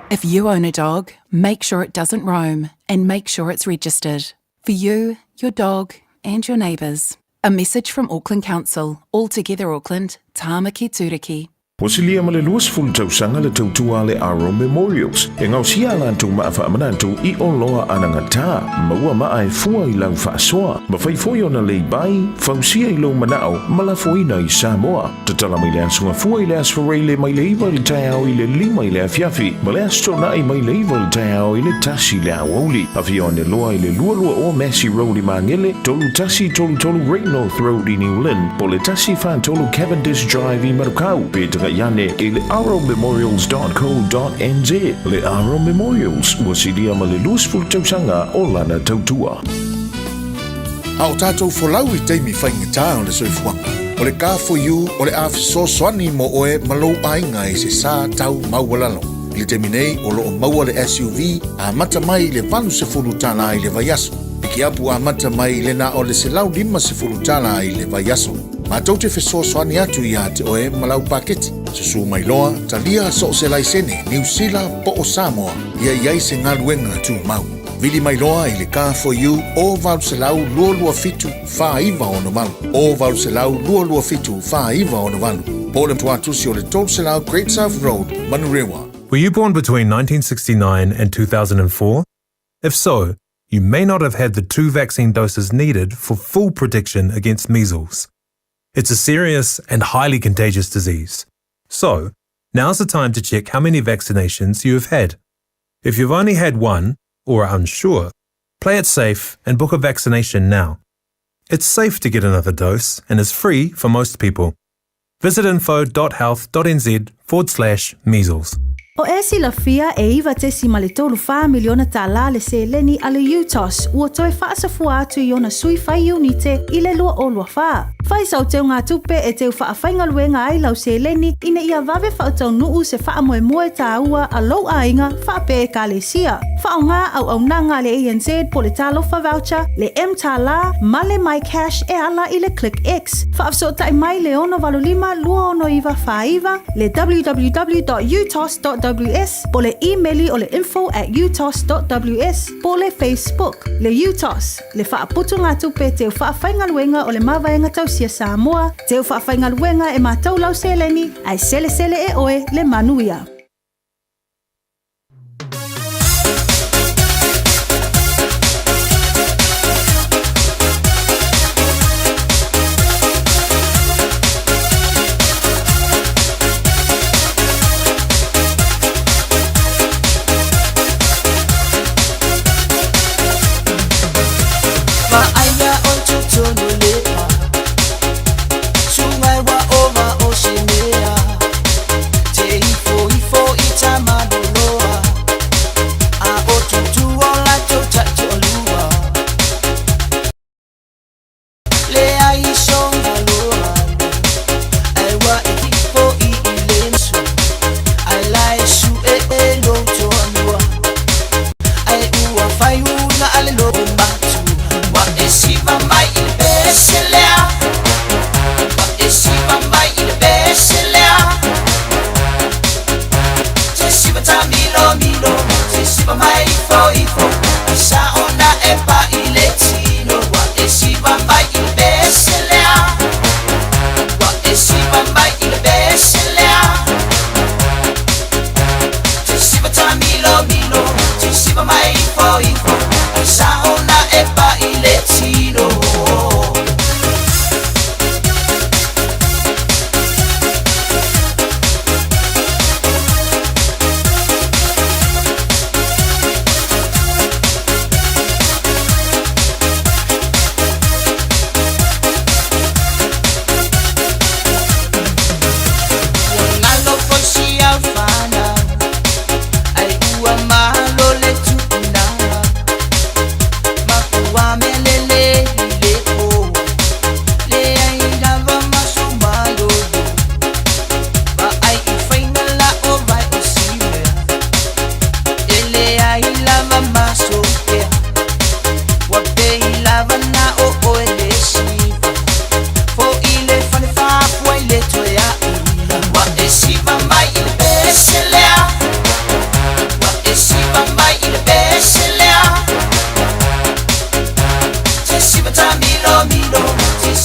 If you own a dog, make sure it doesn't roam and make sure it's registered. For you, your dog, and your neighbours. A message from Auckland Council, All Together Auckland, Tāmaki Tūriki. Ua silia ma le 20 tausaga le tautua a le Aro Memorials e gaosia a latou maa faamanatu i oloa anagata, maua maa e fua i lau faasoa, mafai foi ona lei bai, fausia i lou manao ma lafoina i Samoa. Tatala mai le Aso Gafua i le Aso Faraile mai le 9 i le taeao i le 5 i le afiafi ma le Aso Toonai mai le 9 i le taeao i le 1 i le aoauli. Afio ane loa i le 22 Massey Road i Magele, 3133 Great North Road i New Lynn, po o le 143 Cavendish Drive i Manukau, pe taga'i ane i le arrowmemorials.co.nz. Le Arrow Memorials, ua silia ma le 20 tausaga o lana tautua. A o tātou folau i taimi faigata o le soifuaga, o le Car4U o le a fesoasoani mo oe ma lou aiga i se sa tau maualalo. I le taimi nei, o lo o maua le SUV amata mai i le $80 i le vaiaso. Pikiapu amata mai i le na o le $150 i le vaiaso. Matou te fesoasoani atu iā te oe ma lau paketi. Susū mai loa, talia so o se laisene, Niu Sila po o Samoa, ia i ai se galuega tumau. Vili mai loa i le Car4U o 800 227 4968, o 800 227 4968, po o le tuatusi o le 300 Great South Road, Manurewa. Were you born between 1969 and 2004? If so, you may not have had the two vaccine doses needed for full protection against measles. It's a serious and highly contagious disease. So, now's the time to check how many vaccinations you have had. If you've only had one, or are unsure, play it safe and book a vaccination now. It's safe to get another dose and is free for most people. Visit info.health.nz forward slash measles. O e silafia e $9.34 miliona tālā le seleni a le UTOS ua toe faasafua atu i ona sui fai iunite i le 2024. Fai sau teugatupe e teu faafaigaluega ai lau seleni ina ia vave faataunuu se faamoemoe tāua a lou aiga faapea Ekalesia. Faaaoga auaunaga a le ANZ po o le Talofa Voucher, le mTālā ma le MyCash e ala i le ClickX. Faafesootai mai le 685 269 49, le www.utos.ws po o le imeli o le info@utos.ws po o le Facebook. Le UTOS, le faaputugatupe teu faafaigaluega o le Mavaega Tausia Samoa, teu faafaigaluega e matou lau seleni, ae selesele e oe le manuia.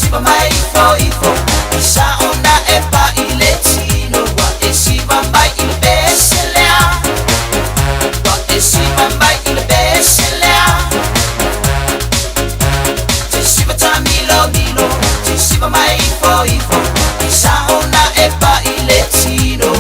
siva mai ifo ifo I sa'o na e pa'i le tino Ua e siva mai i le pese lea Ua e siva mai i le pese lea Te siva tāmilomilo Te siva mai ifo ifo I sa'o na e pa'i le tino.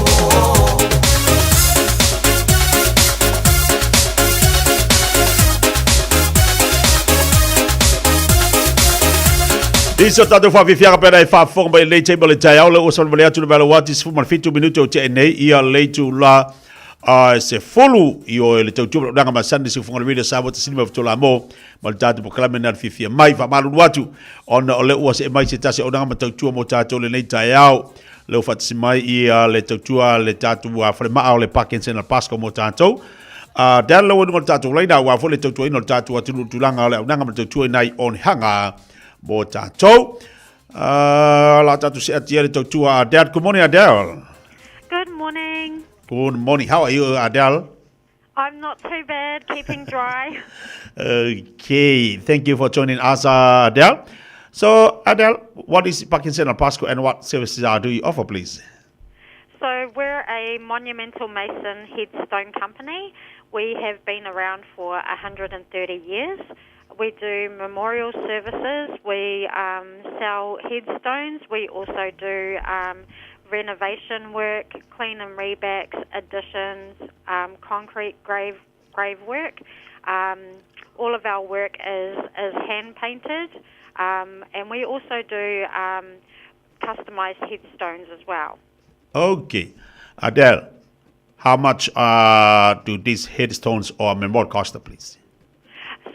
Nisi o tatou faafiafiaga pe ana e faafofoga mai i lenei taimi o le taeao, lea ua savalivali atu le valo ati 17 minute o tea nei ia le itula 10 i o le tautua ma le masani le siufofoga o le Radio Samoa tasini mai fetola mo ma le tatou polokalame na le fiafia mai. Faamalulu atu ona o lea ua see mai se tasi o auaunaga ma tautua mo tatou lenei taeao. Lea ua faatasi mai ia le tautua le tatou falemaa o le Parkinson a Pasco mo tatou. Dad lau anuga o le tatou laina aua foi le tautuaina o le tatou atunuu i tulaga o le auaunaga ma le tautua i nai onehanga mo tatou. La tatou se atia le tautua Adele. Good morning, Adele. Good morning. Good morning. How are you, Adele? I'm not too bad, keeping dry. Okay, thank you for joining us, Adele. So, Adele, what is Parkinson and Pasco and what services do you offer, please? So, we're a monumental mason headstone company. We have been around for 130 years. We do memorial services, we sell headstones, we also do renovation work, clean and rebacks, additions, concrete grave grave work. All of our work is, is hand painted, and we also do customized headstones as well. Okay. Adele, how much do these headstones or memorial cost, please?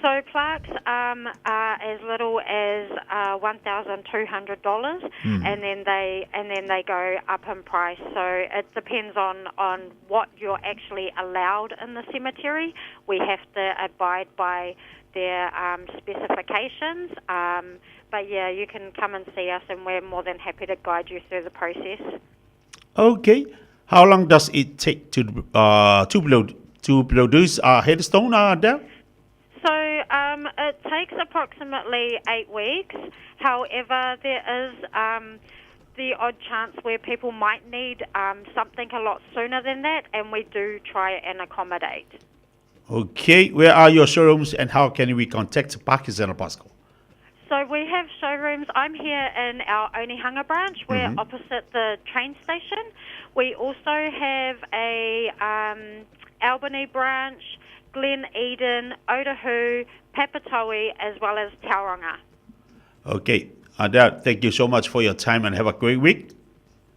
So plaques are as little as $1,200, and then they and then they go up in price. So it depends on, on what you're actually allowed in the cemetery. We have to abide by their specifications. But yeah, you can come and see us, and we're more than happy to guide you through the process. Okay. How long does it take to to build to produce a headstone, Adele? So it takes approximately 8 weeks. However, there is the odd chance where people might need something a lot sooner than that, and we do try and accommodate. Okay, where are your showrooms and how can we contact Parkinson and Pascal? So we have showrooms. I'm here in our Onehunga branch. We're opposite the train station. We also have a Albany branch, Glen Eden, Otahu, Papatoe, as well as Tauranga. Okay, Adele, thank you so much for your time and have a great week.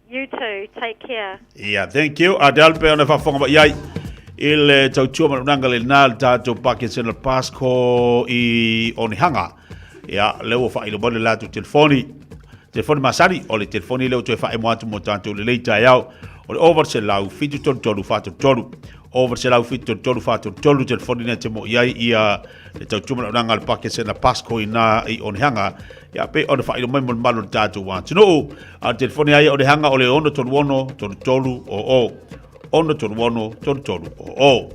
You too. Take care. Yeah, thank you. Adele, pe ona faafofoga mai ai i le tautua ma le le na le tatou Parkinson le Pasco i Onehanga. Ia, le ua faailo mai le latou telefoni. Telefoni masani, o le telefoni lea ua toe faaemo atu mo tatou lelei taeao. O le over 733 43. Over 733 43 telefoni lea te mo i ai ia le tautua ma le auaunaga a le Parkinson le Pasco i na i Onehanga. Ia, pei ona faailo mai mo le mamalu o le tatou atunuu. A o le telefoni lava ia o le hanga o le 636 33 00. 636 33 00.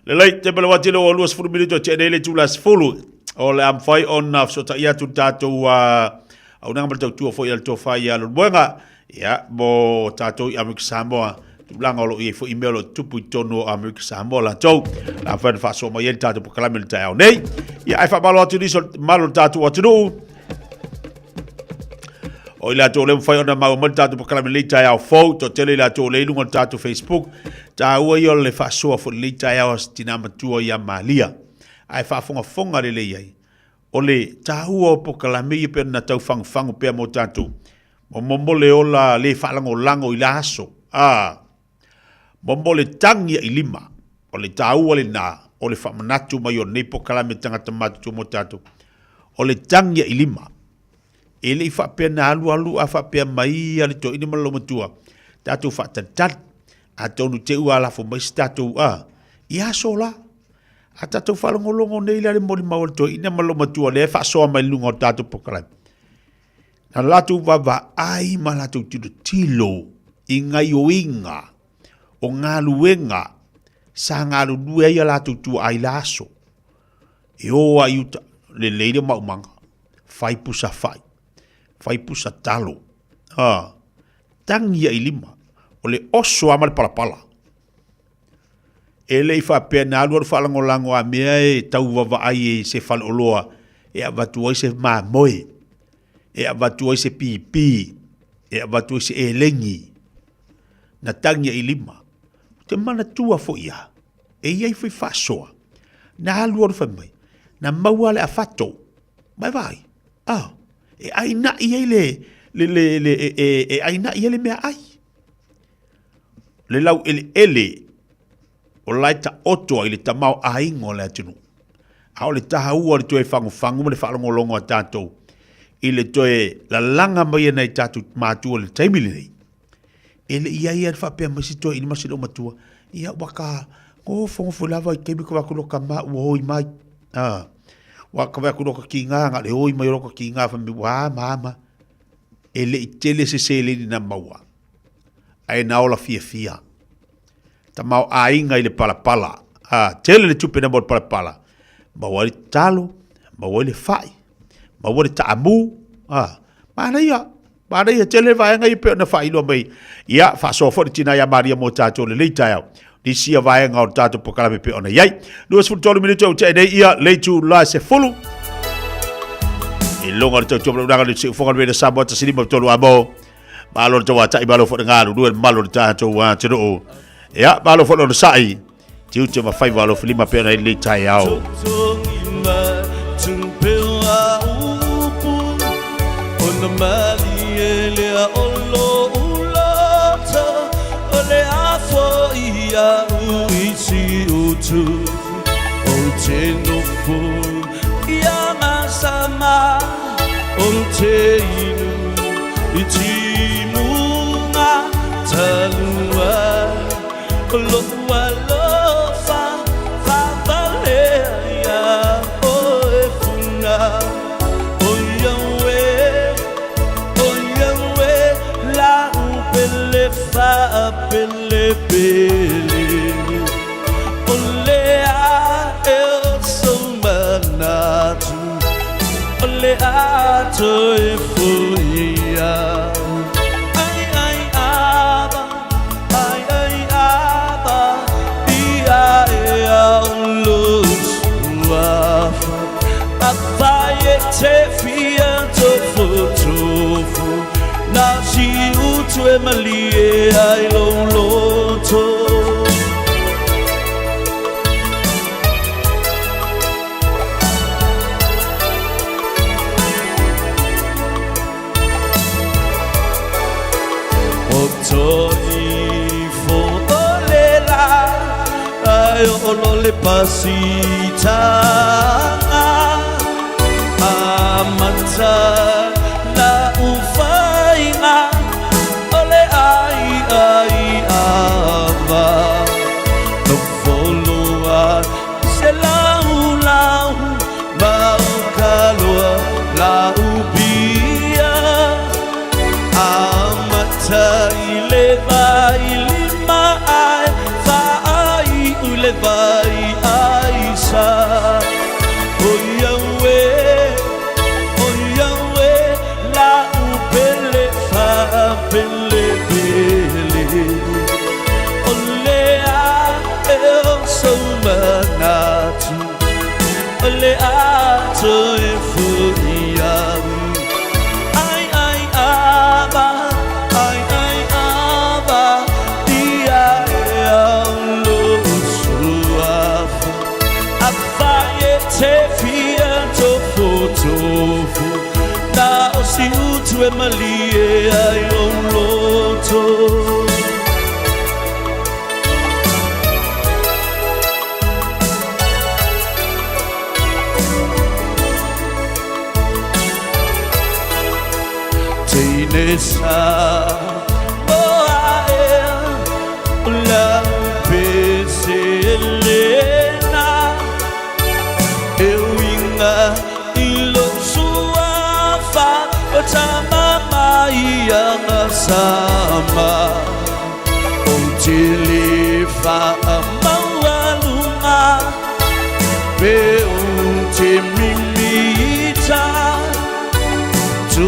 Lelei, te pele wati le o 20 minuto e tea nei le itula 10. O le a mawhai ona fesotai atu le tatou auaunaga ma le tautua foi a le tofa ia Lolumoega. Ia, mo tatou i Amerika Samoa, tulaga o lo o i ai foi mea o lo o tutupu i totonu o Amerika Samoa latou. La mafai ona faasoa mai ai le tatou polokalame i le taeao nei. Ia, ae faamalo atu nisi o le mamalu o le tatou atunuu. O i latou le mafai ona maua mai le tatou polokalame i lenei taeao fou, toatele i latou o lea i luga o le tatou Facebook. Taua ia o le faasoa foi i lenei taeao a si tina matua ia Malia. Ae faafogafoga lelei ai. O le taua o polokalame ia pei ona tau fagufagu pea mo tatou. Mo le ola le faalagolago i la aso, a mo le tagi i lima, o le taua lena o le faamanatu mai o lenei polokalame tagata matutua mo tatou. O le tagi i lima, e le i faapea na alualu a faapea mai a le toeaina ma le loumatua, tatou faatalitali, atonu te ua lafo mai se tatou a, i aso la. A tatou faalogologo nei la le molimau a le toeaina ma le loumatua lea e faasoa mai i luga o le tatou polokalame. Na latou vaavaai ma latou tilotilo i gaioiga o galuega sa galulue ai a latou tuaa i la aso. E o a i uta, lelei le maumaga, fai pusa fai. Fai pusa talo. Ha. Tagi ia i lima. O le oso lava ma le palapala. E le i faapea na alualu faalagolago a mea e tau vavaai i se faleoloa e avatu ai se mamoe, e avatu ai se pipi, e avatu ai se elegi. Na tagi ai i lima. Ou te manatua foi a, e i ai foi faasoa. Na alualu fai mai, na maua le afato. Mai vaai, ah, e aina'i ai le, le, le, le e, e, e aina'i ai le meaai. Le laueleele o la e taoto ai le tamaoaiga o le atunuu. A o le taua o le toe fagufagu ma le faalogologo a tatou i le toe lalaga mai e nai tatou matua i le taimi lenei, e le i i ai lava le faapea mai se toeaina ma se loomatua, ia ua ka gofogofo lava i taimi ka vaai atu loka ma ua oi mai. Ah, ua ka vaai atu loka kiga na le oi mai o loka kiga fai mai ua ama ama. E le i tele se seleni na maua, ae na ola fiafia. Tamaoaiga i le palapala. A, tele le tupe na maua i le palapala. Maua ai le talo, maua ai le fai, maua le taamu. A, manaia, manaia tele vaega ia pei ona faailoa mai. Ia, faasoa foi le tina ia Maria mo tatou lenei taeao. Nisi ia vaega o le tatou polokalame pei ona i ai. 23 minute ua tea nei ia le itula e 10. I luga o le tautua ma le unaga o le Siufoga o le Vena Samoa 153 amo. Malo le tauatai, malo foi le galulue, le mamalu o le tatou atunuu. Ia, malo foi le onosai, tiute ma faiva alofilima pei ona i lenei taeao.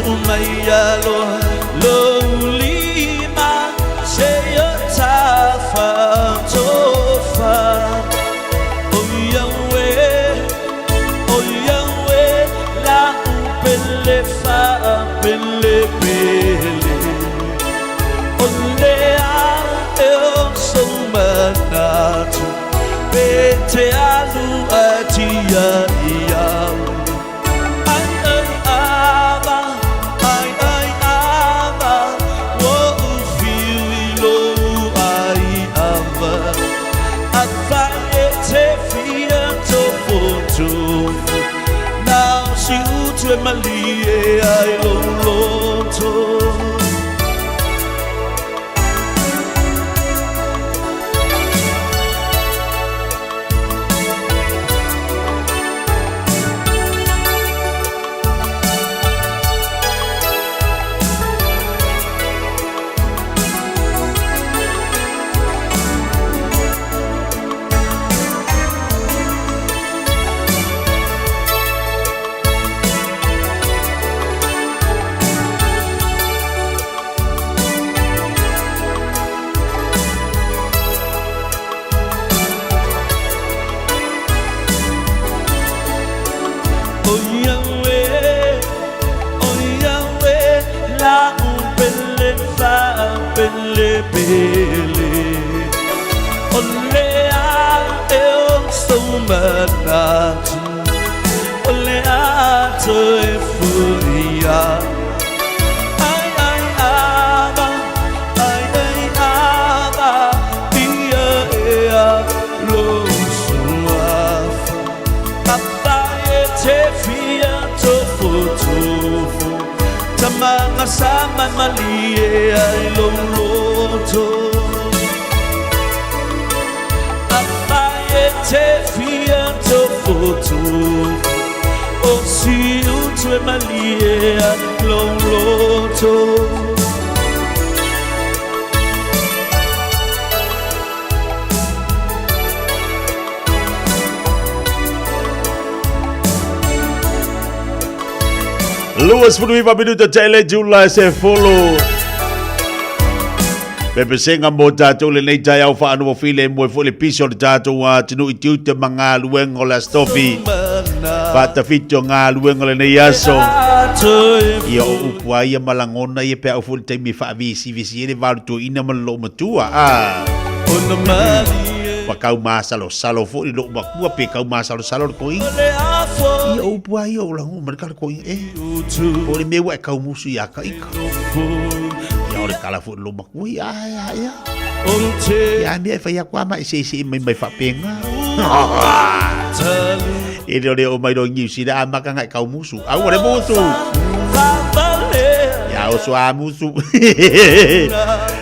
Tuu mai aloha lou lima seia tafatofa. O Yahweh, o Yahweh, la'u pele faapelepele. O le a e o sou manatu pe te alu atia i au. Ai ai ava, ai ai ava, ua ou fiu i lou ai ava. Afai e te fia tofotofo, na o si utu e malie ai lou loto. O Yahweh, o Yahweh, la'u pele faapelepele. O le a e o sou manatu, o le a toe foi ai. Ai ai ava, ai ai ava, ia ea lou suafa. Afai e te fia tofotofo, tamaga sa mai malie ai lou loto. Afai e te fia tofotofo, o si utu e malie ai lou loto. 29 minuta te le tula se folo. Pepesenga mo tātou le nei tai au whaanua file mo e fo le piso le tātou a tinu i tiute ma ngā luenga o le astofi. Whaatawhiti o ngā luenga le nei aso. Ia o upu a ia malangona ia pe au fo le taimi whaavisi visi e le valu tuaina ma le loo matua. Ah. Ua kau masalosalo foi le loo makua pe kau masalosalo le koiga. Ia o upu a ia o lago ma le kala koiga e. Po o le mea ua e kau musu iā ka ika. Ia o le kala foi le loo makua ia a ia. Ia a mea e fai aku a ma e seisei mai mai faapenga. E le o le o mai loa i Niu Sila a maka ngai kau musu. Aua le musu. Ia oso a musu.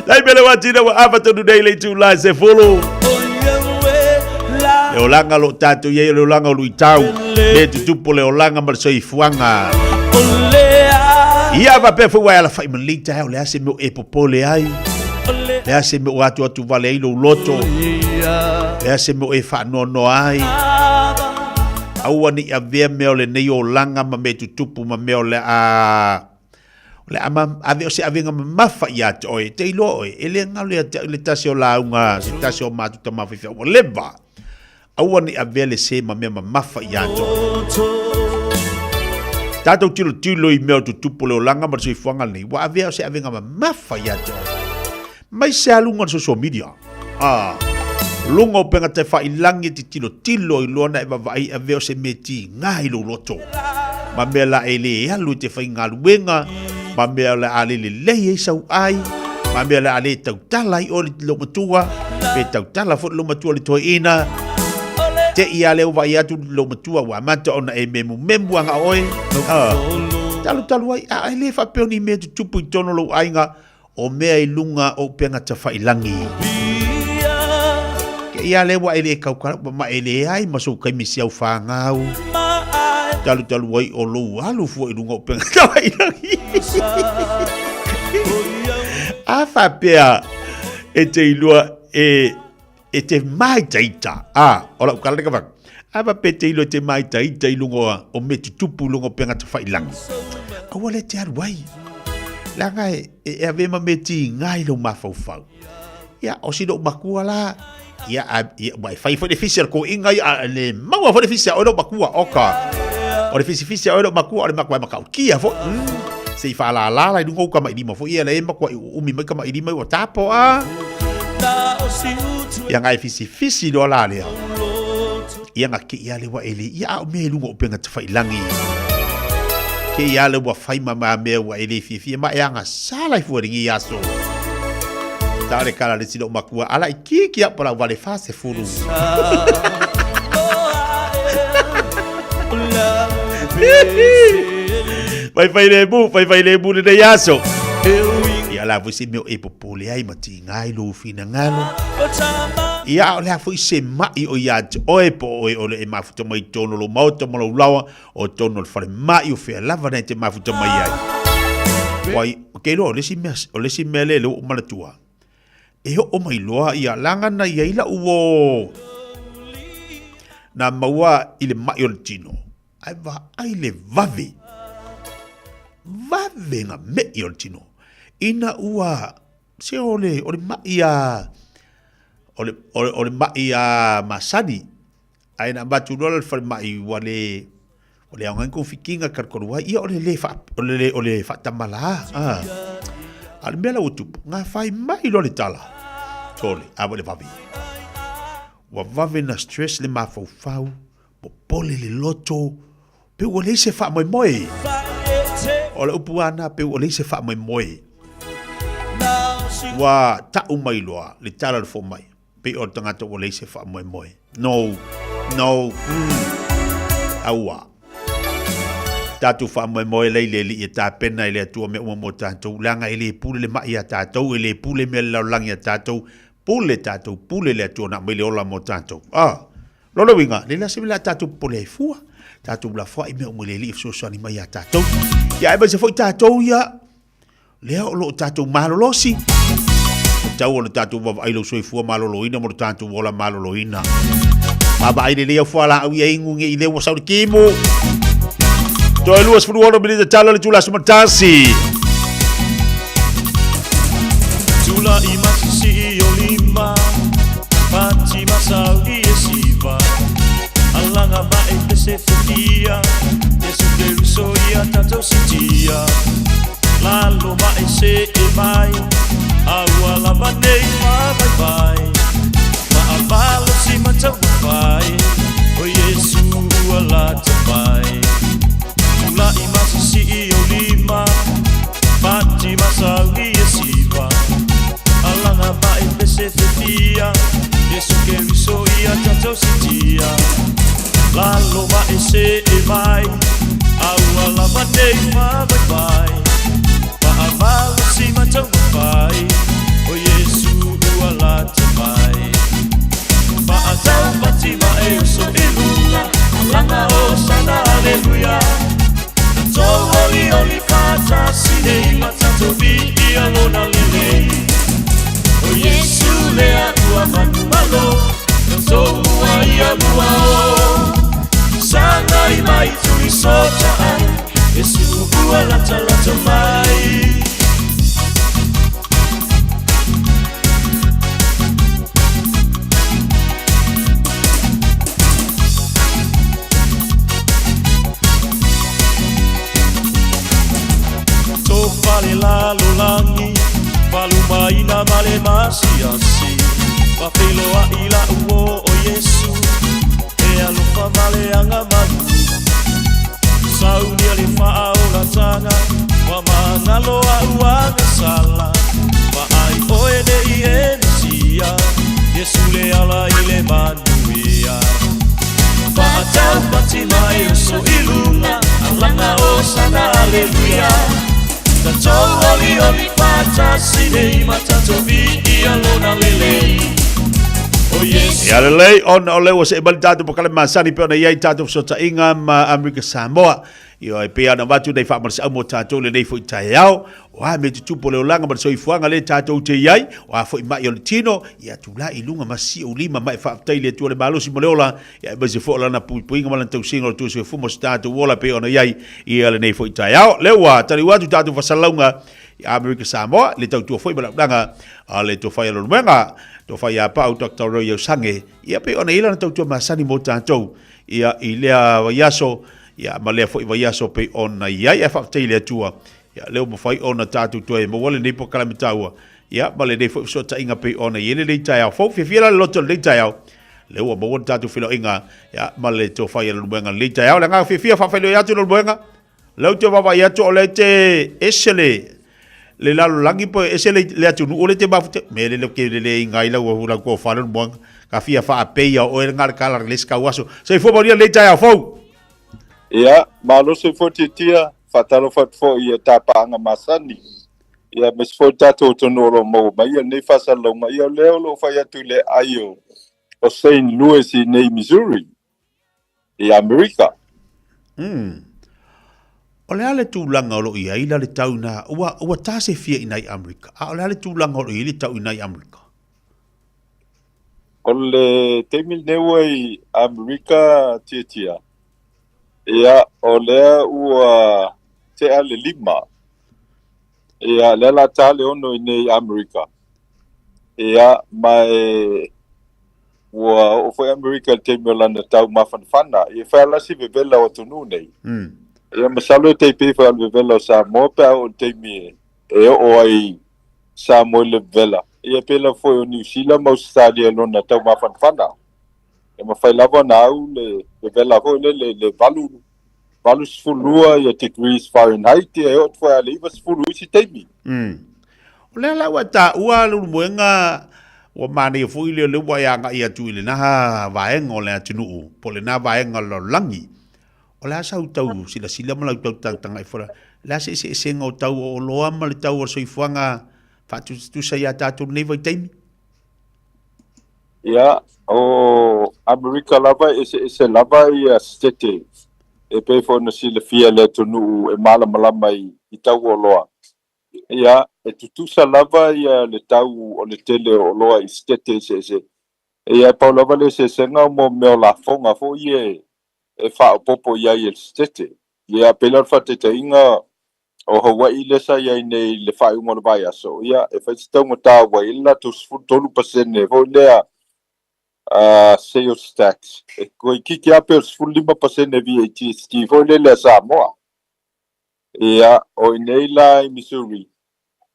Lai pele wa tina wa afa tonu nei le itu lai se folo. Le olanga lo tātou iei o le olanga o luitau. Le tutupo le olanga ma le soifuaga. Ia faapea foi ua e alafai ma lenei taeao le a se mea o e popole ai. Le a se mea o atu atu vale ai lou loto. Le a se mea o e faanoanoa ai. Aua ne i avea mea o lenei olaga ma mea tutupu ma mea o le a o le a ave o se avega mamafa ia te oe. Te iloa oe, e le galo ia te au le tasi o lauga, se tasi o matou tama faifeau ua leva. Aua ne i avea le se ma mea mamafa ia te oe. Tatou tilotilo i mea o tutupu o le olaga ma le soifuaga lenei, ua avea o se avega mamafa ia te oe. Mai se aluga o le social media. A, luga o upega taifailangi e te tilotilo i loa na e vaavaai avea o se mea tiga i lou loto. Ma mea la e le alu i te faigaluega, ma mea o le a le lelei ai sau ai, ma mea o le a le tautala ai oe i lou matua, pe tautala foi lou matua i le toeaina. Te i a lea ua vaai atu lou matua ua amata ona e memumemu aga oe. Talutalu ai, a e le faapea o ni mea tutupu i totonu o lou aiga, O mea i luga o upega tafailangi. Ke ia le wa e le kaukala ma e le ai ma sou kaimi si au whangau. Talu talu ai o lou alu fua i luga o upega tafailangi. A whapea e te ilua e e te māitaita. A, o lau kala ka whaka. A whapea te ilua e te māitaita i luga o me tutupu i luga o upega tafailangi. Aua le te alu ai. Leaga e, e ave ma mea tiga i lou mafaufau. Ia, o si lou matua la, ia, a, ia, ua e fai foi le fisi a le toeaina ia, a le maua foi le fisi a oe lou matua, oka. O le fisifisi a oe lou matua, o le matua e matautia foi. Se i faalala la i luga o tamailima foi ia, lea e matuai uumi mai tamailima ua tapo a. Ia na e fisifisi loa la lea. Ia na kei a le ua e le ia a o mea i luga o upega tafailagi. Kei a le ua fai ma ma mea ua e le fiafia ma e agasala i fua i lenei aso. Ta o le kala le tino o makua ala i kiki a pala vale fa se fulu. Fai fai le mu, fai fai le mu le nei aso. Ia la foi se mea o e popole ai ma tiga ai lou finagalo. Ia a o le a foi se ma'i o ia te oe po o oe o le e mafuta mai totonu o lou maota ma lou laoa o totonu o le falemai o fea lava na e te mafuta mai ai. Wai, ou te iloa o le isi mea, o le isi mea lea lea ua ou manatua, e oo mai loa ia leaga na i ai lau uo na maua i le ma'i o le tino, ae vaai le vave, vave na me'i o le tino. Ina ua Se o le, o le ma'i a, o le, o le, o le ma'i a masani, ae na avatu loa la le falemai ua le, ua le aoga ai ni kou fikiga talutalu ai, ia o le le faa, o le le, o le faatamala, a. A o le mea la ua tupu, gafai mai loa le tala, sole, a ua le vave. Ua vave na stress le mafaufau, popole le loto, pe ua leai se faamoemoe. O le upu lava lena, pe ua leai se faamoemoe. Ua tau mai loa le tala o le fomai, pei o le tagata ua leai se faamoemoe. No, no, aua. Tatou faamoemoe la i le Alii e tapena e le Atua mea uma mo tatou, leaga e le pule le ma'i iā tatou, e le pule mea le lalolagi iā tatou, pule tatou, pule le Atua na aumai le ola mo tatou. Ah! Lona uiga, leai la se mea o le a tatou popole ai fua, tatou lafoai mea uma i le Alii e fesoasoani mai iā tatou. Ia aemaise foi tatou ia, lea o lo o tatou malolosi. E tatau ona tatou vaavaai lou soifua maloloina mo le tatou ola maloloina. Vaavaai lelei au fualaau ia inu nei lea ua sau le timu. Toe 26 minita tala le itula 11. Tula i masisi o lima Pati masau i e siva Alanga ma e pese fetia Yesu te ruso ia tatou sitia Lalo ma e se e mai Aua lava nei ma vai vai Ma a valo si ma tau fai O Yesu ua lata mai Tula i masisi i o lima Pati masau i e siva Alaga ma e pese fefia Yesu Keriso ia tatou sitia Lalo ma e se e mai Aua lava nei ma vai vai Paavalo si ma taumafai O Yesu ua lata mai Paatau pati ma e oso i luga Alaga o sana aleluia Tatou oli oli faatasi nei ma tatou viia lona lelei O Iesu lea ua manumalo Tatou mua ia mua o Sangai mai tuli sota ai Iesu ua lata lata mai Tofa le lalolagi Falumaina ma le masiasi Fafeiloai la'u o o Iesu E alofa ma le agamalu Saunia le faaolataga Ua magalo a'u agasala Vaai oe nei e Mesia Iesu le ala i le manuia Faatau pati mai oso i luga Alaga osana aleluia Tatou olioli faatasi nei ma tatou viia lona lelei O Iesu Ia lelei ona o lea ua see mai le tatou polokalame masani pei ona i ai tatou fesootaiga ma Amerika Samoa. Ioe, e pei lava ona avatu nai faamalosiau mo tatou i lenei foi taeao, o a mea tutupu o le olaga ma le soifuaga lea tatou te i ai, o a foi mai o le tino, ia tulai i luga ma sii ou lima ma e faafetai i le Atua le malosi ma le ola, ia aemaise foi o Lana puipuiga ma Lana tausiga o le tua soifua ma so tatou ola e pei ona i ai i lenei foi taeao. Lea ua taliu atu tatou fasalalauga i Amerika Samoa, le tautua foi ma le auaunaga a le Tofa ia Leulumoega, Tofa ia Pau Dr. Roy Iosange, ia pei ona i ai lana tautua masani mo tatou ia i lea vaiaso, ia ma lea foi vaiaso pei ona i ai. Ae faafetai i le Atua, ia lea ua mafai ona tatou toe maua lenei polokalame taua, ia ma lenei foi fesootaiga pei ona i ai lenei taeao fou. Fiafia la le loto i lenei taeao, lea ua maua le tatou feiloaiga ia ma le Tofa ia Leulumoega i lenei taeao. Le agaga fiafia faafeiloai atu Leulumoega, lea ou te vaavaai atu o lea e te ese le le lalolagi po e ese le, le atunuu o le te mafuta. Me le le ke le le inga i lau lau tofa Leulumoega. Ka fia faapeia o oe le ngā le kala le isi kau aso. Soifua manuia lenei taeao fou. Ia, malo soifua tiatia, faatalofa atu foi i tapaaga masani. Ia, aemaise foi le tatou atunuu o lo o maua mai lenei faasalalauga. Ia, o lea o lo o fai atu i le aai o Saint Louis i nei Missouri, i Amerika. O le a le tulaga o lo o i ai la le tau ina, ua, ua ta se fia i nai Amerika, a o le a le tulaga o lo o i ai le tau i nai Amerika? O le taimi lenei ua i Amerika tiatia, ia, o lea ua tea le 5. Ia, lea la ta le 6 i nei Amerika. Ia, ma e ua oo foi Amerika i le taimi o lana tau mafanafana. Ia, e fai lava la si vevela o atunuu nei. Ia, masalo e tai pei foi o le vevela o Samoa pe a oo i le taimi e oo ai Samoa i le vevela. Ia, pei lava foi o Niu Sila ma Ausetalia i lona tau mafanafana. E mafai lava ona au le vevela foi lele i le 8, 82 ia degrees Fahrenheit, ia e oo atu foi lava i le 90 isi taimi. O lea la ua taua Leulumoega, ua manaia foi lea o lea ua e agai atu i lena vaega o le atunuu, po o lena vaega o le lalolagi. O le a sau tau silasila ma lau tau tagatagai foi, o le a se eseesega o tau o oloa ma le tau o le soifuaga faatusatusa ia tatou i lenei vaitaimi? Ia, o Amerika lava e eseese lava ia setete e pei foi ona silafia e le atunuu e malamalama i tau o oloa. Ia, e tutusa lava ia le tau o le tele o oloa i setete eseese. Ia, e pau lava le eseesega mo mea o lafoga foi ia e faaopoopo i ai e le setete. Ia, pei la o le faataitaiga o Hawaii lea sa i ai nei i le faaiuga o le vaiaso, ia, e fai se taugata ua i ai le latou 13% foi lea sales tax. E toeitiiti lava pei o le 15% VAT foi lele a Samoa. Ia, o i inei la i Missouri,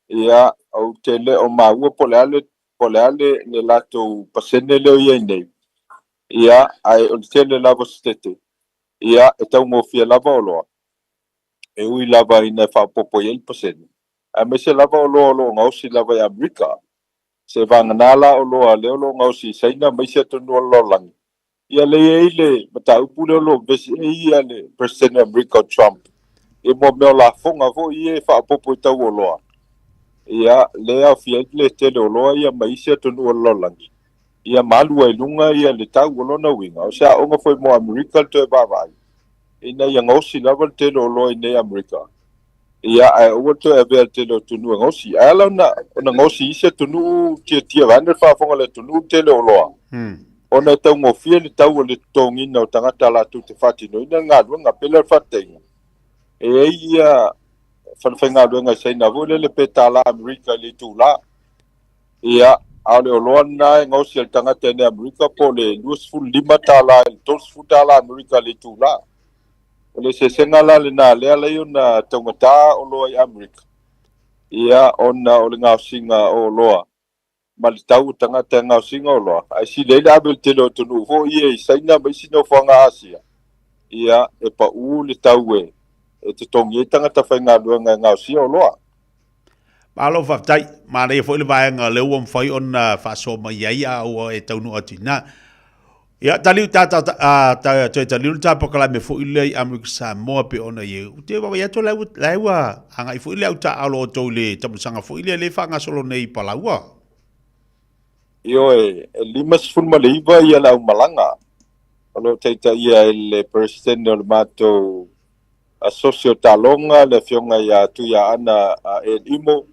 ia, ou te le o maua po o le a le, po o le a le, le latou pasene lea o i ai nei, ia, ae o le tele lava o setete, ia, e taugofie lava oloa, e ui lava ina e faaopoopo i ai le pasene, aemaise lava oloa o lo o gaosi lava i Amerika. Se vagana la oloa lea o lo o gaosi i Saina ma isi atunuu o le lalolagi, Ia lea e i ai le mataupu lea o lo o vevesi ai ia le Peresetene o Amerika o Trump i mo mea o lafoga foi ia e faaopoopo i tau oloa. Ia, lea e aofia ai le tele o oloa ia mai isi atunuu o le lalolagi, ia ma alu ai i luga ia le tau. O lona uiga, o se aoga foi mo Amerika le toe vaavaai ina ia gaosi lava le tele o oloa i nei Amerika, ia ae aua le toe avea le tele o atunuu e gaosi. Ae ala ona, ona gaosi i isi atunuu tiatia vaeane le faafofoga a le atunuu le tele o oloa, ona e taugofie le tau o le totogiina o tagata latou te faatinoina le galuega. Pei la o le faataitaiga, e i ai ia falefaigaluega i Saina foi lele pe tala Amerika i le itula. Ia, a o le oloa lena e gaosi e le tagata i nei Amerika po o le $25 i le $30 Amerika i le itula. O le eseesega la lena lea ala ai ona taugata oloa i Amerika, ia, ona o le gaosiga o oloa ma le tau o tagata e gaosiga oloa. Ae sili ai le ave i le tele o atunuu foi ia i Saina ma isi nofoaga Asia, ia, e pau le tau e totogi ai tagata faigaluega e gaosia oloa. Malo faafetai. Manaia foi le vaega lea ua mafai ona faasoa mai ai a ua e taunuu atu i ina. Ia, taliu ta ta ta ta toe taliu le ta polokalame foi lea i Amerika Samoa pei ona i ai. Ou te vaavaai atu la ua la ua agai foi le au taaalo o outou i le taamilosaga foi lea lea e faagasolo nei i Palaua. Ioe, e 59 ia le aumalaga o lo o taitaia e le Peresetene o le matou. Asosi o Taaloga, le Afioga ia Tuiaana Ed Imo,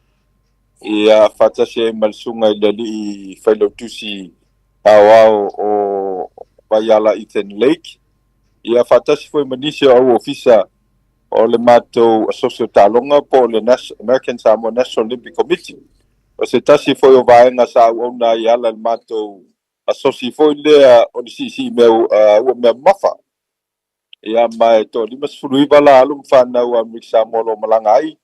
ia, faatasi ai ma le Susuga i le Alii Failautusi Aoao o Vaiala Ethan Lake, ia, faatasi foi ma nisi o au ofisa o le matou Asosi o Taaloga po o le American Samoa National Olympic Committee. O se tasi foi o vaega sa auauna ai e ala i le matou asosi foi lea o le siisii mea ua mea mamafa. Ia, ma e toa 59 la alo ma fanau a Amerika Samoa o lo o malaga ai.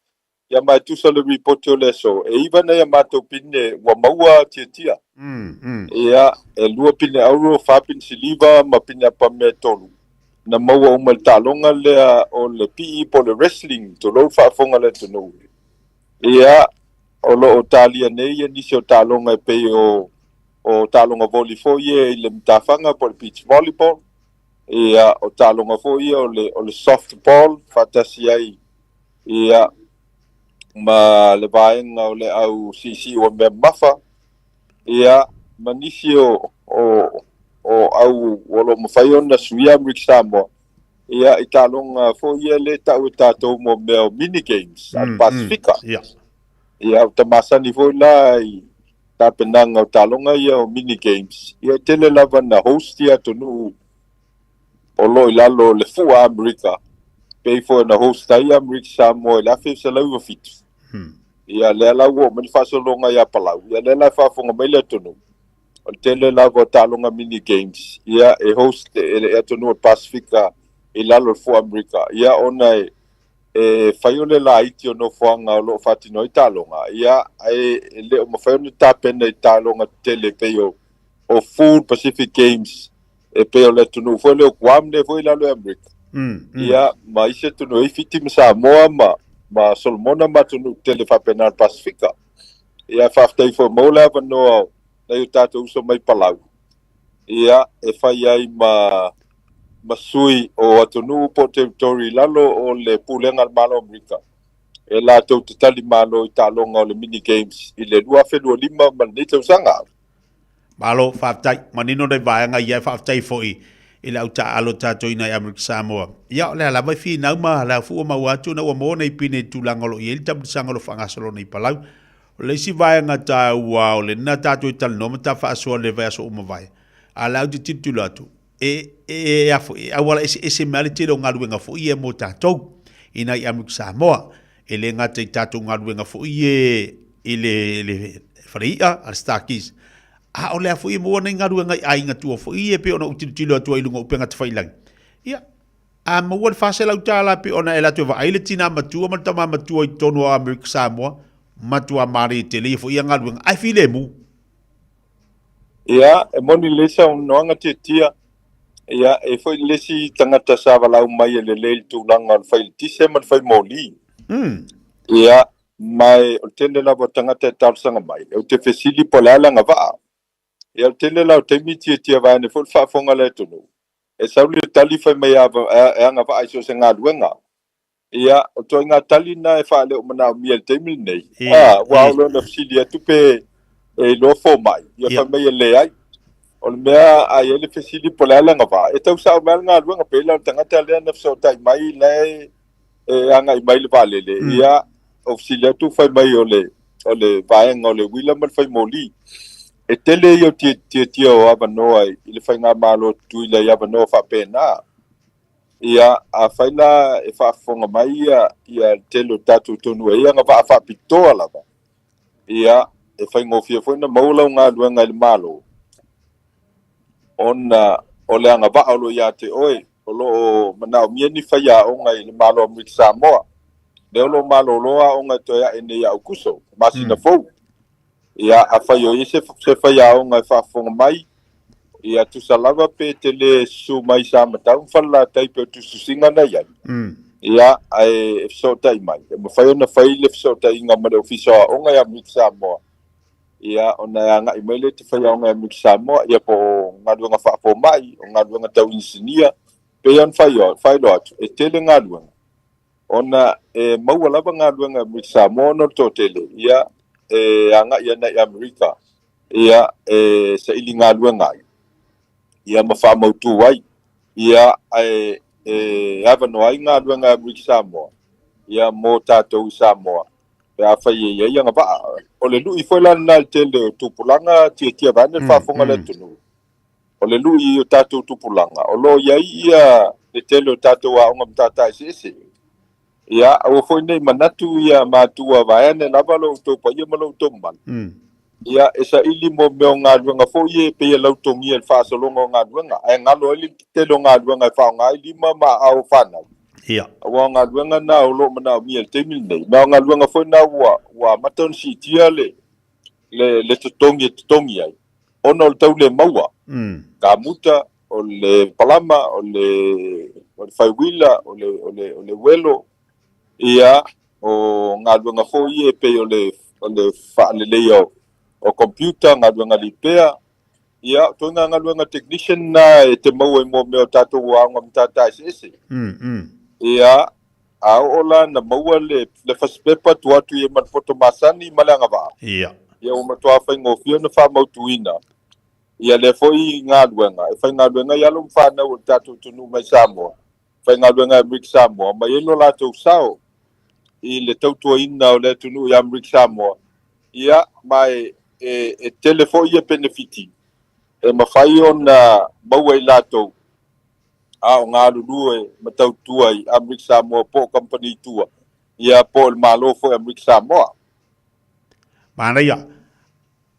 Ia, ma e tusa le ripoti o le aso, e iva nai a matou pine ua maua tiatia. Ia, e lua pine auro, fa pine siliva ma pine apamea e tolu. Na maua uma i le taaloga lea o le pii po o le wrestling, tulou le faafofoga a le atunuu. Ia, o lo o talia nei ia nisi o taaloga e pei o o taaloga voli foi ia i le matafaga po o le beach volleyball. Ia, o taaloga foi ia o le, o le softball faatasi ai ia ma le vaega o le au siisii ua mea mamafa. Ia, ma nisi o, o, o au o lo o mafai ona suia Amerika Samoa. Ia, i taaloga foi ia lea e tau e tatou mo mea o mini games a le Pasifika. Ia, ua masani foi la i tapenaga o taaloga ia o mini games. Ia, e tele lava na host ia atunuu o lo o i lalo o le fua Amerika, pei foi ona host ai Amerika Samoa i le 1997. Ia, lea la ua oo mai le faasologa ia Palau, ia lea la e faafofoga mai le atunuu. O le tele lava o taaloga mini games, ia, e host e le atunuu o le Pasifika i lalo o le fua Amerika, ia, ona e e fai o le laiti o nofoaga o lo o faatino ai taaloga, ia, ae e le o mafai ona tapena i taaloga tetele e pei o, o Full Pacific Games, e pei o le atunuu foi lea o Guam lea foi i lalo i Amerika. Ia, ma isi atunuu e i ai Fiti ma Samoa ma, ma Solomona ma atunuu tetele faapena o le Pasifika. Ia, faafetai foi maua le avanoa o nai o tatou uso mai Palau, ia, e fai ai ma, ma sui o atunuu po o territory i lalo o le Pulega a le Malo o Amerika, e latou te tali malo i taaloga o le Mini Games i le 2025 ma lenei tausaga. Malo, faafetai. Manino nai vaega ia, e faafetai foi i le au taaalo tatou ina i Amerika Samoa. Ia, o lea lava e finau ma le au fua maua atu ona ua maua nei pine i tulaga o lo o i ai le taamilosaga o lo o faagasolo nei i Palau. O le isi vaega taua o lena tatou e talanoa ma ta faasoa i le vaiaso ua mavae, a o le au te tilotilo atu, e, e, e, e auala eseese mai le tele o galuega foi ia mo tatou ina i Amerika Samoa. E le gata i tatou galuega foi ia i le, le fale i'a a le Starkeys, a o lea foi e maua nei galuega i aiga tua foi ia e pei ona ou tilotilo atu ai i luga o upega tafailagi. Ia, a maua le $400 e pei ona e alu atu e vaai le tinā matua ma le tamā matua i totonu o Amerika Samoa, matua malie tele ia foi ia galuega, ae filemu. Ia, e moni lelei saunoaga Tiatia. Ia, e foi le isi tagata sa valaau mai e lelei le tulaga o le fai eletise ma le fai moli. Ia, ma e, o le tele lava o tagata e talosaga mai, ou te fesili po o le a le agavaa. Ia, o le tele la o taimi Tiatia vaeane foi le faafofoga a le atunuu, e sau le tali fai mai e agavaa i so o se galuega. Ia, o ituaiga tali na e faaleomanaomia i le taimi lenei. A, ua ao loa ona fesili atu pe e iloa fomai, ia fai mai e leai. O le mea a i ai le fesili po o le a le agavaa, e tau sao mai lava le galuega, pei la o le tagata lea na fesootai mai la e e agai mai le vaalele, ia, ou fesili atu fai mai o le o le vaega o le uila ma le fai moli. E tele ia o tiatia o avanoa i le faigamalo a Tutuila i avanoa faapena. Ia, afai la e faafofoga mai ia, ia le tele o tatou tonu e i ai agavaa faapitoa lava, ia, e faigofie foi ona maua lau galuega i le Malo, ona o le agavaa o lo o ia te oe, o lo o manaomia ni faiaoga i le Malo o Amerika Samoa. Lea o lo o malolo aoga e toe ae nei ia Aokuso, masina fou. Ia, afai o i ai se, se faiaoga e faafofoga mai, ia tusa lava pe te le susu mai Samatau ma Falelatai pei o tusitusiga na i ai, ia, ae e fesootai mai, e mafai ona fai le fesootaiga ma le Ofisa o Aoga ia Amerika Samoa, ia, ona e agai mai lea i te faiaoga ia Amerika Samoa, ia po o galuega faafomai, o galuega tau inisinia, pei ona faailoa atu, e tele galuega. Ona e maua lava galuega i Amerika Samoa ona o le toatele, ia, e agai ana i Amerika, ia, e saili galuega ai, ia, ma faamautu ai, ia, ae e avanoa ai galuega e Amerika Samoa, ia mo tatou i Samoa, pe afai e i ai agavaa. O le lu'i foi la lena i le tele o tupulaga tiatia vaeane le faafofoga a le atunuu, o le lu'i i o tatou tupulaga, o lo o i ai ia le tele o tatou aoga matata eseese. Ia, aua foi ne i manatu ia matua vaeane lava lo outou paia ma lo outou mamalu. Ia, e saili mo mea o galuega foi e pei e lautogia i le faasologa o galuega, ae galo ai le tele o galuega e faaaoga ai lima ma aao o fanau. Ia. Aua o galuega na o lo o manaomia i le taimi lenei, ma o galuega foi na ua, ua amata ona siitia le, le, le totogi e totogi ai, ona o le tau le maua. Kamuta, o le palama, o le, o le faiuila, o le, o le, o le uelo, ia, o galuega foi ia e pei o le, o le faaleleia o, o computer, galuega lipea, ia, o ituaiga galuega technician na e te maua i mo mea o tatou aoga matata eseese. Ia, a oo la na maua le, le fasipepa tuu atu i ai ma le poto masani ma le agavaa. Ia. Ia ua matua faigofie ona faamautuina ia lea foi galuega e faigaluega ai alo ma fanau o le tatou atunuu mai Samoa, faigaluega i Amerika Samoa, ma e i ai lo latou sao i le tautuaina o le atunuu i Amerika Samoa, ia, ma e, e, e tele foi ia penefiti e mafai ona maua e i latou a o galulue ma tautua i Amerika Samoa po o kamupani i tua, ia po o le Malo foi o Amerika Samoa. Manaia.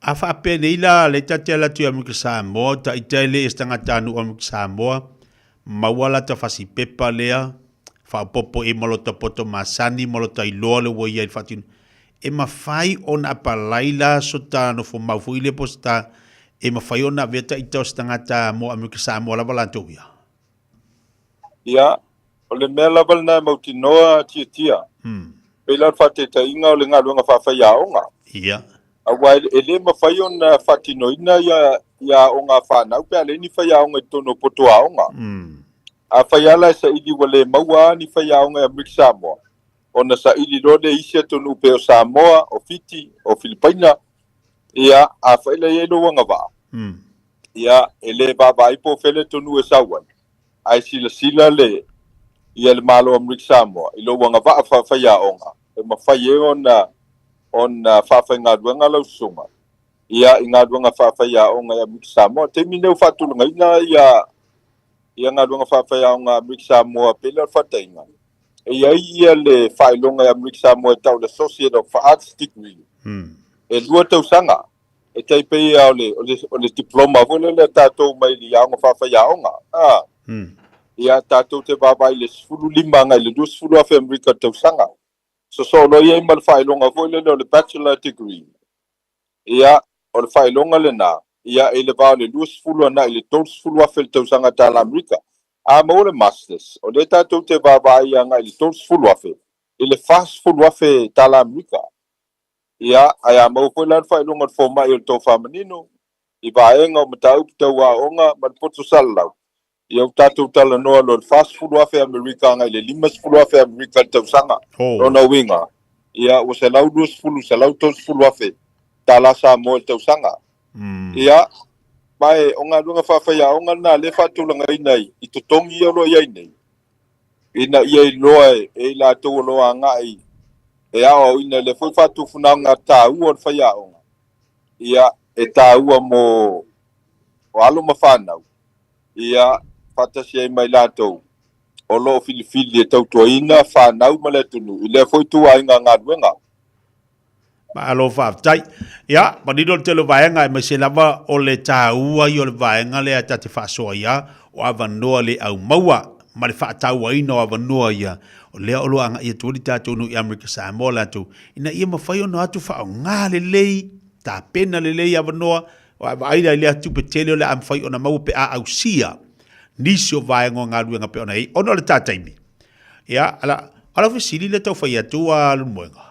A faapea nei la, lea ta te ala atu i Amerika Samoa, ta ita e le i se tagatanuu o Amerika Samoa, maua lata fasipepa lea, faaopoopo i ai ma lota poto masani ma lota iloa lea ua i ai i le faatino. E mafai ona apalai la so ta nofomau foi lea po o se ta, e mafai ona avea ta ita o se tagata mo Amerika Samoa lava latou ia? Ia, o le mea lava lena e mautinoa tiatia. Pei la o le faataitaiga o le galuega faafaiaoga. Ia. Aua e le mafai ona faatinoina ia ia aoga a fanau pe a leai ni faiaoga i totonu o poto aoga. Afai lava la e saili ua le maua lava ni faiaoga i Amerika Samoa, ona saili loa lea i isi atunuu pei o Samoa, o Fiti, o Filipaina, ia, afai la e i ai lou agavaa, ia, e le vaavaai po o fea le atunuu e sau ai, ae silasila le ia le Malo o Amerika Samoa i lou agavaa faafaiaoga e mafai ai ona ona faafaigaluega lau susuga ia i galuega faafaiaoga i Amerika Samoa. I le taimi lenei ua faatulagaina ia ia galuega faafaiaoga a Amerika Samoa pei lea o le faataiga e i ai ia le faailoga i Amerika Samoa e tau o le Associate of Arts Degree. E 2 tausaga. E tai pei lava o le, o le, o le diploma foi lele a tatou mai le aoga faafaiaoga. A. Ia, tatou te vaavaai i le 15 agai i le 20 afe Amerika i le tausaga. Sosoo loa i ai ma le faailoga foi lele o le Bachelor Degree. Ia, o le faailoga lena, ia, i le va o le 20 agai i le 30 afe i le tausaga tala Amerika. A maua le Masters, o lea tatou te vaavaai agai i le 30 afe i le 40 afe tala Amerika. Ia, ae a maua foi la le faailoga o le fomai o le tofa manino i vaega o mataupu tau aoga ma le poto salalau, ia ua tatou talanoa loa i le 40,000 Amerika agai i le 50,000 Amerika i le tausaga. Lona uiga, ia ua 120, 130,000 tala Samoa i le tausaga. Ia, ma e o galuega faafaiaoga lena lea e faatulagaina i totogi ia o lo o i ai nei. ina ia iloa e i latou o lo o agai e aoaoina i lea foi faatufunaga taua o le faiaoga, ia, e taua mo o alo ma fanau, ia, faatasi ai ma i latou o lo o filifili e tautuaina fanau ma le atunuu i lea foi ituaiga galuega. Malo faafetai. Ia, manino le tele o vaega aemaise lava o le taua ia o le vaega lea ta te faasoa ai a, o avanoa le aumaua ma le faatauaina o avanoa ia, o lea o lo o agai atu ai le tatou nuu i Amerika Samoa latou, ina ia mafai ona o atu faaaoga lelei, tapena lelei avanoa, vaai la i lea tupe tele o le a mafai ona maua pe a ausia nisi o vaega o galuega pei ona i ai, ona o le ta taimi. Ia, ala, o lau fesili lea tau fai atu a Leulumoega,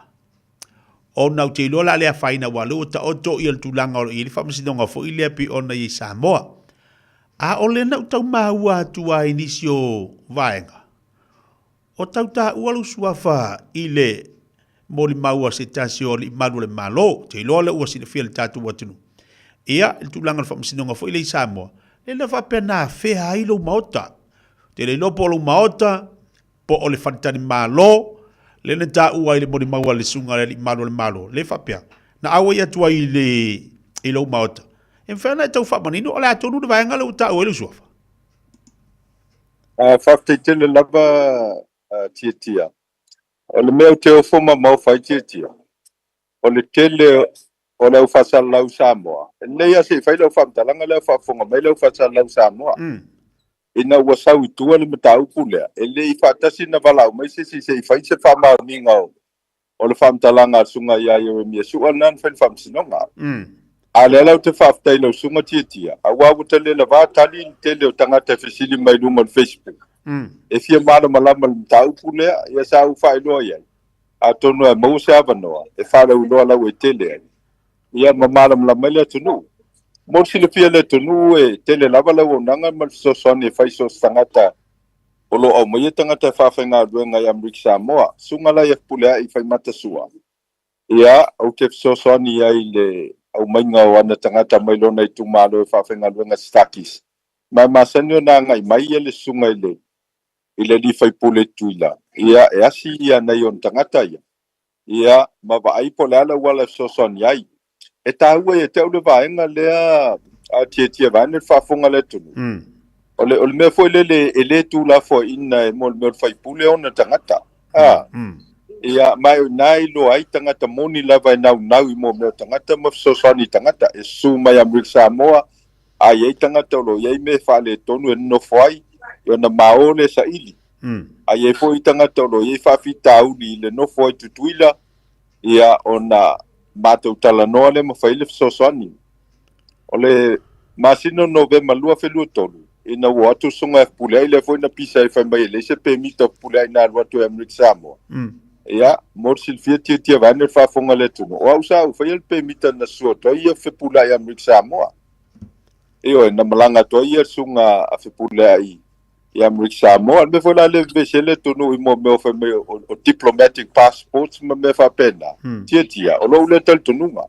Ona ou te iloa o le a le afaina aua o lea ua taoto ia le tulaga o lo o i ai le faamasinoga foi lea pei ona i ai i Samoa. A o lea na ou tau maua atu lava i nisi o vaega, o tau taua lou suafa i le molimau a se tasi o alii malu o le Malo, ou te iloa o lea ua silafia e le tatou atunuu. Ia, i le tulaga o le faamasinoga foi lea i Samoa, lea na faapea na afea ai lou maota. Te le iloa po o lou maota, po o le faletalimalo, lea na taua ai le molimau a le susuga a le alii mamalu o le Malo, lea e faapea, na auai atu ai i le, i lou maota. E mafai ona e tau faamanino o le a tonu le vaega lea ua taua ai lou suafa? Faafetai tele lava Tiatia. O le mea ou te ofo mamao fai Tiatia, o le tele o le au faasalalau Samoa, e lelei lava se i fai lau faamatalaga lea o faafofoga mai le au faasalalau Samoa. Ina ua sau i tua le mataupu lea, e le i faatasi na valaau mai se isi se i fai se faamaoniga o le faamatalaga a le Susuga ia Ieremia Su'a lena na fai i le Faamasinoga. A o lea la ou te faafetai i lau Susuga Tiatia, aua ua ta le lava tali le tele o tagata e fesili mai i luga o le Facebook e fia malamalama i le mataupu lea, ia sa ou faailoa i ai. Atonu e maua se avanoa e faalauiloa lauaitele ai, ia ma malamalama ai le atunuu. Mo le silafia e le atunuu e tele lava le auaunaga ma le fesoasoani e fai i so o se tagata o lo o aumaia tagata e faafaigaluega i Amerika Samoa. Susuga la ia Fepuleai i Faimata Sua, ia, ou te fesoasoani ai i le aumaiga o ana tagata mai lona itumalo e faafaigaluega Stakis. Ma e masani ona agai mai ia le susuga i le i le alii faipule i Tutuila, ia, e asi ia nai ona tagata ia, ia, ma vaai po o le a le auala e fesoasoani ai. E taua ia te au le vaega lea a Tiatia vaeane le faafofoga a le atunuu. O le, o le mea foi lele e le tuulafoaiina e mo le mea o le faipule ona tagata. A, ia, ma o i ina e iloa ai tagata moni lava e naunau i mo mea o tagata ma fesoasoani i tagata. E susu mai Amerika Samoa, A i ai tagata o lo o i ai mea e faaletonu e nonofo ai, ia ona mao lea saili. A i ai foi tagata o lo o i ai faafitauli i le nofo ai Tutuila, ia ona matou talanoa lea ma fai le fesoasoani. O le masina o Novema 2023, ina ua o atu le Susuga ia Fepuleai, lea foi na pisa ai fai mai e leai se pemita o Fepuleai na alu atu ai Amerika Samoa. Ia, mo le silafia tiatia vaeane le faafofoga a le atunuu, o au sa ou faia le pemita na susu atu ai ia Fepuleai Amerika Samoa. Ioe, na malaga atu ai ia le susuga a Fepuleai i Amerika Samoa. O le mea foi la lea e vevesi ai le atunuu i mea o fai mai o diplomatic passports ma mea faapena, tiatia, o lou lea talitonuga.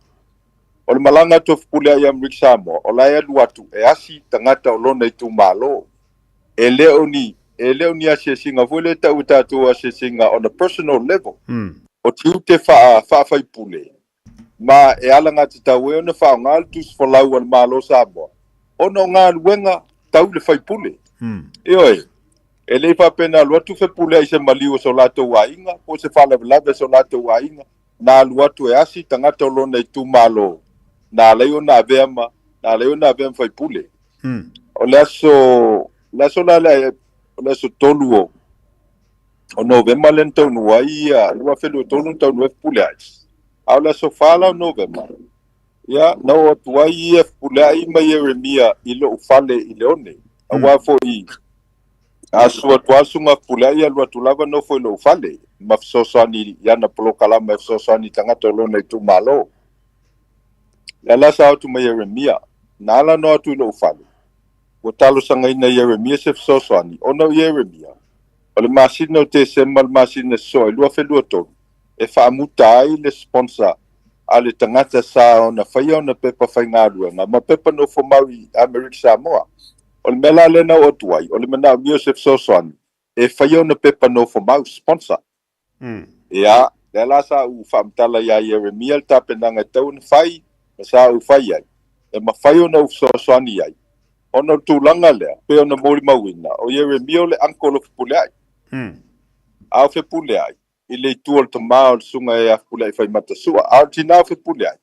O le malaga atu a Fepuleai i Amerika Samoa, o la e alu atu e asi tagata o lona itumalo. E le o ni, e le o ni asiasiga foi lea e tau e tatou asiasiga on a personal level. O tiute faa, faa-faipule, ma e alagatatau ai ona faaaoga le tusi folau a le Malo o Samoa ona o galuega tau le faipule. Ioe, e le i faapena alu atu Fepuleai i se maliu o so latou aiga po o se faalavelave a so latou aiga, na alu atu e asi tagata o lona itumalo na ala ai ona avea ma, na ala ai ona avea ma faipule. O le aso, le aso la lea, o le aso 3 o o Novema lea na taunuu ai ia 2023 na taunuu ai Fepuleai. A o le aso 4 la o Novema, ia, na oo atu ai ia Fepuleai ma Ieremia i lou fale i Leone. Aua foi a susu atu lava le susuga a Fepuleai alu atu lava nofo i lou fale ma fesoasoani i ana polokalama e fesoasoani i tagata o lona itumalo. Lea la sa o atu ma Ieremia, na ala ona o atu i lou fale, ua talosagaina e Ieremia se fesoasoani, ona o Ieremia, o le masina o Tesema le masina sosoo ai 2023, e faamuta ai le sponsor a le tagata sa ona faia ona pepa faigaluega ma pepa nofomau i Amerika Samoa. O le mea la lea na oo atu ai, o le manaomia o se fesoasoani e faia ona pepa nofomau, sponsor. Ia, lea la sa ou faamatala iā Ieremia le tapenaga e tatau ona fai, ma sa ou fai ai, e mafai ona ou fesoasoani i ai. Ona o le tulaga lea, pei ona molimauina, o Ieremia o le uncle o Fepuleai. A o Fepuleai, i le itu o le tama o le susuga ia Fepuleai Faimata Sua, a o le tina o Fepuleai,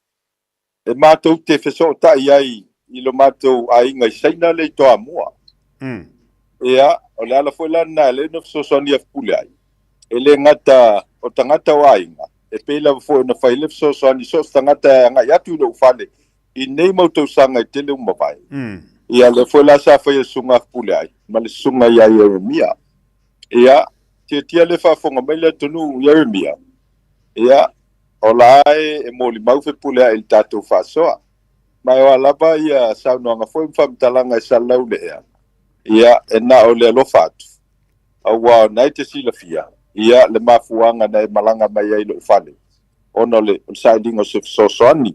e matou te fesootai ai i lo matou aiga i Saina lea i Toamua. Ia, o le ala foi la lena e ala ai ona fesoasoani ia Fepuleai, e le gata o tagata o aiga, e pei lava foi ona fai le fesoasoani so o se tagata e agai atu i lou fale i nei mau tausaga e tele ua mavae. Ia, lea foi la sa fai e le susuga a Fepuleai ma le susuga ia Ieremia. Ia, tiatia le faafofoga mai le atunuu Ieremia, ia, O la e molimau Fepuleai i le tatou faasoa. Ma e o a lava ia saunoaga foi ma faamatalaga e salalau le ea, ia, e na o le alofa atu, aua o na e te silafia, ia, le mafuaaga na e malaga mai ai i lou fale, ona o le sailiga o se fesoasoani.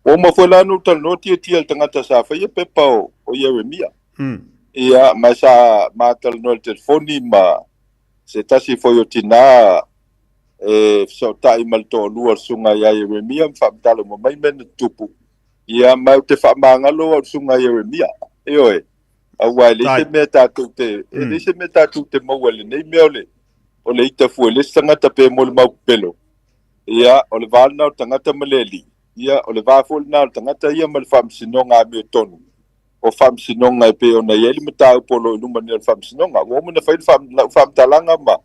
Ua uma foi la ona ou talanoa tiatia i le tagata sa faia pepa o Ieremia. Ia, ma sa ma talanoa i le telefoni ma se tasi foi o tinā e fesootai ma le toalua o le susuga ia Ieremia ma faamatala uma mai mea na tutupu. Ia, ma ou te faamagalo au i le susuga ia Ieremia. Ioe, aua e leai se mea tatou te, e leai se mea tatou te maua i lenei mea o le, o le ita fua i le isi tagata pe molimau pepelo. Ia, o le va lena o le tagata ma le Alii. Ia, o le va foi lena o le tagata ia ma le Faamasinoga amiotonu. O Faamasinoga e pei ona i ai le mataupu o lo o i luma nei o le Faamasinoga. Ua uma ona fai lau faamatalaga ma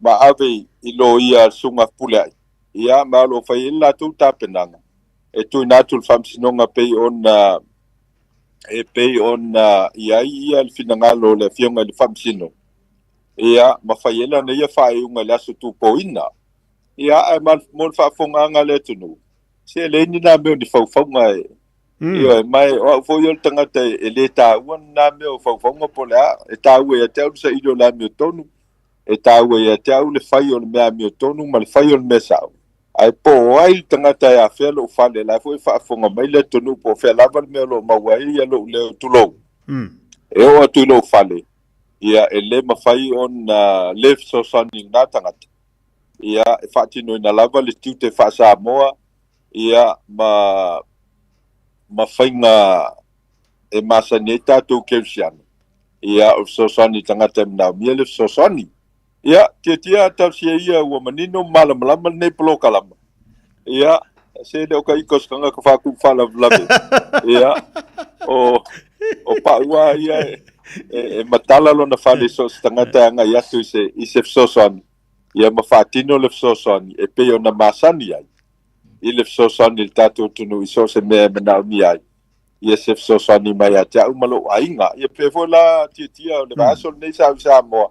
ma ave i loia a le Susuga Fepuleai, ia, ma o lo o fai ai le latou tapenaga e tuuina atu i le Faamasinoga pei ona e pei ona i ai ia le finagalo o le Afioga i le Faamasino, ia, ma fai ai lana ia faaiuga i le aso Tupoina. Ia, ae mo le faafofogaaga a le atunuu, se e leai ni na mea o ni faufauga e, Ioe, ma o au foi o le tagata e le taua nā mea o faufauga po o le a, e taua ia te au le saili o le amiotonu, e taua ia te au le fai o le mea amiotonu ma le fai o le mea sao. Ae po o ai le tagata e afea lou fale, la foi e faafofoga mai le atunuu po o fea lava le mea o lo o maua ai ia lou leo, tulou. E oo atu i lou fale, ia e le mafai ona le fesoasoani i lena tagata. Ia e faatinoina lava le tiute faa-Samoa ia ma ma faiga e masani ai tatou kerisiano, ia o le fesoasoani i tagata e manaomia le fesoasoani. Ia, tiatia talosia ia ua manino ma malamalama lenei polokalama. Ia, se le o ka ika o se tagata faakuʻu faalavelave. Ia, o, o pa'u lava ia e, e, e matala lona fale i so o se tagata e agai atu i se, i se fesoasoani. Ia ma faatino le fesoasoani e pei ona masani ai i le fesoasoani i le tatou atunuu i so o se mea e manaomia ai ia se fesoasoani mai ia te au ma lou aiga. Ia pei foi la Tiatia o le vaiaso lenei sa au i Samoa,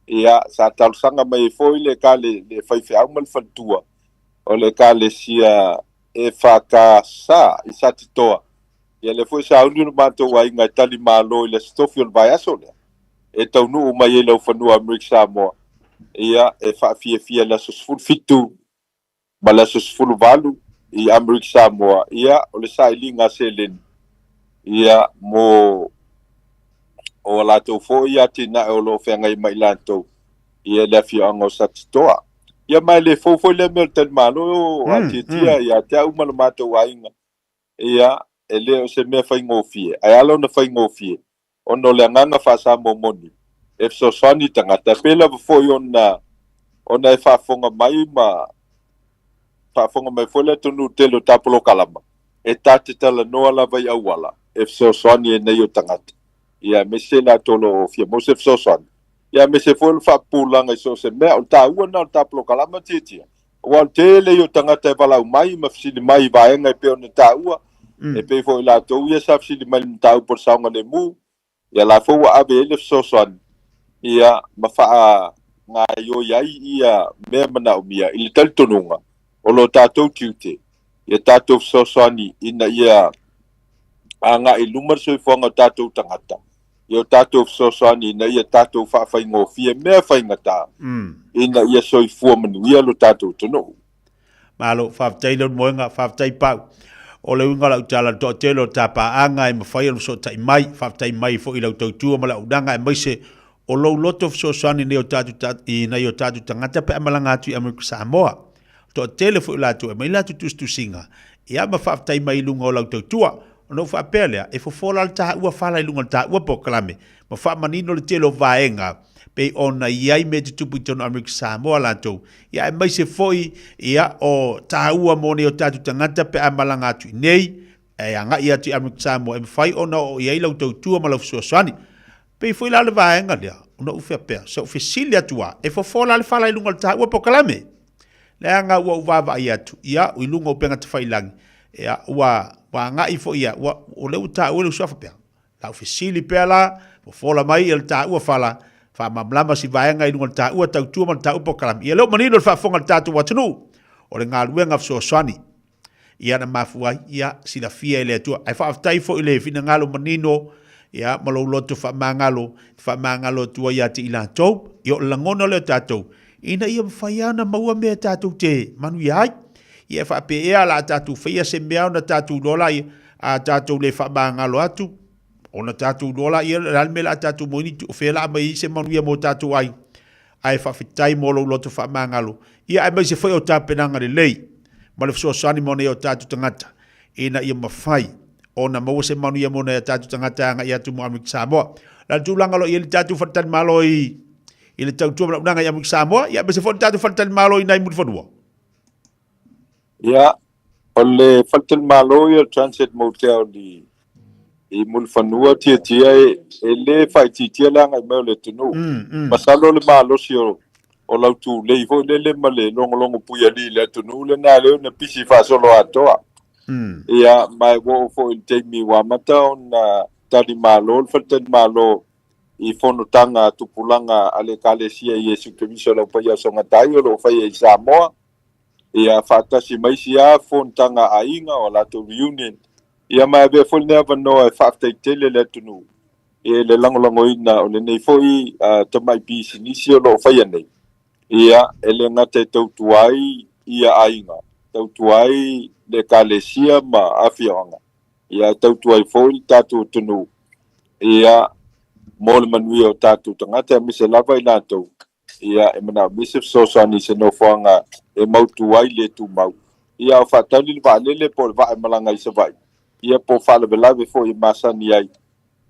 ia sa talosaga mai ai foi le ekale le faifeau ma le faletua o le ekalesia EFKS i Satitoa. Ia lea foi sa uni lo matou aiga e tali malo i le Aso Tofi o le vaiaso lea e taunuu mai ai laufanua Amerika Samoa, ia e faafiafia i le aso 17 ma le aso 18 i Amerika Samoa, ia o le sailiga a seleni ia mo o a latou foi atinae o lo o feagai ma i latou ia le afioaga o Satitoa. Ia ma e le fou foi lea mea o le talimalo a Tiatia ia te au ma le matou aiga, ia e le o se mea faigofie, ae ala ona faigofie ona o le agaga faa-Samoa moni e fesoasoani i tagata, e pei lava foi ona ona e faafofoga mai ma faafofoga mai foi le atunuu tele o ta polokalama, e ta te talanoa lava i auala e fesoasoani ai nei o tagata, ia aemaise latou o lo o fia maua se fesoasoani, ia aemaise foi o le faapupulaga i so o se mea. O le taua lena o le ta polokalama Tiatia, Aua o le tele ia o tagata e valaau mai ma fesili mai i vaega e pei ona taua, e pei foi o i latou ia sa fesili mai i le mataupu o le saogalemu, ia la foi ua ave i ai le fesoasoani, ia, ma faagaoioi ai ia mea manaomia i le talitonuga o lo tatou tiute, ia tatou fesoasoani ina ia agai i luma le soifuaga o tatou tagata. Ia o tatou fesoasoani ina ia tatou faafaigofie mea faigata ina ia soifua manuia lo tatou atunuu. Malo, faafetai Leulumoega, faafetai Pau. O le uiga o lau tala, le toatele o ta paaga e mafai ona fesootai mai, faafetai mai foi i lau tautua ma le auaunaga aemaise o lou loto fesoasoani i nai o tatou tagata pe a malaga atu i Amerika Samoa. Toatele foi o latou e aumai latou tusitusiga, ia ma faafetai mai i luga o lau tautua. Ona ou faapea lea, e fofo la le taua fala i luga o le taua polokalame, ma faamanino le tele o vaega pei ona i ai mea tutupu i totonu o Amerika Samoa latou, ia aemaise foi ia o taua mo nei o tatou tagata pe a malaga atu i nei, e agai atu i Amerika Samoa e mafai ona oo i ai lau tautua ma lau fesoasoani. Pei foi la le vaega lea, ona ou faapea, se ou fesili atu lava, e fofo la le fala i luga o le taua polokalame? Leaga ua ou vaavaai atu, ia, i luga o upega tafailagi, ia, ua, ua agai foi ia, ua, o lea ua taua le uso faapea. La ou fesili pea la, fofola mai ia le taua fala, faamalamalama si vaega i luga o le taua tautua ma le taua polokalame. Ia lea ua manino le faafofoga a le tatou atunuu, o le galuega fesoasoani. Ia na mafua ai, ia silafia e le Atua. Ae faafetai foi i le finagalo manino, ia, ma lou loto faamagalo, e faamagalo atu ai ia te i latou. Ia o le lagona lea o tatou, ina ia mafai lava ona maua mea e tatou te manuia ai. Ia e faapea ea o le a tatou faia se mea ona tatou iloa laia, a tatou le faamagalo atu, Ona tatou iloa laia o le a le mea o le a tatou maua ai ni o fea o le a aumai ai se manuia mo tatou aiga. Ae faafetai mo lou loto faamagalo, ia aemaise foi o tapenaga lelei ma le fesoasoani mo nai o tatou tagata ina ia mafai ona maua se manuia mo nai o tatou tagata e agai atu mo Amerika Samoa. O le a le tulaga o lo o i ai le tatou faletalimalo i i le tautua ma le auaunaga i Amerika Samoa, ia aemaise foi le tatou faletalimalo i nai Mulifanua? Ia, o le faletalimalo ia o le Transit Motel i, i Mulifanua Tiatia e, e le faaitiitia le agai mai o le atunuu. Mm, mm. Masalo le malosi o, o lau tulei foi lele ma le logologo puialii i le atunuu lena lea na pisi faasolo atoa. Mm. Ia, ma e ua oo foi i le taimi ua amata ona talimalo le faletalimalo i fonotaga tupulaga a le Ekalesia Iesu Keriso Lau Paia o Sogatai o lo o faia i Samoa, ia faatasi ma isi lava fonotaga a aiga o latou reunion. Ia ma e avea foi lenei avanoa e faafetai tele le atunuu i le lagolagoina o lenei foi tamai pisinisi o lo o faia nei. Ia, e le gata e tautua ai ia aiga, tautua ai le Ekalesia ma afioaga, ia e tautua ai foi le tatou atunuu, ia, mo le manuia o tatou tagata aemaise lava i latou ia e manaomia se fesoasoani i se nofoaga e mautu ai le tumau. Ia o faatali le vaalele po o le vaa e malaga i Savaii, ia po o faalavelave foi e masani ai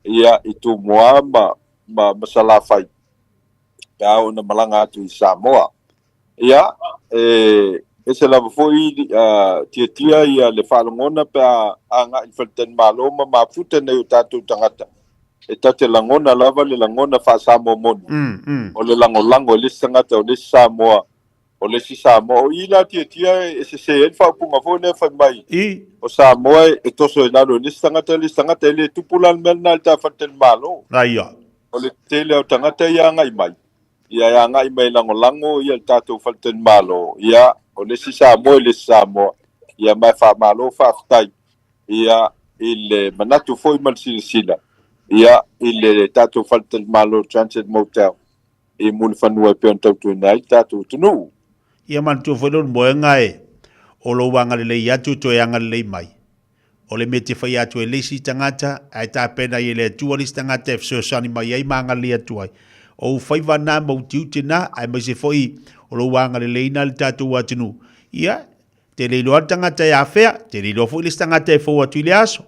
ia i Tumua ma, ma, ma Salafai pe a oo ina malaga atu i Samoa. Ia, e ese lava foi uh, tiatia ia le faalogona pe a agai i le faletalimalo ma mafuta nai o tatou tagata. E ta te lagona lava le lagona faa-Samoa moni. Mm, mm. O le lagolago e le isi tagata o le isi Samoa, o le isi Samoa. O i la tiatia e sese ai le faaupuga foi lea fai mai, I. o Samoa e toso i lalo e le isi tagata, le isi tagata. E le tupu la le mea lena i le ta faletalimalo. Aia. O le tele o tagata ia agai mai, ia e agai mai e lagolago ia le tatou faletalimalo, ia o le isi Samoa i le isi Samoa, ia ma e faamalo faafetai ia i le manatu foi ma le silasila ia i le tatou faletalimalo Transit Motel i Mulifanua e pei ona tautuaina ai le tatou atunuu. Ia manatua foi lou moega e, o lou agalelei atu e toe agalelei mai. O le mea e te faia atu e le isi tagata, ae tapena ai e le Atua le isi tagata e fesoasoani mai ai ma agalelei atu ai. O ou faiva na ma ou tiute na, aemaise foi o lou agalelei na i le tatou atunuu. Ia, te le iloa le tagata e afea, te le iloa foi le isi tagata e fou atu i le aso.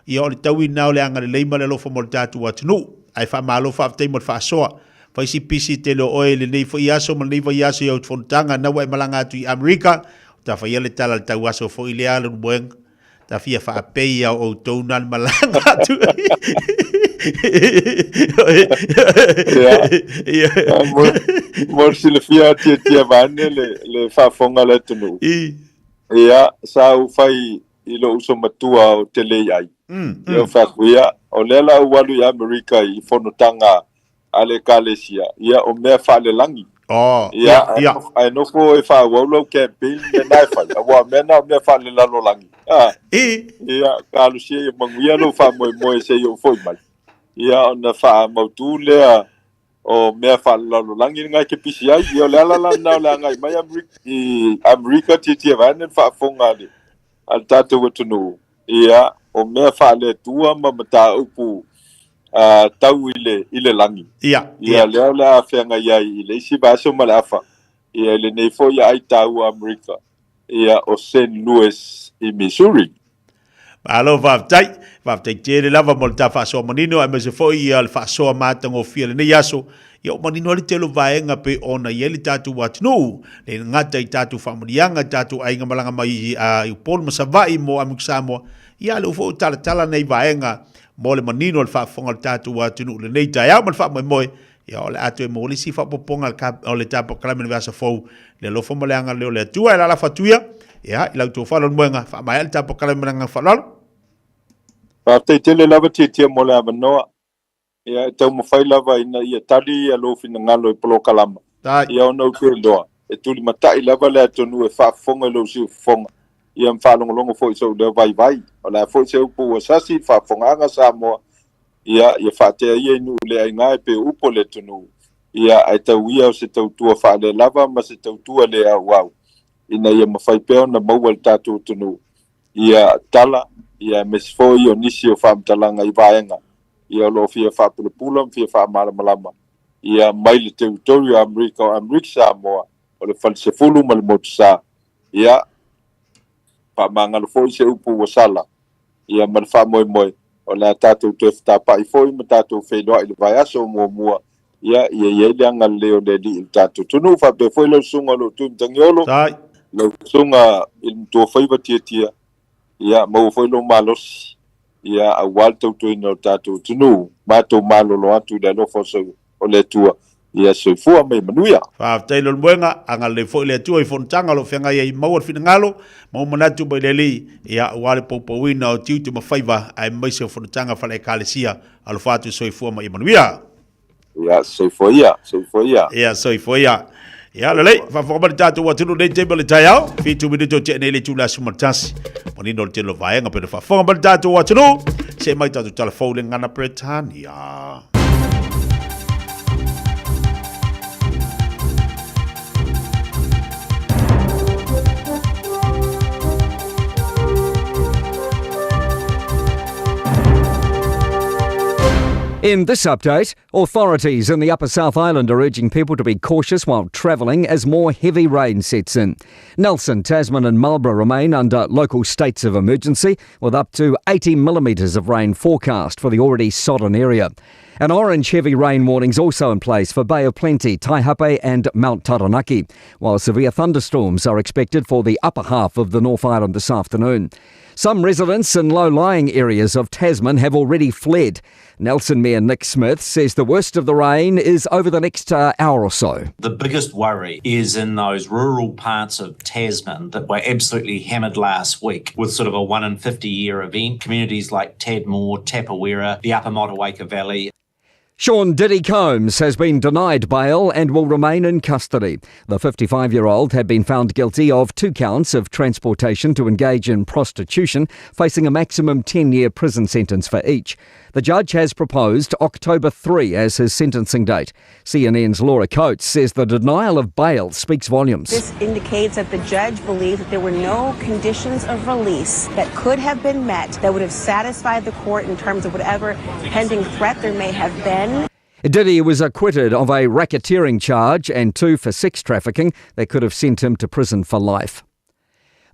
Ia, o le taui na o le agalelei ma le alofa mo le tatou atunuu. Ae faamalo faafetai mo le faasoa. Fai si pisi tele o oe i lenei foi aso ma lenei vaiaso i au fonotaga na ua e malaga atu i Amerika, o ta faia le tala le tau aso foi lea lonu moega. Ta fia faapei ia o outou na le malaga atu. Ia. Mo le silafia tiatia vaeane le, le faafofoga a le atunuu. Ia, sa ou fai i lou uso matua o Telei Ai. Mm, mm. Ia, ou fai atu, ia, o lea la ou alu i Amerika i fonotaga a le Ekalesia, ia, o mea faalelagi. Oh, ia, ia, ae nofo e faaauau lau campaign mea na e fai, aua o mea na o mea faalelalolagi. Ah, I. Ia, talosia ia manuia lou faamoemoe se i ou foi mai. Ia, ona faamautū lea o mea faalelalolagi lena e te pisi ai. Ia, o le ala la lena o le agai mai Amerika, i Amerika tiatia vaeane le faafofoga a le, a le tatou atunuu. Ia, o mea faale-Atua ma mataupu uh, tau i le, i le lagi. Ia, ia. Lea o le a feagai ai i le isi vaiaso ma le afa. Ia, i lenei foi ai taua Amerika. Ia, o St. Louis i Missouri. Malo faafetai. Faafetai tele lava mo le ta faasoa manino aemaise foi ia le faasoa matagofie o lenei aso. Ia ua manino ai le tele o vaega pei ona i ai le tatou atunuu, le gata i tatou faamanuiaga i tatou aiga malaga mai i Upolu ma Savaii mo Amerika Samoa, ia a lea foi ua talatala nei vaega mo le manino o le faafofoga o le tatou atunuu i lenei taeao ma le faamoemoe, ia o le a toe maua le isi faaopoopoga o le ta polokalame i le vaiaso fou, le alofa ma le agalelei o le Atua e lalafo atu ia, ia i la outou faaaloalo faamaea le ta polokalame ma le agaga faaaloalo. Faafetai tele lava Tiatia mo le avanoa. Ia, e taumafai lava ina ia tali ia lou finagalo i polokalama. Ia ona ou te iloa, e tulimatai lava le atunuu e faafofoga i lou siufofoga, ia ma faalogologo foi i sou leo vaivai. O le a foi se upu ua sasi i le faafofogaaga a Samoa, ia, ia faatea ia i nuu le aiga e pei o upu a le atunuu, ia, ae tau ia o se tautua faalelava ma se tautua le auau, ina ia mafai pea ona maua e le tatou atunuu ia tala, ia aemaise foi o nisi o faamatalaga i vaega. Ia o lo o fia faapulapula ma fia faamalamalama ia mai le territory o Amerika o Amerika Samoa o le falesefulu ma le motusa. Ia faamagalo foi se upu ua sala ia ma le faamoemoe o le a tatou toe fetapa'i foi ma tatou feiloa'i i le vaiaso o muamua ia ia i ai le agalelei o le Alii i le tatou atunuu. Faapea foi lau susuga o lou Tuimatagiolo, lau susuga i le Matuafaiva Tiatia, ia maua foi lou malosi ia aua le tautuaina o le tatou atunuu. Matou malolo atu i le alofa o le Atua. Ia soifua ma ia manuia. Faafetai Leulumoega, agalelei foi le Atua i fonotaga o lo o feagai ai maua le finagalo ma ou manatu mai le Alii, ia aua le poupouina o tiute ma faiva aemaise o fonotaga faale-Ekalesia. Alofa atu soifua ma ia manuia. Ia, soifua ia, soifua ia. Ia, soifua ia. Ia, lelei, faafofoga mai le tatou atunuu nei taimi o le taeao, 7 minute o tea nei le itula 11. Manino le tele o vaega pei ona faafofoga mai le tatou atunuu. See mai tatou tala fou le gagana Peretania. In this update, authorities in the Upper South Island are urging people to be cautious while travelling as more heavy rain sets in. Nelson, Tasman and Marlborough remain under local states of emergency with up to 80 millimetres of rain forecast for the already sodden area. An orange heavy rain warning is also in place for Bay of Plenty, Taihape and Mount Taranaki, while severe thunderstorms are expected for the upper half of the North Island this afternoon. Some residents in low-lying areas of Tasman have already fled. Nelson Mayor Nick Smith says the worst of the rain is over the next hour or so. The biggest worry is in those rural parts of Tasman that were absolutely hammered last week with sort of a 1 in 50 year event. Communities like Tadmore, Tapawera, the Upper Motueka Valley. Sean Diddy Combs has been denied bail and will remain in custody. The 55-year-old had been found guilty of 2 counts of transportation to engage in prostitution, facing a maximum 10-year prison sentence for each. The judge has proposed October 3 as his sentencing date. CNN's Laura Coates says the denial of bail speaks volumes. This indicates that the judge believed that there were no conditions of release that could have been met that would have satisfied the court in terms of whatever pending threat there may have been. Diddy was acquitted of a racketeering charge and 2 for sex trafficking that could have sent him to prison for life.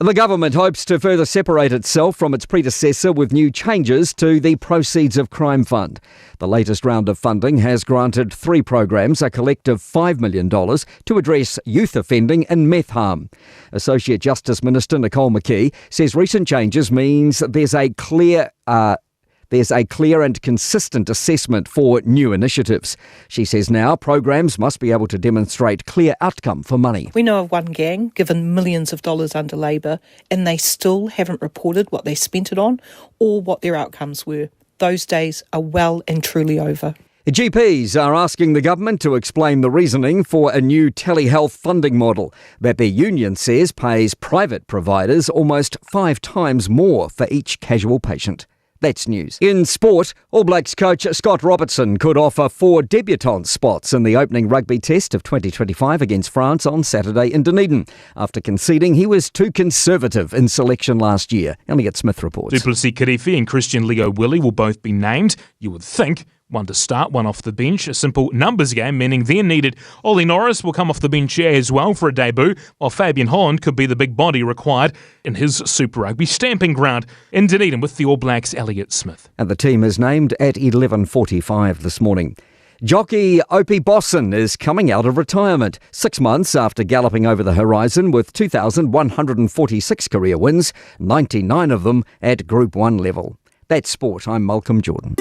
The government hopes to further separate itself from its predecessor with new changes to the Proceeds of Crime Fund. The latest round of funding has granted 3 programs a collective $5 million to address youth offending and meth harm. Associate Justice Minister Nicole McKee says recent changes means there's a clear and consistent assessment for new initiatives. She says now programs must be able to demonstrate clear outcome for money. We know of one gang given millions of dollars under Labour and they still haven't reported what they spent it on or what their outcomes were. Those days are well and truly over. GPs are asking the government to explain the reasoning for a new telehealth funding model that their union says pays private providers almost 5 times more for each casual patient. That's news. In sport, All Blacks coach Scott Robertson could offer 4 debutant spots in the opening rugby test of 2025 against France on Saturday in Dunedin, after conceding he was too conservative in selection last year. Elliot Smith reports. Duplessis Kirifi and Christian Leo Willie will both be named, you would think. One to start, one off the bench. A simple numbers game, meaning they're needed. Ollie Norris will come off the bench as well for a debut, while Fabian Holland could be the big body required in his Super Rugby stamping ground in Dunedin with the All Blacks' Elliot Smith. And the team is named at 11:45 this morning. Jockey Opie Bosson is coming out of retirement 6 months after galloping over the horizon with 2,146 career wins, 99 of them at Group 1 level. That's sport. I'm Malcolm Jordan.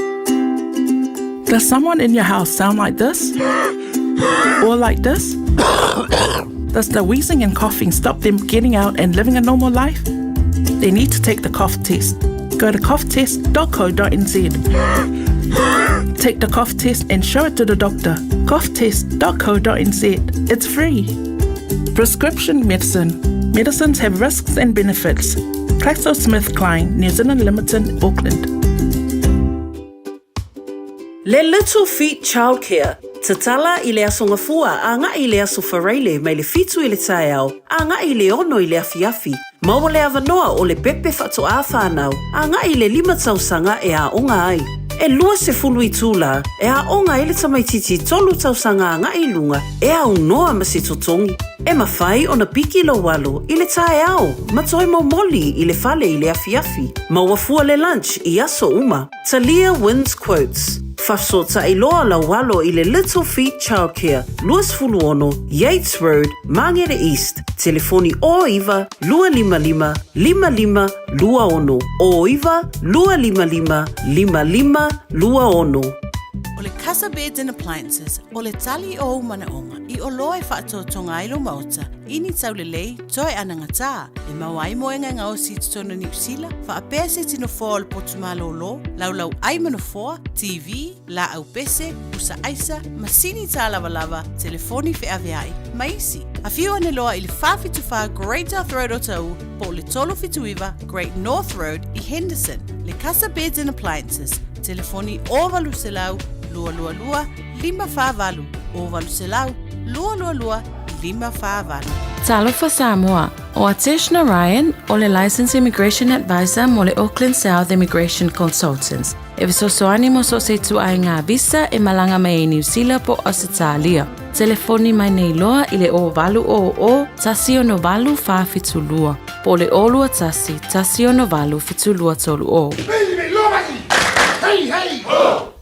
Does someone in your house sound like this? Or like this? Does the wheezing and coughing stop them getting out and living a normal life? They need to take the cough test. Go to coughtest.co.nz. Take the cough test and show it to the doctor. Coughtest.co.nz. It's free. Prescription medicine. Medicines have risks and benefits. GlaxoSmithKline, New Zealand Limited, Auckland. Le Little Feet Childcare, Tatala i le aso Gafua agai i le aso Faraile mai le 7 i le taeao agai i le 6 i le afiafi. Maua le avanoa o le pepe faatoā whānau agai i le 5 tausaga e aoga ai. E 20 itulā e aoga ai le tamaitiiti tolu tausaga agai i luga e aunoa ma se totogi. E mafai ona piki lou alo i le taeao ma toe momoli i le fale i le afiafi. Maua fua le lunch i aso uma. Talia wins quotes. Fafesootai loa lau alo i le Little Feet Childcare, 26 Yates Road, Māngere East, telefoni 09 255 5526, 09 255 5526. O le Casa Beds and Appliances, o le tali o ou manaoga i oloa e faatotoga ai lou maota i ni taulelei toe anagatā e maua ai moega e gaosi i totonu o Niu Sila, faapea se tino foa o le potu malōlō, laulau ai ma nofoa, TV, laau pese, pusa aisa, masini tālavalava, telefoni feaveai, ma isi. Afio ane loa i le 474 Great South Road o Taʻu po o le 379 Great North Road i Henderson. Le Casa Beds and Appliances, telefoni 0800 222 548, 0800 222 548. Talofa Samoa, ʻO Atesh Narayan, ʻo le Licensed Immigration Advisor mo le Auckland South Immigration Consultants, e fesoasoani mo so o se ituaiga visa e malaga mai ai Niu Sila po o Ausetalia. Telefoni mai nei loa i le 0800 168 472 po o le 021 168 7230. Hey, hey, ho!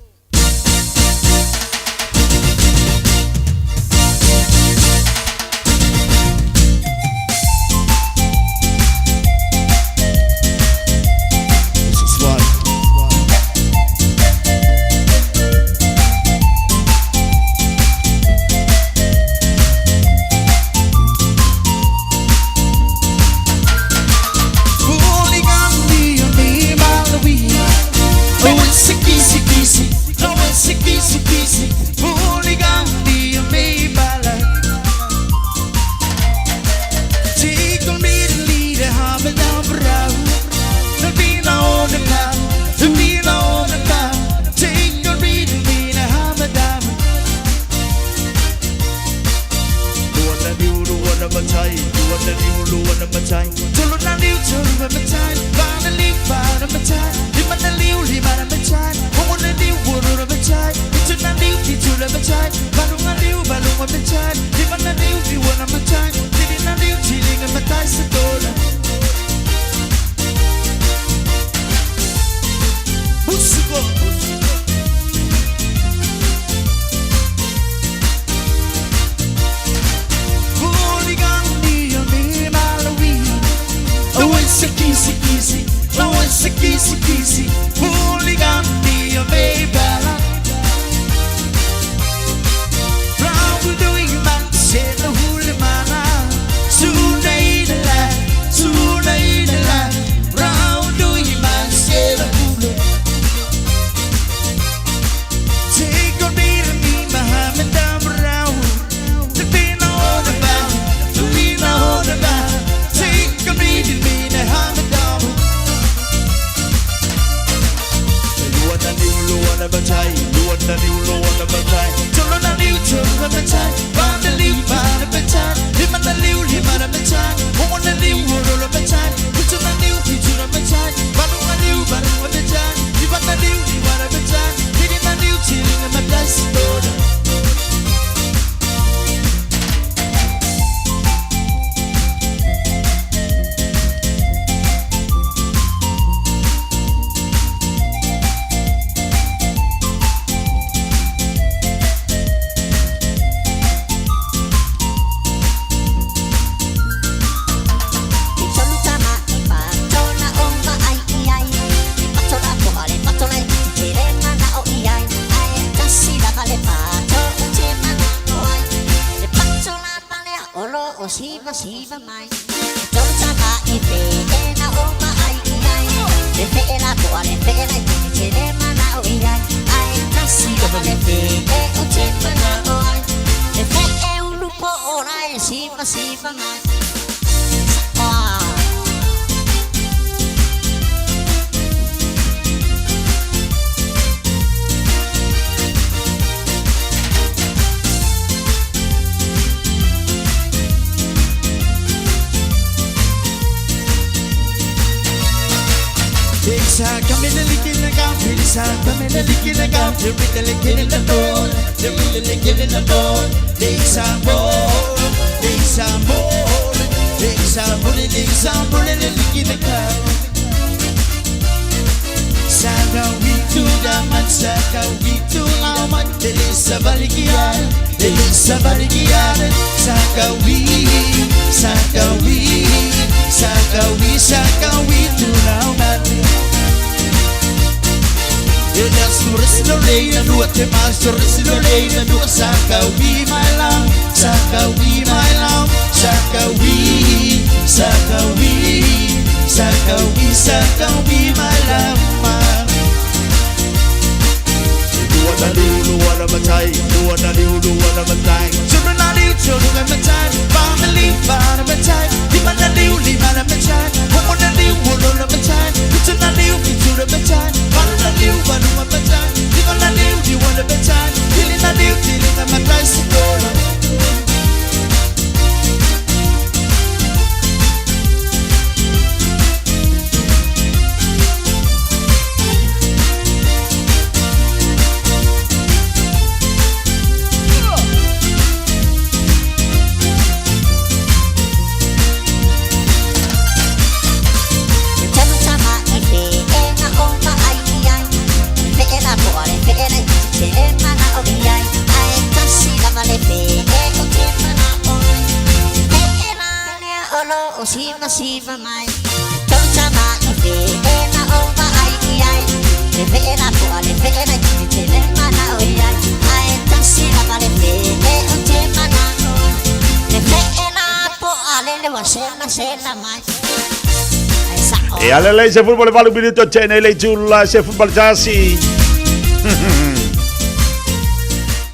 E ale lei se football valu minuto tene lei tula se football tasi.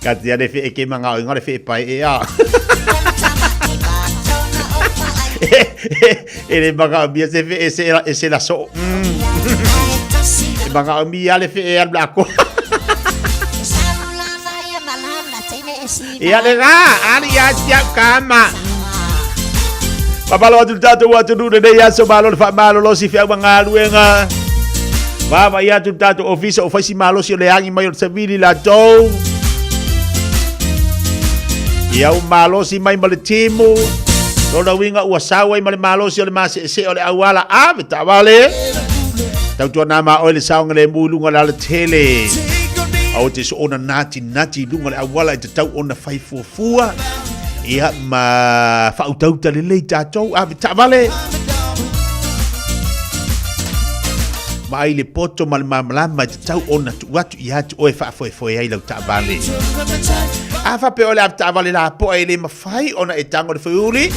Ka te ane whe eke manga o ingore whe pai e a. E le manga o mia se whe e se e se la so. E manga o mia le whe e al blako. E ale rā, ali ia tia kama. Papalo atu le tatou atunuu lenei aso malo le faamalolosi feau ma galuega. Vaavaai atu le tatou ofisa o faisi malosi o le agi mai o le savili latou. Ia ua malosi mai ma le timu. Lona uiga ua sau ai ma le malosi o le maseesee o le auala ave taavale. Tautuana ma oe le saogalemu i luga o le alatele. Aua te soona natinati i luga o le auala e tatau ona fai fuafua. Ia ma faautauta lelei tatou ave taavale. Ma ai le poto ma le malamalama e tatau ona tuu atu ia te oe faafoefoe ai lau taavale. A faapea o le ave taavale lapoa e le mafai ona e tago le foiuli,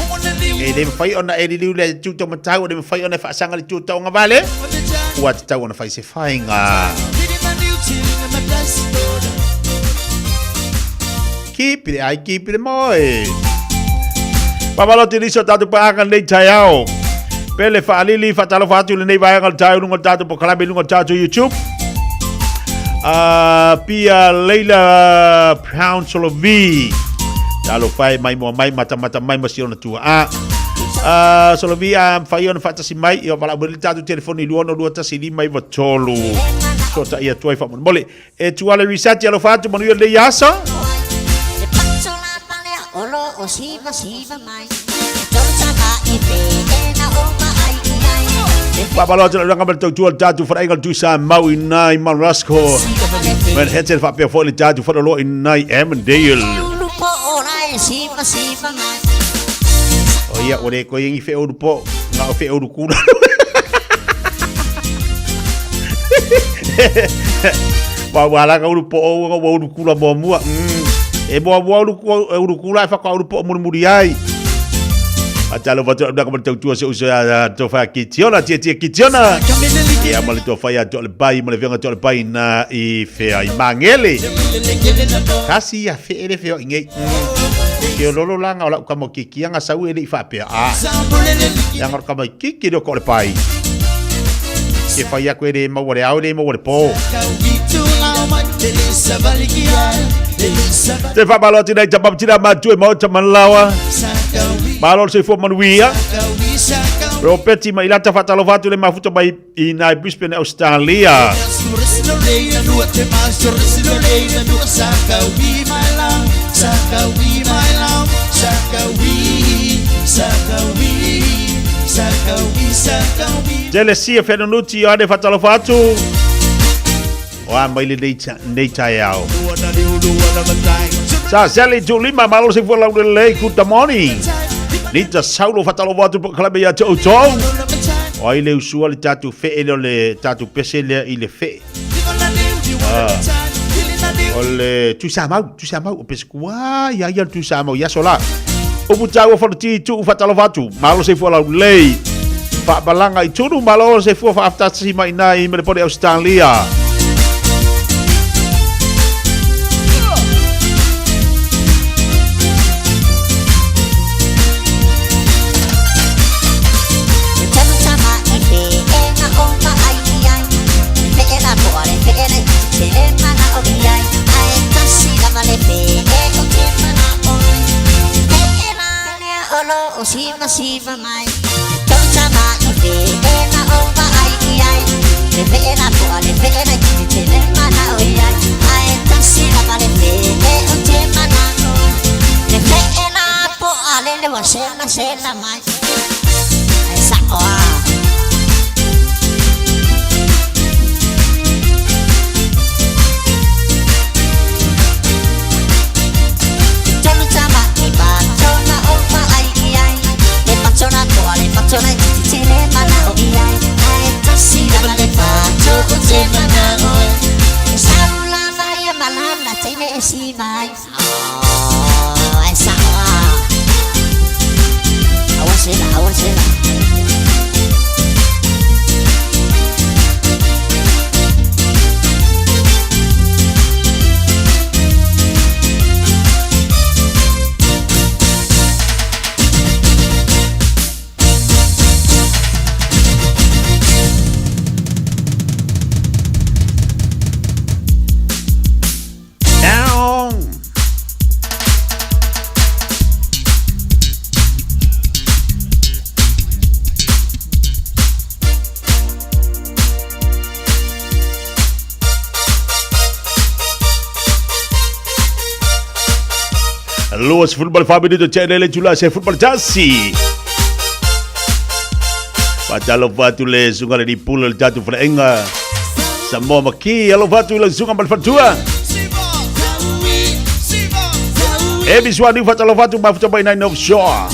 e le mafai ona e liliu le tu taumatau, e le mafai ona e faasaga le tu tauagavale, ua tatau ona fai se faiga. Keep it ai, keep it moe. Pavalo te lisa o tātou paanga nei taiao. Pele whaalili, whaatalofa atu lenei vaega o le tae lunga o tātou pokalame lunga o tātou YouTube. Pia Leila Brown Solovi. Talofa e mai moa mai, matamata mai ma si ona tua. Solovi, a mwhai ona whaatasi mai, i o wala umeli tātou telefoni 262 1 5 3. So ta ia tuai whaamone. E tuale risati alofa atu manuia lenei asa. Faamalo atu le ma le tautua le tatou faleaiga le Tusa Mau i nai Mount Rusko. Manhattan faapea foi le tatou faleoloa i nai Avondale. O ia, ua le koe ingi wheoru po, ngā o wheoru kura. Wa wa la ka uru po o ua uru kula mua mua. E mua mua uru uru kula e whaka uru po muri muri ai. A talo watu na ka tautua se uso a to wha ki tiona tia tia ki tiona. Ia ma le to whai a to le bai ma le venga to le bai na i whea i mangele. Kasi ia whe ele whea i ngei. Ke o lolo langa o lau kamo ki kianga sau ele i whapea. A. Ia ngaro kamo i kiki reo ko le pai. Ke whai aku e le maua le ao le maua le pō. Te whamalo atu nei tamam tina mātua e maota manlawa. Malo le soifua manuia. Ropeti mai lata faatalofa atu le mafuta mai i nai Brisbane, Australia. Telesia Fenunuti Ioane faatalofa atu. Oa mai le nei, nei taeao. Sa Sally Tulima malo se fua lau lelei good morning. Nita Saulo faatalofa atu po kalame ia te outou. O ai le usua le tatou fee lea o le tatou pese lea i le fee. Ah. O le Tuisamau, Tuisamau, o pese kua ia ia le Tuisamau ia sola. Upu taua whanati tuu faatalofa atu. Malo se fua lau lelei. Faapalaga i tunu malo se fua faaftasi mai nai Melepone Australia. 24 minuto tšea le tula se football tasi. Faatalofa atu le suga le lipula le tatou faleaiga Samoa Maki, alofa atu le suga ma le faletua. E bisuani faatalofa atu mafuta mai nai North Shore.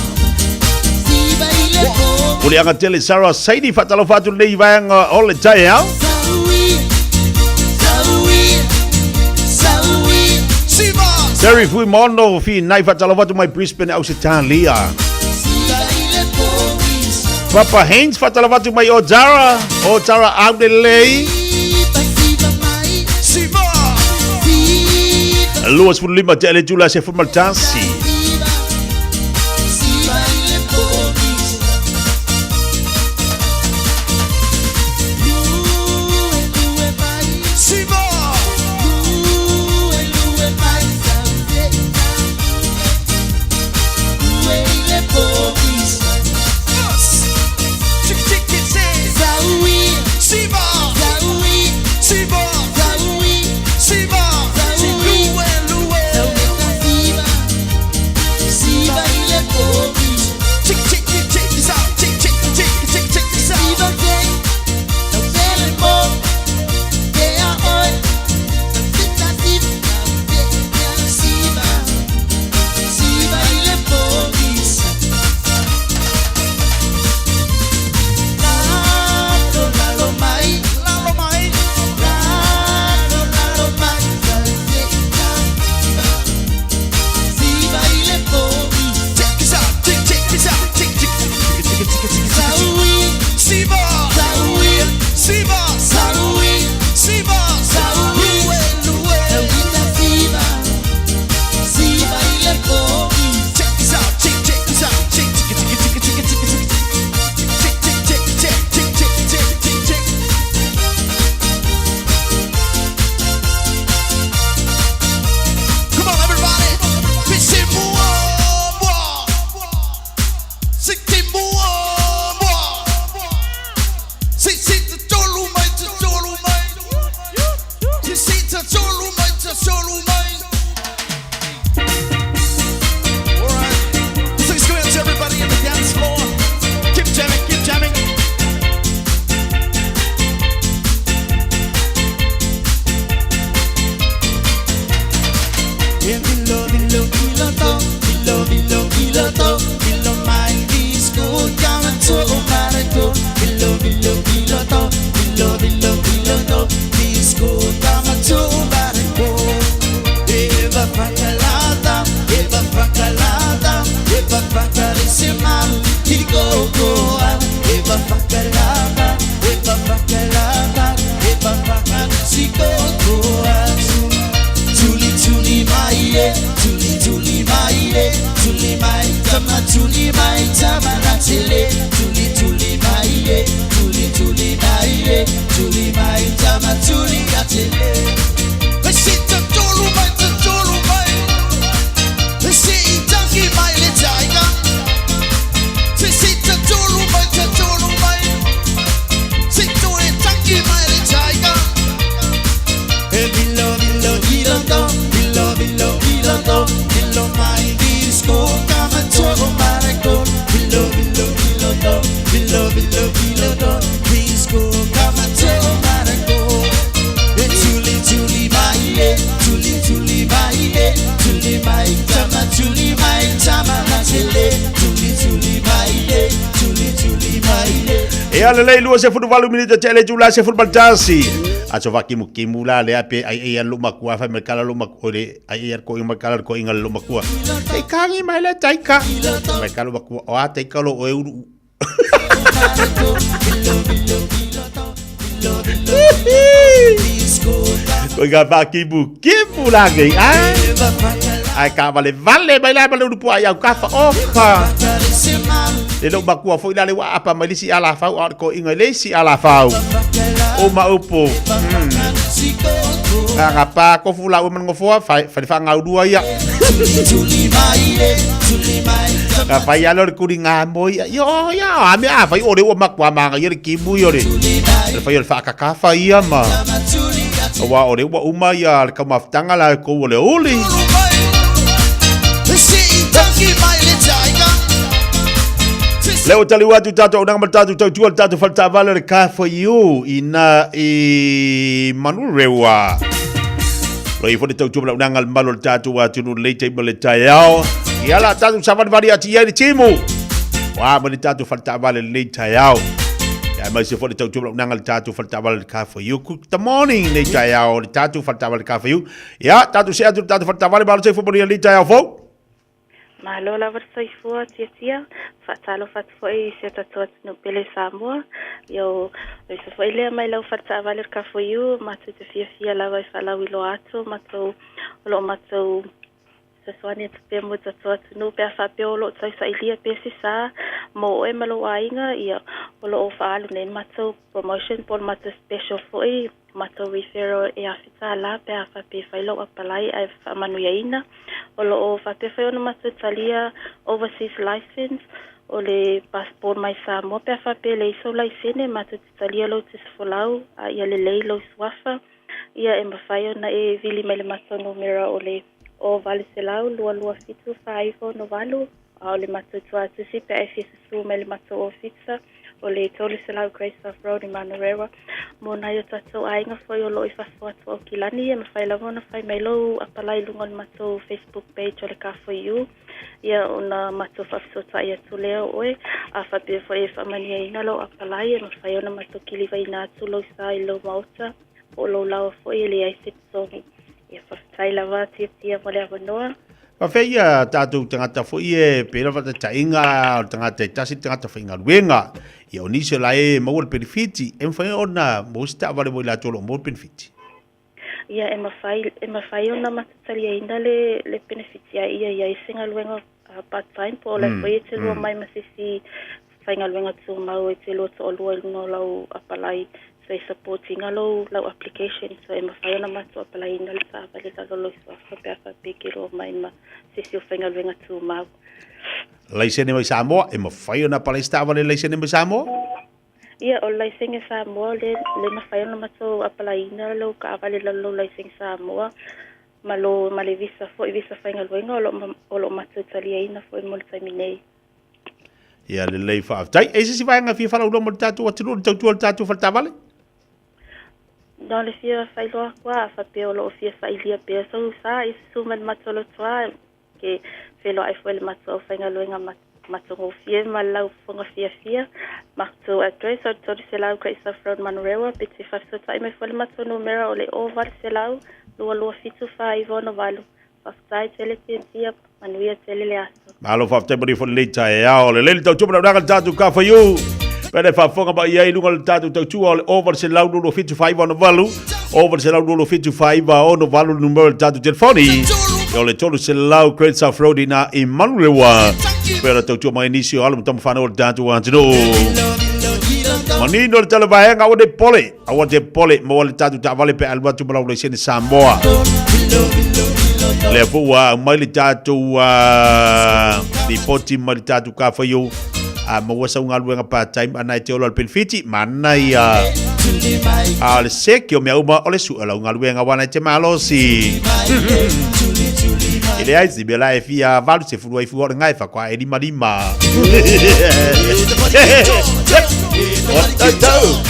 Uliaga tele Sarah Saidi faatalofa atu lenei vaega o le taeao. Terry Fuimono fi nai faatalofa atu mai Brisbane Ausetalia. Papa Haynes faatalofa atu mai Otara, Otara Aulelei. 25 te ale tula se fumaltasi. Ia lelei 28 minute te le tula se fulbal tasi. Aso vaki mu kimu la le ape ai ai lu makua fa me kala lu makua le ai ai ko inga kala ko inga lu makua. Te kangi mai le taika. Mai kala makua o a taika lo o euru. Ko inga vaki mu kimu la ngai. Ai. Ai ka vale vale mai la ma le ulu pua ai au kafa ofa. Le lou makua foi la le ua apa mai le isi alafau a o le koiga i le isi alafau. O ma upu. Nga pa kofu la ua mangofoa fai fai whangaurua ia. Ka whai alo le kuri ngā moi. Yo ia a mea a whai o le ua makua manga ia le kimu ia le. Le whai o le whaakakafa ia ma. Wa o le ua uma ia le kaumafutanga la ko o le uli. Le o tali atu tātou nanga ma tātou tautua le tātou whaletawale le ka for you i nā i Manurewa. Lo i fo le tautua ma nanga le malo le tātou atu nu le te ma le taiao. I ala tātou savalivali atu i ai le timu. Wa ma le tātou whaletawale le taiao. Ia mai se fo le tautua ma nanga le tātou whaletawale le ka for you. Good morning nei taiao le tātou whaletawale le ka for you. Ia, tātou se atu le tātou whaletawale malo se fo mo le taiao fou. Malo lava le soifua tiatia, faatalofa atu foi i si o tatou atunuu pele Samoa. Ia o isa foi lea mai lau faletaavale o le Kafou matou te fiafia lava e faalauiloa atu matou o lo o matou fesoasoani atu pea mo le tatou atunuu pe a faapea o lo o tausailia pea se sa mo oe ma lou aiga. Ia o lo o faaalu nei le matou promotion po o le matou special foi matou referral e $1,000 pe a faapea e fai lou apalai ae faamanuiaina. O lo o faapea foi ona matou talia overseas license, o le passport mai Samoa pe a faapea e leai sou laisene, matou te talia lou tusifolau a ia lelei lou suafa. Ia e mafai ona e vili mai le matou numera o le 0800 227 4968, a o le matou tuatusi pe a e fia susū mai le matou ofisa o le 300 Great South Road i Manurewa. Mo nai o tatou aiga foi o lo o i fafo atu o Aukilani, e mafai lava ona fai mai lou apalai i luga o le matou Facebook page o le K4U, ia ona matou faafesootai atu lea o oe. A faapea foi e faamanuiaina lou apalai, e mafai ona matou kilivaina atu lou sa i lou maota po o lou laoa foi e leai se totogi. Ia faafetai lava Tiatia mo le avanoa. Faafetai ia tatou tagata foi e pei la faataitaiga o le tagata e tasi le tagata faigaluega. Ia o nisi o la e maua le penefiti, e mafai ona maua se taavale mo i latou o lo o maua le penefiti. Ia e mafai, e mafai ona matou taliaina le, le penefiti a ia i ai se galuega part time po o la foi e te lua mai ma se isi faigaluega tumau e te lua toalua i luga o lau apalai so e support ina lou lau application so e mafai ona matou apalaiina le taavale i lalo o lou suafa pe a faapea e te lua mai ma se isi o faigaluega tumau. Laisene mai Samoa, e mafai ona apalai se taavale laisene mai Samoa? Ia, o le laisene Samoa le le mafai ona matou apalaiina lou taavale i lalo o lou laisene Samoa ma lo ma le visa foi visa faigaluega o lo o lo o matou taliaina foi mo le taimi nei. Ia lelei faafetai. E se isi vaega e fia faalauiloa mo le tatou atunuu, le tautua o le tatou faletaavale? Na o le fia faailoa atu lava, a faapea o lo o fia faailia pea sou sa i susu mai le matou lotoa, ke feiloai foi le matou aufaigaluega matagofie ma le laufofoga fiafia. Matou address o le 300 Great South Road, Manurewa, pe te faafesootai mai foi le matou numera o le 0800 227 4968. Faafetai tele Tiatia, manuia tele le aso. Malo faafetai manuia foi lenei taeao. Lelei le tautua manaonaga le tatou kafaiu. Pele faafofoga mai i ai luga o le tatou tautua o le 0800 227 4968 0800 227 4968 le numera o le tatou telefoni. O le 300 Great South Road ina i Manurewa. Pele tautua mai nisi o alo ma tama whanau o le tatou atunuu. Manino le tala vaega aua ne pole. Aua te pole mo le tatou taavale pe alu atu ma lau laisene Samoa. Lea foi ua aumai le tatou lipoti mai le tatou kafaiou a maua sau galuega part time ana e te ola le penefiti mana ia a le seke o mea uma o le sue o lau galuega wana e te malosi. E Leai se mea la e fia 80 ai fua o le gae faatoa e limalima. O tatou.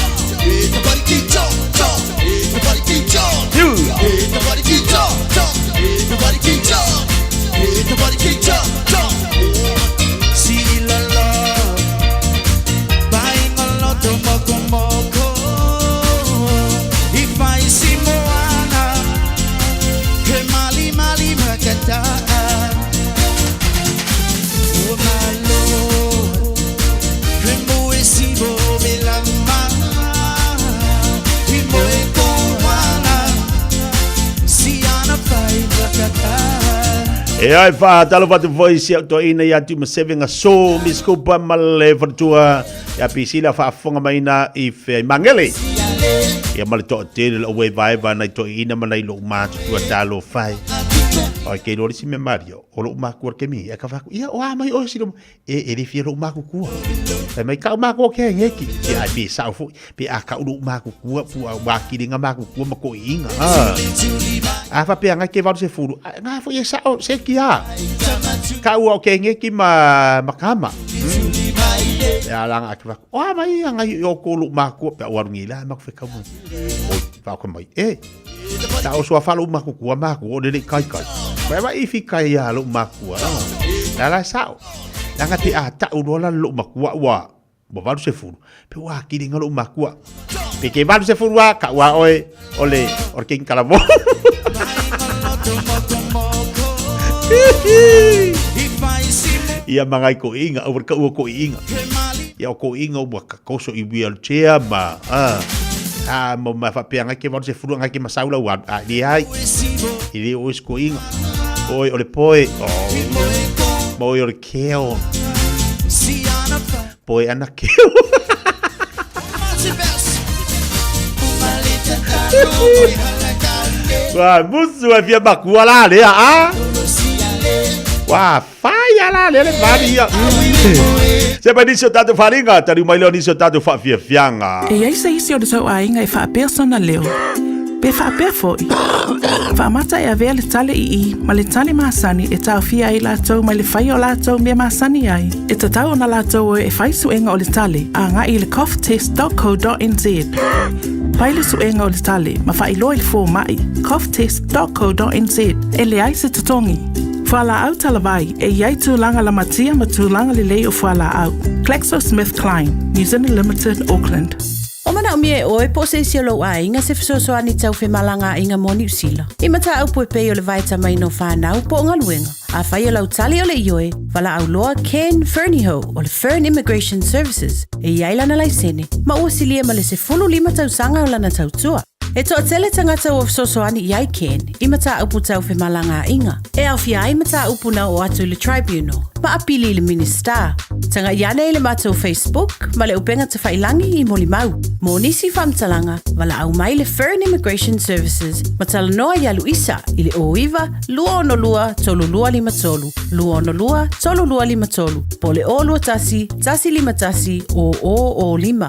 E ai whaatalo watu foi si au toeina ia Tumaseve nga so Miss Cooper ma le faletua ia Pisila faafofoga mai na i fea i Magele. Ia ma le toatele lau e vaevae nai toeina ma nai lou matutua talofa e. Oi ke iloa le isi mea malia, o lou makua le kemi, e ka whaku, ia o a mai oe silo, e e le fia lou makukua. Fai mai kau makua ke ngeki, ia ai pe sao foi, pe a kau lou makukua, pu a wakili nga makukua ma ko iinga. Ah. A fa pe anga ke valu se fulu, nga foi e sao se ki a. Kau au ke ngeki ma ma kama. E ala nga atu o a mai anga i o ko lou makua, pe au alu ngi la ma ku fe kau mai. Oi, fa ko mai, e. Ta o sua falo makukua maku o lele kai kai. Mai vai i fi kai ia lou makua. La la sao. La nga te a ta u la lou makua ua. Ua 80. Pe ua kiri nga lou makua. Pe ke 80 a ka ua oe ole o le king kalamo. Ia mangai ko inga, o ka ua ko inga. Ia o ko inga ua ka koso i wheelchair ma. Ah. Ah, mo ma fa pe anga ke 80 anga ke masaula ua a li ai. I le o ko inga. Oi o le poe. Oh. Mo o le keo. Poe ana keo. Wa musu e fia makua la lea a. Wa whaia la lea le whari ia. Se mai nisi o tātou wharinga, tari mai leo nisi o tātou whaafiafianga. E i ai se isi o le tou aiga e faapea sona leo, pe faapea foi. Faamata e avea le tale ii ma le tale masani e taofia ai latou mai le faia o latou mea masani ai. E tatau ona latou o e fai suega o le tale agai i le coughtest.co.nz. Fai le suega o le tale ma faailoa i le fomai coughtest.co.nz e leai se totogi. Fualaau talavai e i ai tulaga lamatia ma tulaga lelei o fualaau. GlaxoSmithKline, New Zealand Limited, Auckland. O manaomia e oe po o se isi o lou aiga se fesoasoani tau femalagaaiga mo Niu Sila. I mataupu e pei o le vaetamaina o fanau po o galuega. Afai o lau tali o le ioe, valaau loa Ken Fernihough o le Fern Immigration Services e i ai lana laisene ma ua silia ma le 15 tausaga o lana tautua. E toatele tagata ua fesoasoani i ai Ken i mataupu tau femalagaaiga, e aofia ai mataupu na oo atu i le Tribunal ma apili i le Minisita. Tagai ane i le matou Facebook ma le upega tafailangi i molimau. Mo nisi faamatalaga, valaau mai le Fern Immigration Services ma talanoa iā Luisa i le 09 262 3253, 262 3253, po o le 021 151 0005.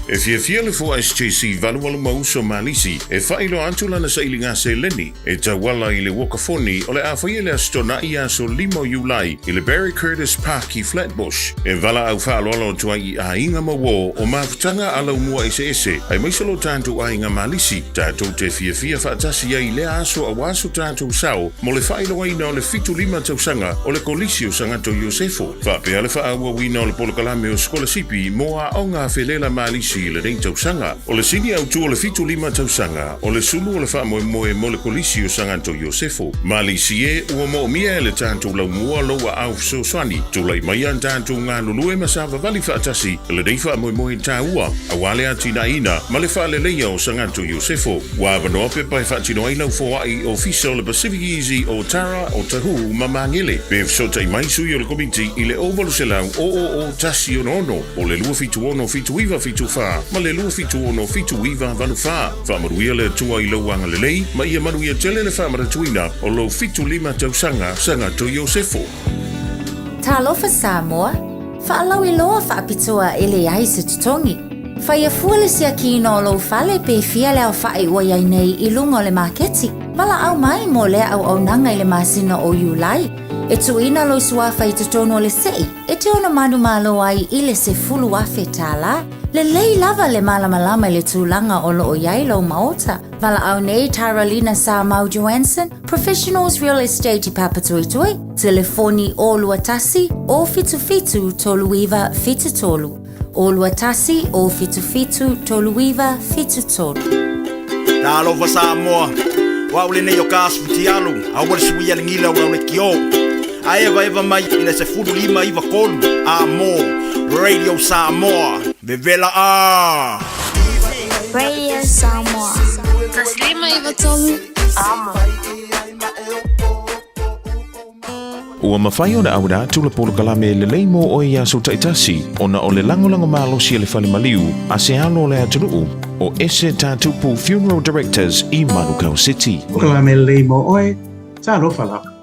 E fiafia le 4SJC 88 ma uso Malisi e faailoa atu lana sailiga seleni e tauala i le uakafoni o le a faia le Aso Tona'i aso 5 o Iulai i le Barry Curtis Park i Flatbush. E valaau faaaloalo atu ai i aiga ma uo o mafutaga a laumua eseese aemaise lo tatou aiga Malisi tatou te fiafia faatasi ai i lea aso auā so tatou sao mo le faailoaina o le 75 tausaga o le Kolisi o Sagato Iosefo. Faapea le faaauauina o le polokalame o sikolasipi mo aoga felela malisi i lenei tausaga. O le sini autu o le 75 tausaga o le sulu o le faamoemoe mo le Kolisi o Saganto Iosefo. Malisi e, ua moomia e le tatou laumua lou aao fesoasoani. Tulai mai a tatou galulue ma savavali faatasi i lenei faamoemoe taua aua le atinaeina ma le faaleleia o Saganto Iosefo. Ua avanoa pepa e faatino ai lau foai i Ofisa o le Pacific Easy o Tara, o Tahu ma Magele. Pe fesootai mai sui o le Komiti i le 0800 000 166 o le 276 7974 ma le 276 7984. Faamanuia le Atua i lou agalelei ma ia manuia tele le faamanatuina o lou 75 tausaga Sagato Iosefo. Talofa Samoa, Faalauiloa faapitoa e leai se totogi. Faia fua le siakiina o lou fale pe fia le aofa'i ua i ai nei i luga o le maketi. Valaau mai mo lea auaunaga i le masina o Iulai. E tuuina lou suafa i totonu o le se'i e te ono manumalo ai i le $10,000. Lelei lava le malamalama i le tulaga o lo o i ai lou maota. Valaau nei Taralina Samau Joanson, Professionals Real Estate i Papatoetoe, telefoni 021 077 3973. 021 077 3973. Talofa Samoa, o au lenei o ka asu fitialu, aua le suia le gila o lau lekiō. A evaeva mai i le 15 93 a mo Radio Samoa, vevela a! Radio Samoa. 153 Amo. Ua mafai ona auina atu le polokalame lelei mo oe i aso taitasi ona o le lagolago malosi a le fale maliu a se alo o le atunuu o Ese Tatupu Funeral Directors i Manukau City. Polokalame lelei mo oe, talofa lava.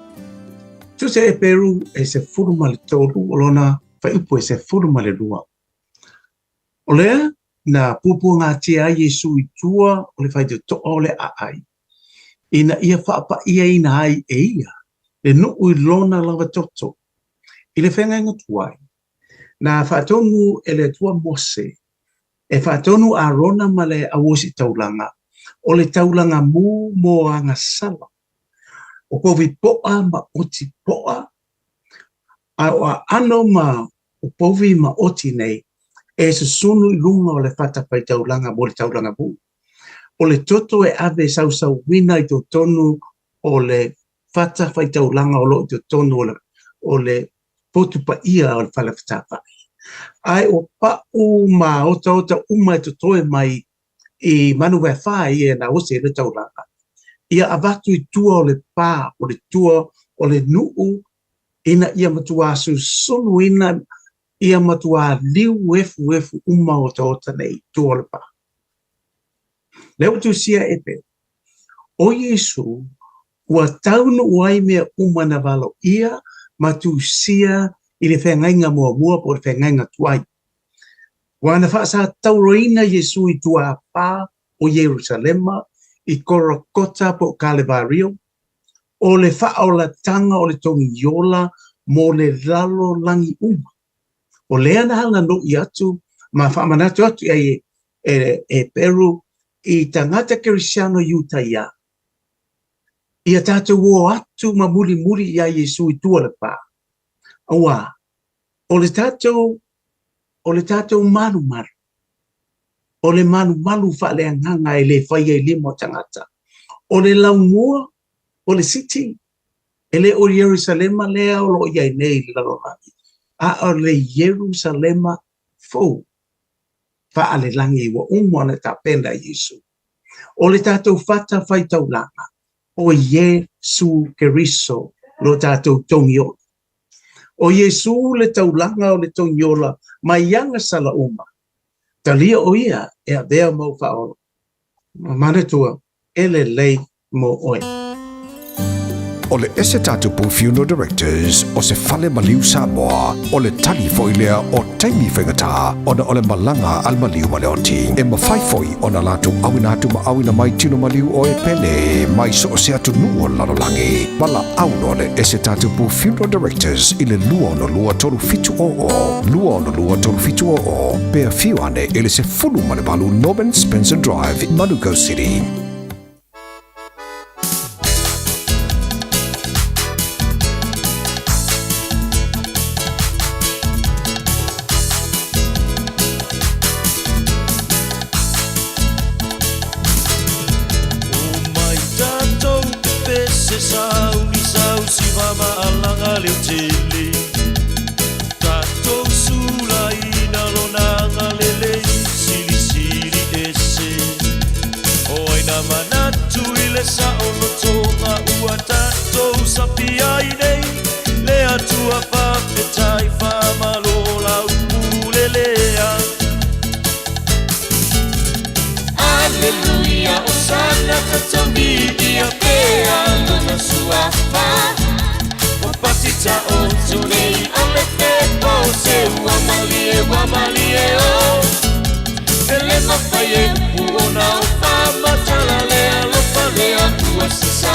Tusa Eperu e 13 o lona fuaiupu e 12. O lea na puapuagatia ai Iesu i tua o le faitotoa o le aai, ina ia faapa'iaina ai e ia le nuu i lona lava toto. I le feagaiga tuai, na faatonu e le Atua Mose e faatonu Arona ma le auositaulaga o le taulaga mu mo agasala, o povi po'a ma oti po'a, a o aano ma o povi ma oti nei e susunu i luga o le fatafaitaulaga mo le taulaga mu. O le toto e ave sausauina i totonu o le fatafaitaulaga o lo o i totonu o le potu paia o le fale fetāfa'i. Ae o pa'u ma otaota uma e totoe mai i manuvaefā ia na osi ai le taulaga, ia avatu i tua o le pā, o le tua o le nuu ina ia matuā susunuina ia matuā liu efuefu uma otaota nei i tua o le pā. Lea ua tusia e Eperu, o Iesu ua taunuu ai mea uma na valoia ma tusia i le feagaiga muamua po o le feagaiga tuai. Ua na faasatauroina Iesu i tua pā o Ierusalema i Korokota po o Kalevario, o le faaolataga o le togiola mo le lalolagi uma. O lea na halano'i atu ma faamanatu atu i ai e Eperu i tagata kerisiano Iutaia, ia tatou o atu ma mulimuli iā Iesu i tua o le pā, auā o le tatou o le tatou malumalu, o le malumalu faaleagaga e lē faia i lima o tagata, o le laumua o le city, e le o Ierusalema lea o lo o i ai nei i le lalolagi, a o le Ierusalema fou faalelagi ua uma ona tapena e Iesu. O le tatou fatafaitaulaga, o Iesu Keriso lo tatou togiola. O Iesu le taulaga o le togiola mai agasala uma. Talia o ia e avea ma ou faaola. Manatua, e lelei mo oe. O le Ese Tatupu Funeral Directors o se fale maliu Samoa, o le tali foi lea o taimi faigata ona o le malaga a le maliu ma le oti. E mafai foi ona latou auina atu ma auina mai tino maliu o e pele mai so o se atunuu o le lalolagi. Valaau loa le Ese Tatupu Funeral Directors i le 262 3700, 262 3700, pe afio ane i le 18 Norman Spencer Drive, Manukau City. Mai tatou pepese sauni sausi maalaga leo tele tatou sulaina lonaga lelei silisili ese o aina manatu i le saolotoga ua tatou sapiai nei le Atua faafetai faamalo lau pulelea. Aleluia, Osana, tatou pea lona suafa. O patita o tunei o le fepo se ua malie, ua malie o. Ele mafai e puona o whamatala le alofa le atua sisa.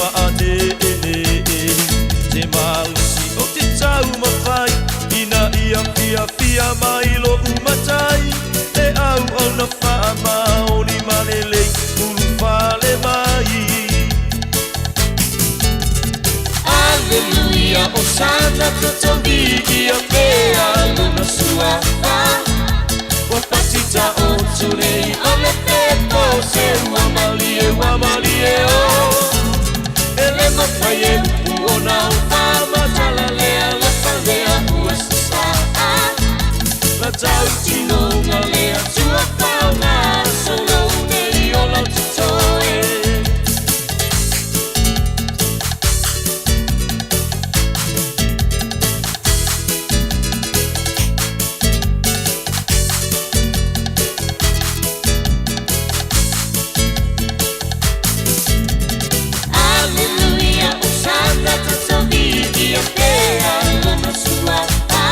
faane'ene'e Se malosi o te taumafai Ina ia fiafia mai lo'u matai E auauna faamaoni ma lelei Ulufale mai Aleluia, Osana, totoviia pea lona suafa Ua pati taoto nei o le fepo se ua malie, ua malie o E le mafai e upu ona o faamatala le alofa lea ua sasaa La tautinoga le Atua faoga solou nei o lau totoe. Aleluia, Osana, totoviia pea lona suafa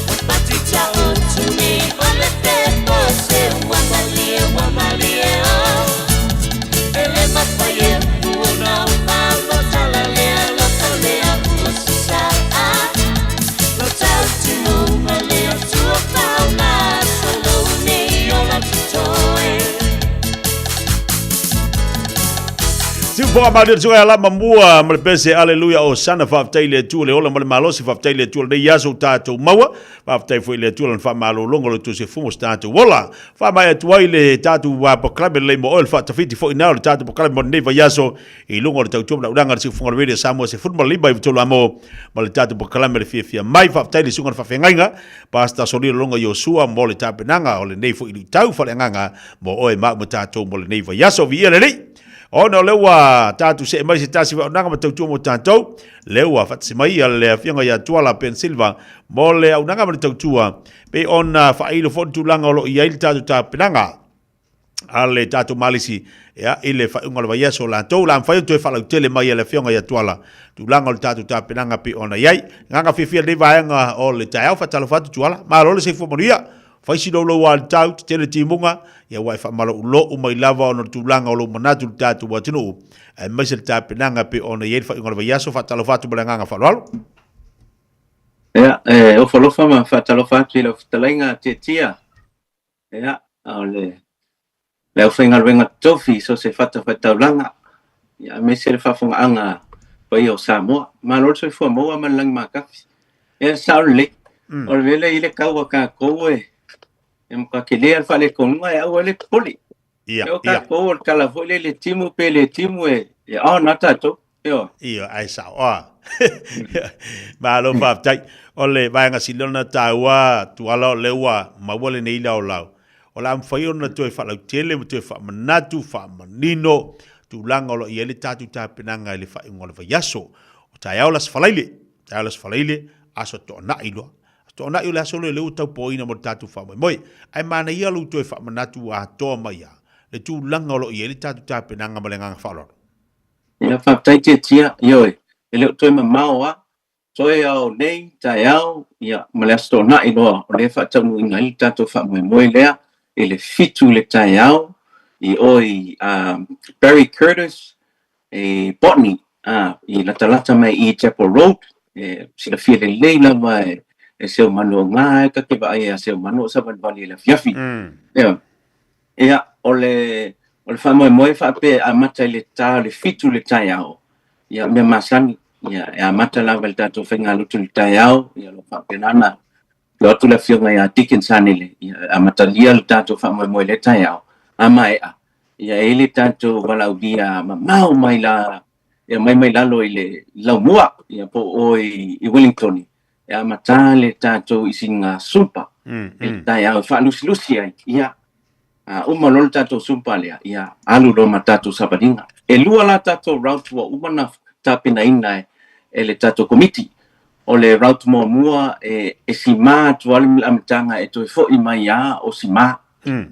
Ua pati taoto nei o le fepo se ua malie, ua malie o E le mafai e upu ona o faamatala le alofa lea ua sasaa La tautinoga le Atua faoga solou nei o lau totoe. Siufoga malie le suka la mamua ma le pese aleluia osana faafetai i le Atua le ola ma le malosi faafetai i le Atua lenei aso ua tatou maua faafetai foi i le Atua lana faamalologa o le tou sefuga o se tatou ola faamaea atu ai le tatou polokalame lelei mo oe le faatafiti foi na o le tatou polokalame mo lenei vaiaso i luga o le tautua ma le auaunaga a le Siufofoga o le Radio Samoa 15 i tolu amo ma le tatou polokalame le fiafia mai faafetai i le susuga i le faafeagaiga Pastor Solilo Loga Iosua mo le tapenaga o lenei foi luitau faaleagaga mo oe ma au ma tatou mo lenei vaiaso viia le Alii. Ona o lea ua tatou see mai se tasi auaunaga ma tautua mo tatou, lea ua faatasi mai le afioga ia Tuala Ben Silva mo le auaunaga ma le tautua, pei ona faailo foi le tulaga o lo o i ai le tatou tapenaga a le tatou Malisi ia, i le faaiuga o le vaiaso o latou. O le a mafai ona toe faalautele mai e le afioga ia Tuala tulaga o le tatou tapenaga pei ona i ai. Agaga fiafia lenei vaega o le taeao, faatalofa atu Tuala. Malo le soifua manuia. Fai si loulou a le tau, tetele timuga, ia ua e faamaloulou mai lava ona o le tulaga o lou manatu i le tatou atunuu, aemaise le tapenaga e pei ona i ai le faaiuga o le vaiaso. Faatalofa atu ma le agaga faaaloalo. Ia, e ofo alofa ma faatalofa atu i lau fetalaiga Tietia. Ia, o le le aufaigaluega totofi i so o se fatafaitaulaga, ia, aemaise le faafofogaaga paia o Samoa. Malo le soifua maua ma le lagi makafi. Ia, sao lelei. O le mea lea i le kau a kākou e, e matua tele lava le faaletonuga e aua ai le popole. Ia, O kākou o le tala foi lele e timu pe le timu e, e on lava tatou. Ioe. Ioe, ae sao. A. Malo faafetai. O le vaega sili ona taua Tuala o lea ua maua lenei laolao. O le a mafai ona toe faalautele ma toe faamanatu, faamanino tulaga o lo o i ai le tatou tapenaga i le faaiuga o le vaiaso. O taeao le Aso Faraile, taeao le Aso Faraile, aso Toonai loa. Aso Toonai o le aso lea ua taupoina mo le tatou faamoemoe. Ae manaia lou toe faamanatu atoa mai lava le tulaga o lo o i ai le tatou tapenaga ma le agaga faaaloalo. Ia, faafetai Tietia. Ioe, e le o toe mamao lava. Toe ao nei, taeao, ia, ma le Aso Toonai loa, o lea e faataunuuina ai le tatou faamoemoe lea i le 7 i le taeao i o i Barry Curtis i Botany, i latalata mai i Chapel Road, e silafia lelei lava e Seumanu, aua e ta te vaai ia Seumanu o savalivali i le afiafi. Ia, ia, o le, o le faamoemoe faapea e amata i le ta o le 7 i le taeao, ia, mea masani, Ia, e amata lava i le tatou faigalotu i le taeao, ia, o lo o faapena ona afio atu le Afioga ia Deacon Sanele, ia, e amatalia le tatou faamoemoe i lea taeao, a maea, ia, e i ai le tatou valaaulia mamao mai la, ia, mai mai lalo i le laumua, ia, po o i Wellington, e amata le tatou isiga sumpa i le taeao e faalusilusi ai, ia, A uma loa le tatou sumpa lea, ia alu loa ma tatou savaliga. E lua la tatou route ua uma ona tapenaina e le tatou Komiti. O le route muamua e simā atu lava le amataga e toe foi mai lava o simā.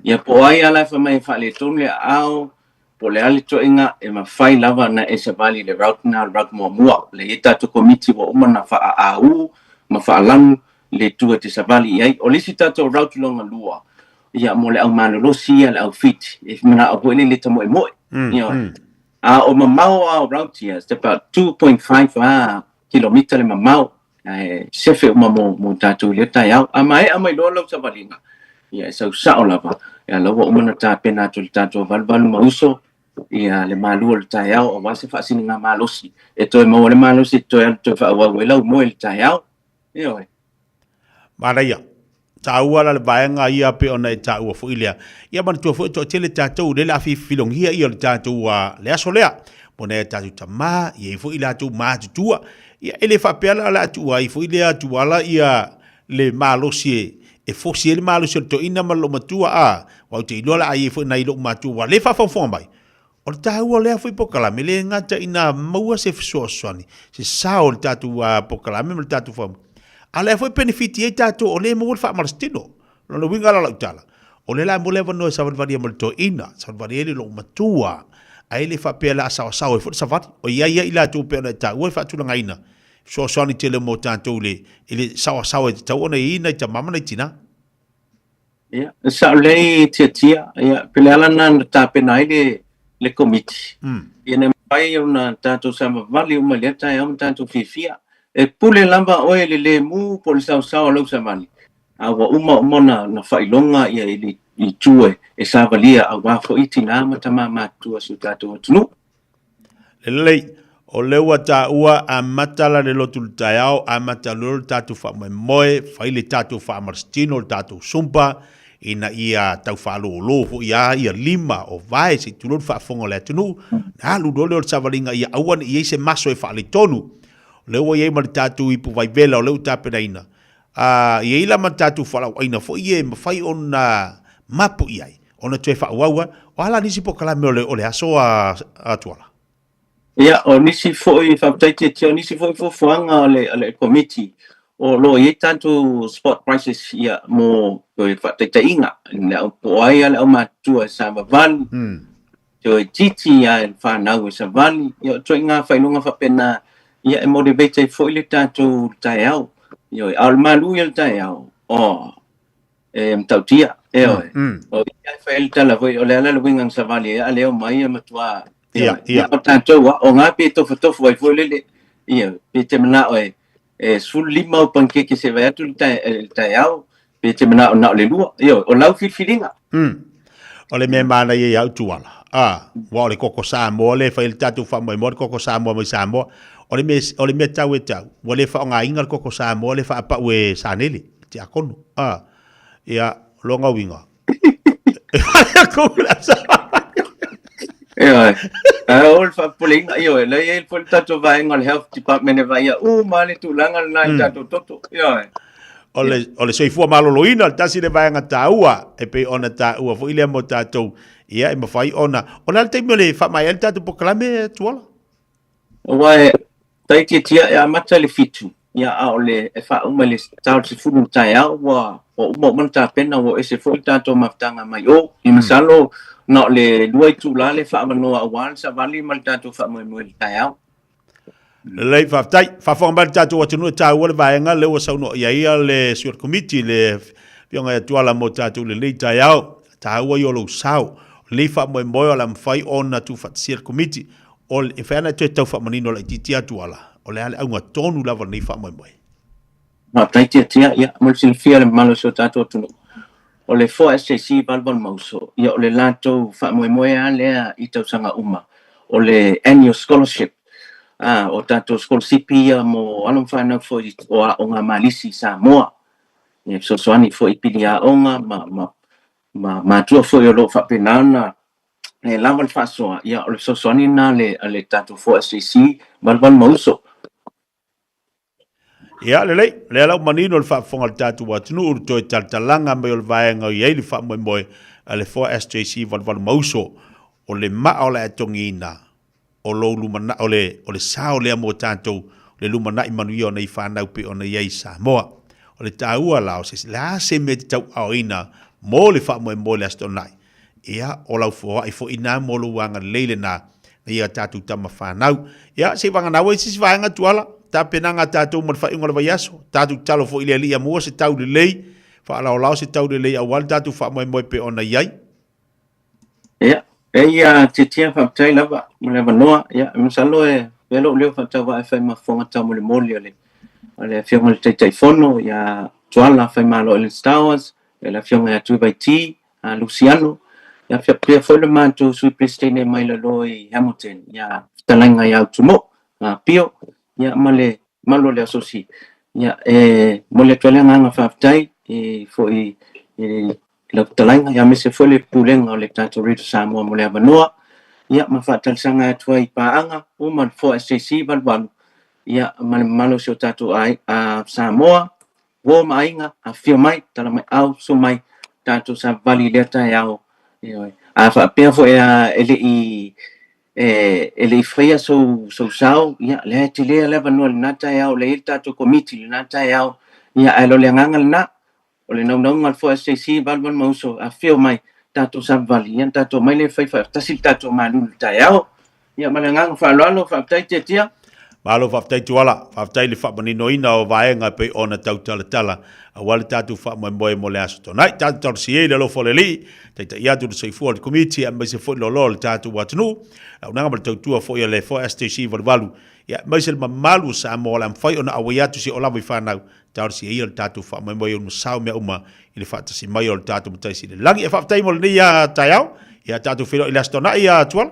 Ia po o ai lava la e fai mai e faaletonu le aao, po o le a le toega, e mafai lava ona e savali i le route lena, le route muamua. Lea e i ai tatou Komiti ua uma ona faaau ma faalanu le itu e te savali i ai. O le isi tatou route lona lua, ia mo le au malolosi ia, le au fit, e manao foi lele e tamoemoe. Ioe. A o mamao lava o Rautia, it's about 2.5 a kilomita le mamao, ae sefe uma mo, mo tatou i lea taeao. A maea mai loa lau savaliga, ia e sau sao lava, ia la ua uma ona tapena atu e le tatou valuvalu ma uso, ia le malu o le taeao aua se faasiliga malosi. E toe maua le malosi e toe alu toe faaauau ai lau moe i le taeao. Ioe. Manaia. Taua la le vaega ia pei ona e taua foi lea. Ia manatua foi e toatele tatou lea o le a fifilogia ia o le tatou le aso lea. Mo nai a tatou tama, e i ai foi i latou matutua. Ia e le faapea la o le a tuua ai foi lea Tuala ia le malosi e fosi ai le malosi o le toeaina ma le loomatua a, aua ou te iloa la a i ai foi nai loomatua ua le faafogafoga mai. O le taua o lea foi polokalame, e le gata ina maua se fesoasoani, se sao i le tatou polokalame ma le tatou faamoemoe, a o lea foi e penefiti ai tatou o lea e maua le faamalositino. O lona uiga la o lau tala, o lea la e maua le avanoa e savalivali ai ma le toeaina, savalivali ai le loomatua, ae le faapea o le a saoasao ai foi le savali. O i ai ia i latou e pei ona e taua e faatulagaina, fesoasoani tele mo tatou i le saoasao e tatau ona i ai nai tama ma nai tina. Ia, e sao lelei Tiatia, ia, pe le ala lena na tapena ai le, le komiti. Ia ina mafai ona tatou savavali uma i lea taeao ma tatou fiafia. E pule lava oe i le lemu po o le saosao o lau savali, a ua uma uma ona, ona faailoga ia i le itu e, e savalia aua foi tina ma tama matutua o si o tatou atunuu. Lelei, o lea ua taua amata la le lotu le taeao, amata loa le tatou faamoemoe, fai le tatou faamalositino, le tatou sumpa, ina ia tau faalolo foi a ia lima o vae se i tulou le faafofoga o le atunuu, ona alu loa lea o le savaliga ia aua ne i i ai se maso e faaletonu. O lea ua i ai ma le tatou ipu vaivela o lea ua tapenaina, a i ai la ma le tatou fualaauaina foi ia e mafai ona mapu i ai, ona toe faaauau ai. O a la nisi polokalame o le, o le aso a, a Tuala? Ia, o nisi foi, faafetai Tiatia, o nisi foi fuafuaga a le, a le Komiti, o lo o i ai tatou spot prices ia mo toe faataitaiga, le au, po o ai lava le aumatutua e savavali, mm. toe titi a e fanau e savali, ia o ituaiga faailoga faapena, ia e motivate ai foi le tatou taeao. Ioe, a o le malu ia o le taeao, oh, e matautia, ioe. O ia e fai ai le tala foi, o le a la le uiga na savali ai, a le omai e matua, ioe. Ia, o tatou a, o ngā pe tofutofu ai foi lele, ia, pe te manao e, e 15 au panikeke se vae atu le taeao, pe te manao na o le lua, ioe, o lau filifiliga. O le mea manaia ia au Tuala, a, ua o le koko Samoa lea e fai ai le tatou faamoemoe, le koko Samoa mai Samoa. O le mea, o le mea tau e tau, ua le faaaogaina le koko Samoa lea e faapau e Sanele, Tiakono. A, ia, o lona uiga, Ioe. Ae o le faapopoleina, ioe, la e i ai foi le tatou vaega o le Health Department e vaaia uma lava le tulaga lena i tatou toto. Ioe. O le, o le soifua maloloina, le tasi lea vaega taua, e pei ona taua foi lea mo tatou, ia e mafai ona, o le a le taimi o le faamaea ai le tatou polokalame, Tuala? Aua e tai tiatia e amata i le fitu, ia a o le e faauma i le ta o le 10 i le taeao ua ua uma uma ona tapena ua ese foi le tatou mafutaga mai o. Ia masalo na o le lua itula le faaavanoa aua le savali ma le tatou faamoemoe i le taeao. Lelei, faafetai. Faafofoga mai le tatou atunuu e taua le vaega lea ua saunoa i ai le sui o le Komiti, le Afioga ia Tuala mo tatou i lenei taeao. Taua ia o lou sao. O lenei faamoemoe o le a mafai ona tuufaatasia e le Komiti. O le, e mafai ona e toe tau faamanino laitiiti atu Tuala, o le a le auga tonu lava o lenei faamoemoe? Faafetai Tiatia, ia, mo le silafia e le mamalu o si o tatou atunuu, o le 4SJC 880, ia o le latou faamoemoe lava lea i tausaga uma, o le annual scholarship, a, o tatou sikolasipi ia mo alo ma fanau foi o aoga malisi i Samoa, ia fesoasoani foi i pili aoga ma, ma, ma matua foi o lo o faapena ona e lava le faasoa, ia o le fesoasoani lena a le, a le tatou 4SJC 880. Ia, lelei, lea la ua manino le faafofoga a le tatou atunuu i le toe talatalaga mai o le vaega o i ai le faamoemoe a le 4SJC 88 Mauso, o le maa o le a e togiina, o lou lumana, o le, o le sao lea mo tatou, le lumanai manuia o nei fanau pei ona i ai i Samoa. O le taua la o se, le a se mea e te tauaoina mo le faamoemoe i le Aso Toonai, Ia, o lau foai foi na mo lou agalelei lena i a tatou tama fanau. Ia, se i vaganau ai se isi vaega Tuala, tapenaga a tatou mo le faaiuga o le vaiaso. Tatou tatalo foi i le Alii ia maua se tau lelei, faalaolao se tau lelei aua le tatou faamoemoe pei ona i ai. Ia, E ia Tiatia faafetai lava mo le avanoa. Ia, e masalo e avea lou leo faatauvaa e fai ma fofoga taumolimoli o le o le Afioga i le Taitaifono ia Tuala Faimalo Ellen Stowers, ia le Afioga ia Tuivaiti Luciano, ia faapea foi le matou Sui Peresetene mai lalo i Hamilton ia Fetalaiga ia Utumo Pio, ia ma le mamalu o le asosi. Ia e momoli atu ai le agaga faafetai i foi i lau fetalaiga, ia aemaise foi le Pulega o le tatou Radio Samoa mo le avanoa, ia ma faatalosaga atu ai i paaga uma le 4SJC 88, ia ma le mamalu o si o tatou ai, a Samoa, uo ma aiga, afifio mai, tala mai au, susu mai, tatou savavali i lea taeao. Ioe. A faapea foi a e le i e, e le i faia sou, sou sao, ia, lea e tele le avanoa i lena taeao, lea e i ai le tatou komiti i lena taeao, ia, ae o le agaga lena, O le naunauga a le 4SJC 88 ma uso, afifio mai, tatou savavali, ia ona tatou omai lea e fai faatasi le tatou malulu i le taeao. Ia ma le agaga faaaloalo, faafetai Tiatia. Malo faafetai Tuala, faafetai i le faamaninoina o vaega e pei ona tau talatala aua le tatou faamoemoe mo le Aso Toonai. Tatou talosia i le alofa o le Alii, taitai atu le soifua o le Komiti aemaise foi le loaloa o le tatou atunuu, auaunaga ma le tautua foi a le 4SJC 88, ia aemaise le mamalu o Samoa o le a mafai ona auai atu si o lava i fanau Talosia ia le tatou faamoemoe ona sao mea uma i le faatasi mai o le tatou Matai Sili i le Lagi. E faafetai mo lenei taeao. Ia tatou feiloai i le Aso Toonai, ia Tuala.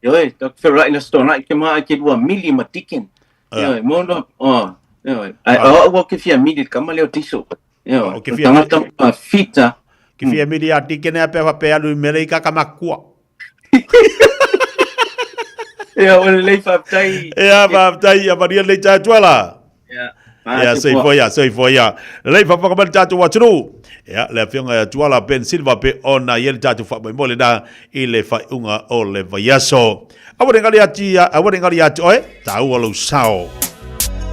Ioe, tatou feiloai i le Aso Toonai, ke maa ke lua mili ma Deacon. Ioe, mo no, oh, ioe. Ai, o au ke fia mili le kama lea o Diesel. Ioe, o ke fia tangata ma fita. Ke fia mili a Deacon ea pe pe alu i mele i kakamakua. Ia, o lelei faafetai. Ia, faafetai, ia manuia lenei taeao Tuala. Ia, Ia, soifua ia, soifua ia. Lelei faafofoga mai le tatou atunuu. Ia, le afioga ia Tuala Ben Silva pe ona i ai le tatou faamoemoe lena i le faaiuga o le vaiaso. Aua ne i galo ia te, aua ne i galo ia te oe, taua lou sao.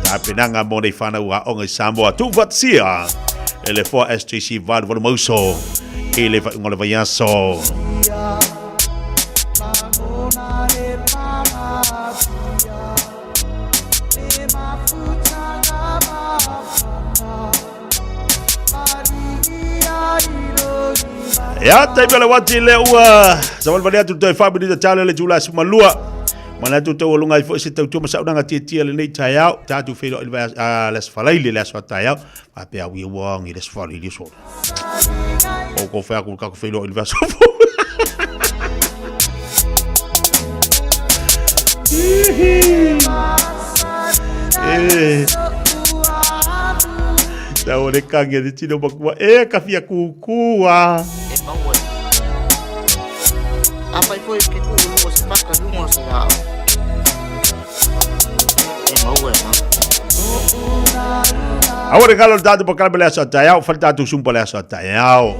Tapenaga mo nei whanau aoga i Samoa. Tuufaatasia e le 4 SJC 88 Mauso i le faaiuga o le vaiaso. Ia, taimi o le uati lea ua savalivali atu le toe 4 minita tale le itula 12. Manatu taualuga ai foi se tautua ma saunoaga tietie lenei taeao. Tatou feiloai i le Aso Faraile, le aso a taeao. Faapea au ia ua agi le Aso Faraile solo. O ko whea ko kako feiloai i le aso fou. E. Tau o le kangi a te tino makua. E, ka fia kukua. E maua ai. Afai foi ke kuu lua se paka lunga o se la'au, e maua e mau. Aua ne galo le tatou polokalame le aso a taeao, fai le tatou sumpa le aso a taeao.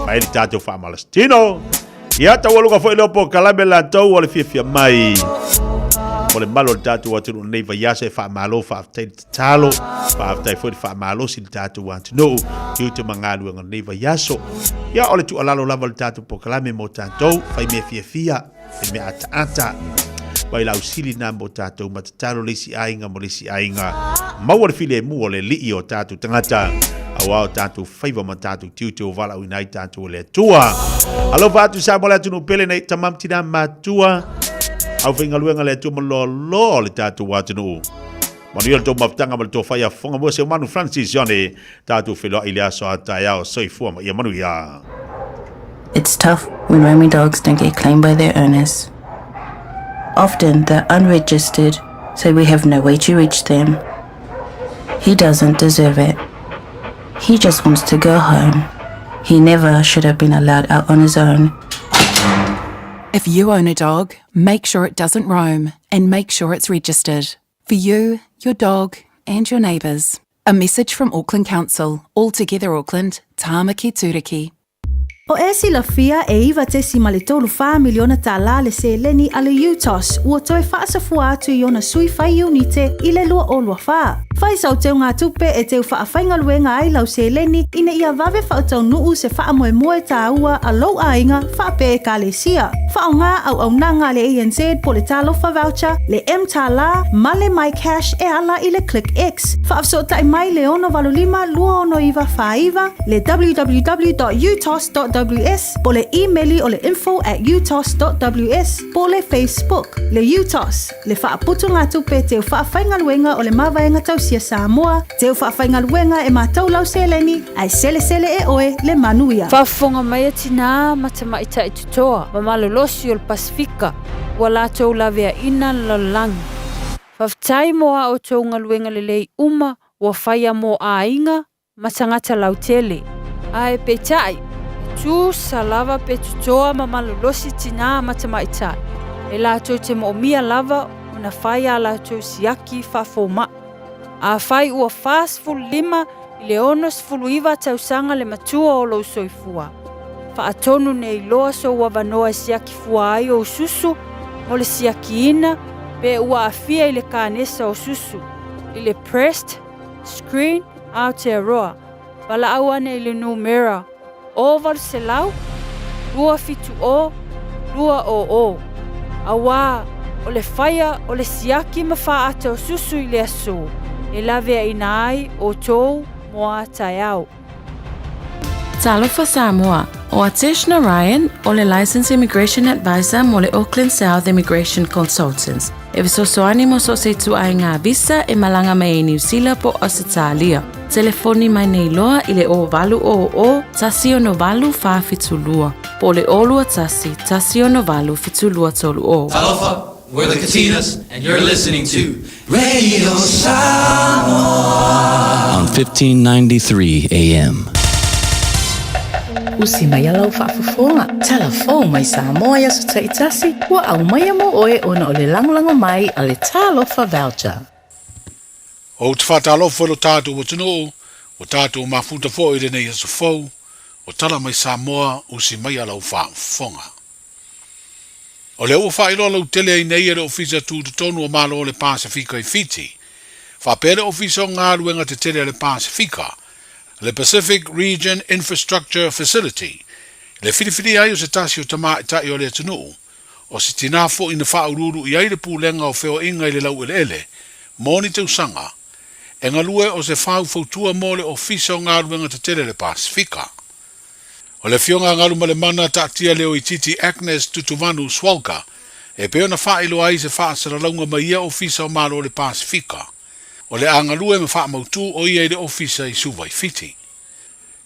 Fai le tatou faamalositino. Ia taualuga foi lea polokalame latou o le fiafia mai. O le malu o le tatou atunuu nei vaiaso e faamalo faafetai le tatalo, faafetai foi le faamalosi i le tatou atunuu, tiute ma galuega o lenei vaiaso. Ia o le tuualalo lava o le tatou polokalame mo tatou, fai mea fiafia, fai mea ataata. Vailaau sili na mo tatou ma tatalo le isi aiga mo le isi aiga. Maua le filemu o le Alii o tatou tagata, aua o tatou faiva ma tatou tiute ua valaauina ai tatou e le Atua. Alofa atu Samoa le atunuu pele nei, tama ma tina matua, aufaigaluega le Atua ma loaloa o le tatou atunuu. Manuia le tou mafutaga ma le tofa ia fofoga mua Seumanu Francis Sione, tatou feiloai i le aso a taeao. Soifua ma ia manuia. It's tough when roaming dogs don't get claimed by their owners. Often they're unregistered, so we have no way to reach them. He doesn't deserve it. He just wants to go home. He never should have been allowed out on his own. If you own a dog, make sure it doesn't roam and make sure it's registered. For you, your dog, and your neighbours. A message from Auckland Council, All Together Auckland, Tāmaki Tūriki. O e silafia e $9.34 miliona tālā le seleni a le UTOS ua toe faasafua atu i ona sui fai iunite i le 2024. Fai sau teugatupe e teu faafaigaluega ai lau seleni ina ia vave faataunuu se faamoemoe tāua a lou aiga faapea Ekalesia. Faaaoga auaunaga a le ANZ po le Talofa Voucher, le mTālā ma le MyCash e ala i le ClickX. Faafesootai mai le 685 269 49 le www.utos.govt.nz. utos.ws po o le imeli o le info@utos.ws po o le Facebook. Le UTOS, le faaputugatupe teu faafaigaluega o le Mavaega Tausia Samoa, teu faafaigaluega e matou lau seleni, ae selesele e oe le manuia. Faafofoga mai a tinā ma tamaitai totoa ma malolosi o le Pasefika ua latou laveaina le lalolagi. Faafetai mo a outou galuega lelei uma ua faia mo aiga ma tagata lautele. Ae peitai, e tusa lava pe totoa ma malolosi tinā ma tamaitai, e latou te moomia lava ona fai a latou siaki faafoma'i. Afai ua 45 i le 69 tausaga le matua o lou soifua, faatonu nei loa sou avanoa e siaki fua ai ou susu mo le siakiina pe ua aafia i le kanesa o susu, i le breast screen Aotearoa, valaau ane i le numera 800 270 200, auā o le faia o le siaki ma faaata o susu i le aso e laveaina ai outou mo a taeao. Talofa Samoa, ʻO Atesh Narayan, ʻo le Licensed Immigration Advisor mo le Auckland South Immigration Consultants. E fesoasoani mo so o se ituaiga visa e malaga mai ai Niu Sila po o Ausetalia. Telefoni mai nei loa i le 0800 168 472 po o le 021 168 7230. Talofa, we're the Katinas, and you're listening to Radio Samoa on 1593 AM. Usi mai a lau faafofoga, tala fou mai Samoa i aso taitasi, ua aumaia mo oe ona o le lagolago mai a le Talofa Voucher. Ou te faatalofa i lo tatou atunuu, ua tatou mafuta foi i lenei aso fou, o tala mai Samoa, usi mai a lau faafofoga. O lea ua faailoa lautele ai nei e le Ofisa Tutotonu o Malo o le Pasefika i Fiti, faapea le Ofisa o Galuega Tetele a le Pasefika, le Pacific Region Infrastructure Facility, le filifilia ai o se tasi o tamaitai o le atunuu, o se tinā foi na faauluulu i ai le Pulega o Feoaiga i le Laueleele mo ni tausaga, e galue o se faufautua mo le Ofisa o Galuega Tetele a le Pasefika. O le Afioga a Galumalemana Taatia Leoititi Agnes Tutuvanu Swalka e pei ona faailoa ai se faasalalauga mai ia Ofisa o Malo o le Pasefika. O le a galue ma faamautū o ia i le Ofisa i Suva i Fiti.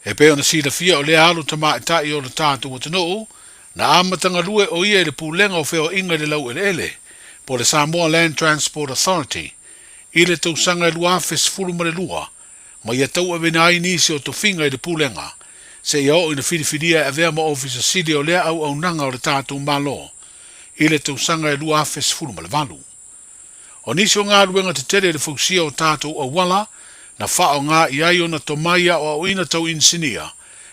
E pei ona silafia o lea alo tamaitai o le tatou atunuu na amata galue o ia i le Pulega o Feoaiga i le Laueleele po o le Samoa Land Transport Authority i le tausaga e 2012 ma ia tauaveina ai nisi o tofiga i le Pulega, seia oo ina filifilia e avea ma Ofisa Sili o lea auaunaga o le tatou Malo i le tausaga e 2018. O nisi o galuega tetele i le fausia o tatou auala na faaaoga i ai ona tomai aoaoina tau inisinia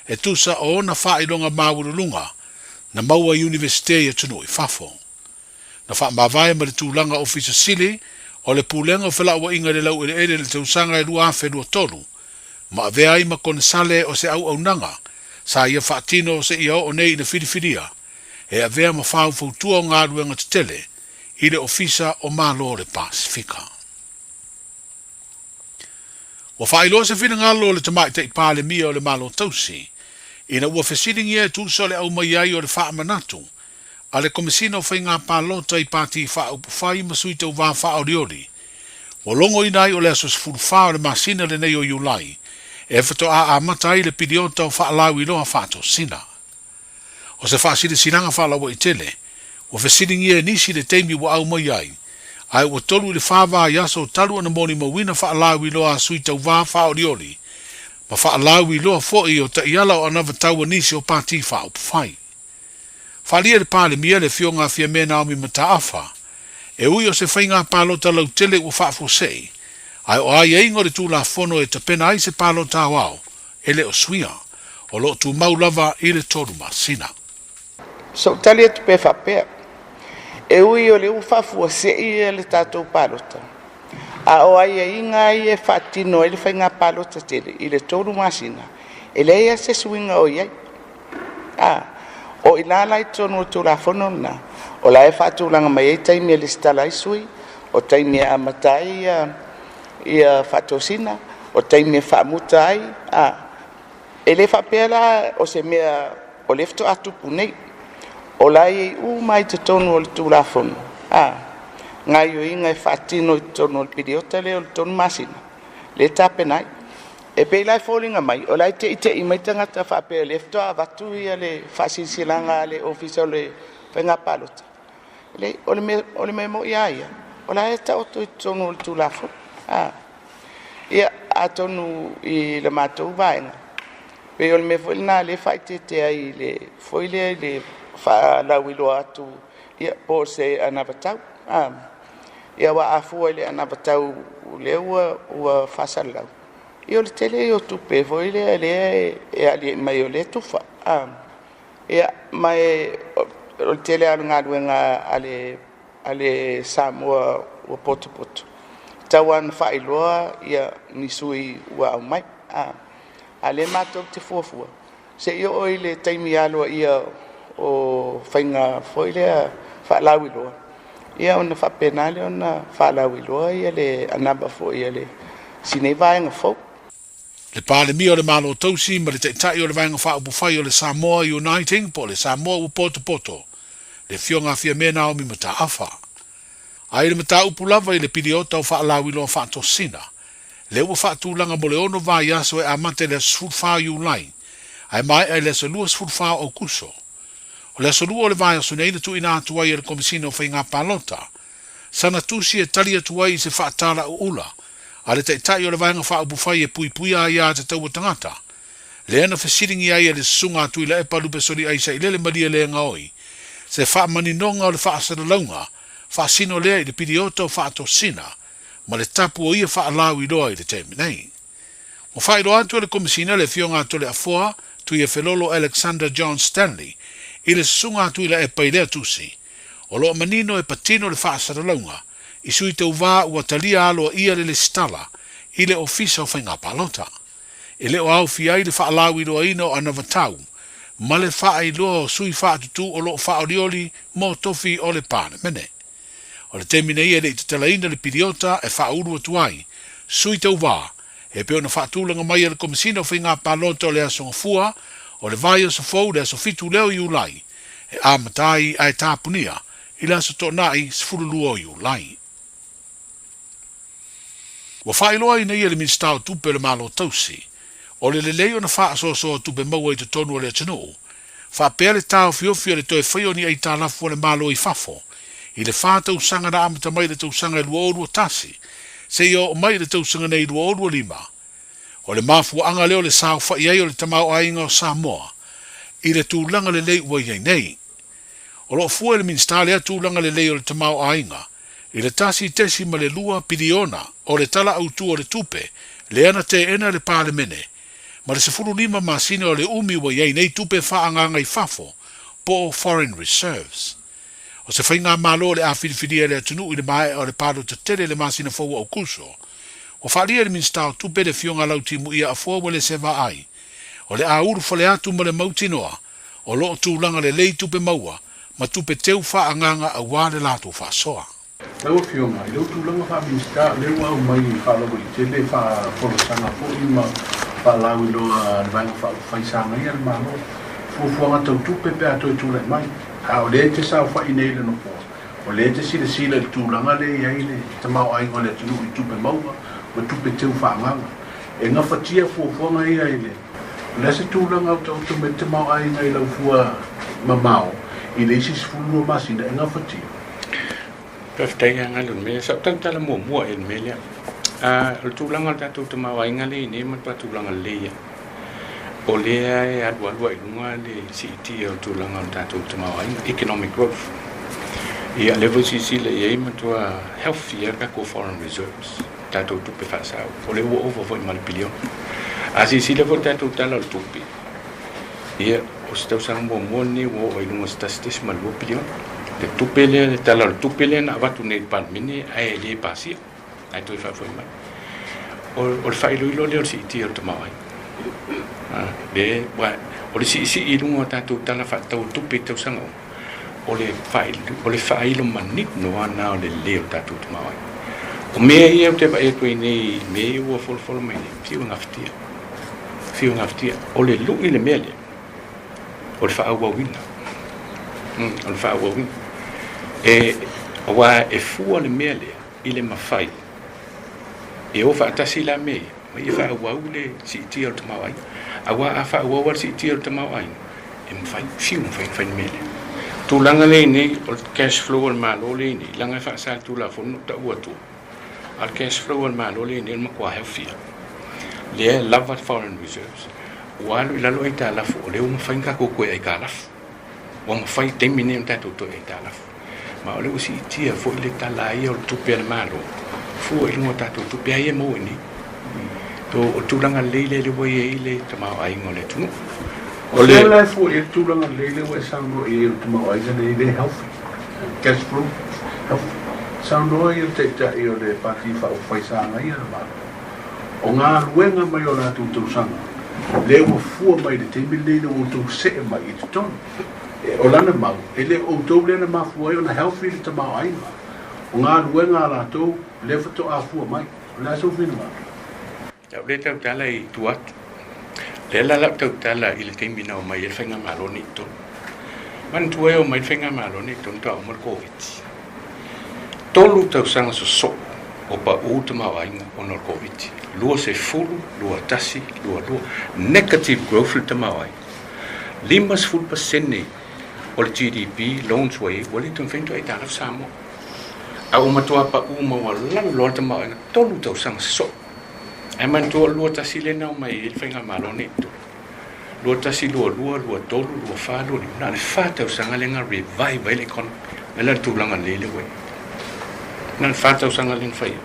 e tusa o ona faailoga maualuluga na maua i Iunivesite i atunuu i fafo. Na faamavae ma le tulaga Ofisa Sili o le Pulega o Felauaiga i le Laueleele i le tausaga e 2023, ma avea ai ma konesale o se auaunaga sa ia faatino seia oo nei ina filifilia e avea ma faufautua o galuega tetele i le Ofisa o Malo o le Pasefika. Ua faailoa se finagalo o le Tamaitai Palemia o le Malo Tausi ina ua fesiligia e tusa o le aumai ai o le faamanatu a le Komesina o Faiga Palota i Pati Faaupufai ma Sui Tauva Faaolioli ua logoina ai o le aso 14 o le masina lenei o Iulai e faatoa amata ai le piliota o faalauiloa faatosina. O se faasilasilaga faalauaitele, ua fesiligia e nisi le taimi ua aumai ai, ae ua 3 i le 4 vaiaso talu ona molimauina faalauiloa a sui tauva faaolioli ma faalauiloa foi o taiala o anavatau a nisi o Pati Faaupufai. Faaalia e le Palemia le Afioga a Fiame Naomi Mataafa, e ui o se faiga palota lautele ua faafuasei, ae o aiaiga o le Tulafono e tapena ai se palota aoao e le o suia, o lo o tumau lava i le 3 masina. Sou tali atu pe faapea, e ui o lea ua faafuasei le tatou palota, a o aiaiga ia e faatino ai le faiga palota tele i le 3 masina, e leai lava se suiga o i ai. A, o i ina la i totonu o le Tulafono lena, o la e faatulaga mai ai taimi e lesitala ai sui, o taimi e amata ai ia faatosina, o taimi e faamuta ai, a, e le faapea la o se mea o lea faatoa tupu nei. O la e i ai uma lava i totonu o le Tulafono a gaoioiga e faatino i totonu o le piliota lea o le 3 masina lea e tapena ai. E pei la e foliga mai o la e teitei mai tagata faapea o lea faatoa avatu le faasilasilaga a le Ofisa o le Faiga Palota. Leai, o le mea moni lava ia, o la e taoto i totonu o le Tulafono. Ia, atonu i le matou vaega, pei o le mea foi lena lea e faaeteete ai i le foi lea i le faalauiloa atu ia po o se anavatau. Ia aua a fua i le anavatau lea ua faasalalau, ia o le tele ia o tupe foi lea lea e aliae mai o lea e tufa. Ia, ma o le tele lava o le galuega a le Samoa ua potopoto, tau lava ina faailoa ia ni sui ua aumai. A lea matou te fuafua, se i oo i le taimi aloaia o faiga foi lea faalauiloa, ia ona faapena lea ona faalauiloa ia le anava foi a le si nei vaega fou. Le Palemia o le Malo Tausi ma le Taitai o le Vaega Faaupufai o le Samoa Uniting po o le Samoa Ua Potopoto, le Afioga a Fiame Naomi Mataafa. A i le mataupu lava i le piliota o faalauiloa faatosina, lea ua faatulaga mo le ono vaiaso e amata i le aso 14 o Iulai ae maea i le aso 24 o Aukuso. O le aso Lua o le vaiaso nei na tuuina atu ai e le Komesina o Faiga Palota sana tusi e tali atu ai i se faatalauula a le Taitai o le Vaega Faaupufai e Puipuia Aiā Tatau a Tagata, lea na fesiligia ai e le Susuga a Tuilaepa Lupesoliai Sailele Malielegaoi se faamaninoga o le faasalalauga faasino lea i le piliota o faatosina ma le tapu o ia faalauiloa i le taimi nei. Ua faailoa atu e le Komesina le Afioga a Toleafoa Tuiafelolo Alexander John Stanley i le Susuga a Tuilaepa i lea tusi, o lo o manino e patino le faasalalauga i sui tauvā ua talia aloaia le lesitala i le Ofisa o Faiga Palota. E le o aofia ai le faalauiloaina o anavatau ma le faailoa o sui faatutū o lo o faaolioli mo tofi o le Palemene. O le taimi nei e le i tatalaina le piliota e faaulu atu ai sui tauvā e pei ona faatulaga mai e le Komesina o Faiga Palota o le Aso Gafua o le vaiaso fou le aso 7 lea o Iulai e amata ai ae tapunia i le aso Toonai 12 o Iulai. Ua faailoa ai nei e le Minisita o Tupe o le Malo Tausi, o le lelei ona faasoasoa tupe maua i totonu o le atunuu, faapea le taofiofi o le toe faia o ni aitalafu a le Malo i fafo i le 4 tausaga na amata mai i le tausaga e 2021 seia oo mai i le tausaga nei 2025. O le mafuaaga lea o le saofai ai o le tamaoaiga o Samoa i le tulaga lelei ua i ai nei. O lo o fua e le Minisita lea tulaga lelei o le tamaoaiga i le 1.2 piliona o le Tala Autu o le Tupe lea na teena e le Palemene ma le 15 masina o le umi ua i ai nei tupe faaagaaga i fafo po o foreign reserves. O se faigamalo o le a filifilia e le atunuu i le maea o le palota tele i le masina fou o Aukuso. Ua faaalia e le Minisita o Tupe le Afioga Lautimuia Afoa Uelese Vaai o le a ulufale atu ma le mautinoa o lo o tulaga lelei tupe maua ma tupe teu faaagaaga aua le latou faasoa. Lau Afioga, i lou tulaga faa-Minisita, o lea ua aumai faalauaitele faafolasaga foi ma faalauiloa a le Vaega Faaupufai sa agaia le Malo, fuafuaga tau tupe pe a toe tulai mai. A o lea e te saofai nei i le Nofoa, o lea e te silasila i le tulaga lea e i ai le tamaoaiga o le atunuu i tupe maua ma tupe teu faaagaaga. E gafatia fuafuaga ia i le. O le a se tulaga o taoto mai le tamaoaiga i lau fua mamao i le isi 12 masina e gafatia? Faafetai ia Galu i le mea. Sa ou tautala muamua i le mea lea. O le tulaga o le tatou tamaoaiga lea e i ai nei ma le faatulaga lelei ia, o lea e alualu ai i luga le siitia o le tulaga o le tatou tamaoaiga, economic growth. Ia, o lea foi silasila i ai matua healthy lava le tatou foreign reserves, tatou tupe faasao, o lea ua ova foi ma le piliona. A silasila foi i le tatou Tala o le Tupe, Ia, o se tausaga muamua lenei ua oo ai i luga o se 1.2 piliona. Le tupe lea, le Tala o le Tupe lea na avatu nei i le Palemene ae le pasia, ae toe faafoi mai. O, o le faailoilo lea o le siitia o le tamaoaiga. Le, ua, o le siisii i luga o tatou tala faatatau o tupe i tausaga uma, o le, o le faailo manino lava lena o le lelei o le tatou tamaoaiga. O mea ia ou te vaai atu ai nei, mea ia ua folafolafola mai nei, fiu e gafatia. Fiu e gafatia. O le lui le mea lea. O le faaauauina. O le faaauauina. E, aua e fua le mea lea i le mafai e o faatasi la mea ia, ma ia faaauau le siitia o le tamaoaiga. Aua a faaauau lava le siitia o le tamaoaiga, e mafai, fiu mafai ona fai le mea lea. Tulaga lea i nei, o le cash flow a le Malo lea i nei, leaga e faasa e le Tulafono taua atu, a o le cash flow a le Malo lea i nei o le matua healthy lava. Lea e lava le foreign reserves, ua alu i lalo aitalafu, o lea ua mafai ona tatou toe aitalafu. Ua mafai i le taimi lenei ona tatou toe aitalafu. Ma o lea ua siitia foi le tala ia o le tupe a le Malo, fua i luga o tatou tupe lava ia e maua i inei. So, o le tulaga lelei lea lea ua i ai le tamaoaiga o le atunuu. O le la e fua i ai le tulaga lelei lea ua e saunoa i ai o le tamaoaiga lenei le healthy, cash flow healthy. Saunoa ia le Taitai o le Pati Faaupufai sa agaia le Malo. O galuega mai o latou tausaga lea ua fua mai i le taimi lenei ina ua outou see mai i totonu. O lana mau, e le o outou lea na mafua ai ona healthy le tamaoaiga. O galuega a latou lea faatoa fua mai. O le a sou finagalo? Lau lea tautala i tua atu. Lea la lau tautala i le taimi na omai ai le faigamalo nei i totonu. Manatua e omai le faigamalo nei i totonu faatoa uma le Koviti. 3 tausaga sosoo o pau tamaoaiga ona o le Koviti. 20, 21, 22. Negative growth le tamaoaiga. 50% o le GDP loans ua i ai, ua le toe mafai ona toe aitalafu Samoa. A ua matua pau maualalo loa le tamaoaiga, 3 tausaga sosoo. Ae manatua o le 21 lea na omai ai le faigamalo nei i totonu. 21, 22, 23, 24, 25, na o le 4 tausaga lea na revive ai le economy. O le a le tulaga lelei lea ua i ai. Na o le 4 tausaga lea na fai ai.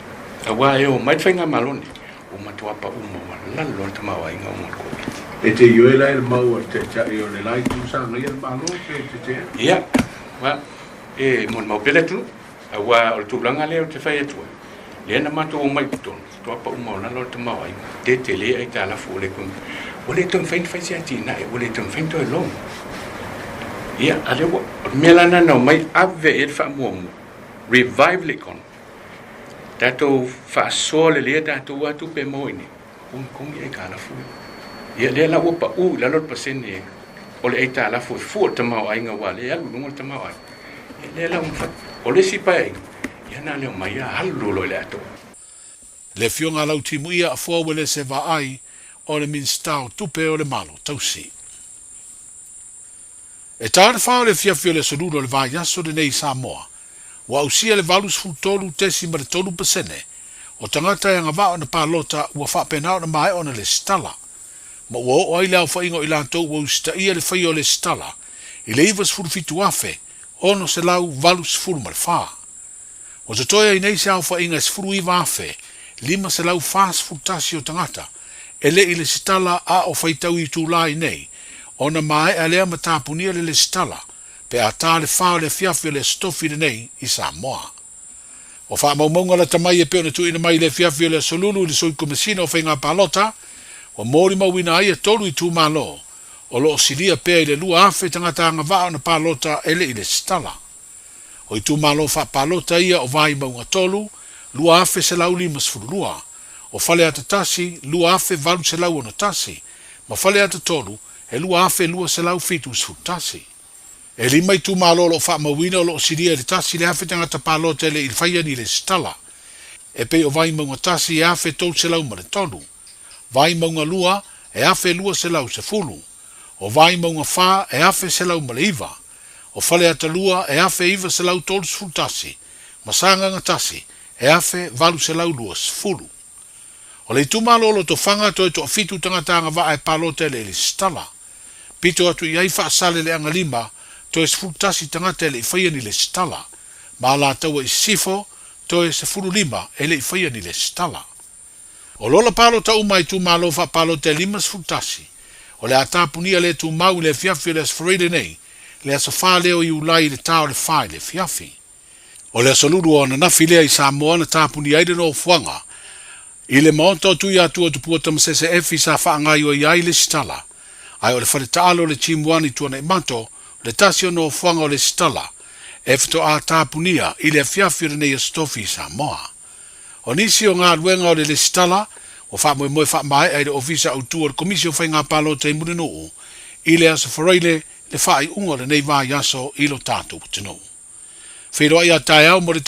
Aua e omai le faigamalo nei, ua matua pau maualalo loa le tamaoaiga ona o le Koviti. E te ioe la i le mau a le Taitai o le la itu sa agaia le Malo pe e te tea? Ia, well, e molimau pea le atunuu, aua o le tulaga lea ou te fai atu ai, lea na matou omai i totonu, faatoa pau maualalo le tamaoaiga, tetele aitalafu o le economy, ua le toe mafai ona fai se atinae, ua le toe mafai ona toe loan. Ia, a lea ua, o le mea la lena na omai ave i ai le faamuamua, revive le economy, tatou faasoa lelei a tatou lava tupe e maua i inei, kogi aitalafu ia. Ia lea la ua pau i lalo le pasene o le aitalafu e fua i le tamaoaiga aua lea e alu i luga le tamaoaiga. Ia lea la ua mafai. O le isi paeaiga, ia na leo mai a alu loa i le atoa. Le Afioga a Lautimuia Afoa Uelese Vaai o le Minisita o Tupe o le Malo Tausi. E ta le fa o le afiafi o le Aso Lula o le vaiaso lenei i Samoa, ua ausia le 83.3% o tagata e agavaa ona palota ua faapena ona maea ona lesitala, ma ua oo ai le aofaiga o i latou ua usitaia le faia o lesitala i le 97,684. Ua totoe ai nei se aofaiga e 19,541 o tagata e le i lesitala a o faitau itula ai nei ona maea lea ma tapunia le lesitala pe a ta le fa o le afiafi o le Aso Tofi lenei i Samoa. O faamaumauga lata mai e pei ona tuuina mai i le afiafi o le Aso Lulu i le Sui Komesina o Faiga Palota, ua molimauina ai e tolu itumalo o lo o silia pea i le 2,000 tagata agavaa ona palota e le i lesitala. O itumalo faapalota ia o Vaimauga 3, 2,152, o Faleata 1, 2,861, ma Faleata 3, e 2,271. E lima itumalo o lo o faamauina o lo o silia i le 1,000 tagata palota e le i faia ni lesitala. E pei o Vaimauga 1 e 1,303, Vaimauga 2 e 1,210, o Vaimauga 4 e 1,109, o Faleata 2 e 1,931 ma Sagaga 1 e 1,820. O le itumalo o Lotofaga toe toafitu tagata agavaa e palota i le lesitala. Pito atu i ai Faasaleleaga 5 toe 11 tagata e le i faia ni lesitala, ma Alataua i Sisifo toe 15 e le i faia ni lesitala. O lola palota uma a itumalo faapalota e 51, o le a tapunia le tumau i le afiafi o le Aso Faraile nei, le aso 4 lea o Iulai i le ta o le 4 i le afiafi. O le Aso Lulu o ananafi lea i Samoa na tapunia ai le nofoaga i le Maota o Tuiatua Tupua Tamasese Efi sa faagaioia ai lesitala, ae o le fale taalo o le Team One i Tuanaimato le tasi o nofoaga o lesitala e faatoa tapunia i le afiafi o lenei Aso Tofi i Samoa. O nisi o galuega o le lesitala ua faamoemoe faamaea i le Ofisa Autu o le Komisi o Faiga Palota i Mulinuu i le Aso Faraile le faaiuga o lenei vaiaso i lo tatou atunuu. Feiloai a taeao mo le.